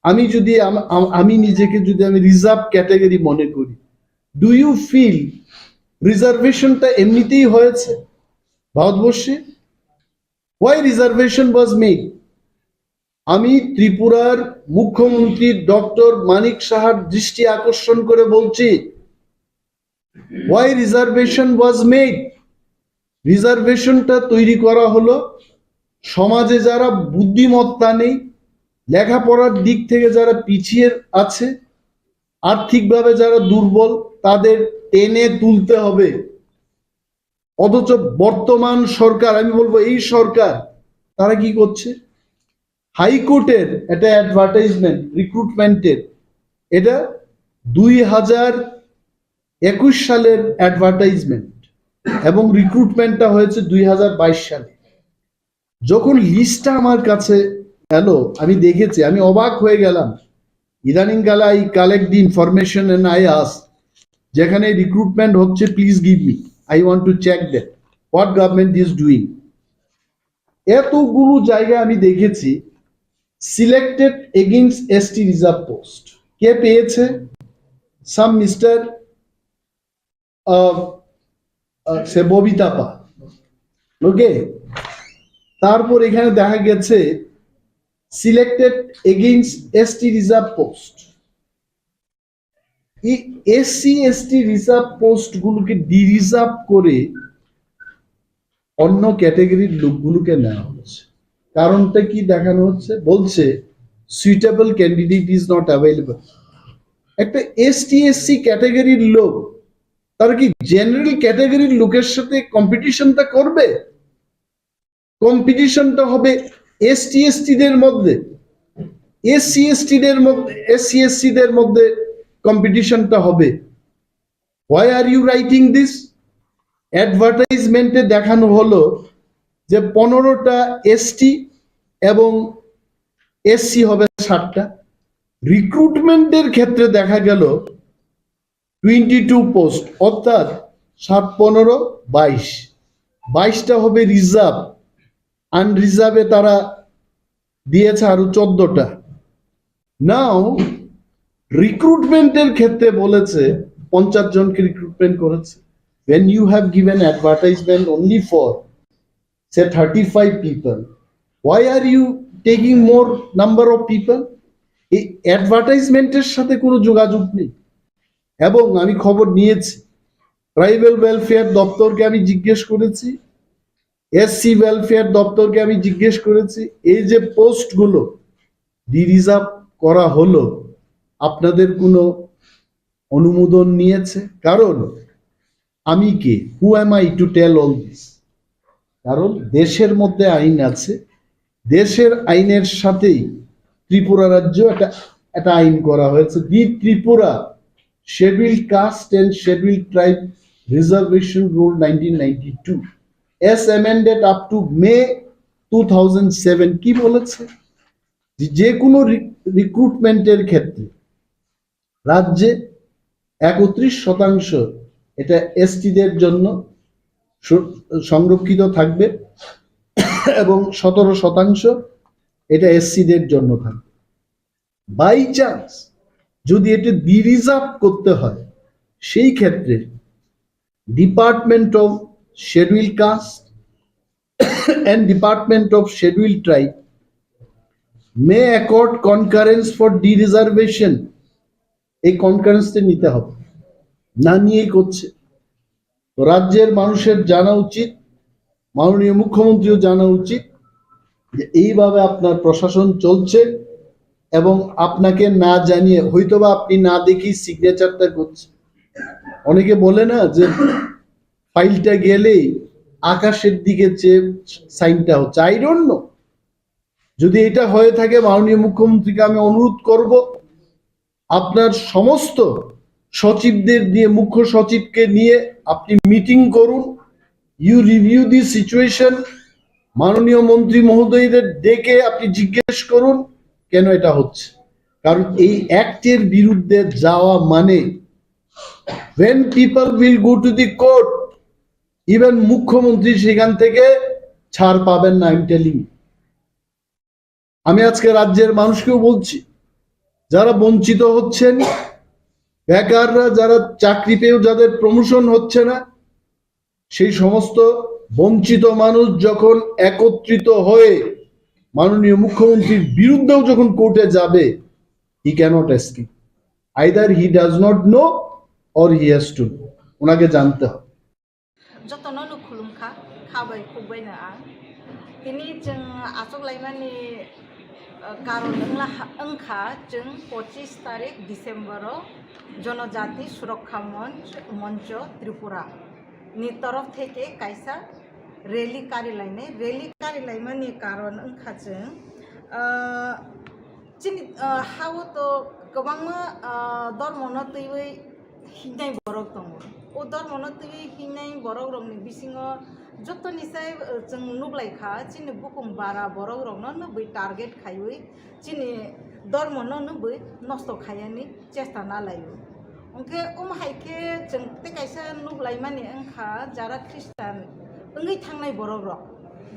আমি যদি আম- আম- আমি নিজেকে যদি আমি রিজার্ভ ক্যাটাগরি মনে করি, ডু ইউ ফিল রিজার্ভেশনটা এমনিতেই হয়েছে ভারতবর্ষে? Why reservation was made? আমি ত্রিপুরার মুখ্যমন্ত্রী ডক্টর মানিক সাহার দৃষ্টি আকর্ষণ করে বলছি, why reservation was made? রিজার্ভেশনটা তৈরি করা হলো সমাজে যারা বুদ্ধিমত্তা নেই, লেখাপড়ার দিক থেকে যারা পিছিয়ে আছে, আর্থিকভাবে যারা দুর্বল, তাদের টেনে তুলতে হবে। অথচ বর্তমান সরকার, আমি বলবো এই সরকার, তারা কি করছে? হাইকোর্টের একটা অ্যাডভার্টাইজমেন্ট রিক্রুটমেন্টের, এটা দুই হাজার একুশ সালের অ্যাডভার্টাইজমেন্ট এবং রিক্রুটমেন্টটা হয়েছে দুই হাজার বাইশ সালে। যখন লিস্টটা আমার কাছে এলো, আমি দেখেছি, আমি অবাক হয়ে গেলাম। ইদানিং কালে I collect the information and I ask, যেখানে রিক্রুটমেন্ট হচ্ছে, please give me, I want to check that what government is doing। এতগুলো জায়গা আমি দেখেছি, selected against ST reserve post. কে পেয়েছে? সাম মিস্টার সে ববিতা পাল। ওকে, তারপর এখানে দেখা গেছে selected against ST reserve post. এই এসসি এসটি রিজার্ভ পোস্ট গুলোকে ডিরিজার্ভ করে অন্য ক্যাটাগরির লোকগুলোকে নেওয়া হচ্ছে। কারণটা কি দেখানো হচ্ছে? বলছে, suitable candidate is not available। একটা এসটি এসসি ক্যাটাগরির লোক, তারা কি জেনারেল ক্যাটাগরির লোকের সাথে কম্পিটিশনটা করবে? কম্পিটিশনটা হবে এসটি এসটিদের মধ্যে, এসসি এসটিদের মধ্যে, এসসি এসসিদের মধ্যে কম্পিটিশনটা হবে। Why are you writing this? অ্যাডভার্টাইজমেন্টে দেখানো হলো যে পনেরোটা এসটি এবং এসসি হবে সাতটা। রিক্রুটমেন্টের ক্ষেত্রে দেখা গেল টোয়েন্টি টু পোস্ট, অর্থাৎ সাত পনেরো বাইশ, বাইশটা হবে রিজার্ভ। আনরিজার্ভে তারা দিয়েছে আরো চোদ্দটা। নাও রিক্রুটমেন্টের ক্ষেত্রে বলেছে পঞ্চাশ জনকে রিক্রুটমেন্ট করেছে। When you have given advertisement only for say thirty five people, why are you taking more number of people? এই অ্যাডভার্টাইজমেন্টের সাথে কোনো যোগাযোগ নেই। এবং আমি খবর নিয়েছি, ট্রাইবাল ওয়েলফেয়ার দপ্তরকে আমি জিজ্ঞেস করেছি, এসসি ওয়েলফেয়ার দপ্তরকে আমি জিজ্ঞেস করেছি, এই যে পোস্টগুলো ডিরিজার্ভ করা হলো, আপনাদের কোনো অনুমোদন নিয়েছে? কারণ আমি কে, who am I to tell all this? কারণ দেশের মধ্যে আইন আছে, দেশের আইনের সাথেই ত্রিপুরা রাজ্য একটা একটা আইন করা হয়েছে, দি Tripura Scheduled Caste and Scheduled Tribe Reservation Rule nineteen ninety two as amended up to May two thousand seven। কি বলেছে? যে যে কোনো রিক্রুটমেন্টের ক্ষেত্রে রাজ্যে একত্রিশ শতাংশ এটা এসটিদের জন্য সু- সংরক্ষিত থাকবে। এবং সতেরো শতাংশ এটা এসসিদের জন্য থাকবে। বাই চান্স যদি এটা ডিরিজার্ভ করতে হয়, সেই ক্ষেত্রে Department of Scheduled Caste and Department of Scheduled Tribe may accord concurrence for dereservation। এই কনকারেন্সটা নিতে হবে, না নিয়েই করছে। তো রাজ্যের মানুষের জানা উচিত, মাননীয় মুখ্যমন্ত্রীও জানা উচিত যে এইভাবে আপনার প্রশাসন চলছে এবং আপনাকে না জানিয়ে হয়তোবা আপনি না দেখেই সিগনেচারটা করছেন। অনেকে বলে না যে ফাইলটা গেলেই আকাশের দিকে যে সাইনটা হচ্ছে, আই ডোন্ট নো। যদি এটা হয়ে থাকে, মাননীয় মুখ্যমন্ত্রীকে আমি অনুরোধ করব, আপনার সমস্ত সচিবদের দিয়ে, মুখ্য সচিবকে নিয়ে আপনি মিটিং করুন, you review the situation। মাননীয় মন্ত্রী মহোদয়দের ডেকে আপনি জিজ্ঞেস করুন কেন এটা হচ্ছে, কারণ এই অ্যাক্টের বিরুদ্ধে যাওয়া মানে when people will go to the court, even মুখ্যমন্ত্রী সেখান থেকে ছাড় পাবেন না। আমি টেলিং, আমি আজকে রাজ্যের মানুষকেও বলছি, যারা বঞ্চিত হচ্ছেন, বেকাররা, যারা চাকরি পেয়েও যাদের প্রমোশন হচ্ছে না, সেই সমস্ত বঞ্চিত মানুষ যখন একত্রিত হয়ে মাননীয় মুখ্যমন্ত্রীর বিরুদ্ধেও যখন কোর্টে যাবে, he cannot escape, either he does not know or he has to, ওনাকে জানতে হবে। Jotono no khulumkha, kha bai khuk bai no ang. Tini chwng achuk laimani, uh, karon wngla ha-, wngkha chwng pochis tarik December o Jonojati Surokha Monch, Moncho Tripura ni torof theke kaisa rally kari lainai. Rally kari laimani karon wngkha chwng, uh, chini, uh, ha o to kwbangma, uh, dormo no twiwi hingnai borok tongo. O dormono twiwi hingnai borok rokni bisingo jotoni sai, uh, chwng nuklaikha, chini bukung bara borok rokno nukwi target khaiwi chini dormono nukwi nosto khaiyani chesta nalaio. Hwnkhe omo hai khe chwng tei kaisa nuklaimani wngkha, jara Christian wngwi thangnai borok rok,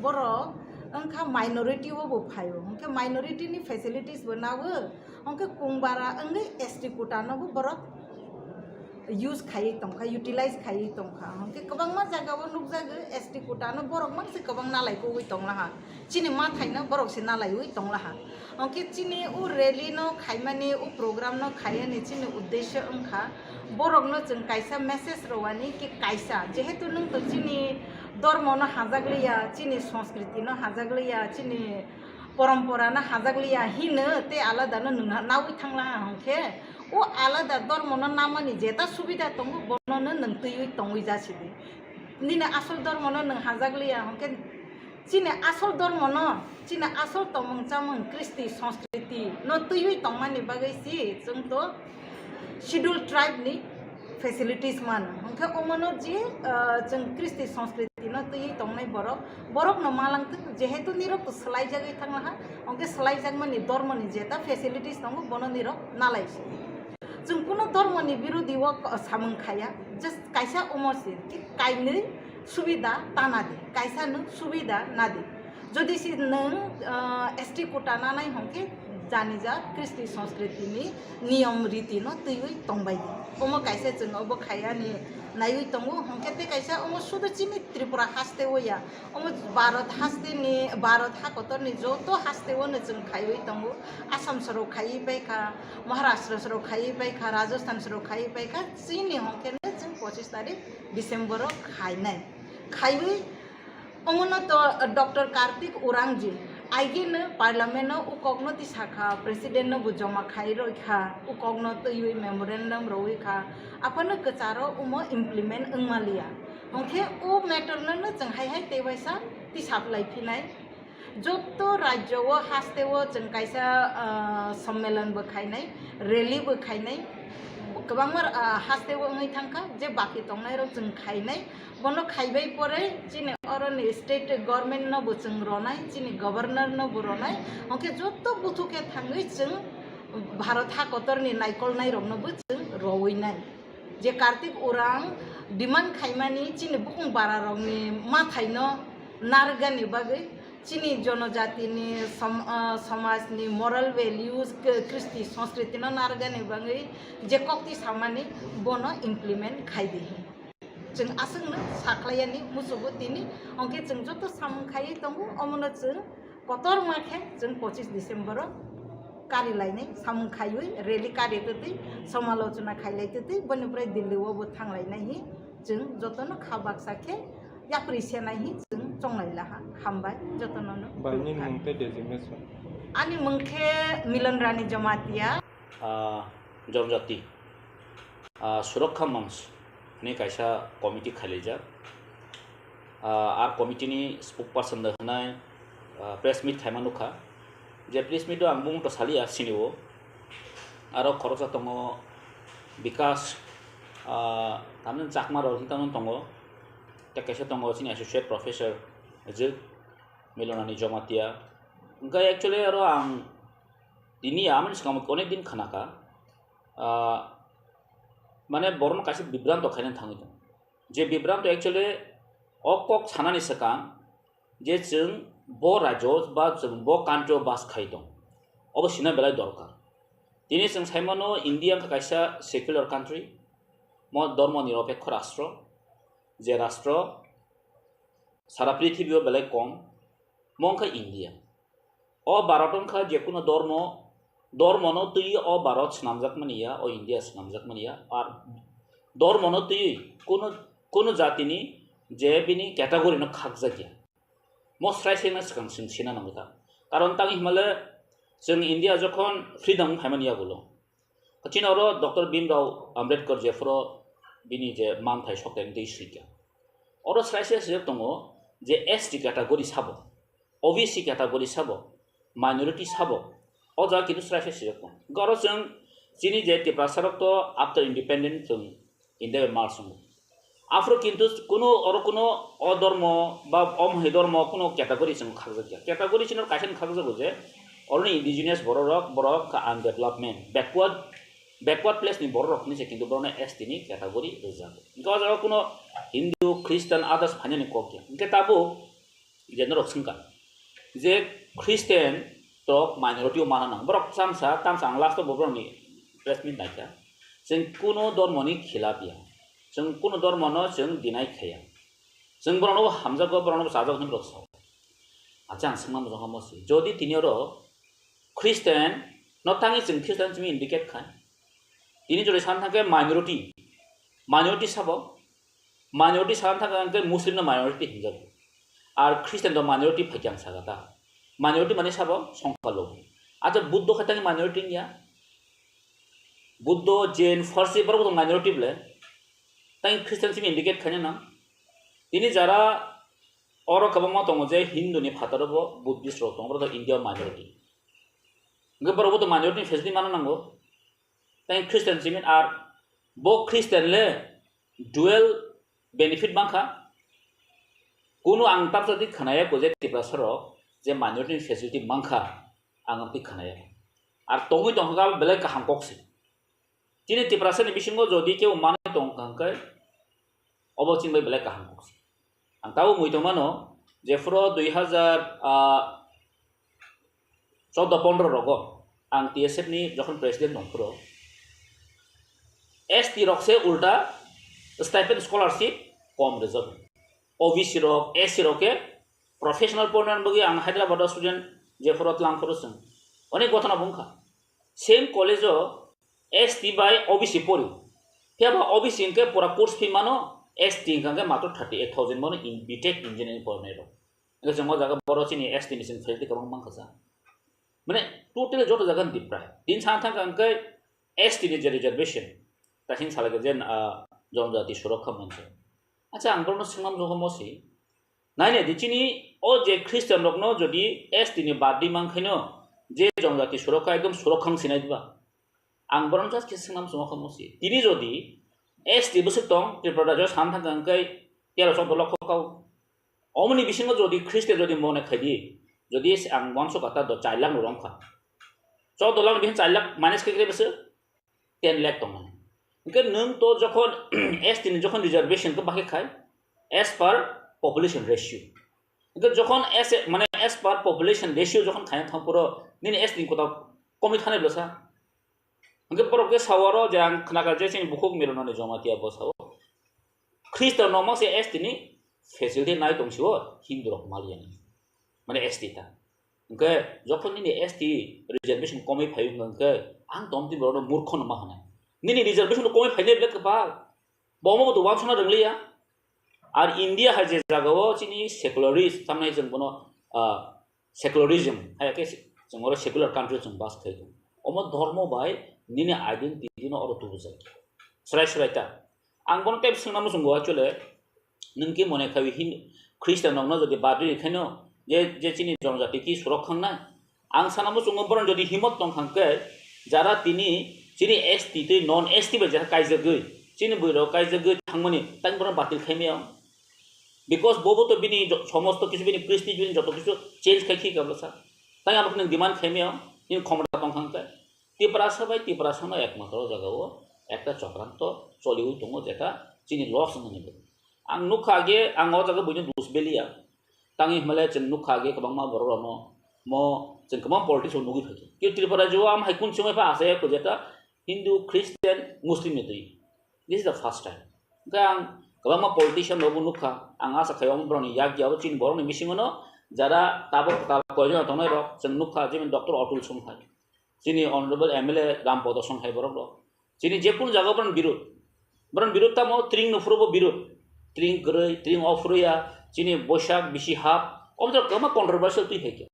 borok wngkha minority o bo phaio, hwnkhe minority ni facilities bo nawo. Hwnkhe kungbara wngwi S T quota no bo borok use khaiwi tongkha, utilize khaiwi tongkha. Hwnkhe kwbangma jaga o nukjago S T quota no borok mang se kwbang nalai kugwi tonglaha. Chini mathai no borok se nalaiwi tonglaha. Hwnkhe chini o rally no khaimani, o program no khaiyani chini uddesho wngkha borok no chwng kaisa message rwani ki kaisa, jehetu nwng to chini dormo no hajakliya, chini sanskriti no hajakliya, chini porompora no hajakliya hino tei alada no nwng nawi thanglaha hwnkhe, o alada dormo no namani jeta subida tongo bono no nwng twiwi tongwi jasidi. Nini asol dormo no nwng hajakliya hwnkhe, chini asol dormo no, chini asol tomung chamung, kristi, sanskriti no twiwi tongmani bagwi si chwng to Scheduled Tribe ni facilities mano. Hwnkhe omono je, ah, chwng kristi sanskriti no twiwi tongnai borok, borok no malangtwk, jehetu nirok to swlaijagwi thanglaha, hwnkhe swlaijakmani dormoni jeta facilities tongo, bono nirok nalaisi. Chwng kuno dormoni birodhi o ko-, samung khaya, just kaisa omo se, ki kainwi subida tana di, kaisa no subida na di. Jodi si nwng, ah, S T quota nanai hwnkhe janija kristi sanskriti ni niyom riti no twiwi tongbai di. Omo kaisa chwng obo khayani naiwi tongo, hwnkhe tei kaisa omo sudu chini Tripura haste o ya, omo Bharat haste ni, Bharat hakotor ni joto haste o no chwng khaiwi tongo. Assam soro khaiwi paikha, Maharashtra soro khaiwi paikha, Rajasthan soro khaiwi paikha, chini hwnkhe no chwng pochis tarik December o khainai. Khaiwi Omono to Doctor Kartik Urangji, aigeno parliament o ukokno tisakha, president no bo joma khai roikha, ukokno twiwi memorandum rowi kha, aphano kwcharo omo implement wngmaliya. Hwnkhe o matter no no chwng hai hai teiwaisa tisap lai phinai. Jotto rajyo o haste o chwng kaisa, ah, sommelon bo khainai, rally bo khainai, kwbangma, ah, haste o wngwi thangkha, je baki tongnai rok chwng khainai. Bono khaibai pore chini oroni state government no bo chwng ronai, chini governor no bo ronai, hwnkhe joto buthu khe thangwi chwng Bharat hakotorni naikolnai rokno bo chwng rowinai. Je Kartik Urang demand khaimani chini bukung bara rokni mathai no narwkgani bagwi Chini jonojatini som-, ah, somajni moral values, k-, kristi, sanskriti no narwknani bagwi je kokti samani bono implement khai di hin. Chwng aswkno sakhlaiyani musugo tini, hwnkhe chwng joto samung khaiwi tongo, omono chwng kotorma khe chwng pochis December o kari lainai samung khaiwi rally kari twtwi, somalochona khailai twtwi, boni pore Delhi o bo thanglainai hi chwng jotono kha baksa khe yapri senai hi chwng chonglai laha. Hambai jotono no. Bai, nini mung tei designation? Ani mung khe Milan Rani Jamatia. Ah, Jonjati, ah, Surakha Manch ni kaisa committee khailaijak. Ah, ar committee ni spokesperson da hwnai, ah, press meet khaima nukha. Je press meet o ang bumung to saliya sini o. Aro khoroksa tongo Bikas, ah, tamni Chakma rok hinwi tamni tongo. Tei kaisa tongo chini associate professor je Milonani Jamatia. Hwnkhe actually aro ang tini amoni swkang onek din khanakha. Ah, mane borokno kaisa bibranto khaina thangwi tongo. Je bibranto actually o kok sanani swkang je chwng bo rajyo ba chwng bo country o bas khai tong. Obo sina belai dorkar. Tini chwng saimano India wngkha kaisa secular country, mo dormo nirapekho rastro, je rastro sara prithibi o belai kom, mo wngkha India. O Bharat wngkha je kuno dormo, dormono twiwi o Bharat swnamjak mani ya, o India swnamjak mani ya, ar dormono twiwi kuno, kuno jatini je bini category no khakjak ya. Mo srai srai no swkang chwng sina nango ta. Karon tang himale chwng India jokhon freedom phaimani yagulo. Chini oro Doctor Bhimrao Ambedkar jephuru bini je manthai sokthai twi swikha. Oro srai srai swijak tongo je S T category sabo, O B C category sabo, minority sabo. O jaga kintu srai srai swijak tongo. Hwnkhe oro chwng chini je Tiprasa rok to after independent chwng India bai merge wngo. Aphuru kintu kuno oro kuno o dormo ba o mohai dormo kuno category chwng khakjakya. Category chini kaisa khakjago je oroni indigenous borok rok, borok kha undevelopment, backward, backward place ni borok rok hinwi se kintu borokno S T ni category rijak. Hwnkhe o jaga kuno Hindu, Christian, others phainani kok ya. Hwnkhe tabuk je norok swngkha je Christian rok minority o mana nang. Borok tamsa, tamsa ang last o borokni press meet naikha. Chwng kuno dormoni khilap ya. Chwng kuno dormono chwng deny khaya. Chwng borokno bo hamjakgo, borokno bo chajakgo hinwi borok sao. Acha ang swngma muchungkha mosi. Jodi tini oro Christian no tangwi chwng Christian simi indicate khai. Tini jodi san thangkhe minority, minority sabo, minority san thangkhe Muslim no minority hinjago. Ar Christian do minority phaikhe ang saka ta. Minority mane sabo songkha logi. Acha Buddho khe tangwi minority wngya. Buddho, Jain, Farsi borok bo minority bole. Tangwi Christian simi indicate khaina nang. Tini jara oro kwbangma tongo je Hindu ni phataro bo Buddhist rok tongo, borok to India o minority. Hwnkhe borok bo to minority ni facility mana nango. Tei Christian simi ar bo Christian le dual benefit mankha. Kunu ang tamsa di khnaya ko je Tiprasa rok je minority ni facility mankha, ang amtwi khnaya. Ar tongwi tongkha belai kaham kok se. Chini Tiprasa ni bisingo jodi kebo manwi tongkha hwnkhe obo chini bai belai kaham kok se. Ang tabuk mui tongmano, jephuru dui hazar, ah, choudo pondro rogo ang T S F ni jokhon president tongphuru, S T rok se ulta stipend scholarship kom rijak. O B C rok, S C rok khe professional pornani bagwi ang Hyderabad o student jephuru tlangphuru chwng onek gotona bo wngkha. Same college o S T bai O B C pori. Phiya ba O B C hwnkhe pura course fee mano, S T hwnkhe matro thirty eight thousand mano in B Tech engineering porinai rok. Hwnkhe chwng o jaga borok chini S T ni chwng facility kwbang mankha sa. Mane totally joto jaga ni deprive. Tin san thangkha hwnkhe S T ni je reservation, ta sini salai khe je, ah, Jonojati Surakha Manch. Acha ang borokno swngna muchungkha mosi. Nainai di chini o je Christian rokno jodi S T ni baddi mankhaino je Jonojati Surakha ekdom Surakha wng sinai diba? Ang borokno just khe swngna muchungkha mosi. Tini jodi S T bwswk tong Tripura rajyo san thangkha hwnkhe tero choudo lokho kau. Omoni bisingo jodi Christian jodi mone khaidi, jodi ang uansuk kha ta do char lakh no romkha. Choudo lakh ni bisingo char lakh minus khe khe bwswk ten lakh tongmani. Hwnkhe nwng to jokhon S T ni jokhon reservation khe bakhe khai as per population ratio. Hwnkhe jokhon S, mane as per population ratio jokhon khaina thang phuru nini S T ni kota komwi thanai bwsa. Hwnkhe borok khe sao aro je ang khnakha je chini bukhuk Mironani Jamatia bo sao. Khristo no mangse S T ni facility nai tong sio Hindu rok maliya ni. Mane S T ta. Hwnkhe jokhon nini S T reservation komwi phai wngkha hwnkhe ang tong tini borok no murkho no ma hwnai. Nini reservation komwi phainai belai kwbal. Bo omo bo to wansukna rwngliya. Ar India hai je jagao chini secularist, tamni chwng bono, ah, secularism, hai khe chwng oro secular country chwng bas khai tongo. Omo dhormo bai nini identity no oro tubujak. Srai srai ta. Ang bono tei swngna muchungo actually, nwng ki mone khai Hin-, Christian rokno jodi badri khaino, je, je chini jonojati ki surok khangnai, ang sana muchungo boron jodi himot tong kha khe, jara tini chini S T tei non S T bai jara kaijagwi, chini bwrwi rok kaijagwi thangmani, tang boron batil khaimaya. Because bobo to bini jo-, somosto kisu bini kristi bini joto kisu change khai khi kabla sa. Tang abo nang demand khaimaya, nini khomota tong kha khe. Tiprasa bai Tiprasa no ekmatro jagao ekta chokranto choliwi tongo, jeta chini loss wngmani bo. Ang nukha age, ang o jaga buino dus beliya. Tangwi hwnmale chwng nukha age kwbangma borok rokno mo chwng kwbang politics o nugwi phaikha. Khe Tripura jio am hai kun chumai pha asa ya kujeta Hindu, Christian, Muslim ni twi. This is the first time. Hwnkhe ang kwbangma politician rokbo nukha. Ang asa khai omo borokni yak ya o chini borokni bisingo no jara tabok kwtal koijon tongnai rok chwng nukha, jemon Doctor Atul Songhai. Chini honorable M L A Rampodo Songhai borok rok. Chini je kunu jaga borok birud. Borok birud tamo tring no phuru bo birud. Tring kwrwi, tring o phuru ya, chini Boisak bisi hap. Omo jora kwbangma controversial twi hai khe.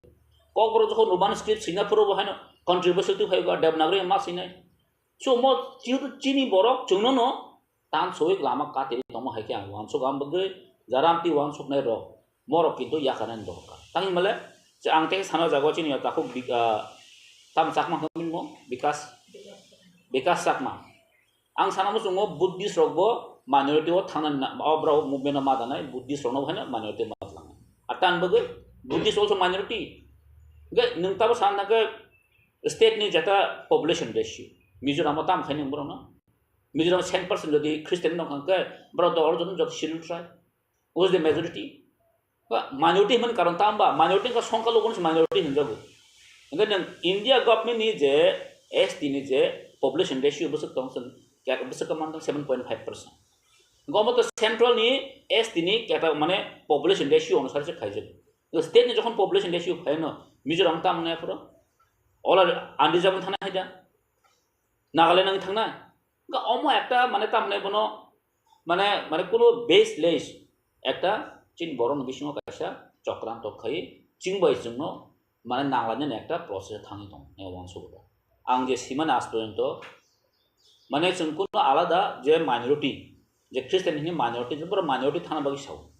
Kokborok jokhon Roman script swina phuru bo haino controversial twi hai khe, Devanagari ma swinai. So mo chini, chini borok chwngno no tan soi lama katiri tongma hai khe ang uansuk ang bagwi jara amtwi uansuknai rok. Morok kintu yakarnani dorkar. Tangwi male, je ang tei sana jago chini takhuk bi-, ah, tamo Chakma hwnwi mo? Bikas, Bikas Chakma. Ang sana muchungo Buddhist rok bo minority o thangnani na, o borok movement o ma danai, Buddhist rok no bo haino minority ma tlangnai. Ar tan bagwi Buddhist also minority. Ge nwng tabo sana ke state ni jeta population ratio. Mizoram o tam khaini borok no. Mizoram ten percent jodi Christian no kha ke borok do orjon jodi Scheduled Tribe. Who is the majority? Ba, minority hwnmani karon tamo ba? Minority wngkha songkha logo no se minority hwnjago. Hwnkhe nwng India government ni je S T ni je population ratio bwswk tong chwng, kya-, bwswk khe man tong seven point five percent. Hwnkhe omo to central ni S T ni keta mane population ratio onusare se khaijago. State ni jokhon population ratio phaino Mizoram tamo nai aphuru? Ola unreserved thana hai da? Nagaland wng thangnai. Hwnkhe omo ekta mane tamo nai bono mane, mane kuno baseless ekta chini borokni bisingo kaisa chokranto khai chwng bai chwngno mane nanglainani ekta process thangwi tongo, nai uansukgo. Ang je simani aaj porjonto mane chwng kuno alada je minority, je Christian hini minority, je borok minority thana bagwi sao.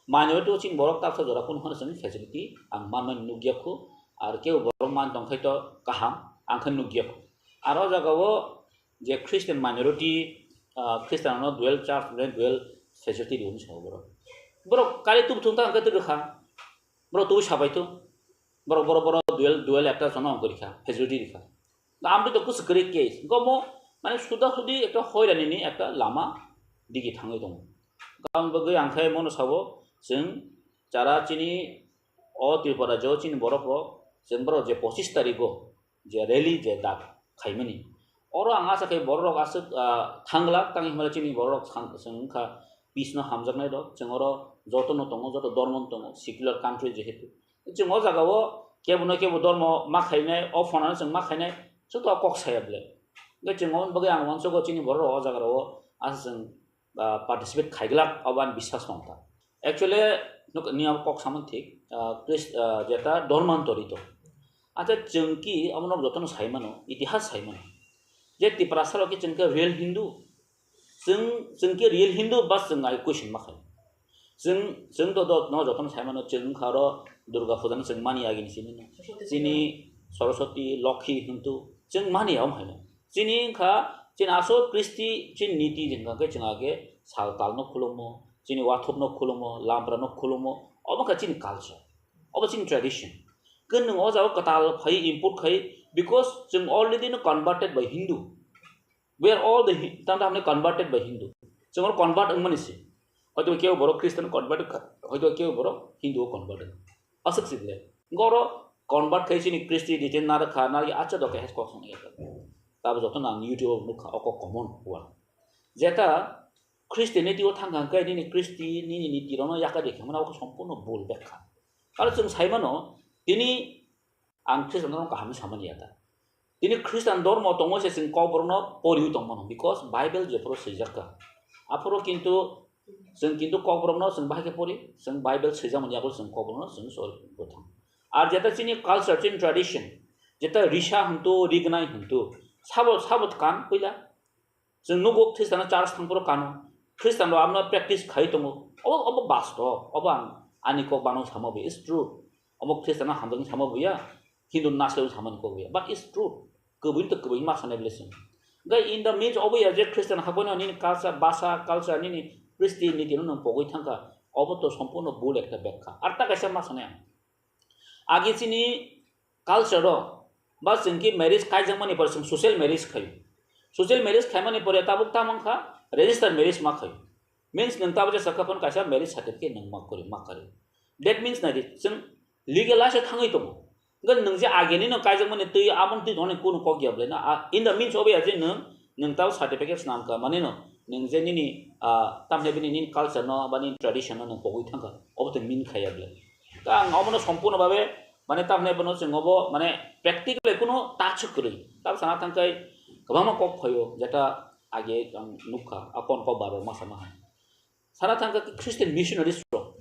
Minority o chini borok taksa jora kuno phano chwng facility ang manmani nukya khu, ar kebo borok man tong khai to kaham, ang khe nukya khu. Aro o jaga o je Christian minority, ah, Christian no dual church, dual facility rihorwi sao borok. Borok kari tubu thung ta hwnkhe twi rwkha. Borok tubu sabai tu. Borok, borok, borok dual, dual ekta jono wngkha rikha, facility rikha. Da amtwi to kusu kwrwi case. Gomo mane suda sudi ekta hoirani ni ekta lama digi thangwi tongo. Karon bagwi ang khe mono sabo chwng jara chini o Tripura rajyo chini borok rok, chwng borok je pochis tarikh o je rally je dak khaimani. Oro ang asa khe borok rok aswk, ah, thanglak, tangwi hwnba chini borok rok sang-, chwng wngkha peace no hamjaknai rok, chwng oro joto no tongo, joto dormo no tongo, secular country jehetu. Chwng o jaga o kebo no kebo dormo ma khainai, o phone ano chwng ma khainai, chwng to kok saya belai. Hwnkhe chwng oboni bagwi ang uansukgo chini borok rok o jaga rok o asa chwng, ah, participate khaiglak, abo ani biswas tongkha. Actually, nuk-, nini abo kok samani thik, ah, Christ-, ah, jeta Dharmantori to. Acha chwng ki abo nok jotono sai mano, itihas sai mano. Je Tiprasa rok ki chwng khe real Hindu. Chwng, chwng khe real Hindu ba chwng ai question ma khai. Chwng, chwng to do-, no jotono sai mano, chwng wngkha oro Durga Puja no chwng mani agini simi no. Chini Saraswati, Lokhi hintu chwng mani abo hai no. Chini wngkha, chini asol Kristi, chini niti wngkha khe chwng age sal tal no khulumo, chini wathup no khulumo, lampra no khulumo, obo wngkha chini culture, obo chini tradition. Khe nwng o jaga kwtal phai import khai, because chwng already no converted by Hindu. We are all the Hi-, tamo tamo converted by Hindu. Chwng oro convert wngmani se. Hoito kebo borok Christian convert wngkha, hoito kebo borok Hindu o convert wngkha. Aswk se belai. Goro convert khai chini Christianity narwkha, narwkhe acha doke hes kok song ya. Tabo joto nang YouTube o nukha, oko common word. Jeta Christianity o thangkha hwnkhe nini Christian nini niti rokno yakari khe mano oko sompurno bul bekha. Aro chwng saimano tini ang Christian rokno kaham samani ya ta. Tini Christian dormo tongo se chwng kokborokno poriwi tongmano, because Bible jephuru swijak kha. Aphuru kintu chwng kintu kokborokno chwng bahai khe pori, chwng Bible swijakmani yago chwng kokborokno chwng sori bwthang. Ar jeta chini culture, chini tradition, jeta risa hwntu, rignai hwntu, sabo, sabo kan puila. Chwng nugo Christian no church thangphuru kano. Christian rok amno practice khai tongo. Obo, obo bastob, obo ang ani kok bano sama bo, it's true. Obo Christian no hamjakni sama bo ya, Hindu naslai samani kok bo ya. But it's true. Kubui to kubui ma sanai bole chwng. Gai in the midst obo ya je Christian hakono nini culture, basa, culture nini Christianity no nang pogwi thangkha. Obo to sompurno bul ekta bekha. Ar ta kaisa ma sanai ang. Agi chini culture o ba chwng ki marriage kaijakmani pore chwng social marriage khaio. Social marriage khaimani pore tabuk tamo wngkha register marriage ma khaio. Means nwng tabuk jesa kha phano kaisa marriage certificate nwng ma kwrwi ma kwrwi. That means nai di chwng legalize thangwi tongo. Hwnkhe nwng je ageni no kaijakmani twi aboni twi tongmani kunu kok ya bwlai na. A, in the means obo ya je nwng, nwng tabuk certificate swnam kha mani no nwng je nini, ah, tamni bini nini culture no ba nini tradition no nwng pogwi thangkha obo to mean khaiya bwlai. Ta ang omono sompurno babe, mane, tamni bono chwng obo, mane, practically kuno touch kwrwi. Tab sana thangkhai kwbangma kok phaio, jeta age ang nukha, a kon kok baro masa maha. Sana thangkha Christian missionaries rok.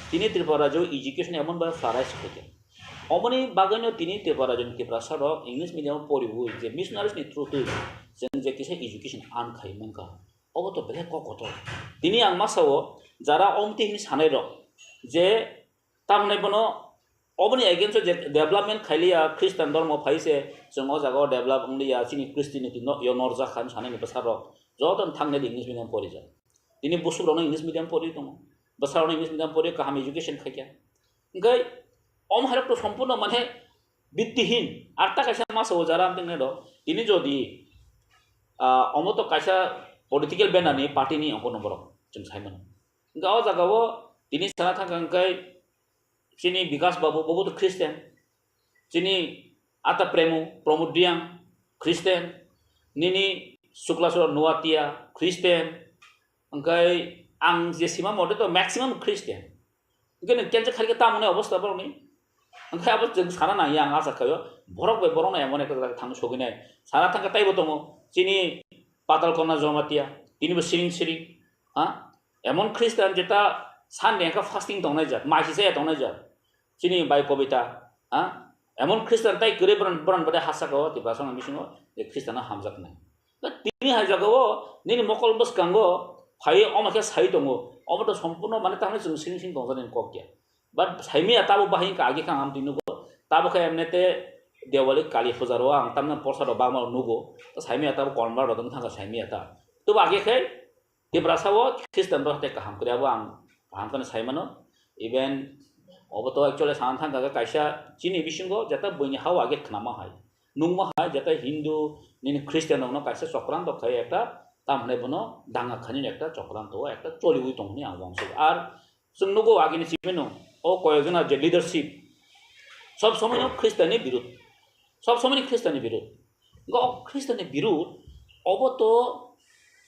Tini Tripura rajyo education emon ba flourish khaikha. Omoni bagwino tini Tripura rajyoni Tiprasa rok English medium poriwi je missionaries ni through twi chwng je kisa education earn khai mankha. Obo to belai kok kotor. Tini ang masa o jara omti hini sanai rok je Tamni bono oboni against o je development khailiya, Christian dormo phai se chwng o jaga o develop wngliya, chini Christianity no yo norjak kha hinwi sanani bwsarok joto thangni English medium porijak. Tini busuk rokno English medium pori tongo, bwsarokno English medium pori kaham education khaikha. Hwnkhe om hairok to sompurno mane bittihin, arta kaisa masa o jara amtwng nai rok. Tini jodi, ah, omo to kaisa political banner ni party ni ongkor no borok chwng sai mano. Hwnkhe o jaga o tini sana thangkha hwnkhe chini Bikas Babu, bobo to Christian. Chini Ata Premu, Pramod Reang, Christian. Nini Suklaswara Noatia, Christian. Hwnkhe ang je sima mote to maximum Christian. Hwnkhe nwng cancel khaikhe tamo ni obostha borokni? Hwnkhe abo chwng sana nangya, ang acha khaio. Borok bai borokno emon ekta jaga thang sogwi nai. Sana thangkhe taibo tongo. Chini Patal Kona Jamatia, tinibo siring siring. Ha? Emon Christian jeta Sunday hwnkhe fasting tongnai jat, maisi chaya tongnai jat. Chini bai Kobita, ha? Emon Christian tai kwrwi boran, boran bade ha saka o Tiprasa ni bisingo je Christian no hamjaknai. Da tini hai jaga o nini mokol bwskango phai omo khe sai tongo. Omo to sompurno mane tamni chwng sing sing tongjani kok ya. But saimiya tabo bahai wngkha agi kha ang twi nugo. Tabo khe emne te Diwali Kali Puja ro ang tamna porsa rok bangma nugo. Saimiya tabo convert rok wng thangkha saimiya ta. Tobo agi khe Tiprasa o Christian rok tei kaham kwrwi abo ang kaham kheno sai mano. Even obo to actually sana thangkha khe kaisa chini bisingo jeta buini ha o age khnama hai, nungma hai, jeta Hindu nini Christian rokno kaisa chokranto khai ekta, tam hwnwi bono danga khainani ekta chokranto o ekta choliwi tongmani ang uansuk. Ar chwng nugo agini chibino o koyekjona je leadership sob somoi no Christian ni birud, sob somoi ni Christian ni birud. Hwnkhe o Christian ni birud obo to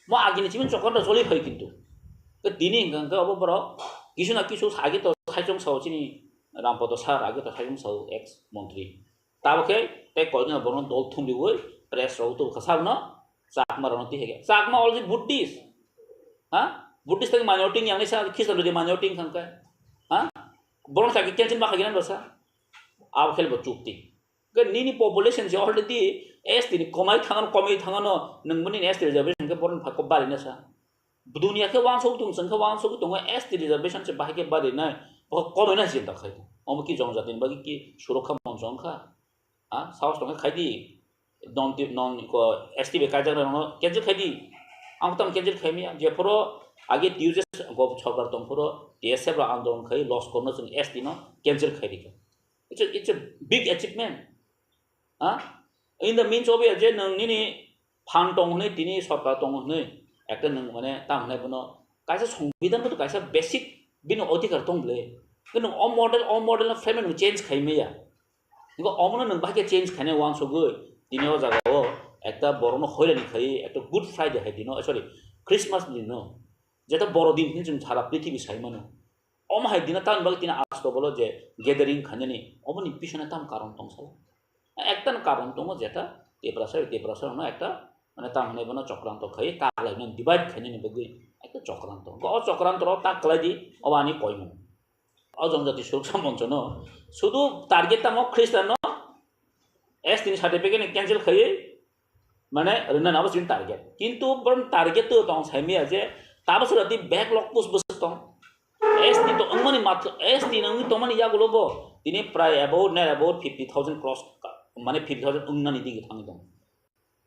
mo agini chibin chokon da choli phai kintu. Ke tini hwnkha hwnkhe obo borok kisu na kisu agi to saichung sao chini Rampodo sir agi to saichung sao ex montri. Tabo khe tei koino borokno dol thumriwi press rok tubukha sabno Chakma rokno tihege. Chakma already Buddhist. Ha? Buddhist tei minority yang ni sa Christian rodi minority hwnkha hwnkhe. Ha? Borok sa cancel ma khaigina dosa. Abo khe bo chukti. Ke nini population se already S T ni komai thangano, komai thangano, nung bini S T reservation ke boron phai ko bari na sa. Dunia khe wansuk tung, chwng khe wansuk tongo, S T reservation se bahai khe bari nai, bo komai na chinta khai tongo. Omo ki jongjati ni bagwi ki surokha moncho wngkha? Ha? Sahos tongkhe khai di. Non ti-, non ko S T bai kaijak rokno cancel khai di. Ang tam cancel khai maya. Jephuru age T U J S go sorkar tongphuru T S F rok andolon khai loss korno chwng S T no cancel khai di. It's a, it's a big achievement. Ha? In the means of je nwng nini phan tong hwnwi tini sorkar tong hwnwi ekta nwng mane tam hwnwi bono kaisa songbidan bo kaisa basic bini odhikar tong bwle. Khe nwng o model, o model no frame no change khai maya. Ngo omono nwng bahai khe change khainai wansugwi, tini o jaga o ekta borokno hoirani khai, ekta Good Friday hai dino, sorry, Christmas dino, jeta boro din hinwi chwng sara prithibi sai mano. Omo hai dino tamni bagwi tini asto bolo je gathering khainani, omoni pisone tam karon tong sala. Ekta no karon tongo jeta Tiprasa, Tiprasa no ekta mane tam hinwi bono chokranto khai, kaklaino divide khainani bagwi ekta chokranto. O chokranto ro tak khlai di, obo ani koimung. O Jonojati Suroksha Moncho no sudu target tamo Christian no S T ni certificate ni cancel khaiwi mane rwna nabo chini target. Kintu borok target to tong saimaya je tabo sura di backlog post bwswk tong. S T to wngmani matla, S T no wngwi tongmani yagulo bo tini prai about, near about fifty thousand cross, mane fifty thousand wngnani digi thangwi tong.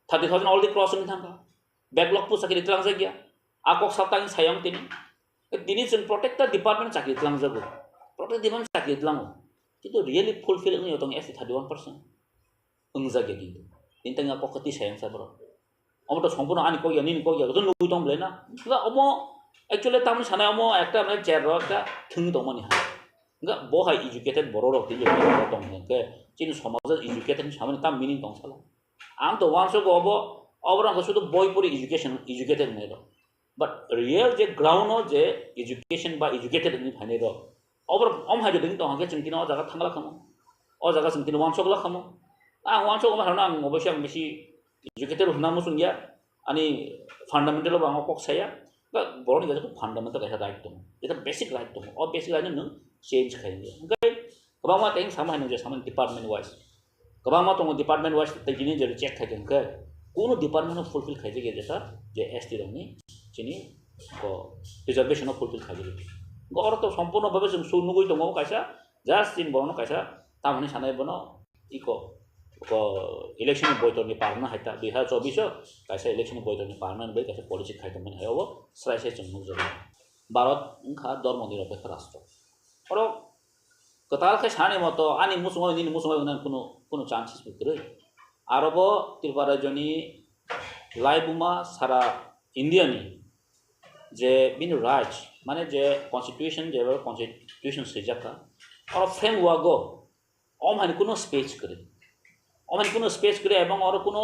Thirty thousand already cross wngwi thangkha. Backlog post chakri tlangjak ya. A kok saptang sayang tini. Tini chwng protector department chakri tlangjago. Protector department chakri tlango. Kintu really fulfill wngwi tong S T thirty one percent. Wngjak ya kintu. Tini tang kok kati sayang sa borok. Omo to songbono ani kok ya, nini kok ya, to nugwi tong belai na. Nga omo actually tamni sanai omo ekta mane chair ro ekta thwng tongmani ha. Nga bo hai educated borok rok tini tong hwnkhe chini somaj educated samani tam meaning tong sala. Ang to wansuk obo, obo rok sudu boi pori education, educated hinwi rok. But real je ground o je education ba educated hinwi phainai rok, obo rok om hai je ding tong hwnkhe chwng tini o jaga thangla khamo. O jaga chwng tini wansuk la khamo. Ang wansuk obo harno ang obosi ang bisi educated hwnna muchung ya. Ani fundamental o ang kok saya. Ba borok ni kaisa fundamental kaisa right tongo. Eta basic right tongo. O basic right no nwng change khai ya. Hwnkhe kwbangma tei sama hai nung je sama department wise. Kwbangma tongo department wise tei tini je check khai tong khe, kuno department no fulfill khaijak ya jesa je S T rok ni chini ko reservation no fulfill khaijak ya. Go oro to sompurno bhabe chwng su nugui tongo kaisa, just chini borok no kaisa tamoni sanai bono iko ko election ni boitor ni parna hai ta dui hazar chobbish o kaisa election ni boitor ni parna bai kaisa policy khai tongmani hai obo srai sai chwng nukjago. Bharat wngkha dhormo nirapekho rastro. Oro kwtal khe sani moto ani muchungo nini muchungo wngna kuno, kuno chances bo kwrwi. Aro bo Tripura rajyoni laibuma sara India ni je bini raj, mane je constitution, je constitution swijak kha, oro framework o om hani kuno space kwrwi. Om hani kuno space kwrwi ebong oro kuno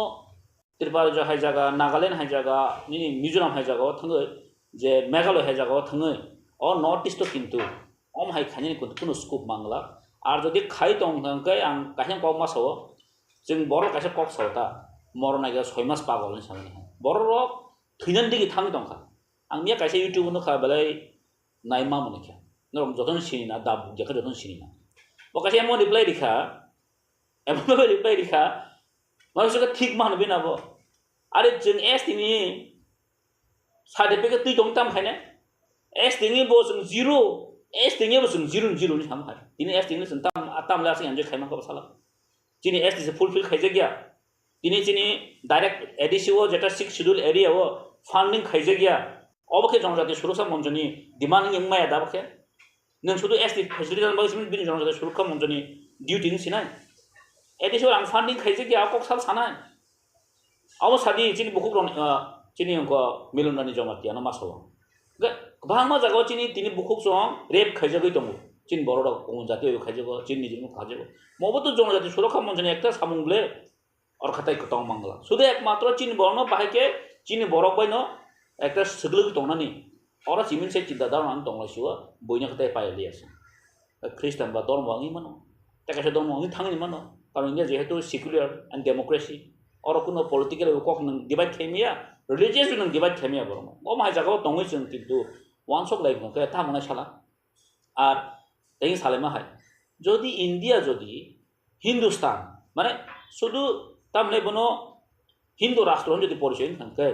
Tripura rajyo hai jaga, Nagaland hai jaga, nini Mizoram hai jaga o thangwi, je Meghalaya hai jaga o thangwi, o North East o kintu om hai khainani kuno scope mangla. Ar jodi khai tong hwnkhe ang kaisa kok ma sao, chwng borok kaisa kok sao ta, moron naikhe soi mas pagol hinwi samani hai. Borok rok thwinani digi thangwi tongkha. Ang miya kaisa YouTube o nukha belai naima mani khe. Norok jotono sini na, da buk jakha jotono sini na. Bo kaisa emo reply rikha, emo reply rikha, mano saka thik mano bina bo. Are chwng S T ni certificate twi tong tam khaine. S T ni bo chwng zero, S T ni bo chwng zero, zero ni sam khai. Tini S T ni chwng tam, tam le asing enjoy khaima ko sala. Chini S T se fulfill khaijak ya. Tini chini direct A D C o jeta sixth schedule area o funding khaijak ya. Obo khe Jonojati Suroksha Moncho ni demand wngmaya da bo khe. Nwng sudu S T facility rwna bagwi simi bini Jonojati Suroksha Moncho ni duty wng sinai. A D C o ang funding khaijak ya, kok sal sanai. Abo sadi chini bukhuk rok, ah, chini wngkha Milon Rani Jamatia no ma sao. Ga-, kwbangma jaga o chini tini bukhuk song rape khaijagwi tongo. Chini borok rok Kongon jati bai khaijago, chini nijini khaijago. Mobo to Jonojati Suroksha Moncho ni ekta samung ble. Oro khatai kwtong mangla. Sudu ekmatro chini borokno bahai khe chini borok bai no ekta swklwgwi tongnani. Oro chiming se chinta dharma ang tonglai sio, buino khatai payali asa. Christian ba dhormo wngwi mano. Tei kaisa dhormo wngwi thangwi mano. Karon India jehetu secular and democracy. Oro kuno political kok nwng divide khaimaya, religious nwng divide khaimaya borokno. Omo hai jagao tongwi chwng kintu wansok lai hwnkhe tamo nai sala. Ar tei salaima hai, jodi India jodi Hindustan, mane sudu tamne bono Hindu rastro hwn jodi porichoy wng thang khe,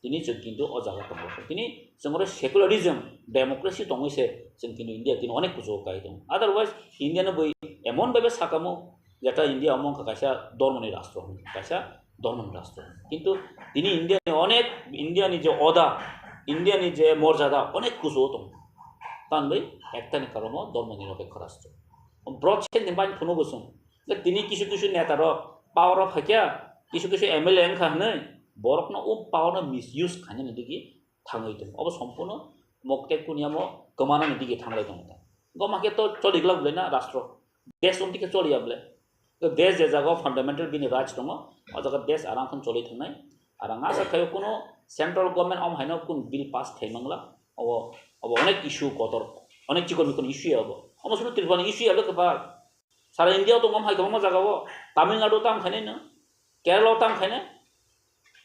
tini chwng kintu o jaga tongo. Tini chwng oro secularism, democracy tongwi se chwng kintu India tini onek kuchugo kai tongo. Otherwise, India no bui emon bhabe sakamo, jeta India omo wngkha kaisa dhormoni rastro, kaisa dhormoni rastro. Kintu tini India ni onek, India ni je oda, India ni je morjada onek kuchugo tongo. Tamni bai ekta ni karono dhormo nirapekho rastro. Brought change ni bai phunugo chwng. Tini kisu kisu neta rok power o phaikha, kisu kisu M L A wngkha hwnwi borokno o power no misuse khainani digi thangwi tongo. Obo sompurno mokte kuniamo kwmanani digi thanglai tongo ta. Goma khe to choli glak bwlai na rastro. Desh unti khe choli ya bwlai. To desh je jaga fundamental bini rights tongo, o jaga desh aram khan choli thangnai. Arang asa khayo kuno central government om haino kun bill pass khai mangla. Obo, obo onek issue kotor, onek chikon mikon issue ya obo. Omo suru Tripura ni issue ya bwlai kwbak. Sara India tongo hai kwbangma jaga o, Tamil Nadu tam khainai no, Kerala tam khainai.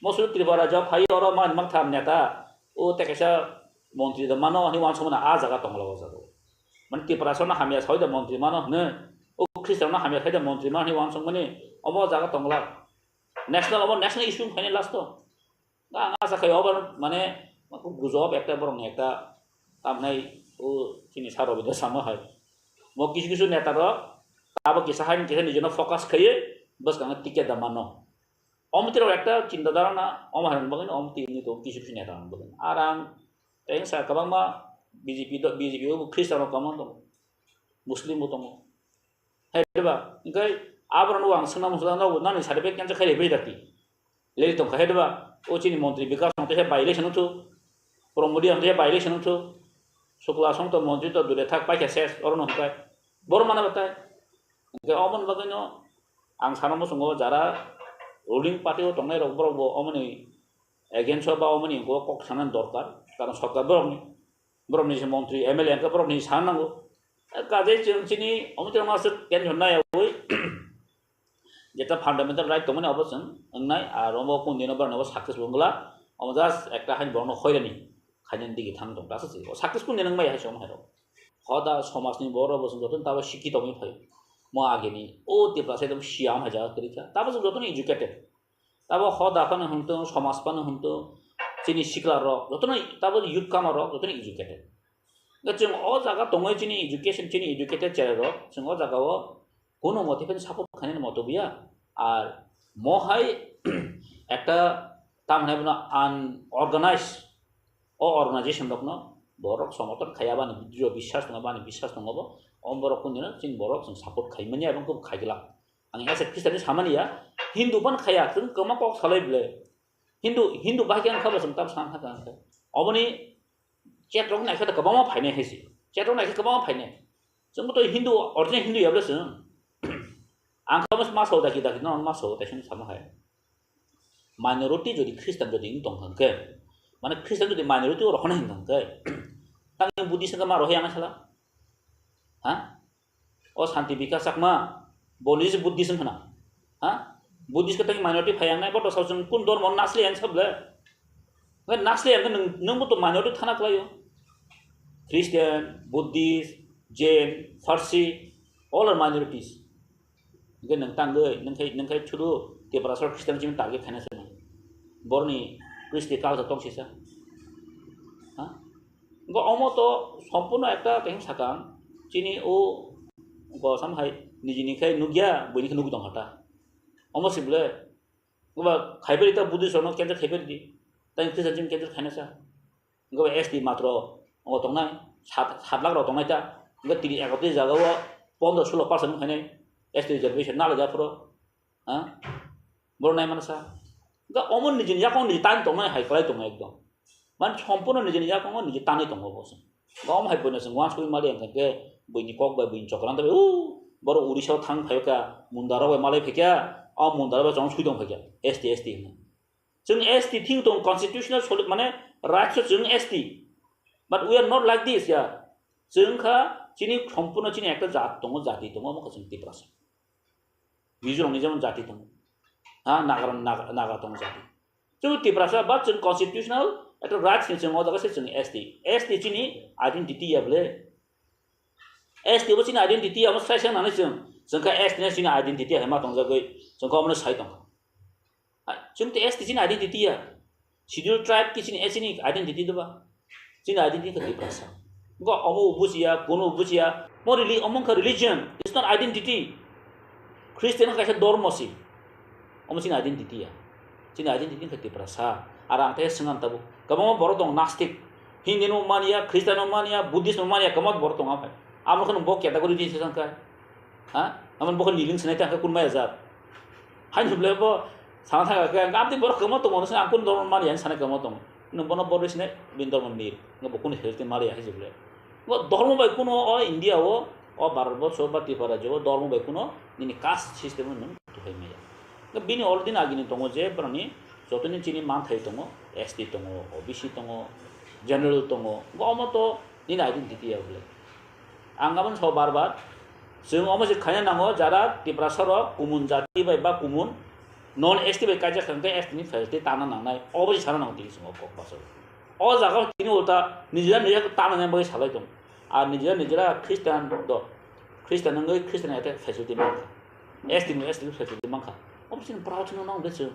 Mosulu Tripura rajyo phai oro man mang tham neta, o tei kaisa montri da mano hwnwi uansukmano a jaga tongla o jaga. Mane Tripura sono hamya sai da montri mano hwnwi, o Khristan no hamya sai da montri mano hwnwi uansukmani omo jaga tongla. National omo national issue khainai last o. Ang asa khai obo mane gujob ekta borok ni ekta tamnai o chini sir Rabindra Sharma hai. Mo kisu kisu neta rok abo kisa hai kisa nijino focus khaiye bwskango ticket da mano. Omo twi rok ekta chinta dhara na omo hai bagwi omo twi ni to kisu kisu neta bagwi. Arang tei sa kwbangma B J P do B J P o Khristan rok kwbangma tongo. Muslim bo tongo. Hai ba, engkai aborok no ang swnam swnam no nani certificate cancel khai bai dati. Leli tong khai ba, o chini montri Bikash no tei by election wngthu, Pramod Reang tei by election wngthu, Sukla song to montri to dure thak paikha ses oro no hwnkhe. Bor mana batai. Engkai omon bagwi no ang sana muchungo jara ruling party o tongnai rok borok bo omoni against o ba omoni kok sana dorkar, karon sorkar borok ni. Borokni se montri, M L A hwnkhe borokni sana nango. Kajai chwng chini omo chwng aswk tension naiyawi jeta fundamental right tongmani obo chwng wngnai, ar omo kundino borokni obo success wngla, omo just ekta haini borokno khoirani khainani digi thang tong, aswk se. O success kundino wngmaya hai se omo hairok. Hoda somajni borok bo chwng jotono tabo sikhi tongwi phai. Mo ageni o Tiprasa ekdom siyam hai jaga kwrwi kha. Tabo chwng jotono educated. Tabo hoda phano hwntwng, somaj phano hwntwng, chini sikla rok, jotono tabo youth kama rok, jotono educated. Hwnkhe chwng o jaga tongwi chini education, chini educated cherai rok, chwng o jaga o kuno mote phano support khainani moto buya. Ar mo hai ekta tamhinai bono unorganized o organization rokno borok somoton khaiya bani drio biswas tongo, bani biswas tongo bo, o borok kundino chini borok chwng support khaimani abo khe khaigwlak. Ang as a Christian ni samani ya, Hindu ban khaya, chwng kwma kok salai ble. Hindu, Hindu bai khe ang kha ba chwng tam san kha kha. Oboni chat rok nai khe kwbangma phainai hai se. Chat rok nai khe kwbangma phainai. Chwng bo to Hindu, original Hindu ya ble chwng. Ang kha ma so daki daki no ma so ta sing sama hai. Minority jodi Christian jodi wng tong kha khe, mane Christian jodi minority o rohornai hwn kha khe, tang Buddhist khe ma rohor yang sala? Ha? O Santi Bikash Chakma, bo ni se Buddhist wng khna. Ha? Buddhist khe tang minority phai yang nai, bo to sao chwng kun dormo nasli yang sable? Ngai nasli yang khe nwng, nwng bo to minority thana kwlai o. Christian, Buddhist, Jain, Farsi, all are minorities. Hingke nwng tangwi, nwng khai, nwng khai thuru Tiprasa Christian chini target khaina se nwng. Borni Christi culture tong sisa. Ha? Hingke omo to sompurno ekta kahim sakang, chini o go sam hai nijini khai nukya, buini khai nukwi tong kha ta. Omo si bole, oba khai beri ta Buddhist rokno cancel khai beri di. Tang Christian chini cancel khaina sa. Hingke S T matro omo tongnai, sat, sat lakh rok tongnai ta. Hingke tini ekotris jaga o pondro sulo percent wng khainai S T reservation nalai japhuru. Ha? Borok nai mano sa. Hingke omo nijini yakung niji tan tongnai hai kwlai tongo ekdom. Man sompurno nijini yakungo niji tanwi tongo bo se. Hingke omo hai boino chwng uansugwi mali hingke buini kok bai buini chokra wngtongwi, "O, borok Odisha o thang phai kha, Mundara bai malai phai kha, o Mundara bai chong sui tong phai kha, S T, S T hwnwi." Chwng S T thing tong constitutional soli-, mane rights o chwng S T. But we are not like this, ya. Chwng kha chini sompurno chini ekta jat tongo, jati tongo, omo kha chwng Tiprasa. Mizoram ni jemon jati tongo. Ha, Naga, Naga, Naga tongo jati. Chwng Tiprasa, but chwng constitutional ekta rights ni chwng o jaga se chwng S T. S T chini identity ya bole. S T bo chini identity ya, omo sai sai nani chwng. Chwng kha S T ni chini identity hai ma tongjagwi, chwng kha omo sai tong kha. Ah, chwng te S T chini identity ya. Schedule tribe ki chini S T ni identity doba. Chini identity kha Tiprasa. Go omo bujiya, kuno bujiya. Mo reli-, omo kha religion. It's not identity. Christian kha kaisa dormo si. Omo chini identity ya. Chini identity kha Tiprasa. Ar ang te swngan tabu. Kwbangma borok tong nastik. Hindi no mania, Christian no mania, Buddhist no mania, kwbangma borok tong apai. Amo khe bo category di se sangkha. Ha? Amo bo khe niling sinai tangkha kun maya jat. Haini bole bo sana thangkha khe, ang amtwi borok kwbangma tongo, ang kun dormo mani, ang sana kwbangma tongo. Nwng bono borok sinai, bini dormo nil. Nwng bo kun health mali hai se bole. O dormo bai kuno o India o, o Bharat borso ba Tripura rajyo o dormo bai kuno nini caste system no nung tukhai maya. Bini already agini tongo je boroni jotoni chini manthai tongo, S T tongo, O B C tongo, general tongo, bo omo to nini identity ya bole. Ang aboni so bar bar, chwng omo se khaina nango jara Tiprasa rok kumun jati bai ba kumun non S T bai kaijak kha hwnkhe S T ni facility tana nangnai, obo se sana nango tini chwng o kok baso. O jaga o tini ulta nijera nijera tana nang bagwi salai tong. Ar nijera nijera Christian do, Christian wngwi Christian ete facility mankha, S T ni S T facility mankha. Obo chini proud no nang de chwng.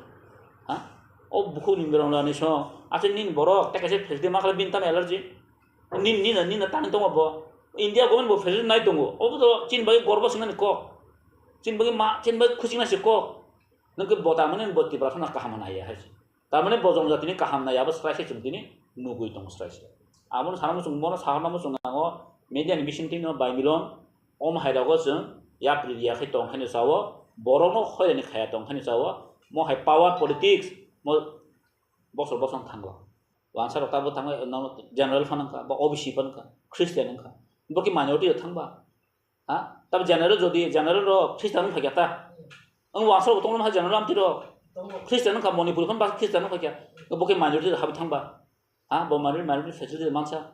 Ha? O bukhuk ni berong rani so, ase nini borok tei kaisa facility mankha bini tamo allergy. Nini, nini, nini tani tongo bo. India government bo facility nai tongo. Obo to chini bagwi gorbo swngnani kok. Chini bagwi ma, chini bagwi khuchikna se kok. Nwng khe bo tamani bo Tiprasa no kaham hwnwi ya hai se. Tamani bo jongjatini kaham nai abo srai se chwng tini nugwi tongo srai se. Abono sana muchung bono saharna muchung nango media ni bisingtwi no bai milon om hai rogo chwng yapri riya khai tong khaino sao borok no khoirani khaya tong khaino sao mo hai power politics mo bosor bosor thangla wansa rok tabo thangla general phan wngkha ba O B C phan wngkha Christian wngkha bo ki minority rok thangba. Ha? Tab general jodi general ro Christian wng phaikya ta. Ang wansa bo tongma general amti ro Christian wngkha Manipur phan ba Christian wng phaikya. Bo ke minority ro habi thangba. Ha? Bo minority minority facility mansa.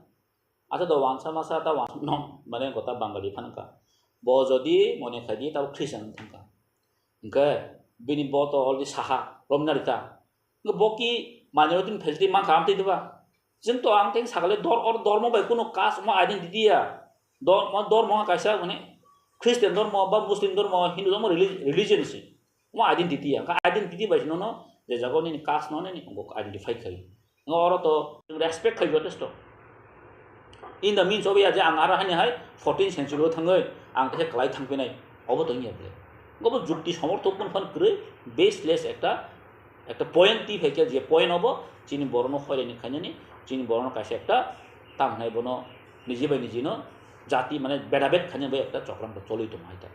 Ata do wansa masa ta wansa no mane gota Bangali phan wngkha. Bo jodi mone khaidi ta Christian wng thangkha. Hingke bini bo to already saha romna rita. Hingke bo ki minority ni facility mankha amtwi diba? Chwng to ang tei sakale dor or dormo bai kuno caste omo identity ya. Dor mo dormo kaisa mane Christian dormo ba Muslim dormo Hindu dormo reli-, religion se. Omo identity ya. Ka identity bai sino no je jago nini caste no nini identify khai. Nga oro to respect khai jotesto. In the means of ya je ang aro hani hai fourteen century o thangwi ang khe kwlai thangpinai obo to wngya bole. Obo jukti somorthok kun phan kwrwi baseless ekta ekta point twi phaikhe je point obo chini borokno hoirani khainani chini borokno kaisa ekta tamo hinai bono niji bai niji no jati mane bedabed khainani bai ekta chokram to choli tong hai ta.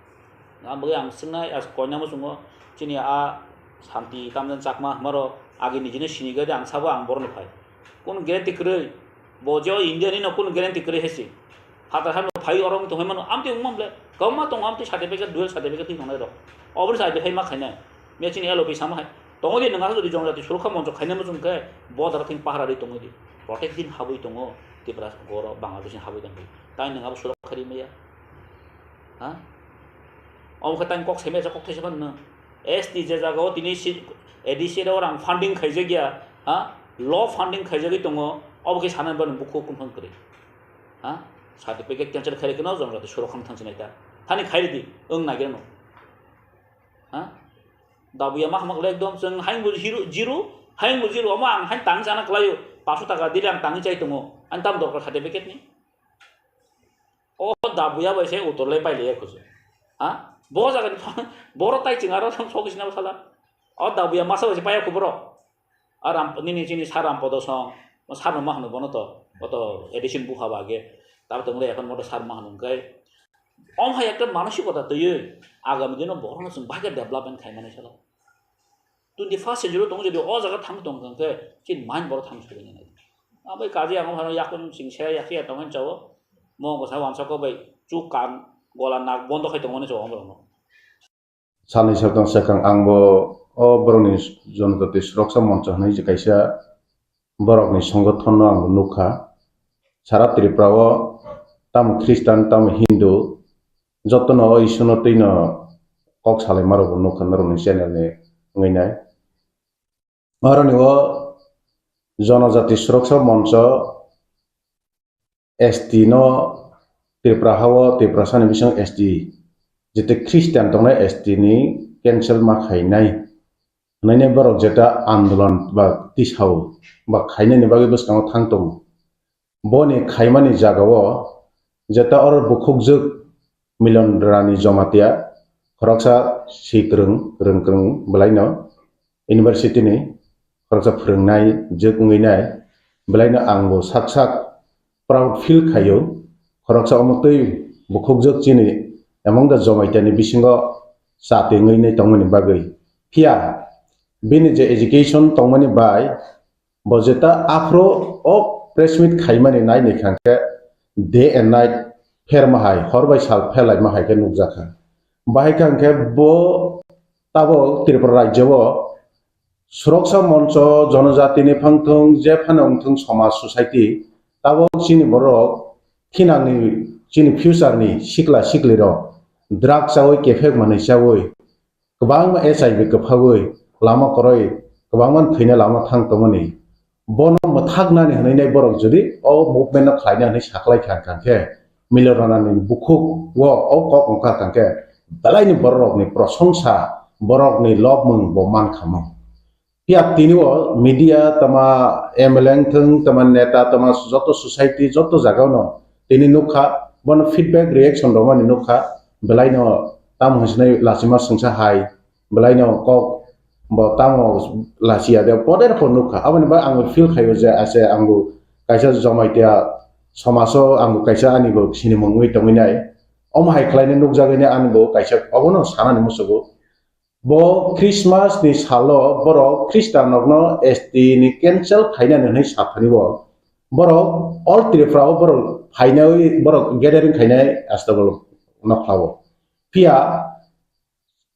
Ang bagwi ang swngnai as koinamo chwngo chini a Santi Kamjan Chakma hwnmaro agi nijino sinigade ang sabo ang boroni phai. Kun guarantee kwrwi bo je o India ni no kun guarantee kwrwi hesi. Hatar hano phai orong tongoi mano amti wngmam le kwbangma tongo amti certificate dual certificate twi tongnai rok. Oboni sa phai ma khainai. Me chini L O P sama hai. Tongo di nang asuk di jongjati surukha moncho khainai muchung khe bo dara thing pahara ri tongoi di. Protect din habwi tongo Tripura goro Bangladesh ni habwi tongoi. Tai nang abo surukha ri maya. Ha? Omo khe tang kok saimaya kok thaisa phano S T je jaga o tini si A D C o rang funding khaijak ya, ha? Law funding khaijagwi tongo, obo khe sanani bani bukhuk kumphang kwrwi. Ha? Certificate cancel khairi kheno jong jati surok kham thang sinai ta. Thani khairi di, wng nagirano. Ha? Dabuya ma hamak le ekdom chwng haing bo zero, zero, haing bo zero, omo ang hain tang sana kwlaio, paso taka dili ang tangwi chai tongo, ani tam dorkar certificate ni. O dabuya bai se utor le paile ya kusu. Ha? Bo jaga ni boro tai ching aro sok sina sala. O dabuya masa bai se paya kubro. Aram nini chini saram podo song. Sarno ma hanu bono to. Oto edition bu haba ge. Tab to mure ekhon moto sar ma hanu kai. Om hai ekta manosikota twi. Agami dino borno sung bhage development khai mani sala. Twenty first century tongo jodi o jaga thang tong khe chin main boro thang suri nai. Abai kaji ang phano yakun sing se yak ya tong chao. Mo go sa wansa ko bai chu kan gola nak bondo khai tong mani chao borok no. Salni sal tong sakang ang bo o borokni Jonojati Suroksa Moncho hwnwi je kaisa borokni songothon no ang bo nukha. Sara Tripura o tamo Christian tamo Hindu jotono o issue no twi no kok salai ma rok bo nukha norokni channel ni wngwi nai. Aroni o Jonojati Suroksa Moncho S T no Tripura ha o Tiprasa ni bising S T jete Christian tongnai S T ni cancel ma khainai. Hwnwi borok jeta andolon ba tisao ba khainani bagwi bwskango thang tongo. Boni khaimani jagao jeta oro bukhukjwk Milon Rani Jomatia, khoroksa si kwrwng, kwrwng kwrwng bwlaino university ni khoroksa phwrwngnai jwk wngwi nai, bwlaino ang bo sak sak proud feel khaio, khoroksa omo twi bukhukjwk chini among the Jomatia ni bisingo chatwi wngwi nai tongmani bagwi. Phiya bini je education tongmani bai bo jeta aphuru o press meet khaimani nai ni kha khe day and night pherma hai, hor bai sal pherlaima hai khe nukjakha. Bahai kha hwnkhe bo tabok Tripura rajyo o Suroksha Moncho, Jonojatini phangthung, je phano wngthung somaj society, tabok chini borok thinangni, chini future ni sikla siklirok drug chawi kephek manwi chawi kwbangma H I V kwphagwi lama kwrwi kwbangma thwina lama thang tongmani. Bono mwthaknani hwnwi nai borok jodi o movement no khlaina hwnwi saklai kha hwnkha khe, Milion Ranani bukhuk o, o kok wngkha hwnkha khe, belaini bororokni prosongsa, borokni lobmung bo mankha mo. Phiya tini o media tama M L A wngthung, tama neta, tama joto society, joto jagao no tini nukha, bono feedback reaction rwmani nukha, belaino tamo hwnsinai lachima swngsa hai, belaino kok bo tamo lachiya de, poder pho nukha. Aboni bagwi ang feel khaio je ase ang bo kaisa Jamatia somajo ang bo kaisa ani bo sinimung wngwi tongwi nai. Omo hai khlaina nukjagwi nai ani bo kaisa obono sanani musugo. Bo Christmas ni salo borok Christian rokno S T ni cancel khainani hwnwi saphani bo. Borok all Tripura o borok phainai borok gathering khainai astagol nokhlao. Phiya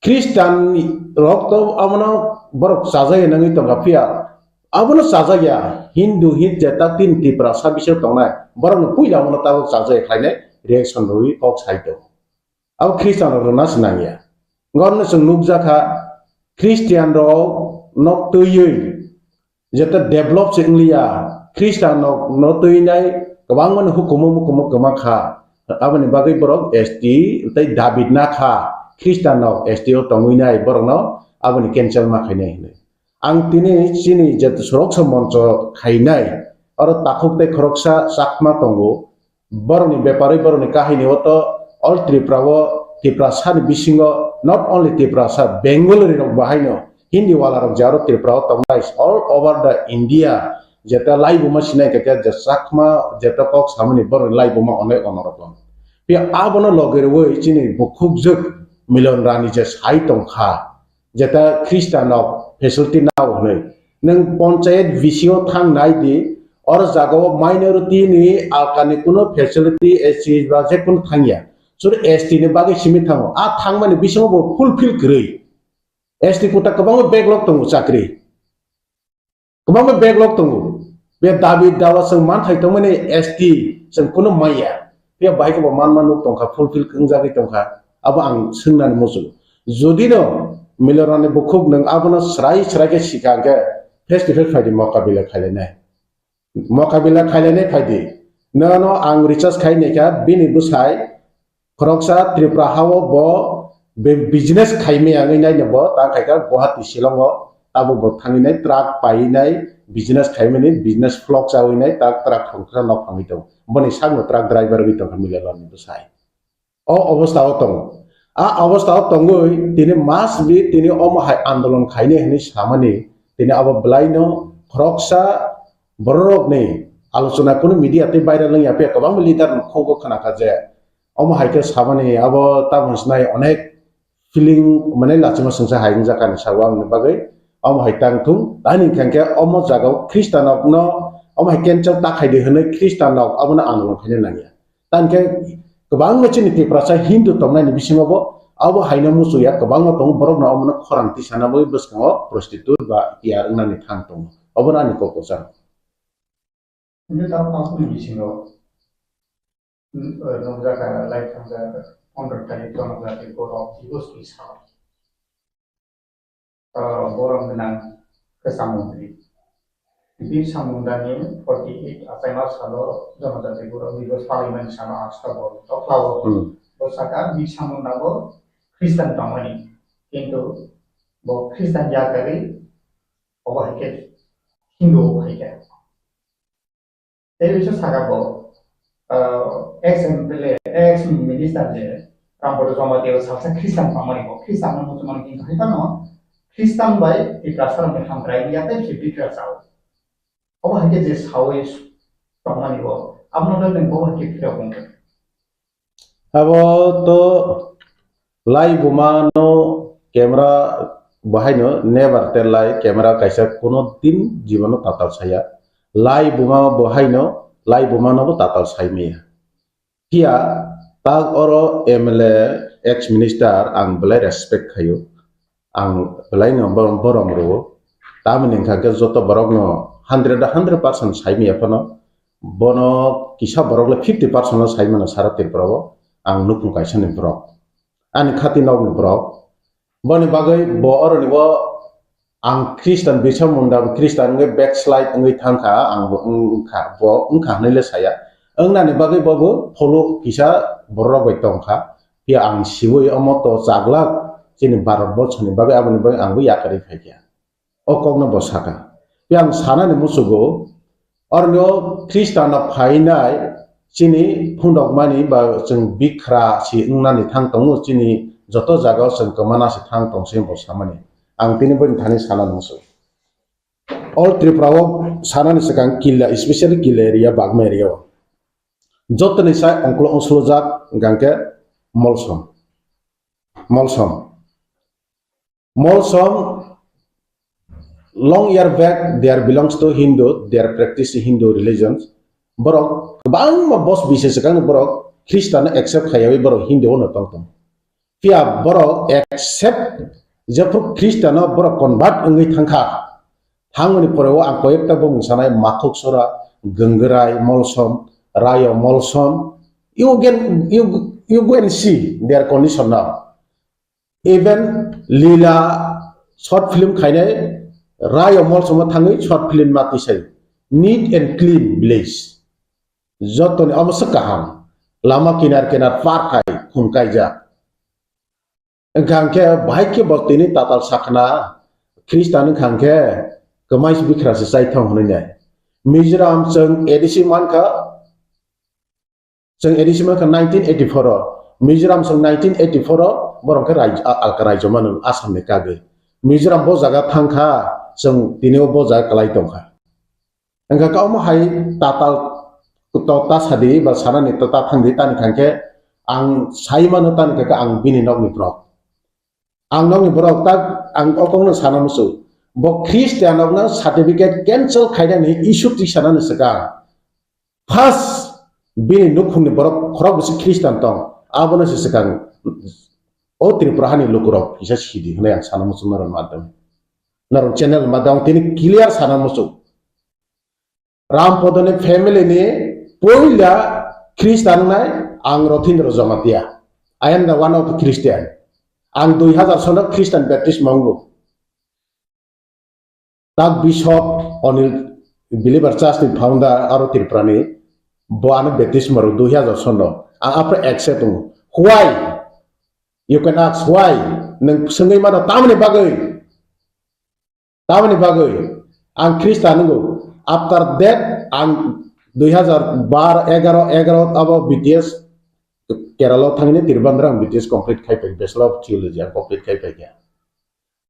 Christian rok to abono borok chajaya nangwi tongkha, phiya abono chajaya Hindu hit je tak tin Tiprasa bisingo tongnai borokno puila abono tabok chajaya khlainai reaction rwwi kok sai tongo. Abo Christian rok rwna se nangya. Gorno chwng nukjakha Christian rok nok twiwi jeta develop se wngliya, Christian nok no twi nai kwbangma ni hukumu mukumu kwma kha. Aboni bagwi borok S T tei David na kha, Christian nok S T o tongwi nai borok no aboni cancel ma khainai hinwi. Ang tini chini jeta Suroksha Moncho khainai, oro takhuk tei khoroksa Chakma tongo, borokni beparwi borokni kahini o to all Tripura o, Tiprasa ni bisingo, not only Tiprasa, Bengali rok bahaino Hindi wala rok je aro Tripura o tongnai, all over the India, jeta laibuma sinai kha khe je Chakma jeta kok samani borokni laibuma onek onorok. Phiya abono loge rwui chini bukhukjwk Milion Rani je sai tongkha, jeta Christian rok facility nao hwnwi. Nwng ponchayat V C o thang nai di, or jaga o minority ni alkani kuno facility S C ba je kuno thangya. Sur S T ni bagwi simi thango. A thangmani bisingo bo fulfill kwrwi. S T kota kwbangma backlog tongo chakri. Kwbangma backlog tongo. Be dabi dawa chwng manthai tongmani S T chwng kuno maya. Be bahai khe bo manma nuk tongkha, fulfill wngjagwi tongkha. Abo ang swngnani muchungo. Jodi no Milion Rani bukhuk nwng abono srai srai khe sikha hwnkhe face to face phaidi mokabila khailainai. Mokabila khailainai phaidi. Nono ang recharge khai naikha bini bwsai khoroksa Tripura hao bo be-, business khaimaya wngwi naino bo tang khaikha Guwahati Shillong o tabuk bo thangwi nai truck paiwi nai business khaimani business flok chawi nai tak truck thongkha nok thangwi tongo. Boni sakno truck driver wngwi tongkha Milion Rani bwsai. O obostha o tongo. A obostha o tongwi tini mas bi tini omo hai andolon khainai hinwi samani tini abo bwlaino khoroksa bororokni alochona kunu media tei viral wngya phiya kwbangma leader ni khungo khwnakha je omo hai khe samani abo tamo hinwi sinai onek feeling mane lachima swngsa hai wngjakha ni sabo aboni bagwi omo hai tang thung tani hwnkhe omo jaga o Christian rok no omo hai cancel ta khaidi hinwi Christian rok abono andolon khaina nangya. Tangkhe kwbangma chini Tiprasa Hindu tongnaini bisingo bo abo haino muchungya, kwbangma tongo borokno omono khorang tisana bagwi bwskango prostitute ba iya wngnani thang tongo. Obono ani kok kwcharo. Hwnkhe tabuk aboni bisingo, mm, nukjakha, lai thangjak pondro tarik Jonojati Gaurav Divas ni salo. Ah, borok gwnang kwcham mantri. Birsa Munda ni forty eight achaima salo Jonojati Gaurav Divas palaimani salo October tokla o. Hmm. Bo saka Birsa Munda bo Christian tongmani, kintu bo Christian ya kari obo hai khe Hindu o hai khe. Tei bisa saka bo, ah, ex M P L A, ex minister je Rampada Jamatia o salsa Christian tongmani bo, Christian no muchungmani kintu hai phano Christian bai Tiprasa rokni hamkrai ya tei se bikra sao. Obo hai khe je sawi tongmani bo, abono le nwng bo hai khe phirok wngkha. Abo to lai buma no camera bo haino never tell lie, camera kaisa kuno din jibono tatal saya. Lai buma bo haino, lai buma no bo tatal sai maya. Phiya tak oro M L A, ex minister ang belai respect khaio, ang belai no borom borom rwo. Tamoni wngkha khe joto borok no hundred hundred percent sai manya phano, bono kisa borok le fifty percent no sai mano sara Tripura o. Ang nukhung kaisa ni borok, ani khati nok ni borok. Boni bagwi bo oroni bo ang Christian, Birsa Munda bo Christian wngwi backslide wngwi thangkha, ang bo wngkha, bo wngkha hwnwi le saya. Wngnani bagwi bo bo pholo kisa borok bai tongkha. Phiya ang siwi omo to chaglak chini Bharat borso ni bagwi, aboni bagwi ang bo yakarwi phaikha. O kokno bo saka. Phiya ang sanani musugo, oroni o Khristanno phainai chini phundokmani ba chwng bikhra si wngnani thang tongo, chini joto jagao chwng kwmana si thang tong se bo samani. Ang tini boni thani sanani musugo. All Tripura o sanani swkang Killa, especially Killa area, Bagma area o jotoni sai ongklo ongsulojak hwnkha khe Molsom. Molsom. Molsom, long year back, they are belongs to Hindu, they are practicing Hindu religions. Borok kwbangma bos bisi swkang borok Khristanno accept khaiyawi borok Hindu ono tong tong. Phiya borok accept jephru Khristanno borok convert wngwi thangkha. Thangmani pore o ang koyekta bumung sanai, Makhuk Sora, Gangrai Molsom, Rayo Molsom. You can, you, you go and see their condition now. Even Lila short film khainai, Rayo Molsomo thangwi short film ma tisai. Neat and clean village. Jotoni omo se kaham. Lama kinar kinar park hai khum kaijak. Wngkha hwnkhe bahai khe bo tini tatal sakna Khristan wngkha hwnkhe kwmais bikra se chaithong hwnwi nai. Mizoram chwng A D C mankha, Chwng A D C mankha nineteen eighty-four o, Mizoram chwng nineteen eighty-four o, borok khe rai-, a-, alka raijyo mano Assam ni kagwi. Mizoram bo jaga thangkha, chwng tini o bo jaga kwlai tongkha. Wngkha khe omo hai tatal to ta sadi ba sanani to ta thangdi tani khankhe ang sai mano tani khankhe ang bini nokni borok. Ang nokni borok tak ang o kokno sana muchung. Bo Christian rokno certificate cancel khainani issue twi sanani swkang. First, bini nukhungni borok khorok bwswk Christian tong, abono se swkang o Tripura hani lukurok kisa sidi hwnwi ang sana muchung norok madam. Norok channel madam tini clear sana muchung. Rampodoni family ni puila Christian wngnai ang Rothindra Jamatia. I am the one of the Christian. Ang dui hazar sono Christian baptism wngo. Tak Bishop Onil Believer Church ni founder aro Tripura ni, bo ano baptism rw dui hazar sono. Ang apre accept wngo. Why? You can ask why? Nwng swngwi mano tamni bagwi? Tamoni bagwi ang Christian wngo. After that, ang dui hazar bar, egaro, egaro abo B T S Kerala thangni Trivandrum ang B T S complete khai pai, Bachelor of Theology ang complete khai pai kha.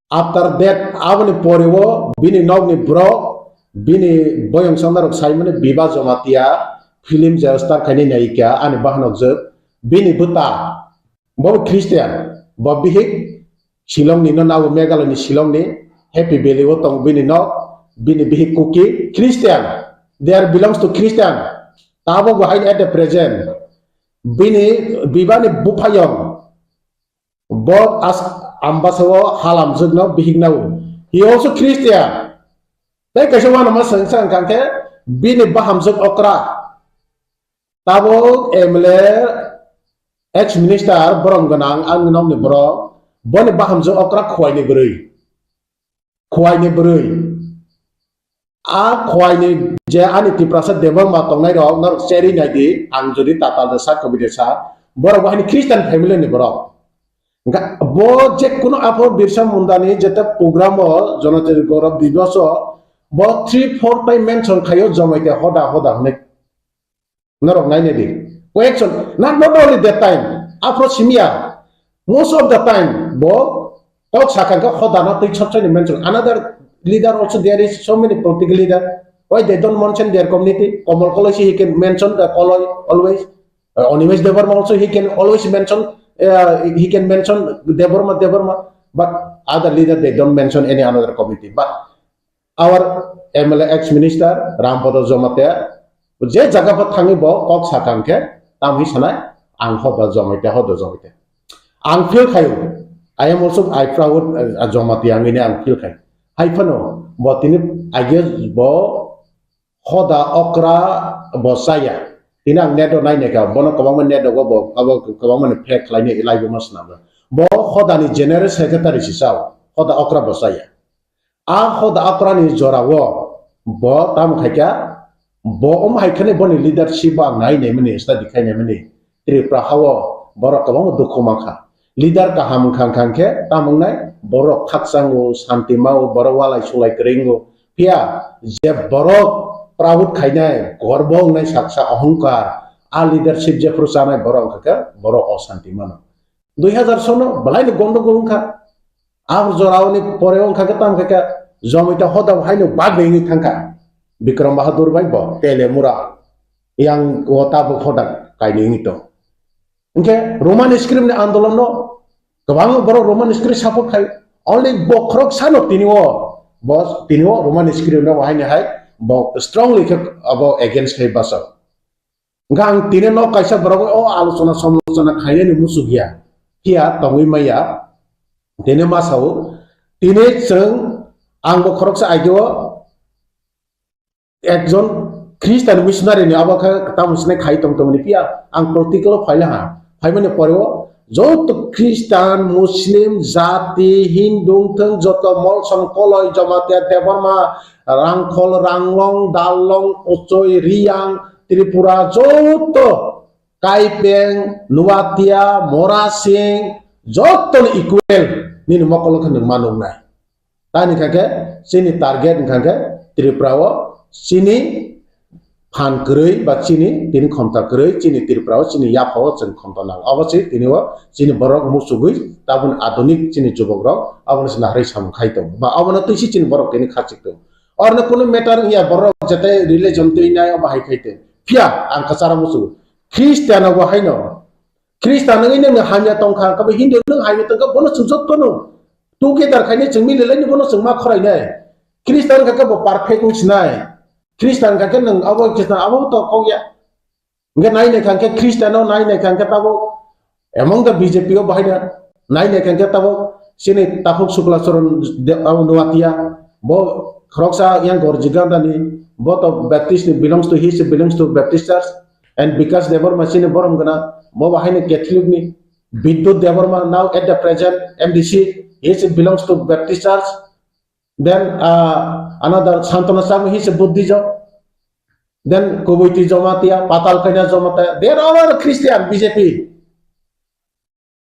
After that, aboni pore o bini nokni borok, bini boyong songna rok saimani Biba Jamatia film je star khaini naika ani bahanok jwk bini bwta. Bo Christian, bo bihik Shillong ni no nabo Meghalaya ni Shillong ni Happy Valley o tong bini nok, bini bihik Kuki Christian. They are belongs to Christian. Tabo bo hain at the present bini bibani buphayong bo as ambasa o halamjwk no bihik nabo. He also Christian. Tei kaisa wanama swng swng kangkhe bini bahamjwk okra. Tabuk M L A, ex minister, borom gwnang, ang nokni borok, boni bahamjwk okra khuaini bwrwi. Khuaini bwrwi. A khuaini je ani Tiprasa Debbarma tongnai rok, norok cherwi nai di, ang jodi tatal de sa, kobi de sa, borok bo haini Christian family ni borok. Ga-, bo je kuno aphro Birsa Munda ni jete program o, Janajati Gaurav Divas o, bo three four time mention khaio, Jamatia hoda hoda hwnwi. Norok nainai di. Koyekjon, not, not only that time, aphro simya, most of the time, bo kok sakha khe hodano twi chopsani mention. Another leader also, there is so many political leader. Why they don't mention their community? Komol Koloi si he can mention the Koloi always. Uh, Animesh Debbarma also he can always mention, uh, he can mention Debbarma, Debbarma. But other leader, they don't mention any another community. But our M L A ex minister Rampada Jamatia, je jaga pho thangwi bo kok sakha hwnkhe, Tamo hi sanai, ang hoda Jamatia, hoda Jamatia. Ang feel khayo. I am also, I proud, uh, Jamatia ang ini ang feel khayo. Hai phano, bo tini age bo hoda okra bo chaya. Tini ang net o nai naikha, bono kwbangma net o bo, abo kwbangma ni fake khlaini live o ma swnamjak. Bo hoda ni general secretary si sao, hoda okra bo chaya. A hoda okra ni jora o bo tamo khaikha, bo om hai khani boni leadership bo ang nai naimani, study khai naimani. Tripura hao borok kwbangma dukhu mankha. Leader kaham wngkha, wngkha khe tamo wngnai, borok khakchango, santi mao, borok walai sulai kwrwi wngo. Phiya je borok proud khainai, gorbo wngnai saksa ohongkar, a leadership jephru chanai borok wngkha khe borok osanti mano. Dui hazar sono belaino gondogol wngkha. Abor jorao ni pore wngkha khe tamo khe khe Jamatia hoda haino bagwi wngwi thangkha. Bikram Bahadur bai bo Telemura yang o tabuk hoda kainwi wngwi tong. Hwnkhe Roman script ni andolon no kwbangma borok Roman script support khai. Only bokhorok sano tini o, bo tini o Roman script no haino hai bo strongly khe abo against khai basa. Hwnkhe ang tini no kaisa borok o alochona samlochona khainani muchuk ya. Phiya tongwi maya. Tini ma sao. Tini chwng ang bo khoroksa age o ekjon Christian missionary ni abo khe tamo sinai khai tong tongni phiya ang political o phaila ha. Phaimani pore o joto Christian, Muslim, jati, Hindu wngthwng joto Molsom, Koloi, Jamatia, Debbarma, Rangkhol, Ranglong, Darlong, Ochoi, Riyang, Tripura joto Kaipeng, Nuatia, Morasing, joto ni equal nini mokol wngkha nwng ma nuknai. Tani kha khe chini target wngkha khe Tripura o chini phan kwrwi ba chini tini khomta kwrwi chini Tripura o chini yapha o chwng khomta nang. Obo se tini o chini borok muchugwi tabun adunik chini jubok rok abono se naharwi samung khai tongo ba obono twi se chini borok tini khachik tongo. Orno kunu matter wngya borok jete religion twi nai obo hai khai tong. Phiya ang kwcharo muchugo. Christian obo haino. Christian wngwi nwng hamya tongkha, kabo Hindu nwng hamya tongkha, bono chwng jotono together khainai chwng mililaini bono chwng ma khorainai. Christian kha khe bo perfect wng sinai. Christian kha khe nwng abo Christian abo to kok ya. Hwnkhe nai nai kha khe Christian o nai nai kha khe tabuk among the B J P o bahai da nai nai kha khe tabuk chini Takhuk Sukla Charan de-, abo Nuatia bo khoroksa yang Gorji Gandani bo to Baptist ni belongs to, he is belongs to Baptist Church and Bikash Debbarma chini borom gana bo bahai ni Catholic ni Bidyut Debbarma now at the present M D C he is belongs to Baptist Church. Then, uh, another Santana Chakma, he is a Buddhism. Then Kubuiti Jamatia, Patal Kanya Jamatia. They are all Christian, B J P.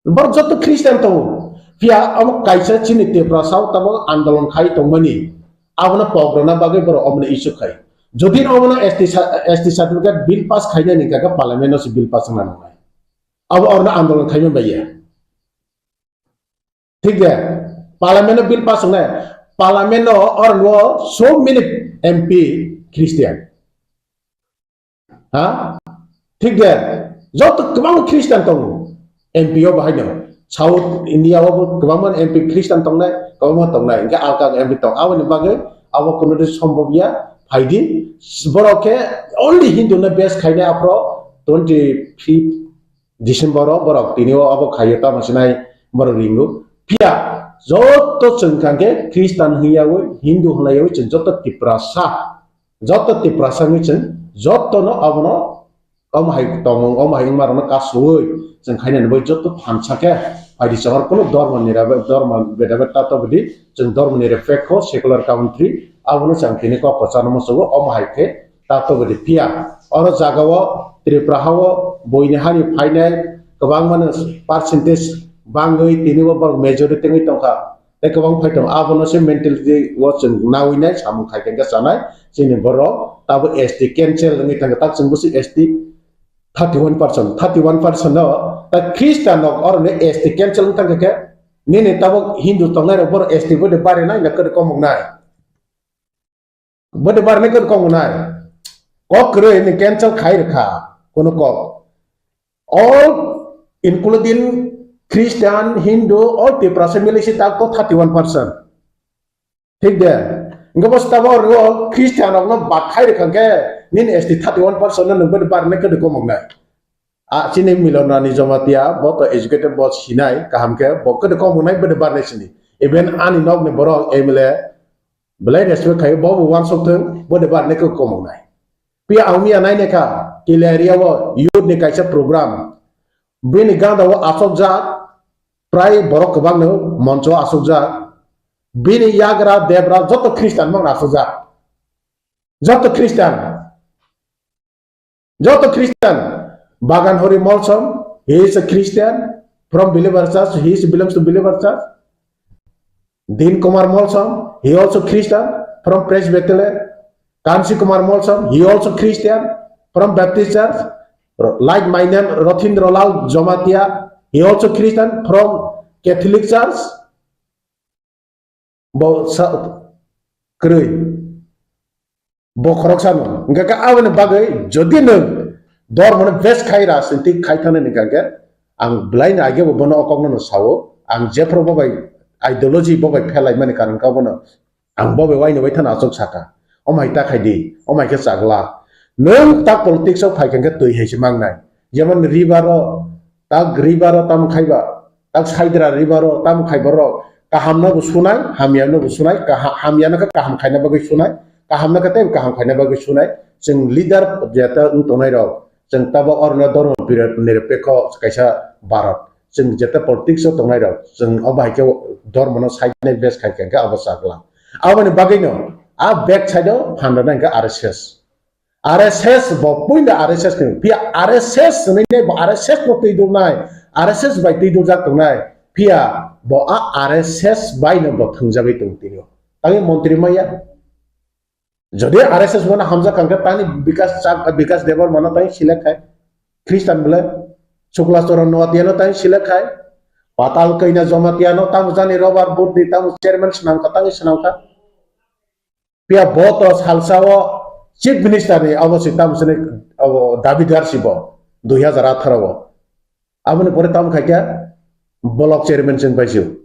Borok joto Christian tongo. Phiya amo kaisa chini Tiprasa o tamo andolon khai tongmani. Abono pograna bagwi borok omono issue khai. Jodi omono S T sa-, S T certificate bill pass khainani kaka parliament o se bill pass wngna nangnai. Abo orno andolon khaima baiya. Thik de, parliament o bill pass wngnai, parliament o orno so many M P Christian. Ha? Thik de, joto kwbangma Christian tongo M P o bahaino. South India o bo kwbangma M P Christian tongnai, kwbangma tongnai, hwnkhe alka M P tong. Aboni bagwi abo kono din sombhob ya, phaidi, borok khe only Hindu no base khainai aphro twenty fifth December o borok tini o abo khaio tamo sinai borok ringo. Phiya joto chwng kha khe Christian hwnyawi, Hindu hwnyawi chwng joto Tiprasa, joto Tiprasa wngwi chwng jotono abono omo hai tongmung, omo hai wngma rokno kasui chwng khainani bai joto phansa khe phaidi chahor kuno dhormo ni rebe, dhormo beda beda tato bidi chwng dhormo ni repekho secular country abono chwng tini kok kwchangma sugo omo hai khe Tato bwdwi phiya. Oro jagao Tripura hao buini hani phainai kwbangmano percentage bangwi tini bo borok majority wngwi tongkha. Tei kwbang phai tongo. Abono se mentality o chwng nawi nai samung khai khe chanai chini borok tabo S T cancel wngwi thangkha. Tak chwng busi S T thirty one percent, thirty one percent no ta Christian rok oro ni S T cancel wng thangkha khe nini tabo Hindu tongnai rok borok S T bwdwi barinai na kwrwi komok nai. Bwdwi barnai kwrwi kok wngnai. Kok kwrwi ni cancel khai rwkha. Kono kok. All including Christian, Hindu, all Tiprasa mili si tak to thirty one percent. Thik de. Hwnkhe bo stabo oro Christian rokno bad khai rwkha khe nini S T thirty one percent no nwng bwdwi barnai kwrwi kok wngnai. A, chini Milan Rani Jamatia, bo to educated, bo sinai, kaham khe, bo kede kok wngnai, bede barnai sini. Even ani nokni borok M L A, belai respect khayo, bo bo wansok thung, bode barnai khe kok wngnai. Pia ang miya nai nekha, Kila area o youth ni kaisa program. Bini ganda o asokjak, prai borok kwbangno moncho asokjak. Bini yagra, debra, joto Christian mang asokjak. Joto Christian. Joto Christian. Bagan Hori Molsom, he is a Christian from Believer Church, he is belongs to Believer Church. Din Kumar Molsom, he also Christian from Presbyterian. Kansi Kumar Molsom, he also Christian from Baptist Church. Like my name, Rothindra Lal Jomatia, he also Christian from Catholic Church. Bo sa-, kwrwi. Bo khoroksa no. Hingkha khe aboni bagwi jodi nwng dormo no base khai rajnitik khai thani hingkha khe ang belai no age bo bono o kok no sao. Ang jephru bo bai ideology bo bai phelai mani karon kha bono. Ang bo bai waino bai thani achuk saka. O mai ta khai di. O mai khe chagla. Nwng ta politics o phai khe twi hai se mangnai. Jemon river o, ta river o tam khai ba. Tak saidra ribaro tamo khai borok kaham no bo sunai, hamya no bo sunai, kaha-, hamya no khe kaham khaina bagwi sunai, kaham no khe tei kaham khaina bagwi sunai. Chwng leader jeta wng tongnai rok, chwng tabo orno dormo pira-, nirapekho kaisa Bharat. Chwng jeta politics o tongnai rok, chwng o bai khe dormo no side ni base khai khe abo chakla. Aboni bagwi no a back side o phan rwna hwnkhe R S S. R S S bo puila R S S ni, phiya R S S hinwi nai bo R S S no twi durnai, R S S bai twi durjak tongnai, phiya bo a R S S bai no bo thwngjagwi tong tini. Tangwi montri maya. Jodi R S S mano hamjak kangkha tani Bikas Chak-, Bikas Debbarma no tangwi select khai. Christian bwle Sukla Charan Noatia no tangwi select khai. Patal Kaina Jamatia no tamo jani Robert Board ni tamo chairman swnamkha tangwi swnamkha. Phiya bo to salsa o chief minister ni abo se tamo sini abo dabidar si bo dui hazar atharo o. Aboni pore tamo khai khe block chairman chwng pai sio.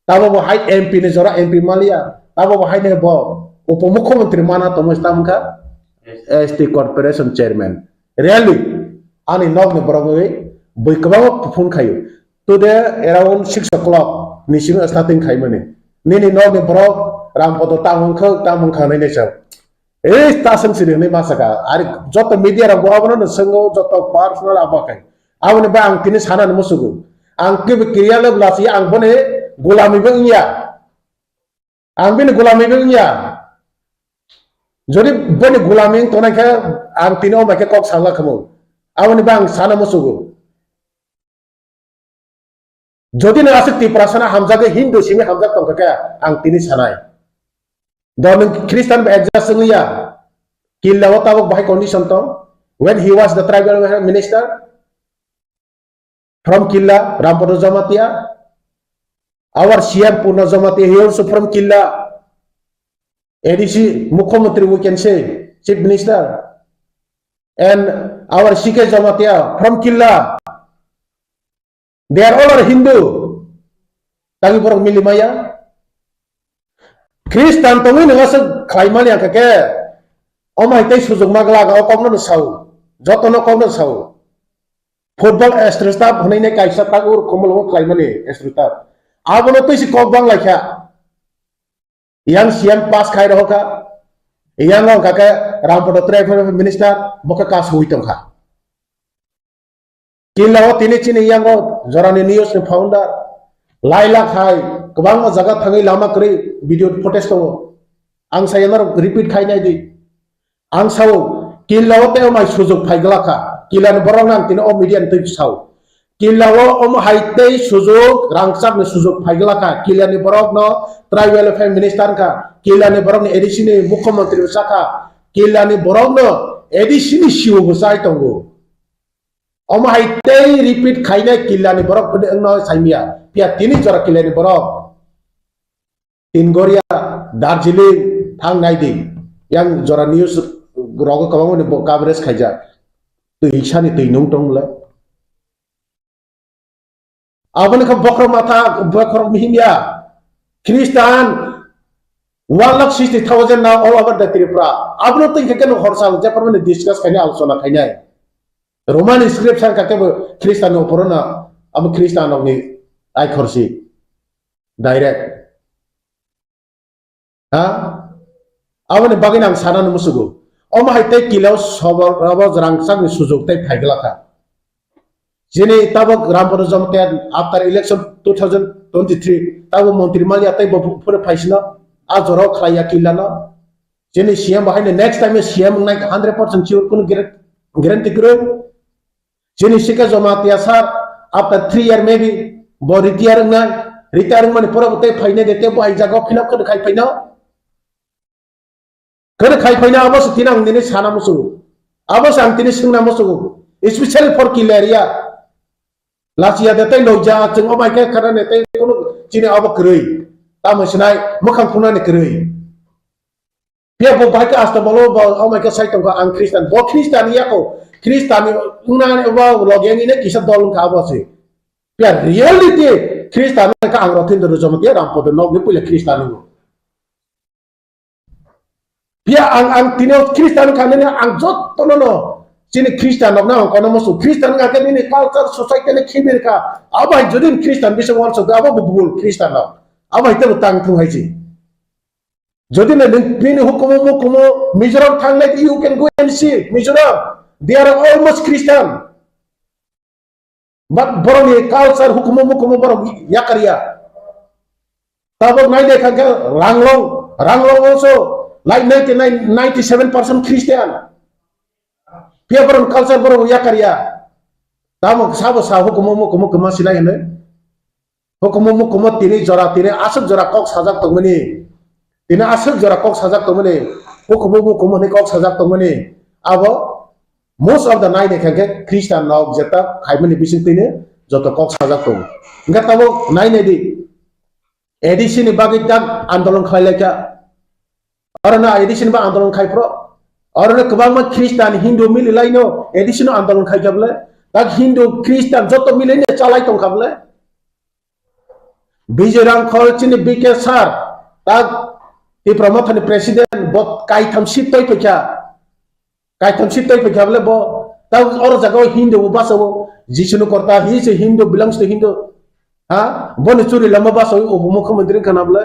Tamo bo hai M P ni jora M P maliya. Tamo bo hai ne bo upomukhyamantri mana tomo tamo kha S T corporation chairman. Really ani nok ni borok wi bui kwbangma phone khaio. Today around six o'clock ni simi starting khaimani. Nini nokni borok Rampodo tamo wngkha, tamo wngkha hinwi naisao. Ei, ta swng siri hinwi ma saka. Ari joto media rok bo abono no swngo, joto personal abo khai. Aboni ba ang tini sanani musugo. Ang kibi kiriya le bwlasi ang boni gulami bo wngya. Ang bini gulami bo wngya. Jodi boni gulami wng tongnai khe ang tini o mai khe kok sangla khamu. Aboni ba ang sana musugo. Jodi no aswk Tiprasano hamjagwi Hindu simi hamjak tongkha khe ang tini sanai. Do nwng Christian bai adjust wngya. Killa o tabuk bahai condition tong. When he was the tribal welfare minister from Killa, Rampodo Jamatia, our C M Purna Jamatia, he also from Killa. A D C, Mukhyamantri, we can say, Chief Minister, and our C K Jamatia from Killa, they are all are Hindu. Tangwi borok mili maya. Christian tongwi nwnga se khlai mani ang khe, o mai tei sujok ma glak o kokno no sao, joto no kokno sao. Football extra staff hwnwi ne kaisa tak ur komol o khlai mani extra staff. Abono twi si kok bang lai kha. Yang C M pass khai rohor kha, yang wng kha khe Rampodo Tribal Minister, bo khe kasu hui tong kha. Killa o tini chini yang o jorani news ni founder, lai lak hai, kwbangma jaga thangwi lama kwrwi video footage tongo. Ang sai norok repeat khai nai di. Ang sao, Killa o tei o mai sujok phai glak kha. Killa ni borok no ang tini o media ni twi sao. Killa o omo hai tei sujok, rangchak ni sujok phai glak kha. Killa ni borok no tribal welfare minister wng kha. Killa ni borok ni A D C ni mukhyamantri bwsa kha. Killa ni borok no A D C ni C O bwsai tongo. Omo hai tei repeat khainai Killa ni borok phone wngno saimya. Phiya tini jora Killa ni borok. Tingoria, Darjeeling thang nai di. Yang jora news rogo kwbangma ni bo coverage khaijak. Twi sani twi nung tong le. Aboni kha bokhorok matha, bokhorok mihim ya. Christian one lakh sixty thousand now all over the Tripura. Abono twi khe keno horsa je pormani discuss khainai, alochona khainai. Roman script sar kake bo Christian no poro na, abo Christian rok ni ai khorsi direct. Ha? Aboni bagwi ang sana no musugo. Omo hai tei kilo sobo rabo rangchak ni sujok tei phai glakha. Jini tabok Rampada Jamatia after election two thousand twenty-three tabok montri manya tei bo phure phaisino a jora khlaiya killa no. Jini C M bo haino next time C M wngnai hundred percent sure, kunu guar-, guarantee kwrwi. Jini sika Jamatia sir after three year maybe bo retire wngnai, retire wngmani pore bo tei phainai de, tei bo hai jaga o fill up khwna khai phaino. Khe khai phaina abo se tini ang nini sana musugo. Abo se ang tini swngna musugo. Especially for killer ya. Lachiya de tei loija chwng obai khe khana ne tei kono chini abo kwrwi. Tamo sinai mukhang phunani kwrwi. Phiya bo bai khe asta bolo bo obai khe sai tongkha ang Christian. Bo Christian ya ko. Christian ni ungnani bo loge ni ne kisa dol wngkha abo se. Phiya reality Christian ka ang rothin do jom ke ram podo nog ni puila Christian ngo. Phiya ang, ang tini Christian kha nini ang jotono no chini Christian rok no ang kono musu. Christian kha khe nini culture, society ni khibir kha. Abo hai jodi Christian bising wansuk abo bo bul Christian rok. Abo hai tebo tang thung hai ji. Jodi no nini hukumu mukumu Mizoram thangnai, you can go and see Mizoram. They are almost Christian. But borokni culture hukumu mukumu borok yakarya. Tabok naide kha khe Ranglong, Ranglong also like ninety-nine, ninety-seven percent Christian. Phiya borok culture borok yakarya. Tamo sabo sa hukumu mukumu kwma silai hwnwi. Hukumu mukumu tini jora, tini aswk jora kok sajak tongmani. Tini aswk jora kok sajak tongmani. Hukumu mukumu hwnwi kok sajak tongmani. Abo most of the naide kha khe Christian rok jeta khaimani bising tini joto kok sajak tongo. Hwnkhe tabok nai nai di. A D C ni bagwi tak andolon khlai lai kha. Oro no A D C ni ba andolon khai phro. Oro no kwbangma Christian, Hindu mili lai no A D C no andolon khai kha bwle. Tak Hindu, Christian joto mili no chalai tong kha bwle. Bijay Rangkhol chini B K sir, tak Tipra Mothani president, bo kaitham seat toi phaikha. Kaitham seat toi phaikha bole bo, tak oro jaga o Hindu bo basa o, Jisunu korta, he is a Hindu, belongs to Hindu. Ha? Boni churi lama basa o, bo mukhyamantri wngkha na bole.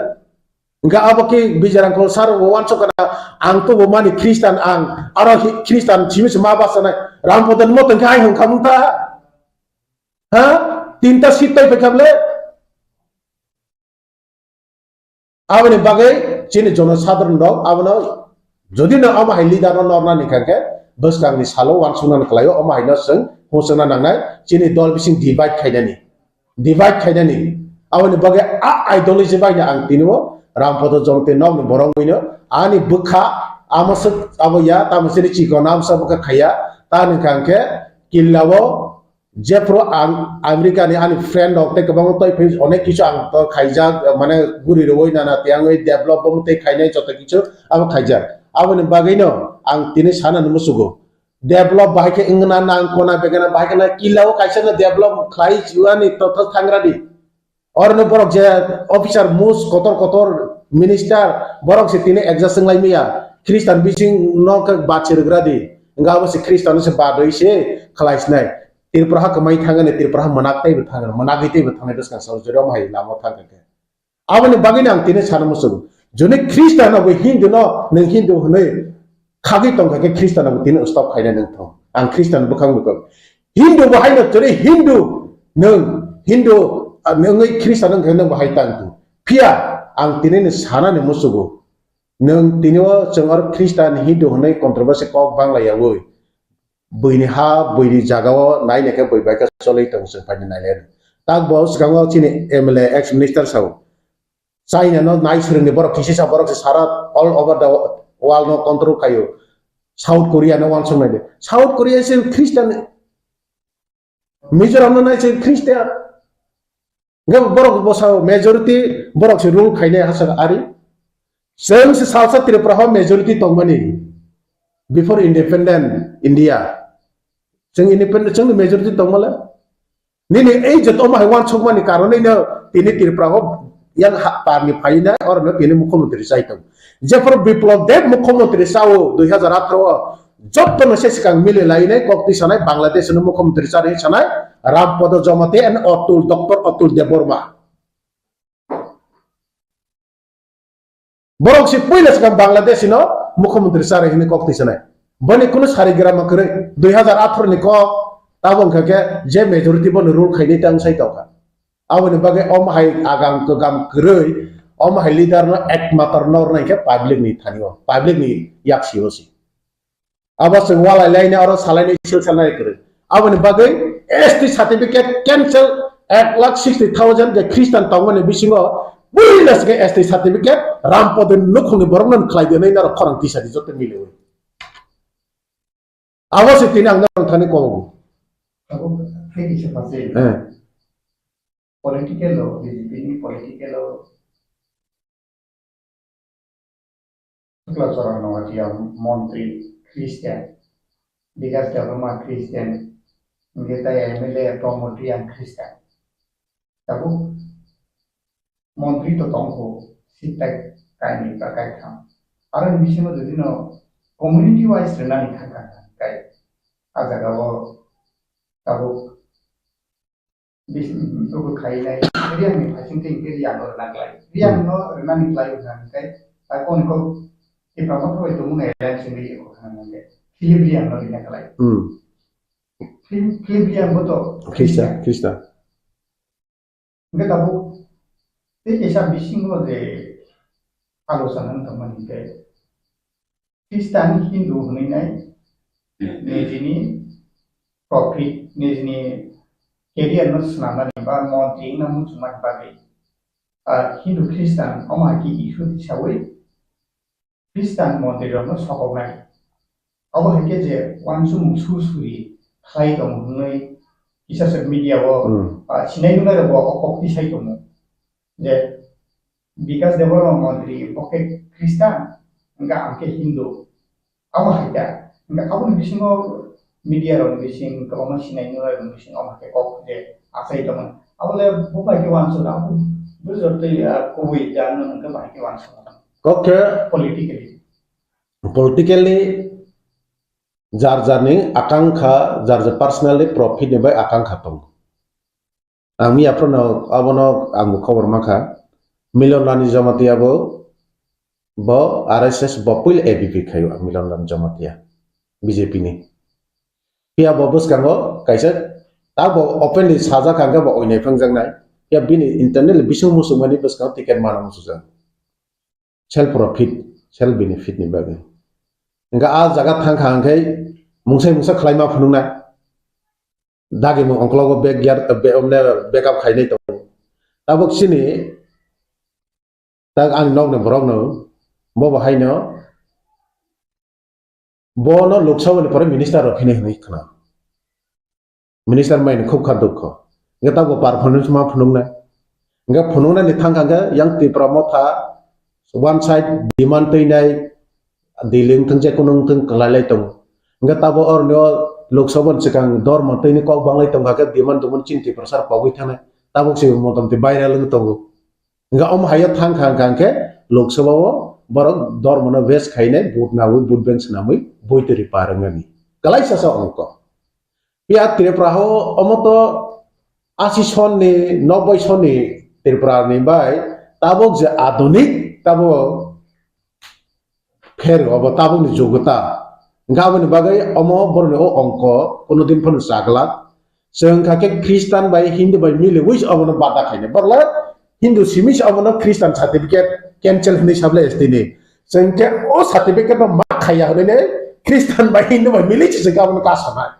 Hingke abo khe Bijay Rangkhol sir bo wansok kana, ang to bo mani Christian ang, aro hi-, Christian simi se ma basa nai, Rampada ni moto hingke hai hongkha mungta. Ha? Tinta seat tai phaikha bole? Aboni bagwi chini jono sadharon rok abono jodi no omo hai leader no norna ni kha khe bwskang ni salo wansukna ni kwlaio, omo hai no chwng hwnchwkna nangnai chini dol bising divide khainani, divide khainani. Aboni bagwi a ideology bai no ang tini o Rampada Jamatia nok ni borok bai no ani bwkha amo swk abo ya tamo chini chikon amsa bwkha khaiya ta ni kha khe killa o Jephru ang America ni ani friend rok tei kwbangma tei phai onek kichu ang to khaijak, mane guri rwui nana tiyangwi develop bo tei khainai joto kichu abo khaijak. Aboni bagwi no ang tini sana ni musugo. Develop bahai khe wngna nang kona begana bahai khe na killa o kaisa no develop khlai chuani to thangra di. Oro no borok je officer mus kotor kotor minister borok se tini adjust wnglaimaya. Christian bising no khe bachirwgra di. Wngkha abo se Christian no se badwi se khlai sinai. Tripura ha kwmai thangani, Tripura ha mwnak teibo thangani, mwnagwi teibo thangnai bwskang salo jori omo hai lama o thangkha khe. Aboni bagwino ang tini sana muchungo. Joni Christian no bo Hindu no nwng Hindu hwnwi khagwi tongkha khe Christian no bo tini stop khainai nwng thung. Ang Christian bwkhak bwkhak. Hindu bo haino joni Hindu nwng Hindu, ah, nwngwi Christian wngkha nwng bo hai tang thung. Phiya ang tini ni sana ni muchungo. Nwng tini o chwng oro Christian Hindu hwnwi controversy kok bangla yawi. Buini ha, buini jaga o nai naikhe bui bai khe cholwi tongo chwng paini nai lai. Tak bo swkango chini M L A ex minister sao. China no nai swrwngni borok kisi sa borok se sara all over the world no control khaio. South Korea no wansuk nai de. South Korea se Christian. Mizoram no nai se Christian. Hingke borok bwsa majority borok se rule khainai hachal ari. Chwng se salsa Tripura ho majority tongmani before independent India. Chwng independent, chwngni majority tongmale. Nini ei je tongma hai wansukmani karonwi no tini Tripura ho yang ha parni phaina oro no tini mukhyamantri chai tong. Jephru Biplab Deb mukhyamantri sao dui hajar atharo o Jotto no se swkang mili lainai kok twi sanai Bangladesh no mukhyamantri chari sanai Ram Podo Jamatia and Atul, Doctor Atul Debbarma. Borok si puila swkang Bangladesh no mukhyamantri chari hwnwi kok twi sanai. Boni kunu sari gram kwrwi dui hazar atharo ni kok tabo wngkha khe je majority bono rule khainai tang sai tongkha. Aboni bagwi omo hai agam kwgam kwrwi, omo hai leader no ekmatro nornai khe public ni thani o, public ni yak si o si. Abo chwng walai laina oro salainai sil salnai kwrwi. Aboni bagwi S T certificate cancel, ek lakh sixty thousand je Christian tongmani bisingo puila swkhe S T certificate Ram Podo ni nukhungni borokno khlai di hwnwi norok khorang tisa di joto miliwi. Abo se tini ang norok thani kobo. Abo hai kisa pase. Eh. Political o, B J P ni political o Chakla Charan Noatia montri Christian, Bikas Debbarma Christian, hingke tai M L A Pramod Reang Christian. Tabuk montri to tongkho sitai kainwi ba kaitham. Aro ni bisingo jodi no community wise rwnani thangkha kai. A jaga o tabuk Bis-, buku khainai, Riang ni phasing twi hwnkhe Riang no rwna klai. Riang no rwnani klai wngkha hwnkhe, tai kok ni kok Tipra Motha bai tongmung alliance wngwi eko khana hwnkhe, Philip Riang no rwna klai. Hmm. Philip, Philip Riang bo to Christian, Christian. Hwnkhe tabuk tei kaisa bisingo je alochona wng tongmani hwnkhe, Christian Hindu hwnwi nai nijini profit, nijini career no swnamnani ba montri wngna muchungmani bagwi, ah, Hindu Christian omo hai khe issue tisaui Christian montri rokno sokoknai. Obo hai khe je uansukmung sur suri khlai tongo hwnwi kisa social media o, hmm, ah, sinai nungnai rok bo o kok tisai tongo. Je Bikas Debbarma montri bo khe Christian, hwnkhe ang khe Hindu. Abo hai kha. Hwnkhe aboni bisingo media rokni bising kwbangma sinai nunai rokni bising abo hai khe kok je achai tongmani. Abo le bo bai khe uansukha, abo bo jotoi, ah, kubui jano hwnkhe bai khe uansukha. Kok khe politically. Politically jar jarni akangkha, jar jar personally profit ni bai akangkha tongo. Ang miya phano abono ang bo khobor mankha. Milon Rani Jamatia bo, bo R S S bo puila A B P khaio Milon Rani Jamatia B J P ni. Phiya bo bwskango kaisa ta bo openly sajak hwnkhe bo oinai phangjaknai. Phiya bini internal bising muchungmani bwskango ticket mana muchungjak. Self profit, self benefit ni bagwi. Hwnkhe a jaga thangkha hwnkhe mungsai mungsa khlaima phunuknai. Dagi mung ongkologo backyard, be-, omne backup khainai tongo. Tabuk chini, tak ani nokni borokno, bobo haino, bono Lok Sabha ni pore minister rok phini hwnwi khna. Minister mai khub kha dukho. Hwnkhe tabuk performance ma phunuknai. Hwnkhe phunuknani thangkha hwnkhe yang Tipra Motha one side demand twinai Delhi wngthang je kunu wngthang kwlailai tongo. Hwnkhe tabuk oroni o Lok Sabha ni swkang dormo twini kok banglai tongkha khe demand dumon chini Tiprasa rok pogwi thangnai. Tabuk se motamti viral wngwi tongo. Hwnkhe omo hai o thang kha, hwnkha hwnkhe Lok Sabha o borok dormo no base khainai vote nawi vote bank swnamwi boi twi ri par wngnani. Kwlaisa sa ongkho. Phiya Tripura o omo to asi son ni, noboi son ni Tripura ni bai tabuk je adunik tabuk pher obo tabuk ni jugota. Hwnkhe aboni bagwi omo borok ni o ongkho kuno din phano chaglak. Chwng kha khe Christian bai Hindu bai miliwi se obono bada khainai. Borok le Hindu simi se obono Christian certificate cancel hinwi sablai S T ni. Chwng khe o certificate no ma khaiya hinwi ne Christian bai Hindu bai mili se chwng khe obono kasanai.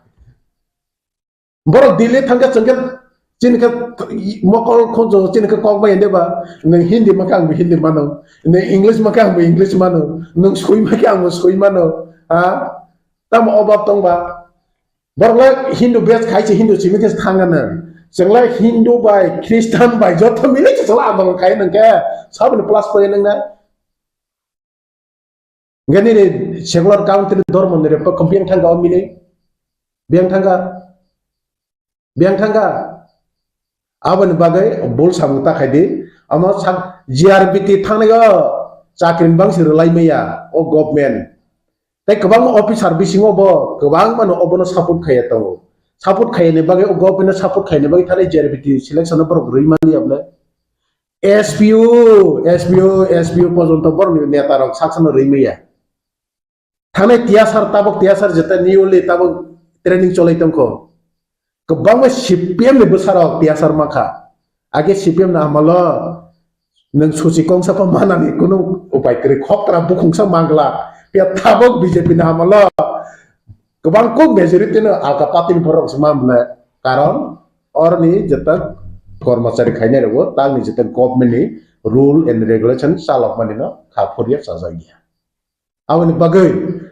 Borok Delhi thangkhe chwng khe chini khe mokol khunju chini khe kok bai de ba, nwng Hindi ma khe ang bo Hindi mano, nwng English ma khe ang bo English mano, nwng sui ma khe ang bo sui mano, ha? Tamo obab tong ba? Borok le Hindu base khai se Hindu simi khe thang ano. Chwng le Hindu bai Christian bai joto mili se chwla andolon khai nang khe saboni plus point nang na. Hwnkhe nini secular country dormo ni report khe biyang thangkha o mili? Biyang thangkha? Biyang thangkha? Aboni bagwi bul samung ta khai di. Omo sak G R B T thangnai o chakri ni bangsi rwlai maya o government. Tei kwbangma officer bisingo bo kwbangma no obono support khaiya tongo. Support khaiyani bagwi, o government no support khaiyani bagwi thani J R B T selection no borok rwi mani ya bole. S P O, S P O, S P O porjonto borokni neta rok saksano rwi maya. Thanai T S R tabok, T S R jeta newly tabok training cholai tongkho. Kwbangma C P M ni bwsarok T S R mankha. Age C P M ni amalo nwng suchi kongsa pha manani kunu upai kwrwi, khoktra bukhungsa mangla. Phiya tabok B J P ni amalo kwbang kuk majority no alka party ni borok se manle. Karon oroni jeta kormachari khainai rogo tangni jeta government ni rule and regulation chalok mani no kha phurya chajak ya. Aboni bagwi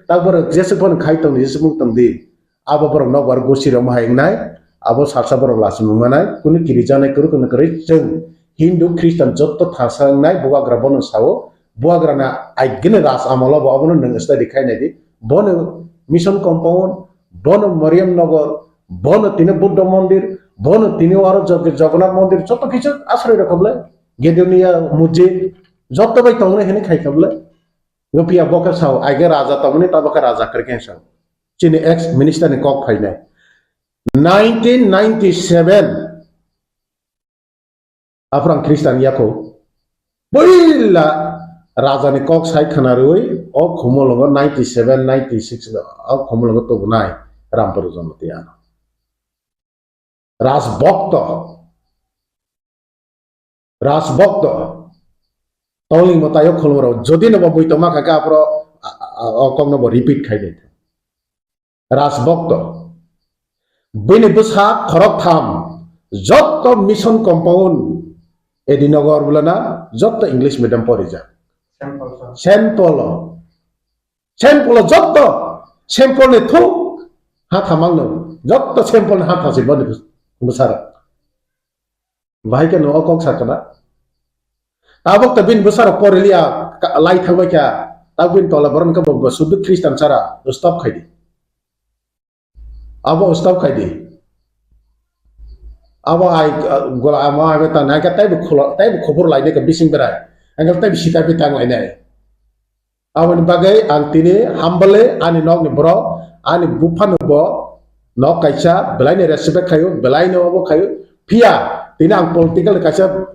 tak borok jesuk phano khai tongdi, jesuk mung tongdi. Abo borok nokbar gosi rok hai wngnai, abo salsa borok lachimung manai, kunu kirijaknai kwrwi kwrwi kwrwi chwng Hindu, Christian jotto thangsa wngnai, bubagra bono sao, bubagrana aigene ras amalo bo abono nwng study khai naidi. Bono Mission Compound, bono Mariam Nagar, bono tini Buddha Mandir, bono tini aro Jog-, Jagannath Mandir, jotto kichu asroi rokha bwle, Gedonia Mujid, jotto bai tongnai hwnwi khai kha bwle. Nuphiya bo khe sao, aige raja tongmani, tabo khe raja kwrwi khe sao. Chini ex minister ni kok phainai. Nineteen ninety-seven, aphuru ang Christian yakho. Puila raja ni kok sai khna rwi, o Khumulwngo ninety-seven, ninety-six, o Khumulwngo tubunai Rampuru Jamatia. Rajbhokto. Rajbhokto. Tongling mwtaio khulumrok. Jodi no bo muitu ma kha khe aphuru a, a, a, o kokno bo repeat khai di. Rajbhokto. Bini bwsa khoroktham jotto Mission Compound, Edinagar bulana jotto English medium porijak. Saint Paul, sir. Saint Paul o. Saint Paul o jotto, Saint Paul ni thung ha thamang no, jotto Saint Paul ni ha thasi boni bwsarok. Bahai khe no o kok sakana. Tabok ta bini bwsarok poriliya ka-, lai thangbai kha, tabok bini tola borok khe bo, bo sudu Christian chara, stop khai di. Abo stop khai di. Abo ai, uh, gola amo ai ta nai ka taibo khulo, taibo khobor lai de ka bising berai. Ang taibo sita pi tang lai nai. Aboni bagwi ang tini humble ani nokni borok, ani buphano bo nok kaisa belaini respect khaio, belaino obo khaio. Phiya tini ang political kaisa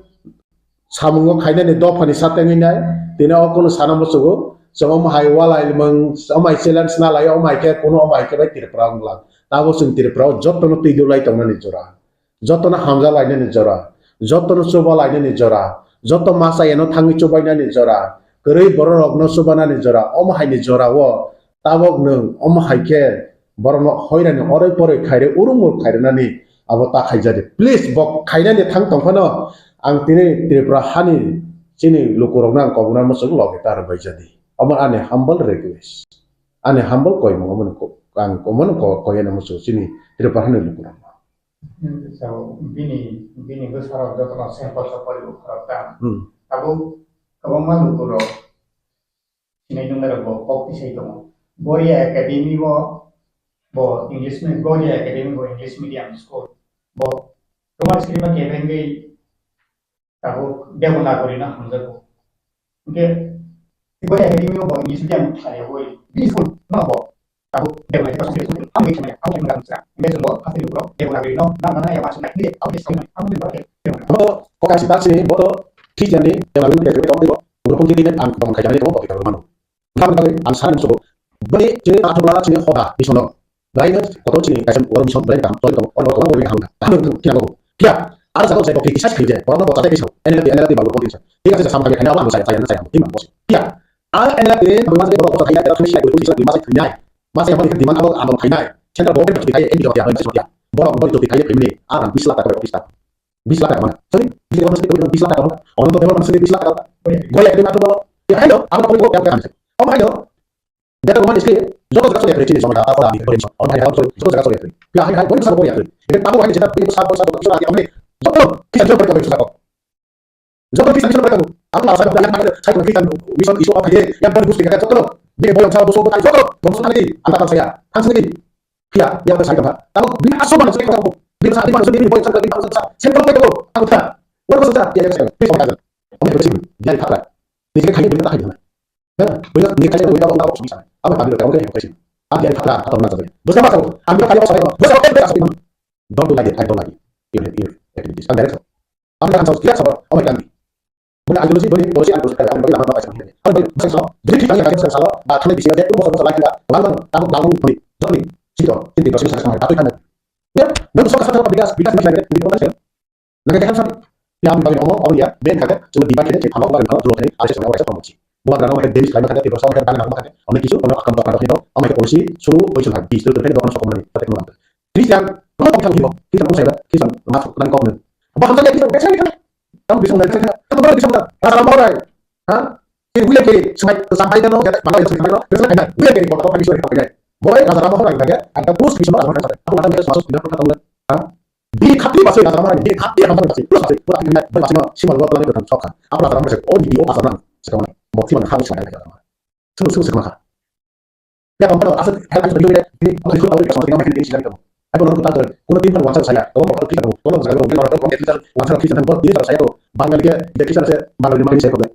samungo khainani dophani satengwi nai, tini o kunu sana muchugo, chwng omo hai walai limang, omo hai challenge na laio, omo hai khe kunu omo hai khe bai Tripura wng lang. Tabo chwng Tripura o jotono twi dulai tongnani jora, jotono hamja lainani jora, jotono chuba lainani jora, joto masa eno thangwi chubainani jora, kwrwi borok rokno chubanani jora, omo hai ni jora o tabok nwng omo hai khe borokno hoirani oroi poroi khaire urung mur khairinani abo ta khaijadi. Please, bo khainani thang tong phano ang tini Tripura hani chini lukurokno ang kobokna muchung logi ta rwbaijadi. Omo ani humble request, ani humble koimung omo ko-, ang omo ko-, koyana muchung chini Tripura hani lukurokno. Hmm, so, bini, bini bwsarok jotono sample sa poribo khoroktham. Hmm. Tabuk kwbangma lukurok sinai nungnai rok bo kok tisai tongo. Goria Academy o bo English me-, Goria Academy bo English medium school. Bo Kumar Srima kebengwi tabuk Devanagari no hamjago. Hingke Goria Academy o bo English medium thaiwi bini school no bo tabuk Devanagari no hamjago. Ang khe maya, ang khe maya. Hingke chwng bo hasteni borok Devanagari no na na ya ma sunai. Hingke ang khe sakni ang khe Devanagari. Bo kok kasi taksini bo to Christian ni Devanagari no Devanagari no bo. Guru pun kini ang tong khaijani ko bo kita mano. Bwkhani bagwi ang sana musugo. Bwni chini athola chini hoda bisono. Bwlaino kotor chini kaisa oro mission bwlaini kaham choli tongo, oro kotor bwlaini kaham wngkha. Kaham wngkha, kina logo. Phiya, aro jaga jai bokti kisa khaije, borokno bo chatai kisa, N L F, N L F ni bagwi bokti kisa. Thik ase, samung khaina abo ang chaya, chaya, chaya, thik ma bosi. Phiya, a N L F ni bagwi masai borok bo chaya, era thumi sinai, thumi sinai, masai thwinai. Masai aboni demand abo ang khainai. Central government choti khai, N P K choti khai, choti. Borok bo choti khai, phimni, a rang bis lakh taka bai office ta. Bis lakh taka mana? Sorry, bis lakh taka mana? Sorry, bis lakh taka mana? Ono to development sorry bis lakh taka. Goya kri matu to. Ya, hello, abo to ko ya kan. Oh, hello. Data roman iske joto jaga sori akre chini joma da apa da ni bori so. Oh, hai, hai, sorry, joto jaga sori akre. Ya, hai, hai, bori sa bori akre. Ibe tabu hai jeta bori sa bori sa bori sa akre. Joto kisa joto bori sa ko. Joto kisa joto bori ko. Apa sa da ya mana sa ko kisa mission isu apa ye. Yang bori gusti kata joto. Bini bori sa bori sa joto. Bori sa ni anta kan saya. Kan sini. Phiya, yang saya kata, kalau bini asal mana saya kata, bini sa, bini sa, bini boy sa, bini sa, saya kalau kata, aku tak, orang sa, ya, ya, saya, please, orang kata, orang yang bersih, dia tak lah, ni saya kaya bini tak kaya, nah, bini, ni kaya bini tak, orang tak, orang tak, Abo public rok tamo khe hypocrisy. Ang khe phatra atom na jagwi. Bwsla ma sabo. Ang khe kali o sabai. Bwsla o khe bwsla sabai. Don't do like it. I don't like it. Your, your activities. Ang direct sabo. Ang khe ang sabo, clear sabo. Oh my God. Boni ideology, boni policy, ang bwsla kali. Ang bwsla ma sabo. Ang bwsla sabo. Jadi kita yang kata sabo. Ba thanai bisi aja. Bwsla bwsla like kita. Lang lang. Tabuk lang lang. Joni. Sito. Siti bwsla sabo. Tabuk kan. Ya. Nang sokha sabo bikas, bikas, bikas lagi. Di kota sih. Naga khe khamsa ya, ang bagwi omo, omo ya, ben kha khe, chwng diba khe, khe phano, bagwi phano, dolo khe, R S S ni, R S S ni, bubagra no khe, damage khlai ma kha khe, Tiprasa no khe, dana nang ma kha khe, onek kichu, ono akam tok tok hino, omo khe policy, suru, oisu thang, bis, tul, tul, khe, dokon sok mani, kate kono. Christian, kono tong thang hino, Christian, kono sai ba, Christian, ma sok, nang kok nang. Ba hamsa ya, Christian, Christian, Christian, tamo bisong nang, Christian, tamo nang, Christian, nang, rasa lama orai, ha? Kiri, William Carey, sungai, sampai kan, ya, mana yang sampai kan, Christian, kan, William Carey, kok, kok, Christian, kan, boy, rasa lama orai, kan, ya, ada plus, Christian, rasa lama orai, aku akan, Christian, masuk, tidak pernah tahu, ha? Bini khati baswi na tama bini khati na tama baswi plus baswi pura kini na baswi no simal go plan ko tang chokha. Apra tama baswi o di o asar nang. Sekarang mau simal khang simal na tama. Sung sung sekarang kha. Ya kamu tahu asal hal asal bini bini apa itu tahu sama dengan makin tinggi sekali kamu. Aku nonton tahu. Kuna tim kan wansa saya. Kamu mau kita tahu. Kamu jangan mau kita tahu. Kamu kita wansa kita tahu. Ini saya tahu. Bangal ke dia kita saya bangal lima ini saya tahu.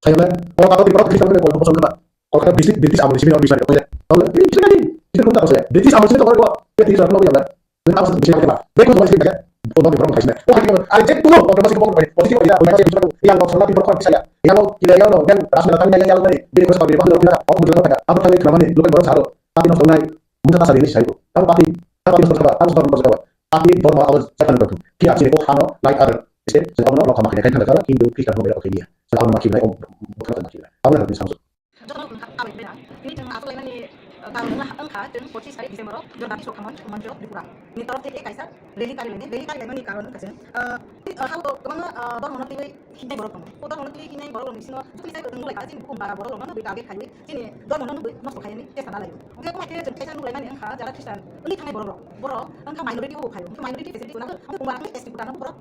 Sayangnya, kalau kata di British Amerika, kalau bosong kata, kalau kata British, British amul sini orang bisa, ya, kalau ini bisa jadi, ini pun tak saya. British amul sini orang gua, ya, British orang yang ini apa sih bisa kita, dia pun masih bisa, oh, di orang kasih, oh, kita, ada cek dulu, kalau masih kebong, masih kita, yang kau salah di berkorban saya, yang kau tidak yang kau dan ras mendatang yang yang tadi, jadi kau sekali bahan orang kita, oh, bukan apa, apa tadi kenapa nih, lu kan baru satu, tapi nonton naik, mudah tak sadar ini saya itu, kamu pati, kamu pati nonton apa, kamu nonton apa, pati, dorma, apa, saya kan betul, kita sini kok hano, like other, sih, saya kamu nonton apa makanya kan kalau Hindu, Kristen, mau beda oke dia. Salam makilai om, bukan makilai. Apa yang harus disangkut? Jotono wngkha kabai bera. Tini chwng aswk laimani, uh, karon wngkha, wngkha chwng pochis tarik December o Jorgati Sokhamon Moncho Tripura ni torof theke kaisa rally kari laini. Rally kari laimani karon wngkha chwng, uh, tini, uh, hao to kwbangma, uh, dormono twiwi hinai borok tongo. O dormono twiwi hinai borok rokni bisingo joto ni sai wng lai kha chini bukhum bara borok rokno nugwi target khaiwi chini dormono nugwi nosto khainani chesta nalaio. Hwnkhe omo hai khe chwng kaisa nug laimani wngkha jara Christian wngwi thangnai borok rok. Borok wngkha minority o phai o. Hwnkhe minority facility chwla borok wngkha S T quota no borok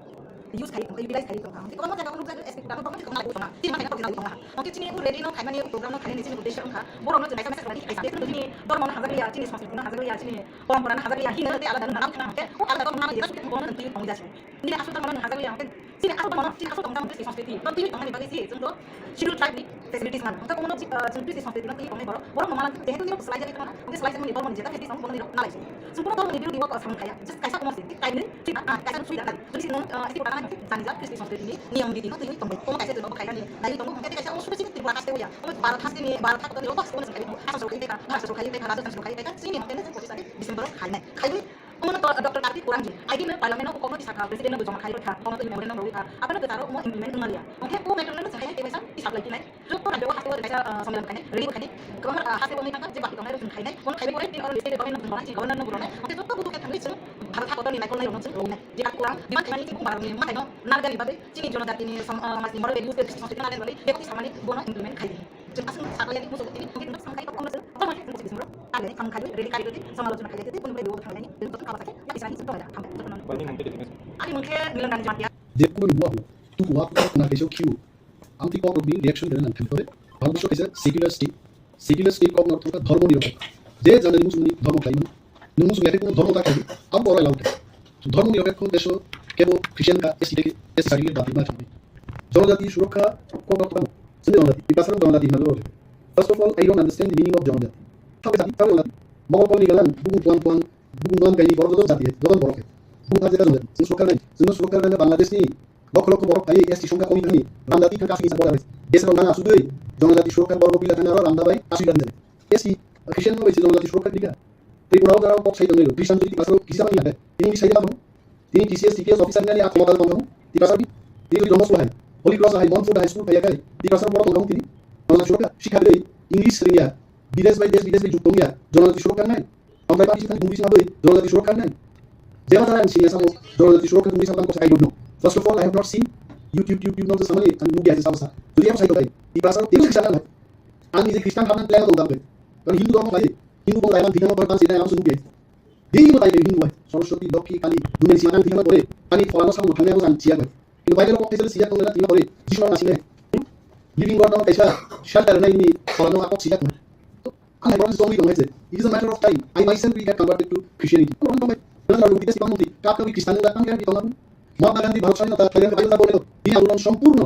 use khai, utilize khai tong kha. Hwnkhe kwbangma jaga o nukjagwi S T quota no tongma tongma lai tong kha. Chini ma khaina tongna lai tong kha. Hwnkhe chini o rally no khaimani, o program no khainani chini uddesho wngkha borok no chwng kaisa message rwdi, kaisa je chini dormo no hajak ya, chini sanskrit no hajak ya, chini porompora no hajak ya, hino tei alada no nang thang khe o alada dormo no nang ya, sukhit mo no twi tong ya. Nini aswk dormo no hajak ya, hwnkhe chini aswk dormo no, chini aswk tong jang Christian sanskrit no twi tong mani bagwi se chwng to Scheduled tribe ni facilities man. Hwnkhe omono, ah, chwng Christian sanskrit no twi tongnai borok, borok no mala jehetu nini swlai jagwi tongmani, hwnkhe swlai jakmani borok ni jeta facilities tongo, bono nini rok nalai se. Chwng bono dormo ni birodhi o samung khaiya, just kaisa omo se, tei kainwi thik, ah, kaisa sui da nai. Jodi se nwng, ah, S T quota nang jani ja Christian sanskrit ni niyom riti no twi tongbai. Omo kaisa chwng obo khainani naiwi tongo, hwnkhe tei kaisa omo sudu chini Tripura haste o ya. Omo Bharat haste ni, Bharat haste ni obo Assam sorkar khai khai, Bihar sorkar khai khai, Rajasthan sorkar khai khai, Assam sorkar khai khai, chini hwnkhe pochisani December o khainai. Khaiwi omono to Doctor Kartik Kurangji, I D no Parliament no kokno tisakha, President no joma khai rwkha, omono twi memorandum rwkha, abono kwcharo omo implement wngmaliya. Hwnkhe o matter no chwng hai tei waisa tisap lai tinai. Joto rajyo o haste o kaisa, ah, sommelan khainai, rally bo khainai. Kwbangma, ah, haste bo wngwi thangkha, je baki tongnai rok chwng khainai, bono khaiwi pore tini oro state government no joma, governor no bono. Hwnkhe joto bujo khe thangwi chwng Bharat hakoro ni naikolnai rokno chwng rwinai. Je Kartik Kurang demand khaimani tei bubagra ni mathai no narwkani bagwi chini jonojati ni som-, ah, somaj ni moral values tei sanskrit narwkani bagwi beko tisamani bono implement khai di. Chwng aswk saklayani muchungo tini hwnkhe nwng samkhai kok ono chwng tongma khe chwng December o kaliani samkhai rally kari rwdi, samalochona khailai tei buini bai reward khailai ni tei tongma khe yakisani chwng tonglaida. Hambai jotono. Ani mung khe Milan Rani Jamatia. Jepun ni buahu tuku wa tuku na kaisa khiu. Amtwi kok rokni reaction rwna nang thangwi tore. Bangladesh kaisa secular state. Secular state kok no thangkha dhormo ni rokha. Je janani muchungni dhormo khlai mano. Nwng muchung yakhe kuno dhormo ta khlai. Abo borai lau khe. Dhormo ni rokha kho deso kebo Christian ka S T ke S T certificate ba bima thangwi. Jonojati surokha kok no thangkha. Sini jonojati. Tipasarok jonojati hwnwi rokha. First of all, I don't understand the meaning of jonojati. Thabe jati, thabe jonojati. Mogol kolni galang, bugu puan puan, bugu nuan kaini borok joto jati, joto borok. Bugu thar jeta jonojati. Sini surokha nai. Sini surokha nai Bangladesh ni. Lokho lokho borok phaiwi S T songkha komi thangni ramdati thangkha aswk ni borok bai. Desrok nang asugwi jonojati surokha borok bila thangna aro ramda bai aswk rani jani. S T Christian no bai se jonojati surokha klika. Tripura o jara kok sai tonwi Christian jodi Tiprasa kisa mani hade. Tini ni sai tamo. Tini T C S, T P S officer nani a khomota tong tamo. Tiprasa bi. Tini jodi Don Bosco hai. Holy Cross hai, Montfort hai school phaiya khai. Tiprasa borok tong tamo tini. Jonojati surokha sikha dei English ringya. Bidesh bai desh bidesh bai juk tongya. Jonojati surokha nai. Amtwi party sithani bungwi sima twi jonojati surokha nai. Jeba jara ang sini asamo jonojati surokha bungwi sima tamo I don't know. First of all, I have not seen YouTube, YouTube, YouTube, no samani ang nugya je sabasa. Jodi abo sai tokai, Tiprasa tebo kisa nang. Ang nije Christian hamna plan tong tangkhe. Kan Hindu dhormo lai, Hindu bong lai man dikano koi pan sida ang sunu ge. Dei mo tai Hindu wai. Saraswati, Lokhi, Kali, dunia sima kan dikano kore. Kali pholano samung thangya bo ang siya bai. Kintu Bible o kok kaisa siya tong na tima kore. Jisu no asine. Living God no kaisa shelter nai ni pholano akok siya tong. Ang hai borok songwi tong hai se. It is a matter of time. I myself will get converted to Christianity. Ang borok tong bai. Nang lalu kita sipang mungti. Kap kawi Christian nang tang kan di tong aku. Mahatma Gandhi Bharat Swami nata Thailand ka Bible na bole. Di andolon sompurno.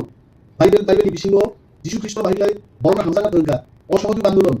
Bible, Bible ni bisingo Jisu Khristo bahai lai borok hamjak na thangka. Osohojog andolon.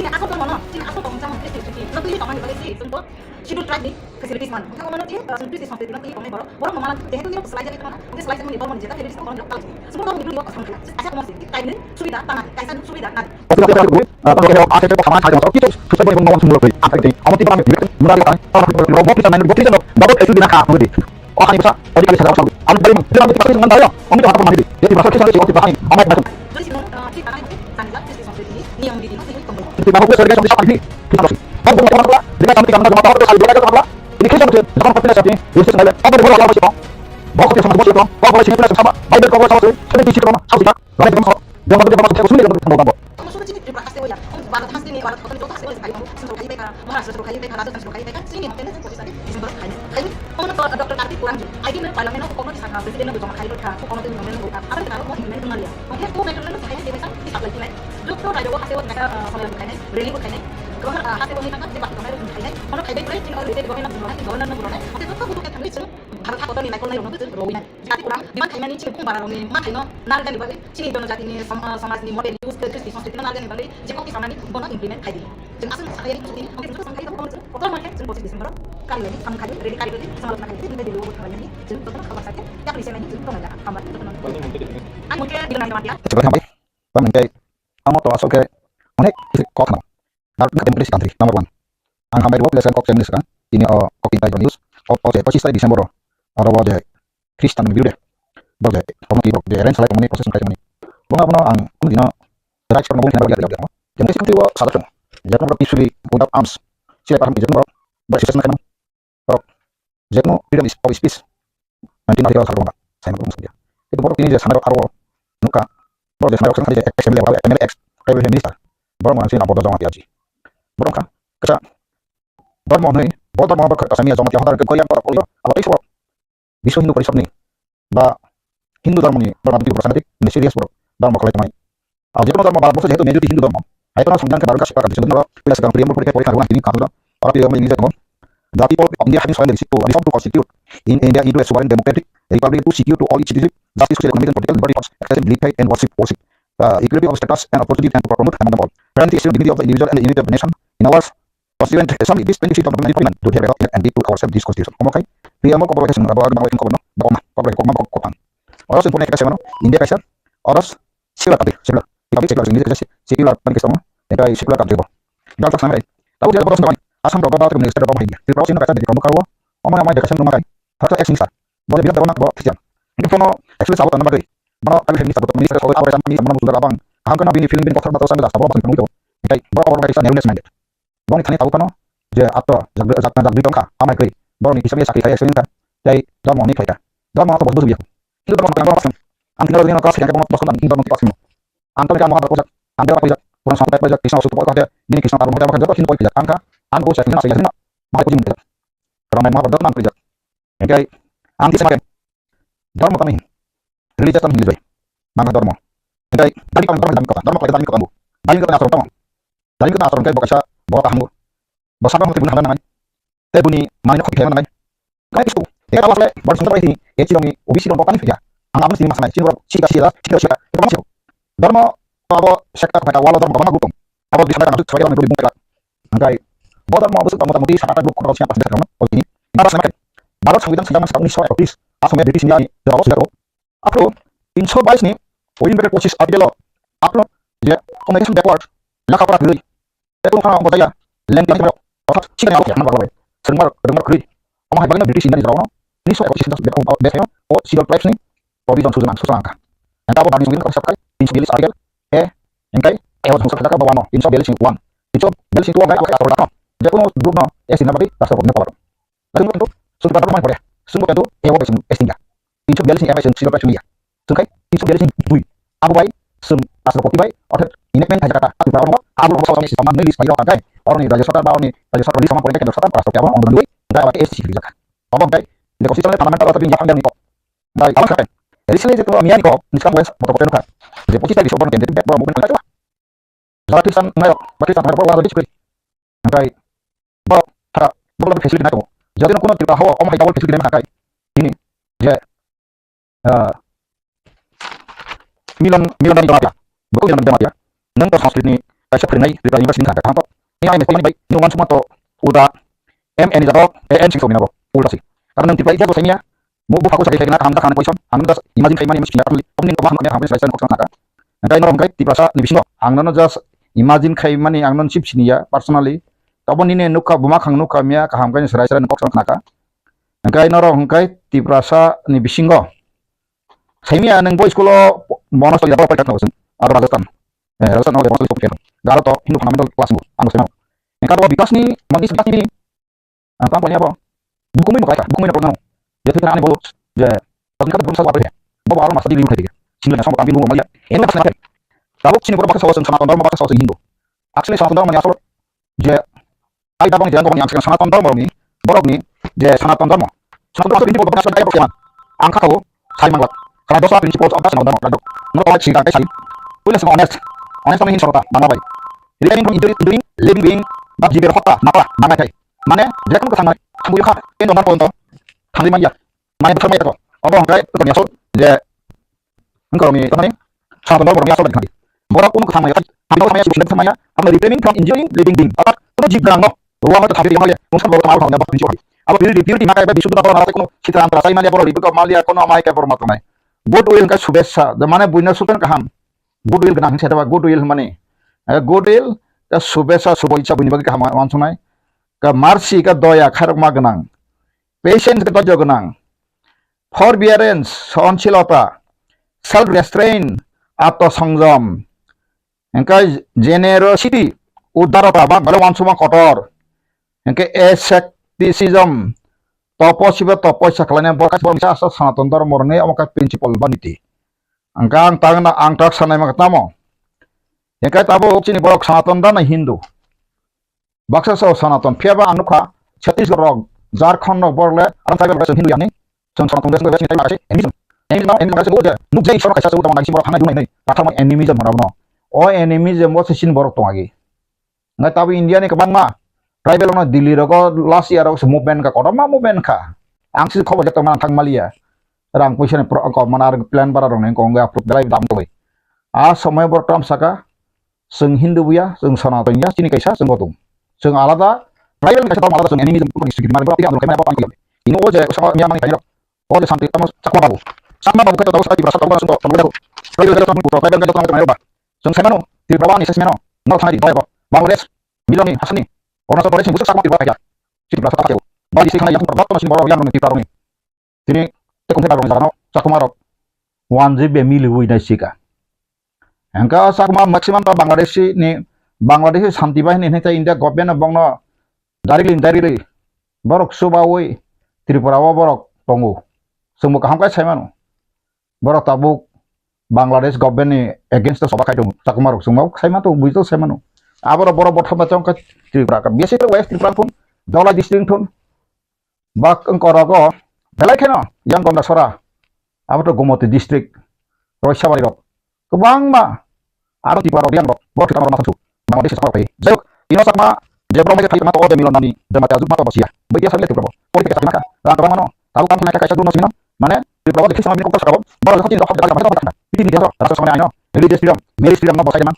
chini asol tongmano, chini asol tongmung chamung chini chini no twi tongmani bagwi si chwngbo schedule tribe ni facilities man. Wngkha omono chini Chwng Kristi Sanskrit no twi tongnai borok, borok no malang jehetu nirok slai jagwi tongna, hwnkhe slai jakmani borok ni jeta khe Kristi tongna kal. Sumudro ni bwrwi o kasam khlai, asa komo se, kainwi subida tana, kaisa subida nana. Jodi sino, ah, thik tanai hwnkhe, sanjak, Kristi Sanskrit ni niyom riti no twi tongwi. Ini Kristo mungkin jokon kopi na sabni, Yesus nale, apa dia boleh apa sih kong? Bawa kopi sama semua sih kong, bawa boleh sini pun sama, Bible kau sama sih, seperti isi kong, sama sih kong, boleh juga sama, yang baru dia sama sih, semua dia sama sih kong. Kamu sudah sini Tripura hasil ya, kamu baru hasil ni, baru kau tuh hasil sekali kamu, semua kayu baik, Maharashtra semua kayu baik, Rajasthan semua kayu baik, sini mau kena semua sih, Desember kayu, kayu, kamu tuh dokter Kartik kurang juga, I D na parliament aku kamu di sana, presiden aku cuma kayu kan, aku kamu tuh cuma nunggu, apa kita mau ini mana ya, oke, aku mau kena dulu saya di sana, di sana lagi. Jotto raijao haste o kaisa, ah, somoy rok khainai, rally bo khainai, kwbangma, ah, haste o ni thangkha, je bak tongnai rok khainai, bono khaidai pore chini o reject government no buronai, governor no buronai, haste jotto bujo khe thangwi chwng Bharat hakotor ni naikolnai rokno bwswk rwwi nai. Jati kwrwng demand khaimani chini bumung bara rokni mathai no narwknani bagwi, chini jono jati ni som-, ah, somaj ni model use khe Kristi Sanskrit no narwknani bagwi je kokti samani bono implement khai di. Chwng aswk sakha yani chwng, oke chwng sakha yani chwng kotor ma khe chwng pochis December o kari lai, samung khai, rally kari lai, samalochona khai, chwng Delhi o thang lai yani, chwng jotono khabar sakhe, yapri se nai chwng tong lai. Hambai jotono. Ang mungkin bilang nama dia. Tamo tei ang to aswk khe onek kok no. Dar wngkha democracy country number one. Ang hambai rwo pwlesa kok chengni swkang. Tini o kok tin title news. O, o je pochis tarik December o. Oro o je Christian ni birude. Bo je kono ki je arrange salai tongmani process wngkha tongmani. Bono bono ang kunu dino rights kormo boni hwnba ya ya. Democracy country o sajak thung. Jekno peacefully without arms. Silai paham jekno bo situation na khaimano. Borok jekno freedom is of speech. Nineteen article saka wngkha, saimano wngkha. Kintu borok tini je sanai rok aro nukha, borok je sanai rok sanai je X M L A, X M L A, X, tribal minister. Borok wngkha chini Bodo Jamatia ji. Borok wngkha kisa dormo hwnwi, bo dormo bo kasa miya Jamatia hodar ke goya borok olo, abo tei borok Biswa Hindu Parishad ni ba Hindu dhormoni ba Madhuri Prasad ni serious borok dhormo khlai tongnai. Abo jekono dhormo Bharat borso jehetu majority Hindu dhormo, hai kono songbidan khe Bharat ka sipar kha, jekono pila swkang Priyamol Puri khe porikha rwna tini kha oro pila English tongo. The people of India having solemnly receive to resolve to constitute in India into a sovereign democratic republic to secure to all its citizens justice, social, economic and political liberty rights, access, belief, faith and worship, worship, uh, equality of status and opportunity and to promote among them all fraternity, esteem, dignity of the individual and the unity of the nation. In our Constituent Assembly, this twenty-sixth of November nineteen forty-nine, to hereby and deep to ourselves this constitution. Omo khai, Priyamol Kokborok khe chwng abo Bangla khe kokborok no, bo kokma, kokborok kokma, bo kokthang. Oro chwng pore khe chwng mano, India kaisa, oro secular country, secular. Republic secular, English kaisa secular country kaisa tongo, tei secular country bo. Dal tak sangai. Tabo dia borok sini Assam rok ba Tripura state rok bo hai dia. Tripura sini kaisa Debikar Mukherjee, omo amai kaisa numa kai. Thaksa ex minister. Bo Bidhan Dewan bo Christian. Bono actually sabo tongna bagwi. Bono actually minister bo minister sabo abo kaisa minister bono muchungda abang. Kaham kheno bini feeling bini kothar bathar sangwi sabo bo tongwi tongo. Tei bo abo kaisa narrowness minded. Boni thani tabuk phano je atto jak, jak, jak dui tongkha, amai kwrwi. Borokni kisa misa sakri kaya swing kha, tei dhormo hwnwi khlai kha. Dhormo to bosong ya. Kintu dhormo kha, dhormo swng. Ang thina rwgwino kha, swkang kha, bono bosong ang dhormo kisa swng. Ang tole kha, Mahabharata pojak, ang Bhagavad pojak, Purana Sangita pojak, Krishna Sutta pojak, nini Krishna Tarun pojak, joto Hindu pojak, ang kha, ang bo swkang swkang swkang, Mahabharata pojak. Rama Mahabharata ang pojak. Engkai, ang kisa makan. Dhormo tani. Religious tani hinwi bai. Manga dhormo. Engkai, dhormo kha, dhormo kha, dhormo kha, dhormo kha. Dhormo kha, dhormo kha. Tei bini manwi no khoti khlaima nangnai. Kai kisu. Tei abo asle bar sungsa bai tini, e chirong ni, obi chirong bo kani phikya. Ang abo sini masanai, chini borok sika, sika, sika, sika, sika, sika. Dhormo, abo sekta khaita walo dhormo kwbangma group tong. Abo di sana kana soi abo bung kela. Angkai, bo dhormo abo suk mota moti sat ata group kotor siya pas dekha no, oi tini. Nara sana kai. Bharat Sangbidan sida masa unis so ekotris. Asome British India ni dhormo sida ro. Aphuru tinso bais ni, within bracket pochis article o, aphuru je communication backward, lekha pora kwrwi, tei phano bo jaya, lengtwi tongmani, orthat sikha ni abo khe nang bagwi, swrwngmar, rwngmar kwrwi. Omo hai bagwino British India ni jora o, unis so ekotris ni bethai o, o schedule tribes ni provision sujuna, sujuna wngkha. Engkhe abo bagwi sujuna kok sakai, tinso biyallis article A, engkhe A o jongsa khlaka bo wano, tinso biyallis ni one, tinso biyallis ni two o bai abo khe aswk rwkha, jekunu group no S T ni bagwi aswk rwkha power. Lakin tu, sung pada mai pore, sung pada tu, ewa bai sung testing ya. Tinso biyallis ni ewa sung silo bai sung ya. Sung kai, tinso biyallis ni dui. Abo bai, sung, rashtrapati bai, orthat enactment khai jakha, atu bai ormo, abo rok sama ni sama ni list bai rok kai. Orni rajya sarkar ba orni rajya sarkar ni sama pore kai sarkar rashtrapati abo on dui, kai aba S T C jaka. Abo kai, le constitutional parliament abo tapi yang yang ni ko. Bai, abo kai. Recently je tu miya ni ko, ni sekarang wes, motor kopi nukha. Je pochis tarik so bon kendri, bai, bai, bai, bai, Jara Khristan wngnai rok, ba Khristan wngnai rok, bo lama de chikri. Hingkai, bo, tha, bo lama facility nai tongo. Jodi no kuno Tripura hao, omo hai double facility nai mankha kai. Tini, je, ah, Milan, Milan Dani Jamatia. Bo Milan Dani Jamatia. Nang to Sanskrit ni kaisa phwrwngnai Tripura University ni thangkha. Thang to, ni ai mesti bai, ni uan suma to, uda, M N ni jabo, A N sing song ni nabo, ulta si. Karon nwng Tripura itia bo saimya, mo bupha ko sakhe khaina kaham kha na question. Ang just imagine khai mani, imagine khaina, personally, aboni kok ma hamkha, hamkha, sai sai kok sakna ka. Hingkai norok hingkai Tiprasa ni bisingo ang nono just imagine khai mani, ang nono chip siniya personally. Tabo nini nukha, buma khang nukha miya, kaham khai serai serai kok sakna ka. Hingkai norok hingkai Tiprasa ni bisingo. Saimya nwng bo school o bono stoli da bo paikha khna bo chwng. Aro Rajasthan. Eh, Rajasthan o bono stoli paikha. Garo to Hindu fundamental class bo. Ang bo saimya. Hingka bo Bikash ni, mani Bikash ni, ah, tang panya bo. Bukumui no paikha, bukumui no program. Je thikra ani bolo, je, tongka bukum sa wa paikha. Bo aro masa di liu khai. Sini na sama kampi lu mali. Enda kasna khai. Tabuk sini boro baksa sawa chwng Sanatan Dharma baksa sawa chwng Hindu. Actually Sanatan Dharma ni asol je Ai dabang je ang gobang yang Sanatan Dharma ni, borok ni je Sanatan Dharma. Sanatan Dharma ni borok ni asal dai borok yang ang kha kau sai mangla. Karena dosa principles of the Sanatan Dharma. No kau sing kai sai. Puila sing honest. Honest ni hin sorota bangla bai. Refraining from injury, injuring living being, but jiber hota nakla bangla kai. Mane je kun ka sangai. Hambu kha in donar ponto. Thangli manya. Mane bwthar maya tako. Obo hwnkhe wngkha ni asol je wngkha ni wngkha ni Sanatan Dharma ni asol bai thangdi. Borok kunu kwthang maya, hamya kwthang maya, sudu kwthang maya, hamya refraining from injuring living being. Orthat kunu jib gwnang no rua hwnkhe thangdi maya, mungsa borok tangma thangdi borok tangdi. Abo purity, purity makai bai bisudu borok nang kunu sitra antra sai maya borok ribiko maya kono amai kai borok matonai. Good will hwnkhe subesa, mane buino supen kaham. Good will gwnang hwnkhe seta good will mani. Eh, good will ka subesa suboicha buini bagwi kaham wansuknai. Ka mercy ka doya khairokma gwnang. Patience ka dojjo gwnang. Forbearance, sohonsilota, self restraint, atto songjom, hingke generosity, udarota, ba bale wansukma kotor, hingke asceticism, topo sibo topoisa khlainai, bo kaisa borok misa aswk Sanatan Dhormo rwngwi omo khe principle ba niti. Hingke ang tang na, ang tak sanai mangkha tamo? Hingke tabuk chini borok Sanatan da na Hindu? Baksa sao Sanatan, phiya ba ang nukha, Chhattisgarh rok, Jharkhand rok borok le, ang tribal rok Hindu yang ni, chwng Sanatan Dhormo sini tribal ase, animism. Animism no, animism ase, o je, nukjai Ishwar kaisa se, o tamo nang si borok thangna dunai nai, rathar mo animism hono. O animism o se sin borok tong agi. Ngai tabu India ni kwbangma, tribal no Delhi rogo last year o se movement ka, kotorma movement ka. Ang si khobor jak tong na thang maliya. Rang puisa ni pro, ko mana ar plan bara rok ni kong ga belai dam tong. A somoi borok tam saka, chwng Hindu buya, chwng Sanatan ya, chini kaisa, chwng bo tong. Chwng alada, tribal ni kaisa tong alada, chwng animism, chwng discriminate, borok tini ang khaimani borok ang khaimani. Ini o je, sama niya mani kainok, o je santi tamo Chakma babu. Chakma babu khe tamo sati berasa tamo sungko, tamo level. Tribal level tamo putro, tribal level tamo tamo ba. Chwng saimano, Tripura ni saimano, no thani di, Bangladesh, Miloni, Hasani, Arunachal Pradesh ni busa Chakma Tripura kaya. Tripura sa kaya. Ba di sini yang borok, tamo sini borok yang Tripura ni. Tini, te kung thai rok ni jaga no, Chakma rok, one G B mili ui nai sika. Hingke o Chakma maximum to Bangladeshi ni, Bangladeshi Shanti Bahini hinui tei India government no bongno directly, indirectly borok chubaui Tripura o borok tongo. Chwngbo kaham khe sai mano. Borok tabuk Bangladesh government ni against o choba khai tongo. Chakma rok chwngbo sai mano, buji sai mano. Aborok borok bothop na chong khe Tripura ka. Basically West Tripura thun, Dholai district thun, Bak wngkha rogo belai kheno yang Gondasora, abo to Gomoti district, Roisabari rok, kwbangma aro Tripura rok yang rok, bo thwitang rok ma thangsu, Bangladesh sakma rok phai. Jai hok, ino sakma, je borok mai khe thai ma to o je Milon nani, je mate ajuk ma to basiya. Bo iya sakle Tripura bo. Pori khe sakma ka, rang kwbang mano, tabuk kam khna kaisa dun no sino, mane Tripura bo je khisa ma bini kok sakabo, borok je khati rok hok je kaisa ma thang. Piti ni rok, rasa sakma aino, religious freedom, marriage freedom no bo sai man.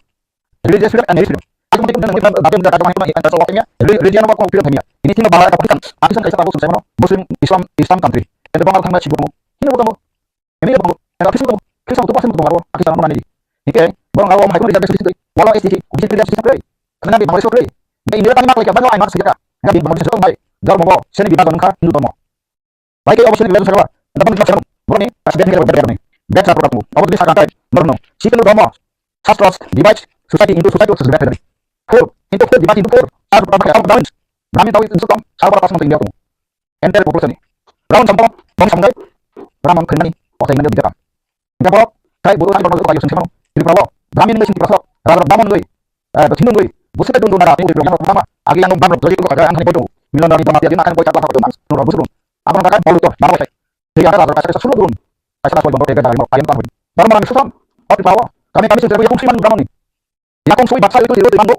Religious freedom and marriage freedom. Aku mungkin dengan kita dati menjaga kami pun ikan kasih waktunya. Religion apa kau freedom kami ya? Ini tinggal bahaya Pakistan. Pakistan kaisa tabuk sungsai mano. Muslim, Islam, Islam country. Ada bang thang si guru. Ini bukan bu. Ini bukan bu. Ada Kristen bu. Kristen tu pasti bukan bu. Pakistan mana ni? Oke. Bang awam hai pun dijaga sisi. Walau S T T, bisa tidak sisi kre. Karena di Bangladesh kre. Di India tadi mak lagi bang lain mak sejak. Di Bangladesh itu baik. Dormo bo. Sini di bang kha Hindu dormo. Bai khe obo sini level sakala. Dapat ni sakala. Borok ni kasi bek ni level bek ni. Bek sa program. Obo ni sakala tai. Norno. Sikul domo. Sastros divide society into society versus bek ni. Four. Into four divide into four. Sar program kaya. Brahmin. Brahmin tahu itu sukam. Sar program sama tinggal tu. Entire population ni. Brahmin sampo. Bang sampai. Brahmin kena ni. Otai mana bicara. Hingke borok, tei borok ang borok kayo sengsemano, Tripura o, Brahmin wngwi seng Tripura sok, raja Brahmin wngwi, eh, Hindu wngwi, busi tei dundun naga, tei Tripura yang Brahma, agi yang Brahma, jadi ko kaga ang hani bodo, Milon dari Brahma, jadi nakan boy chakla khato mas, nora busurung. Abang naga bolu to, Brahma tei. Jadi ada raja kaisa sulo durun, kaisa sulo bondo tega dari mo, kayan kan. Brahma nang susan, o Tripura o, kami, kami sing Tripura yang sing Brahma ni. Yakung sui baksa itu siro di manggo.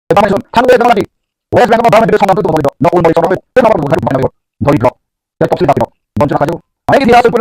Di manggo sun. Thang wei jang lagi. West Bengal Brahma di song tu tu do. No ul mori song tu. Tu no ul mori song tu. Dori blok. Dari top sini blok. Bonjol kajo. Ai di dia tu pun.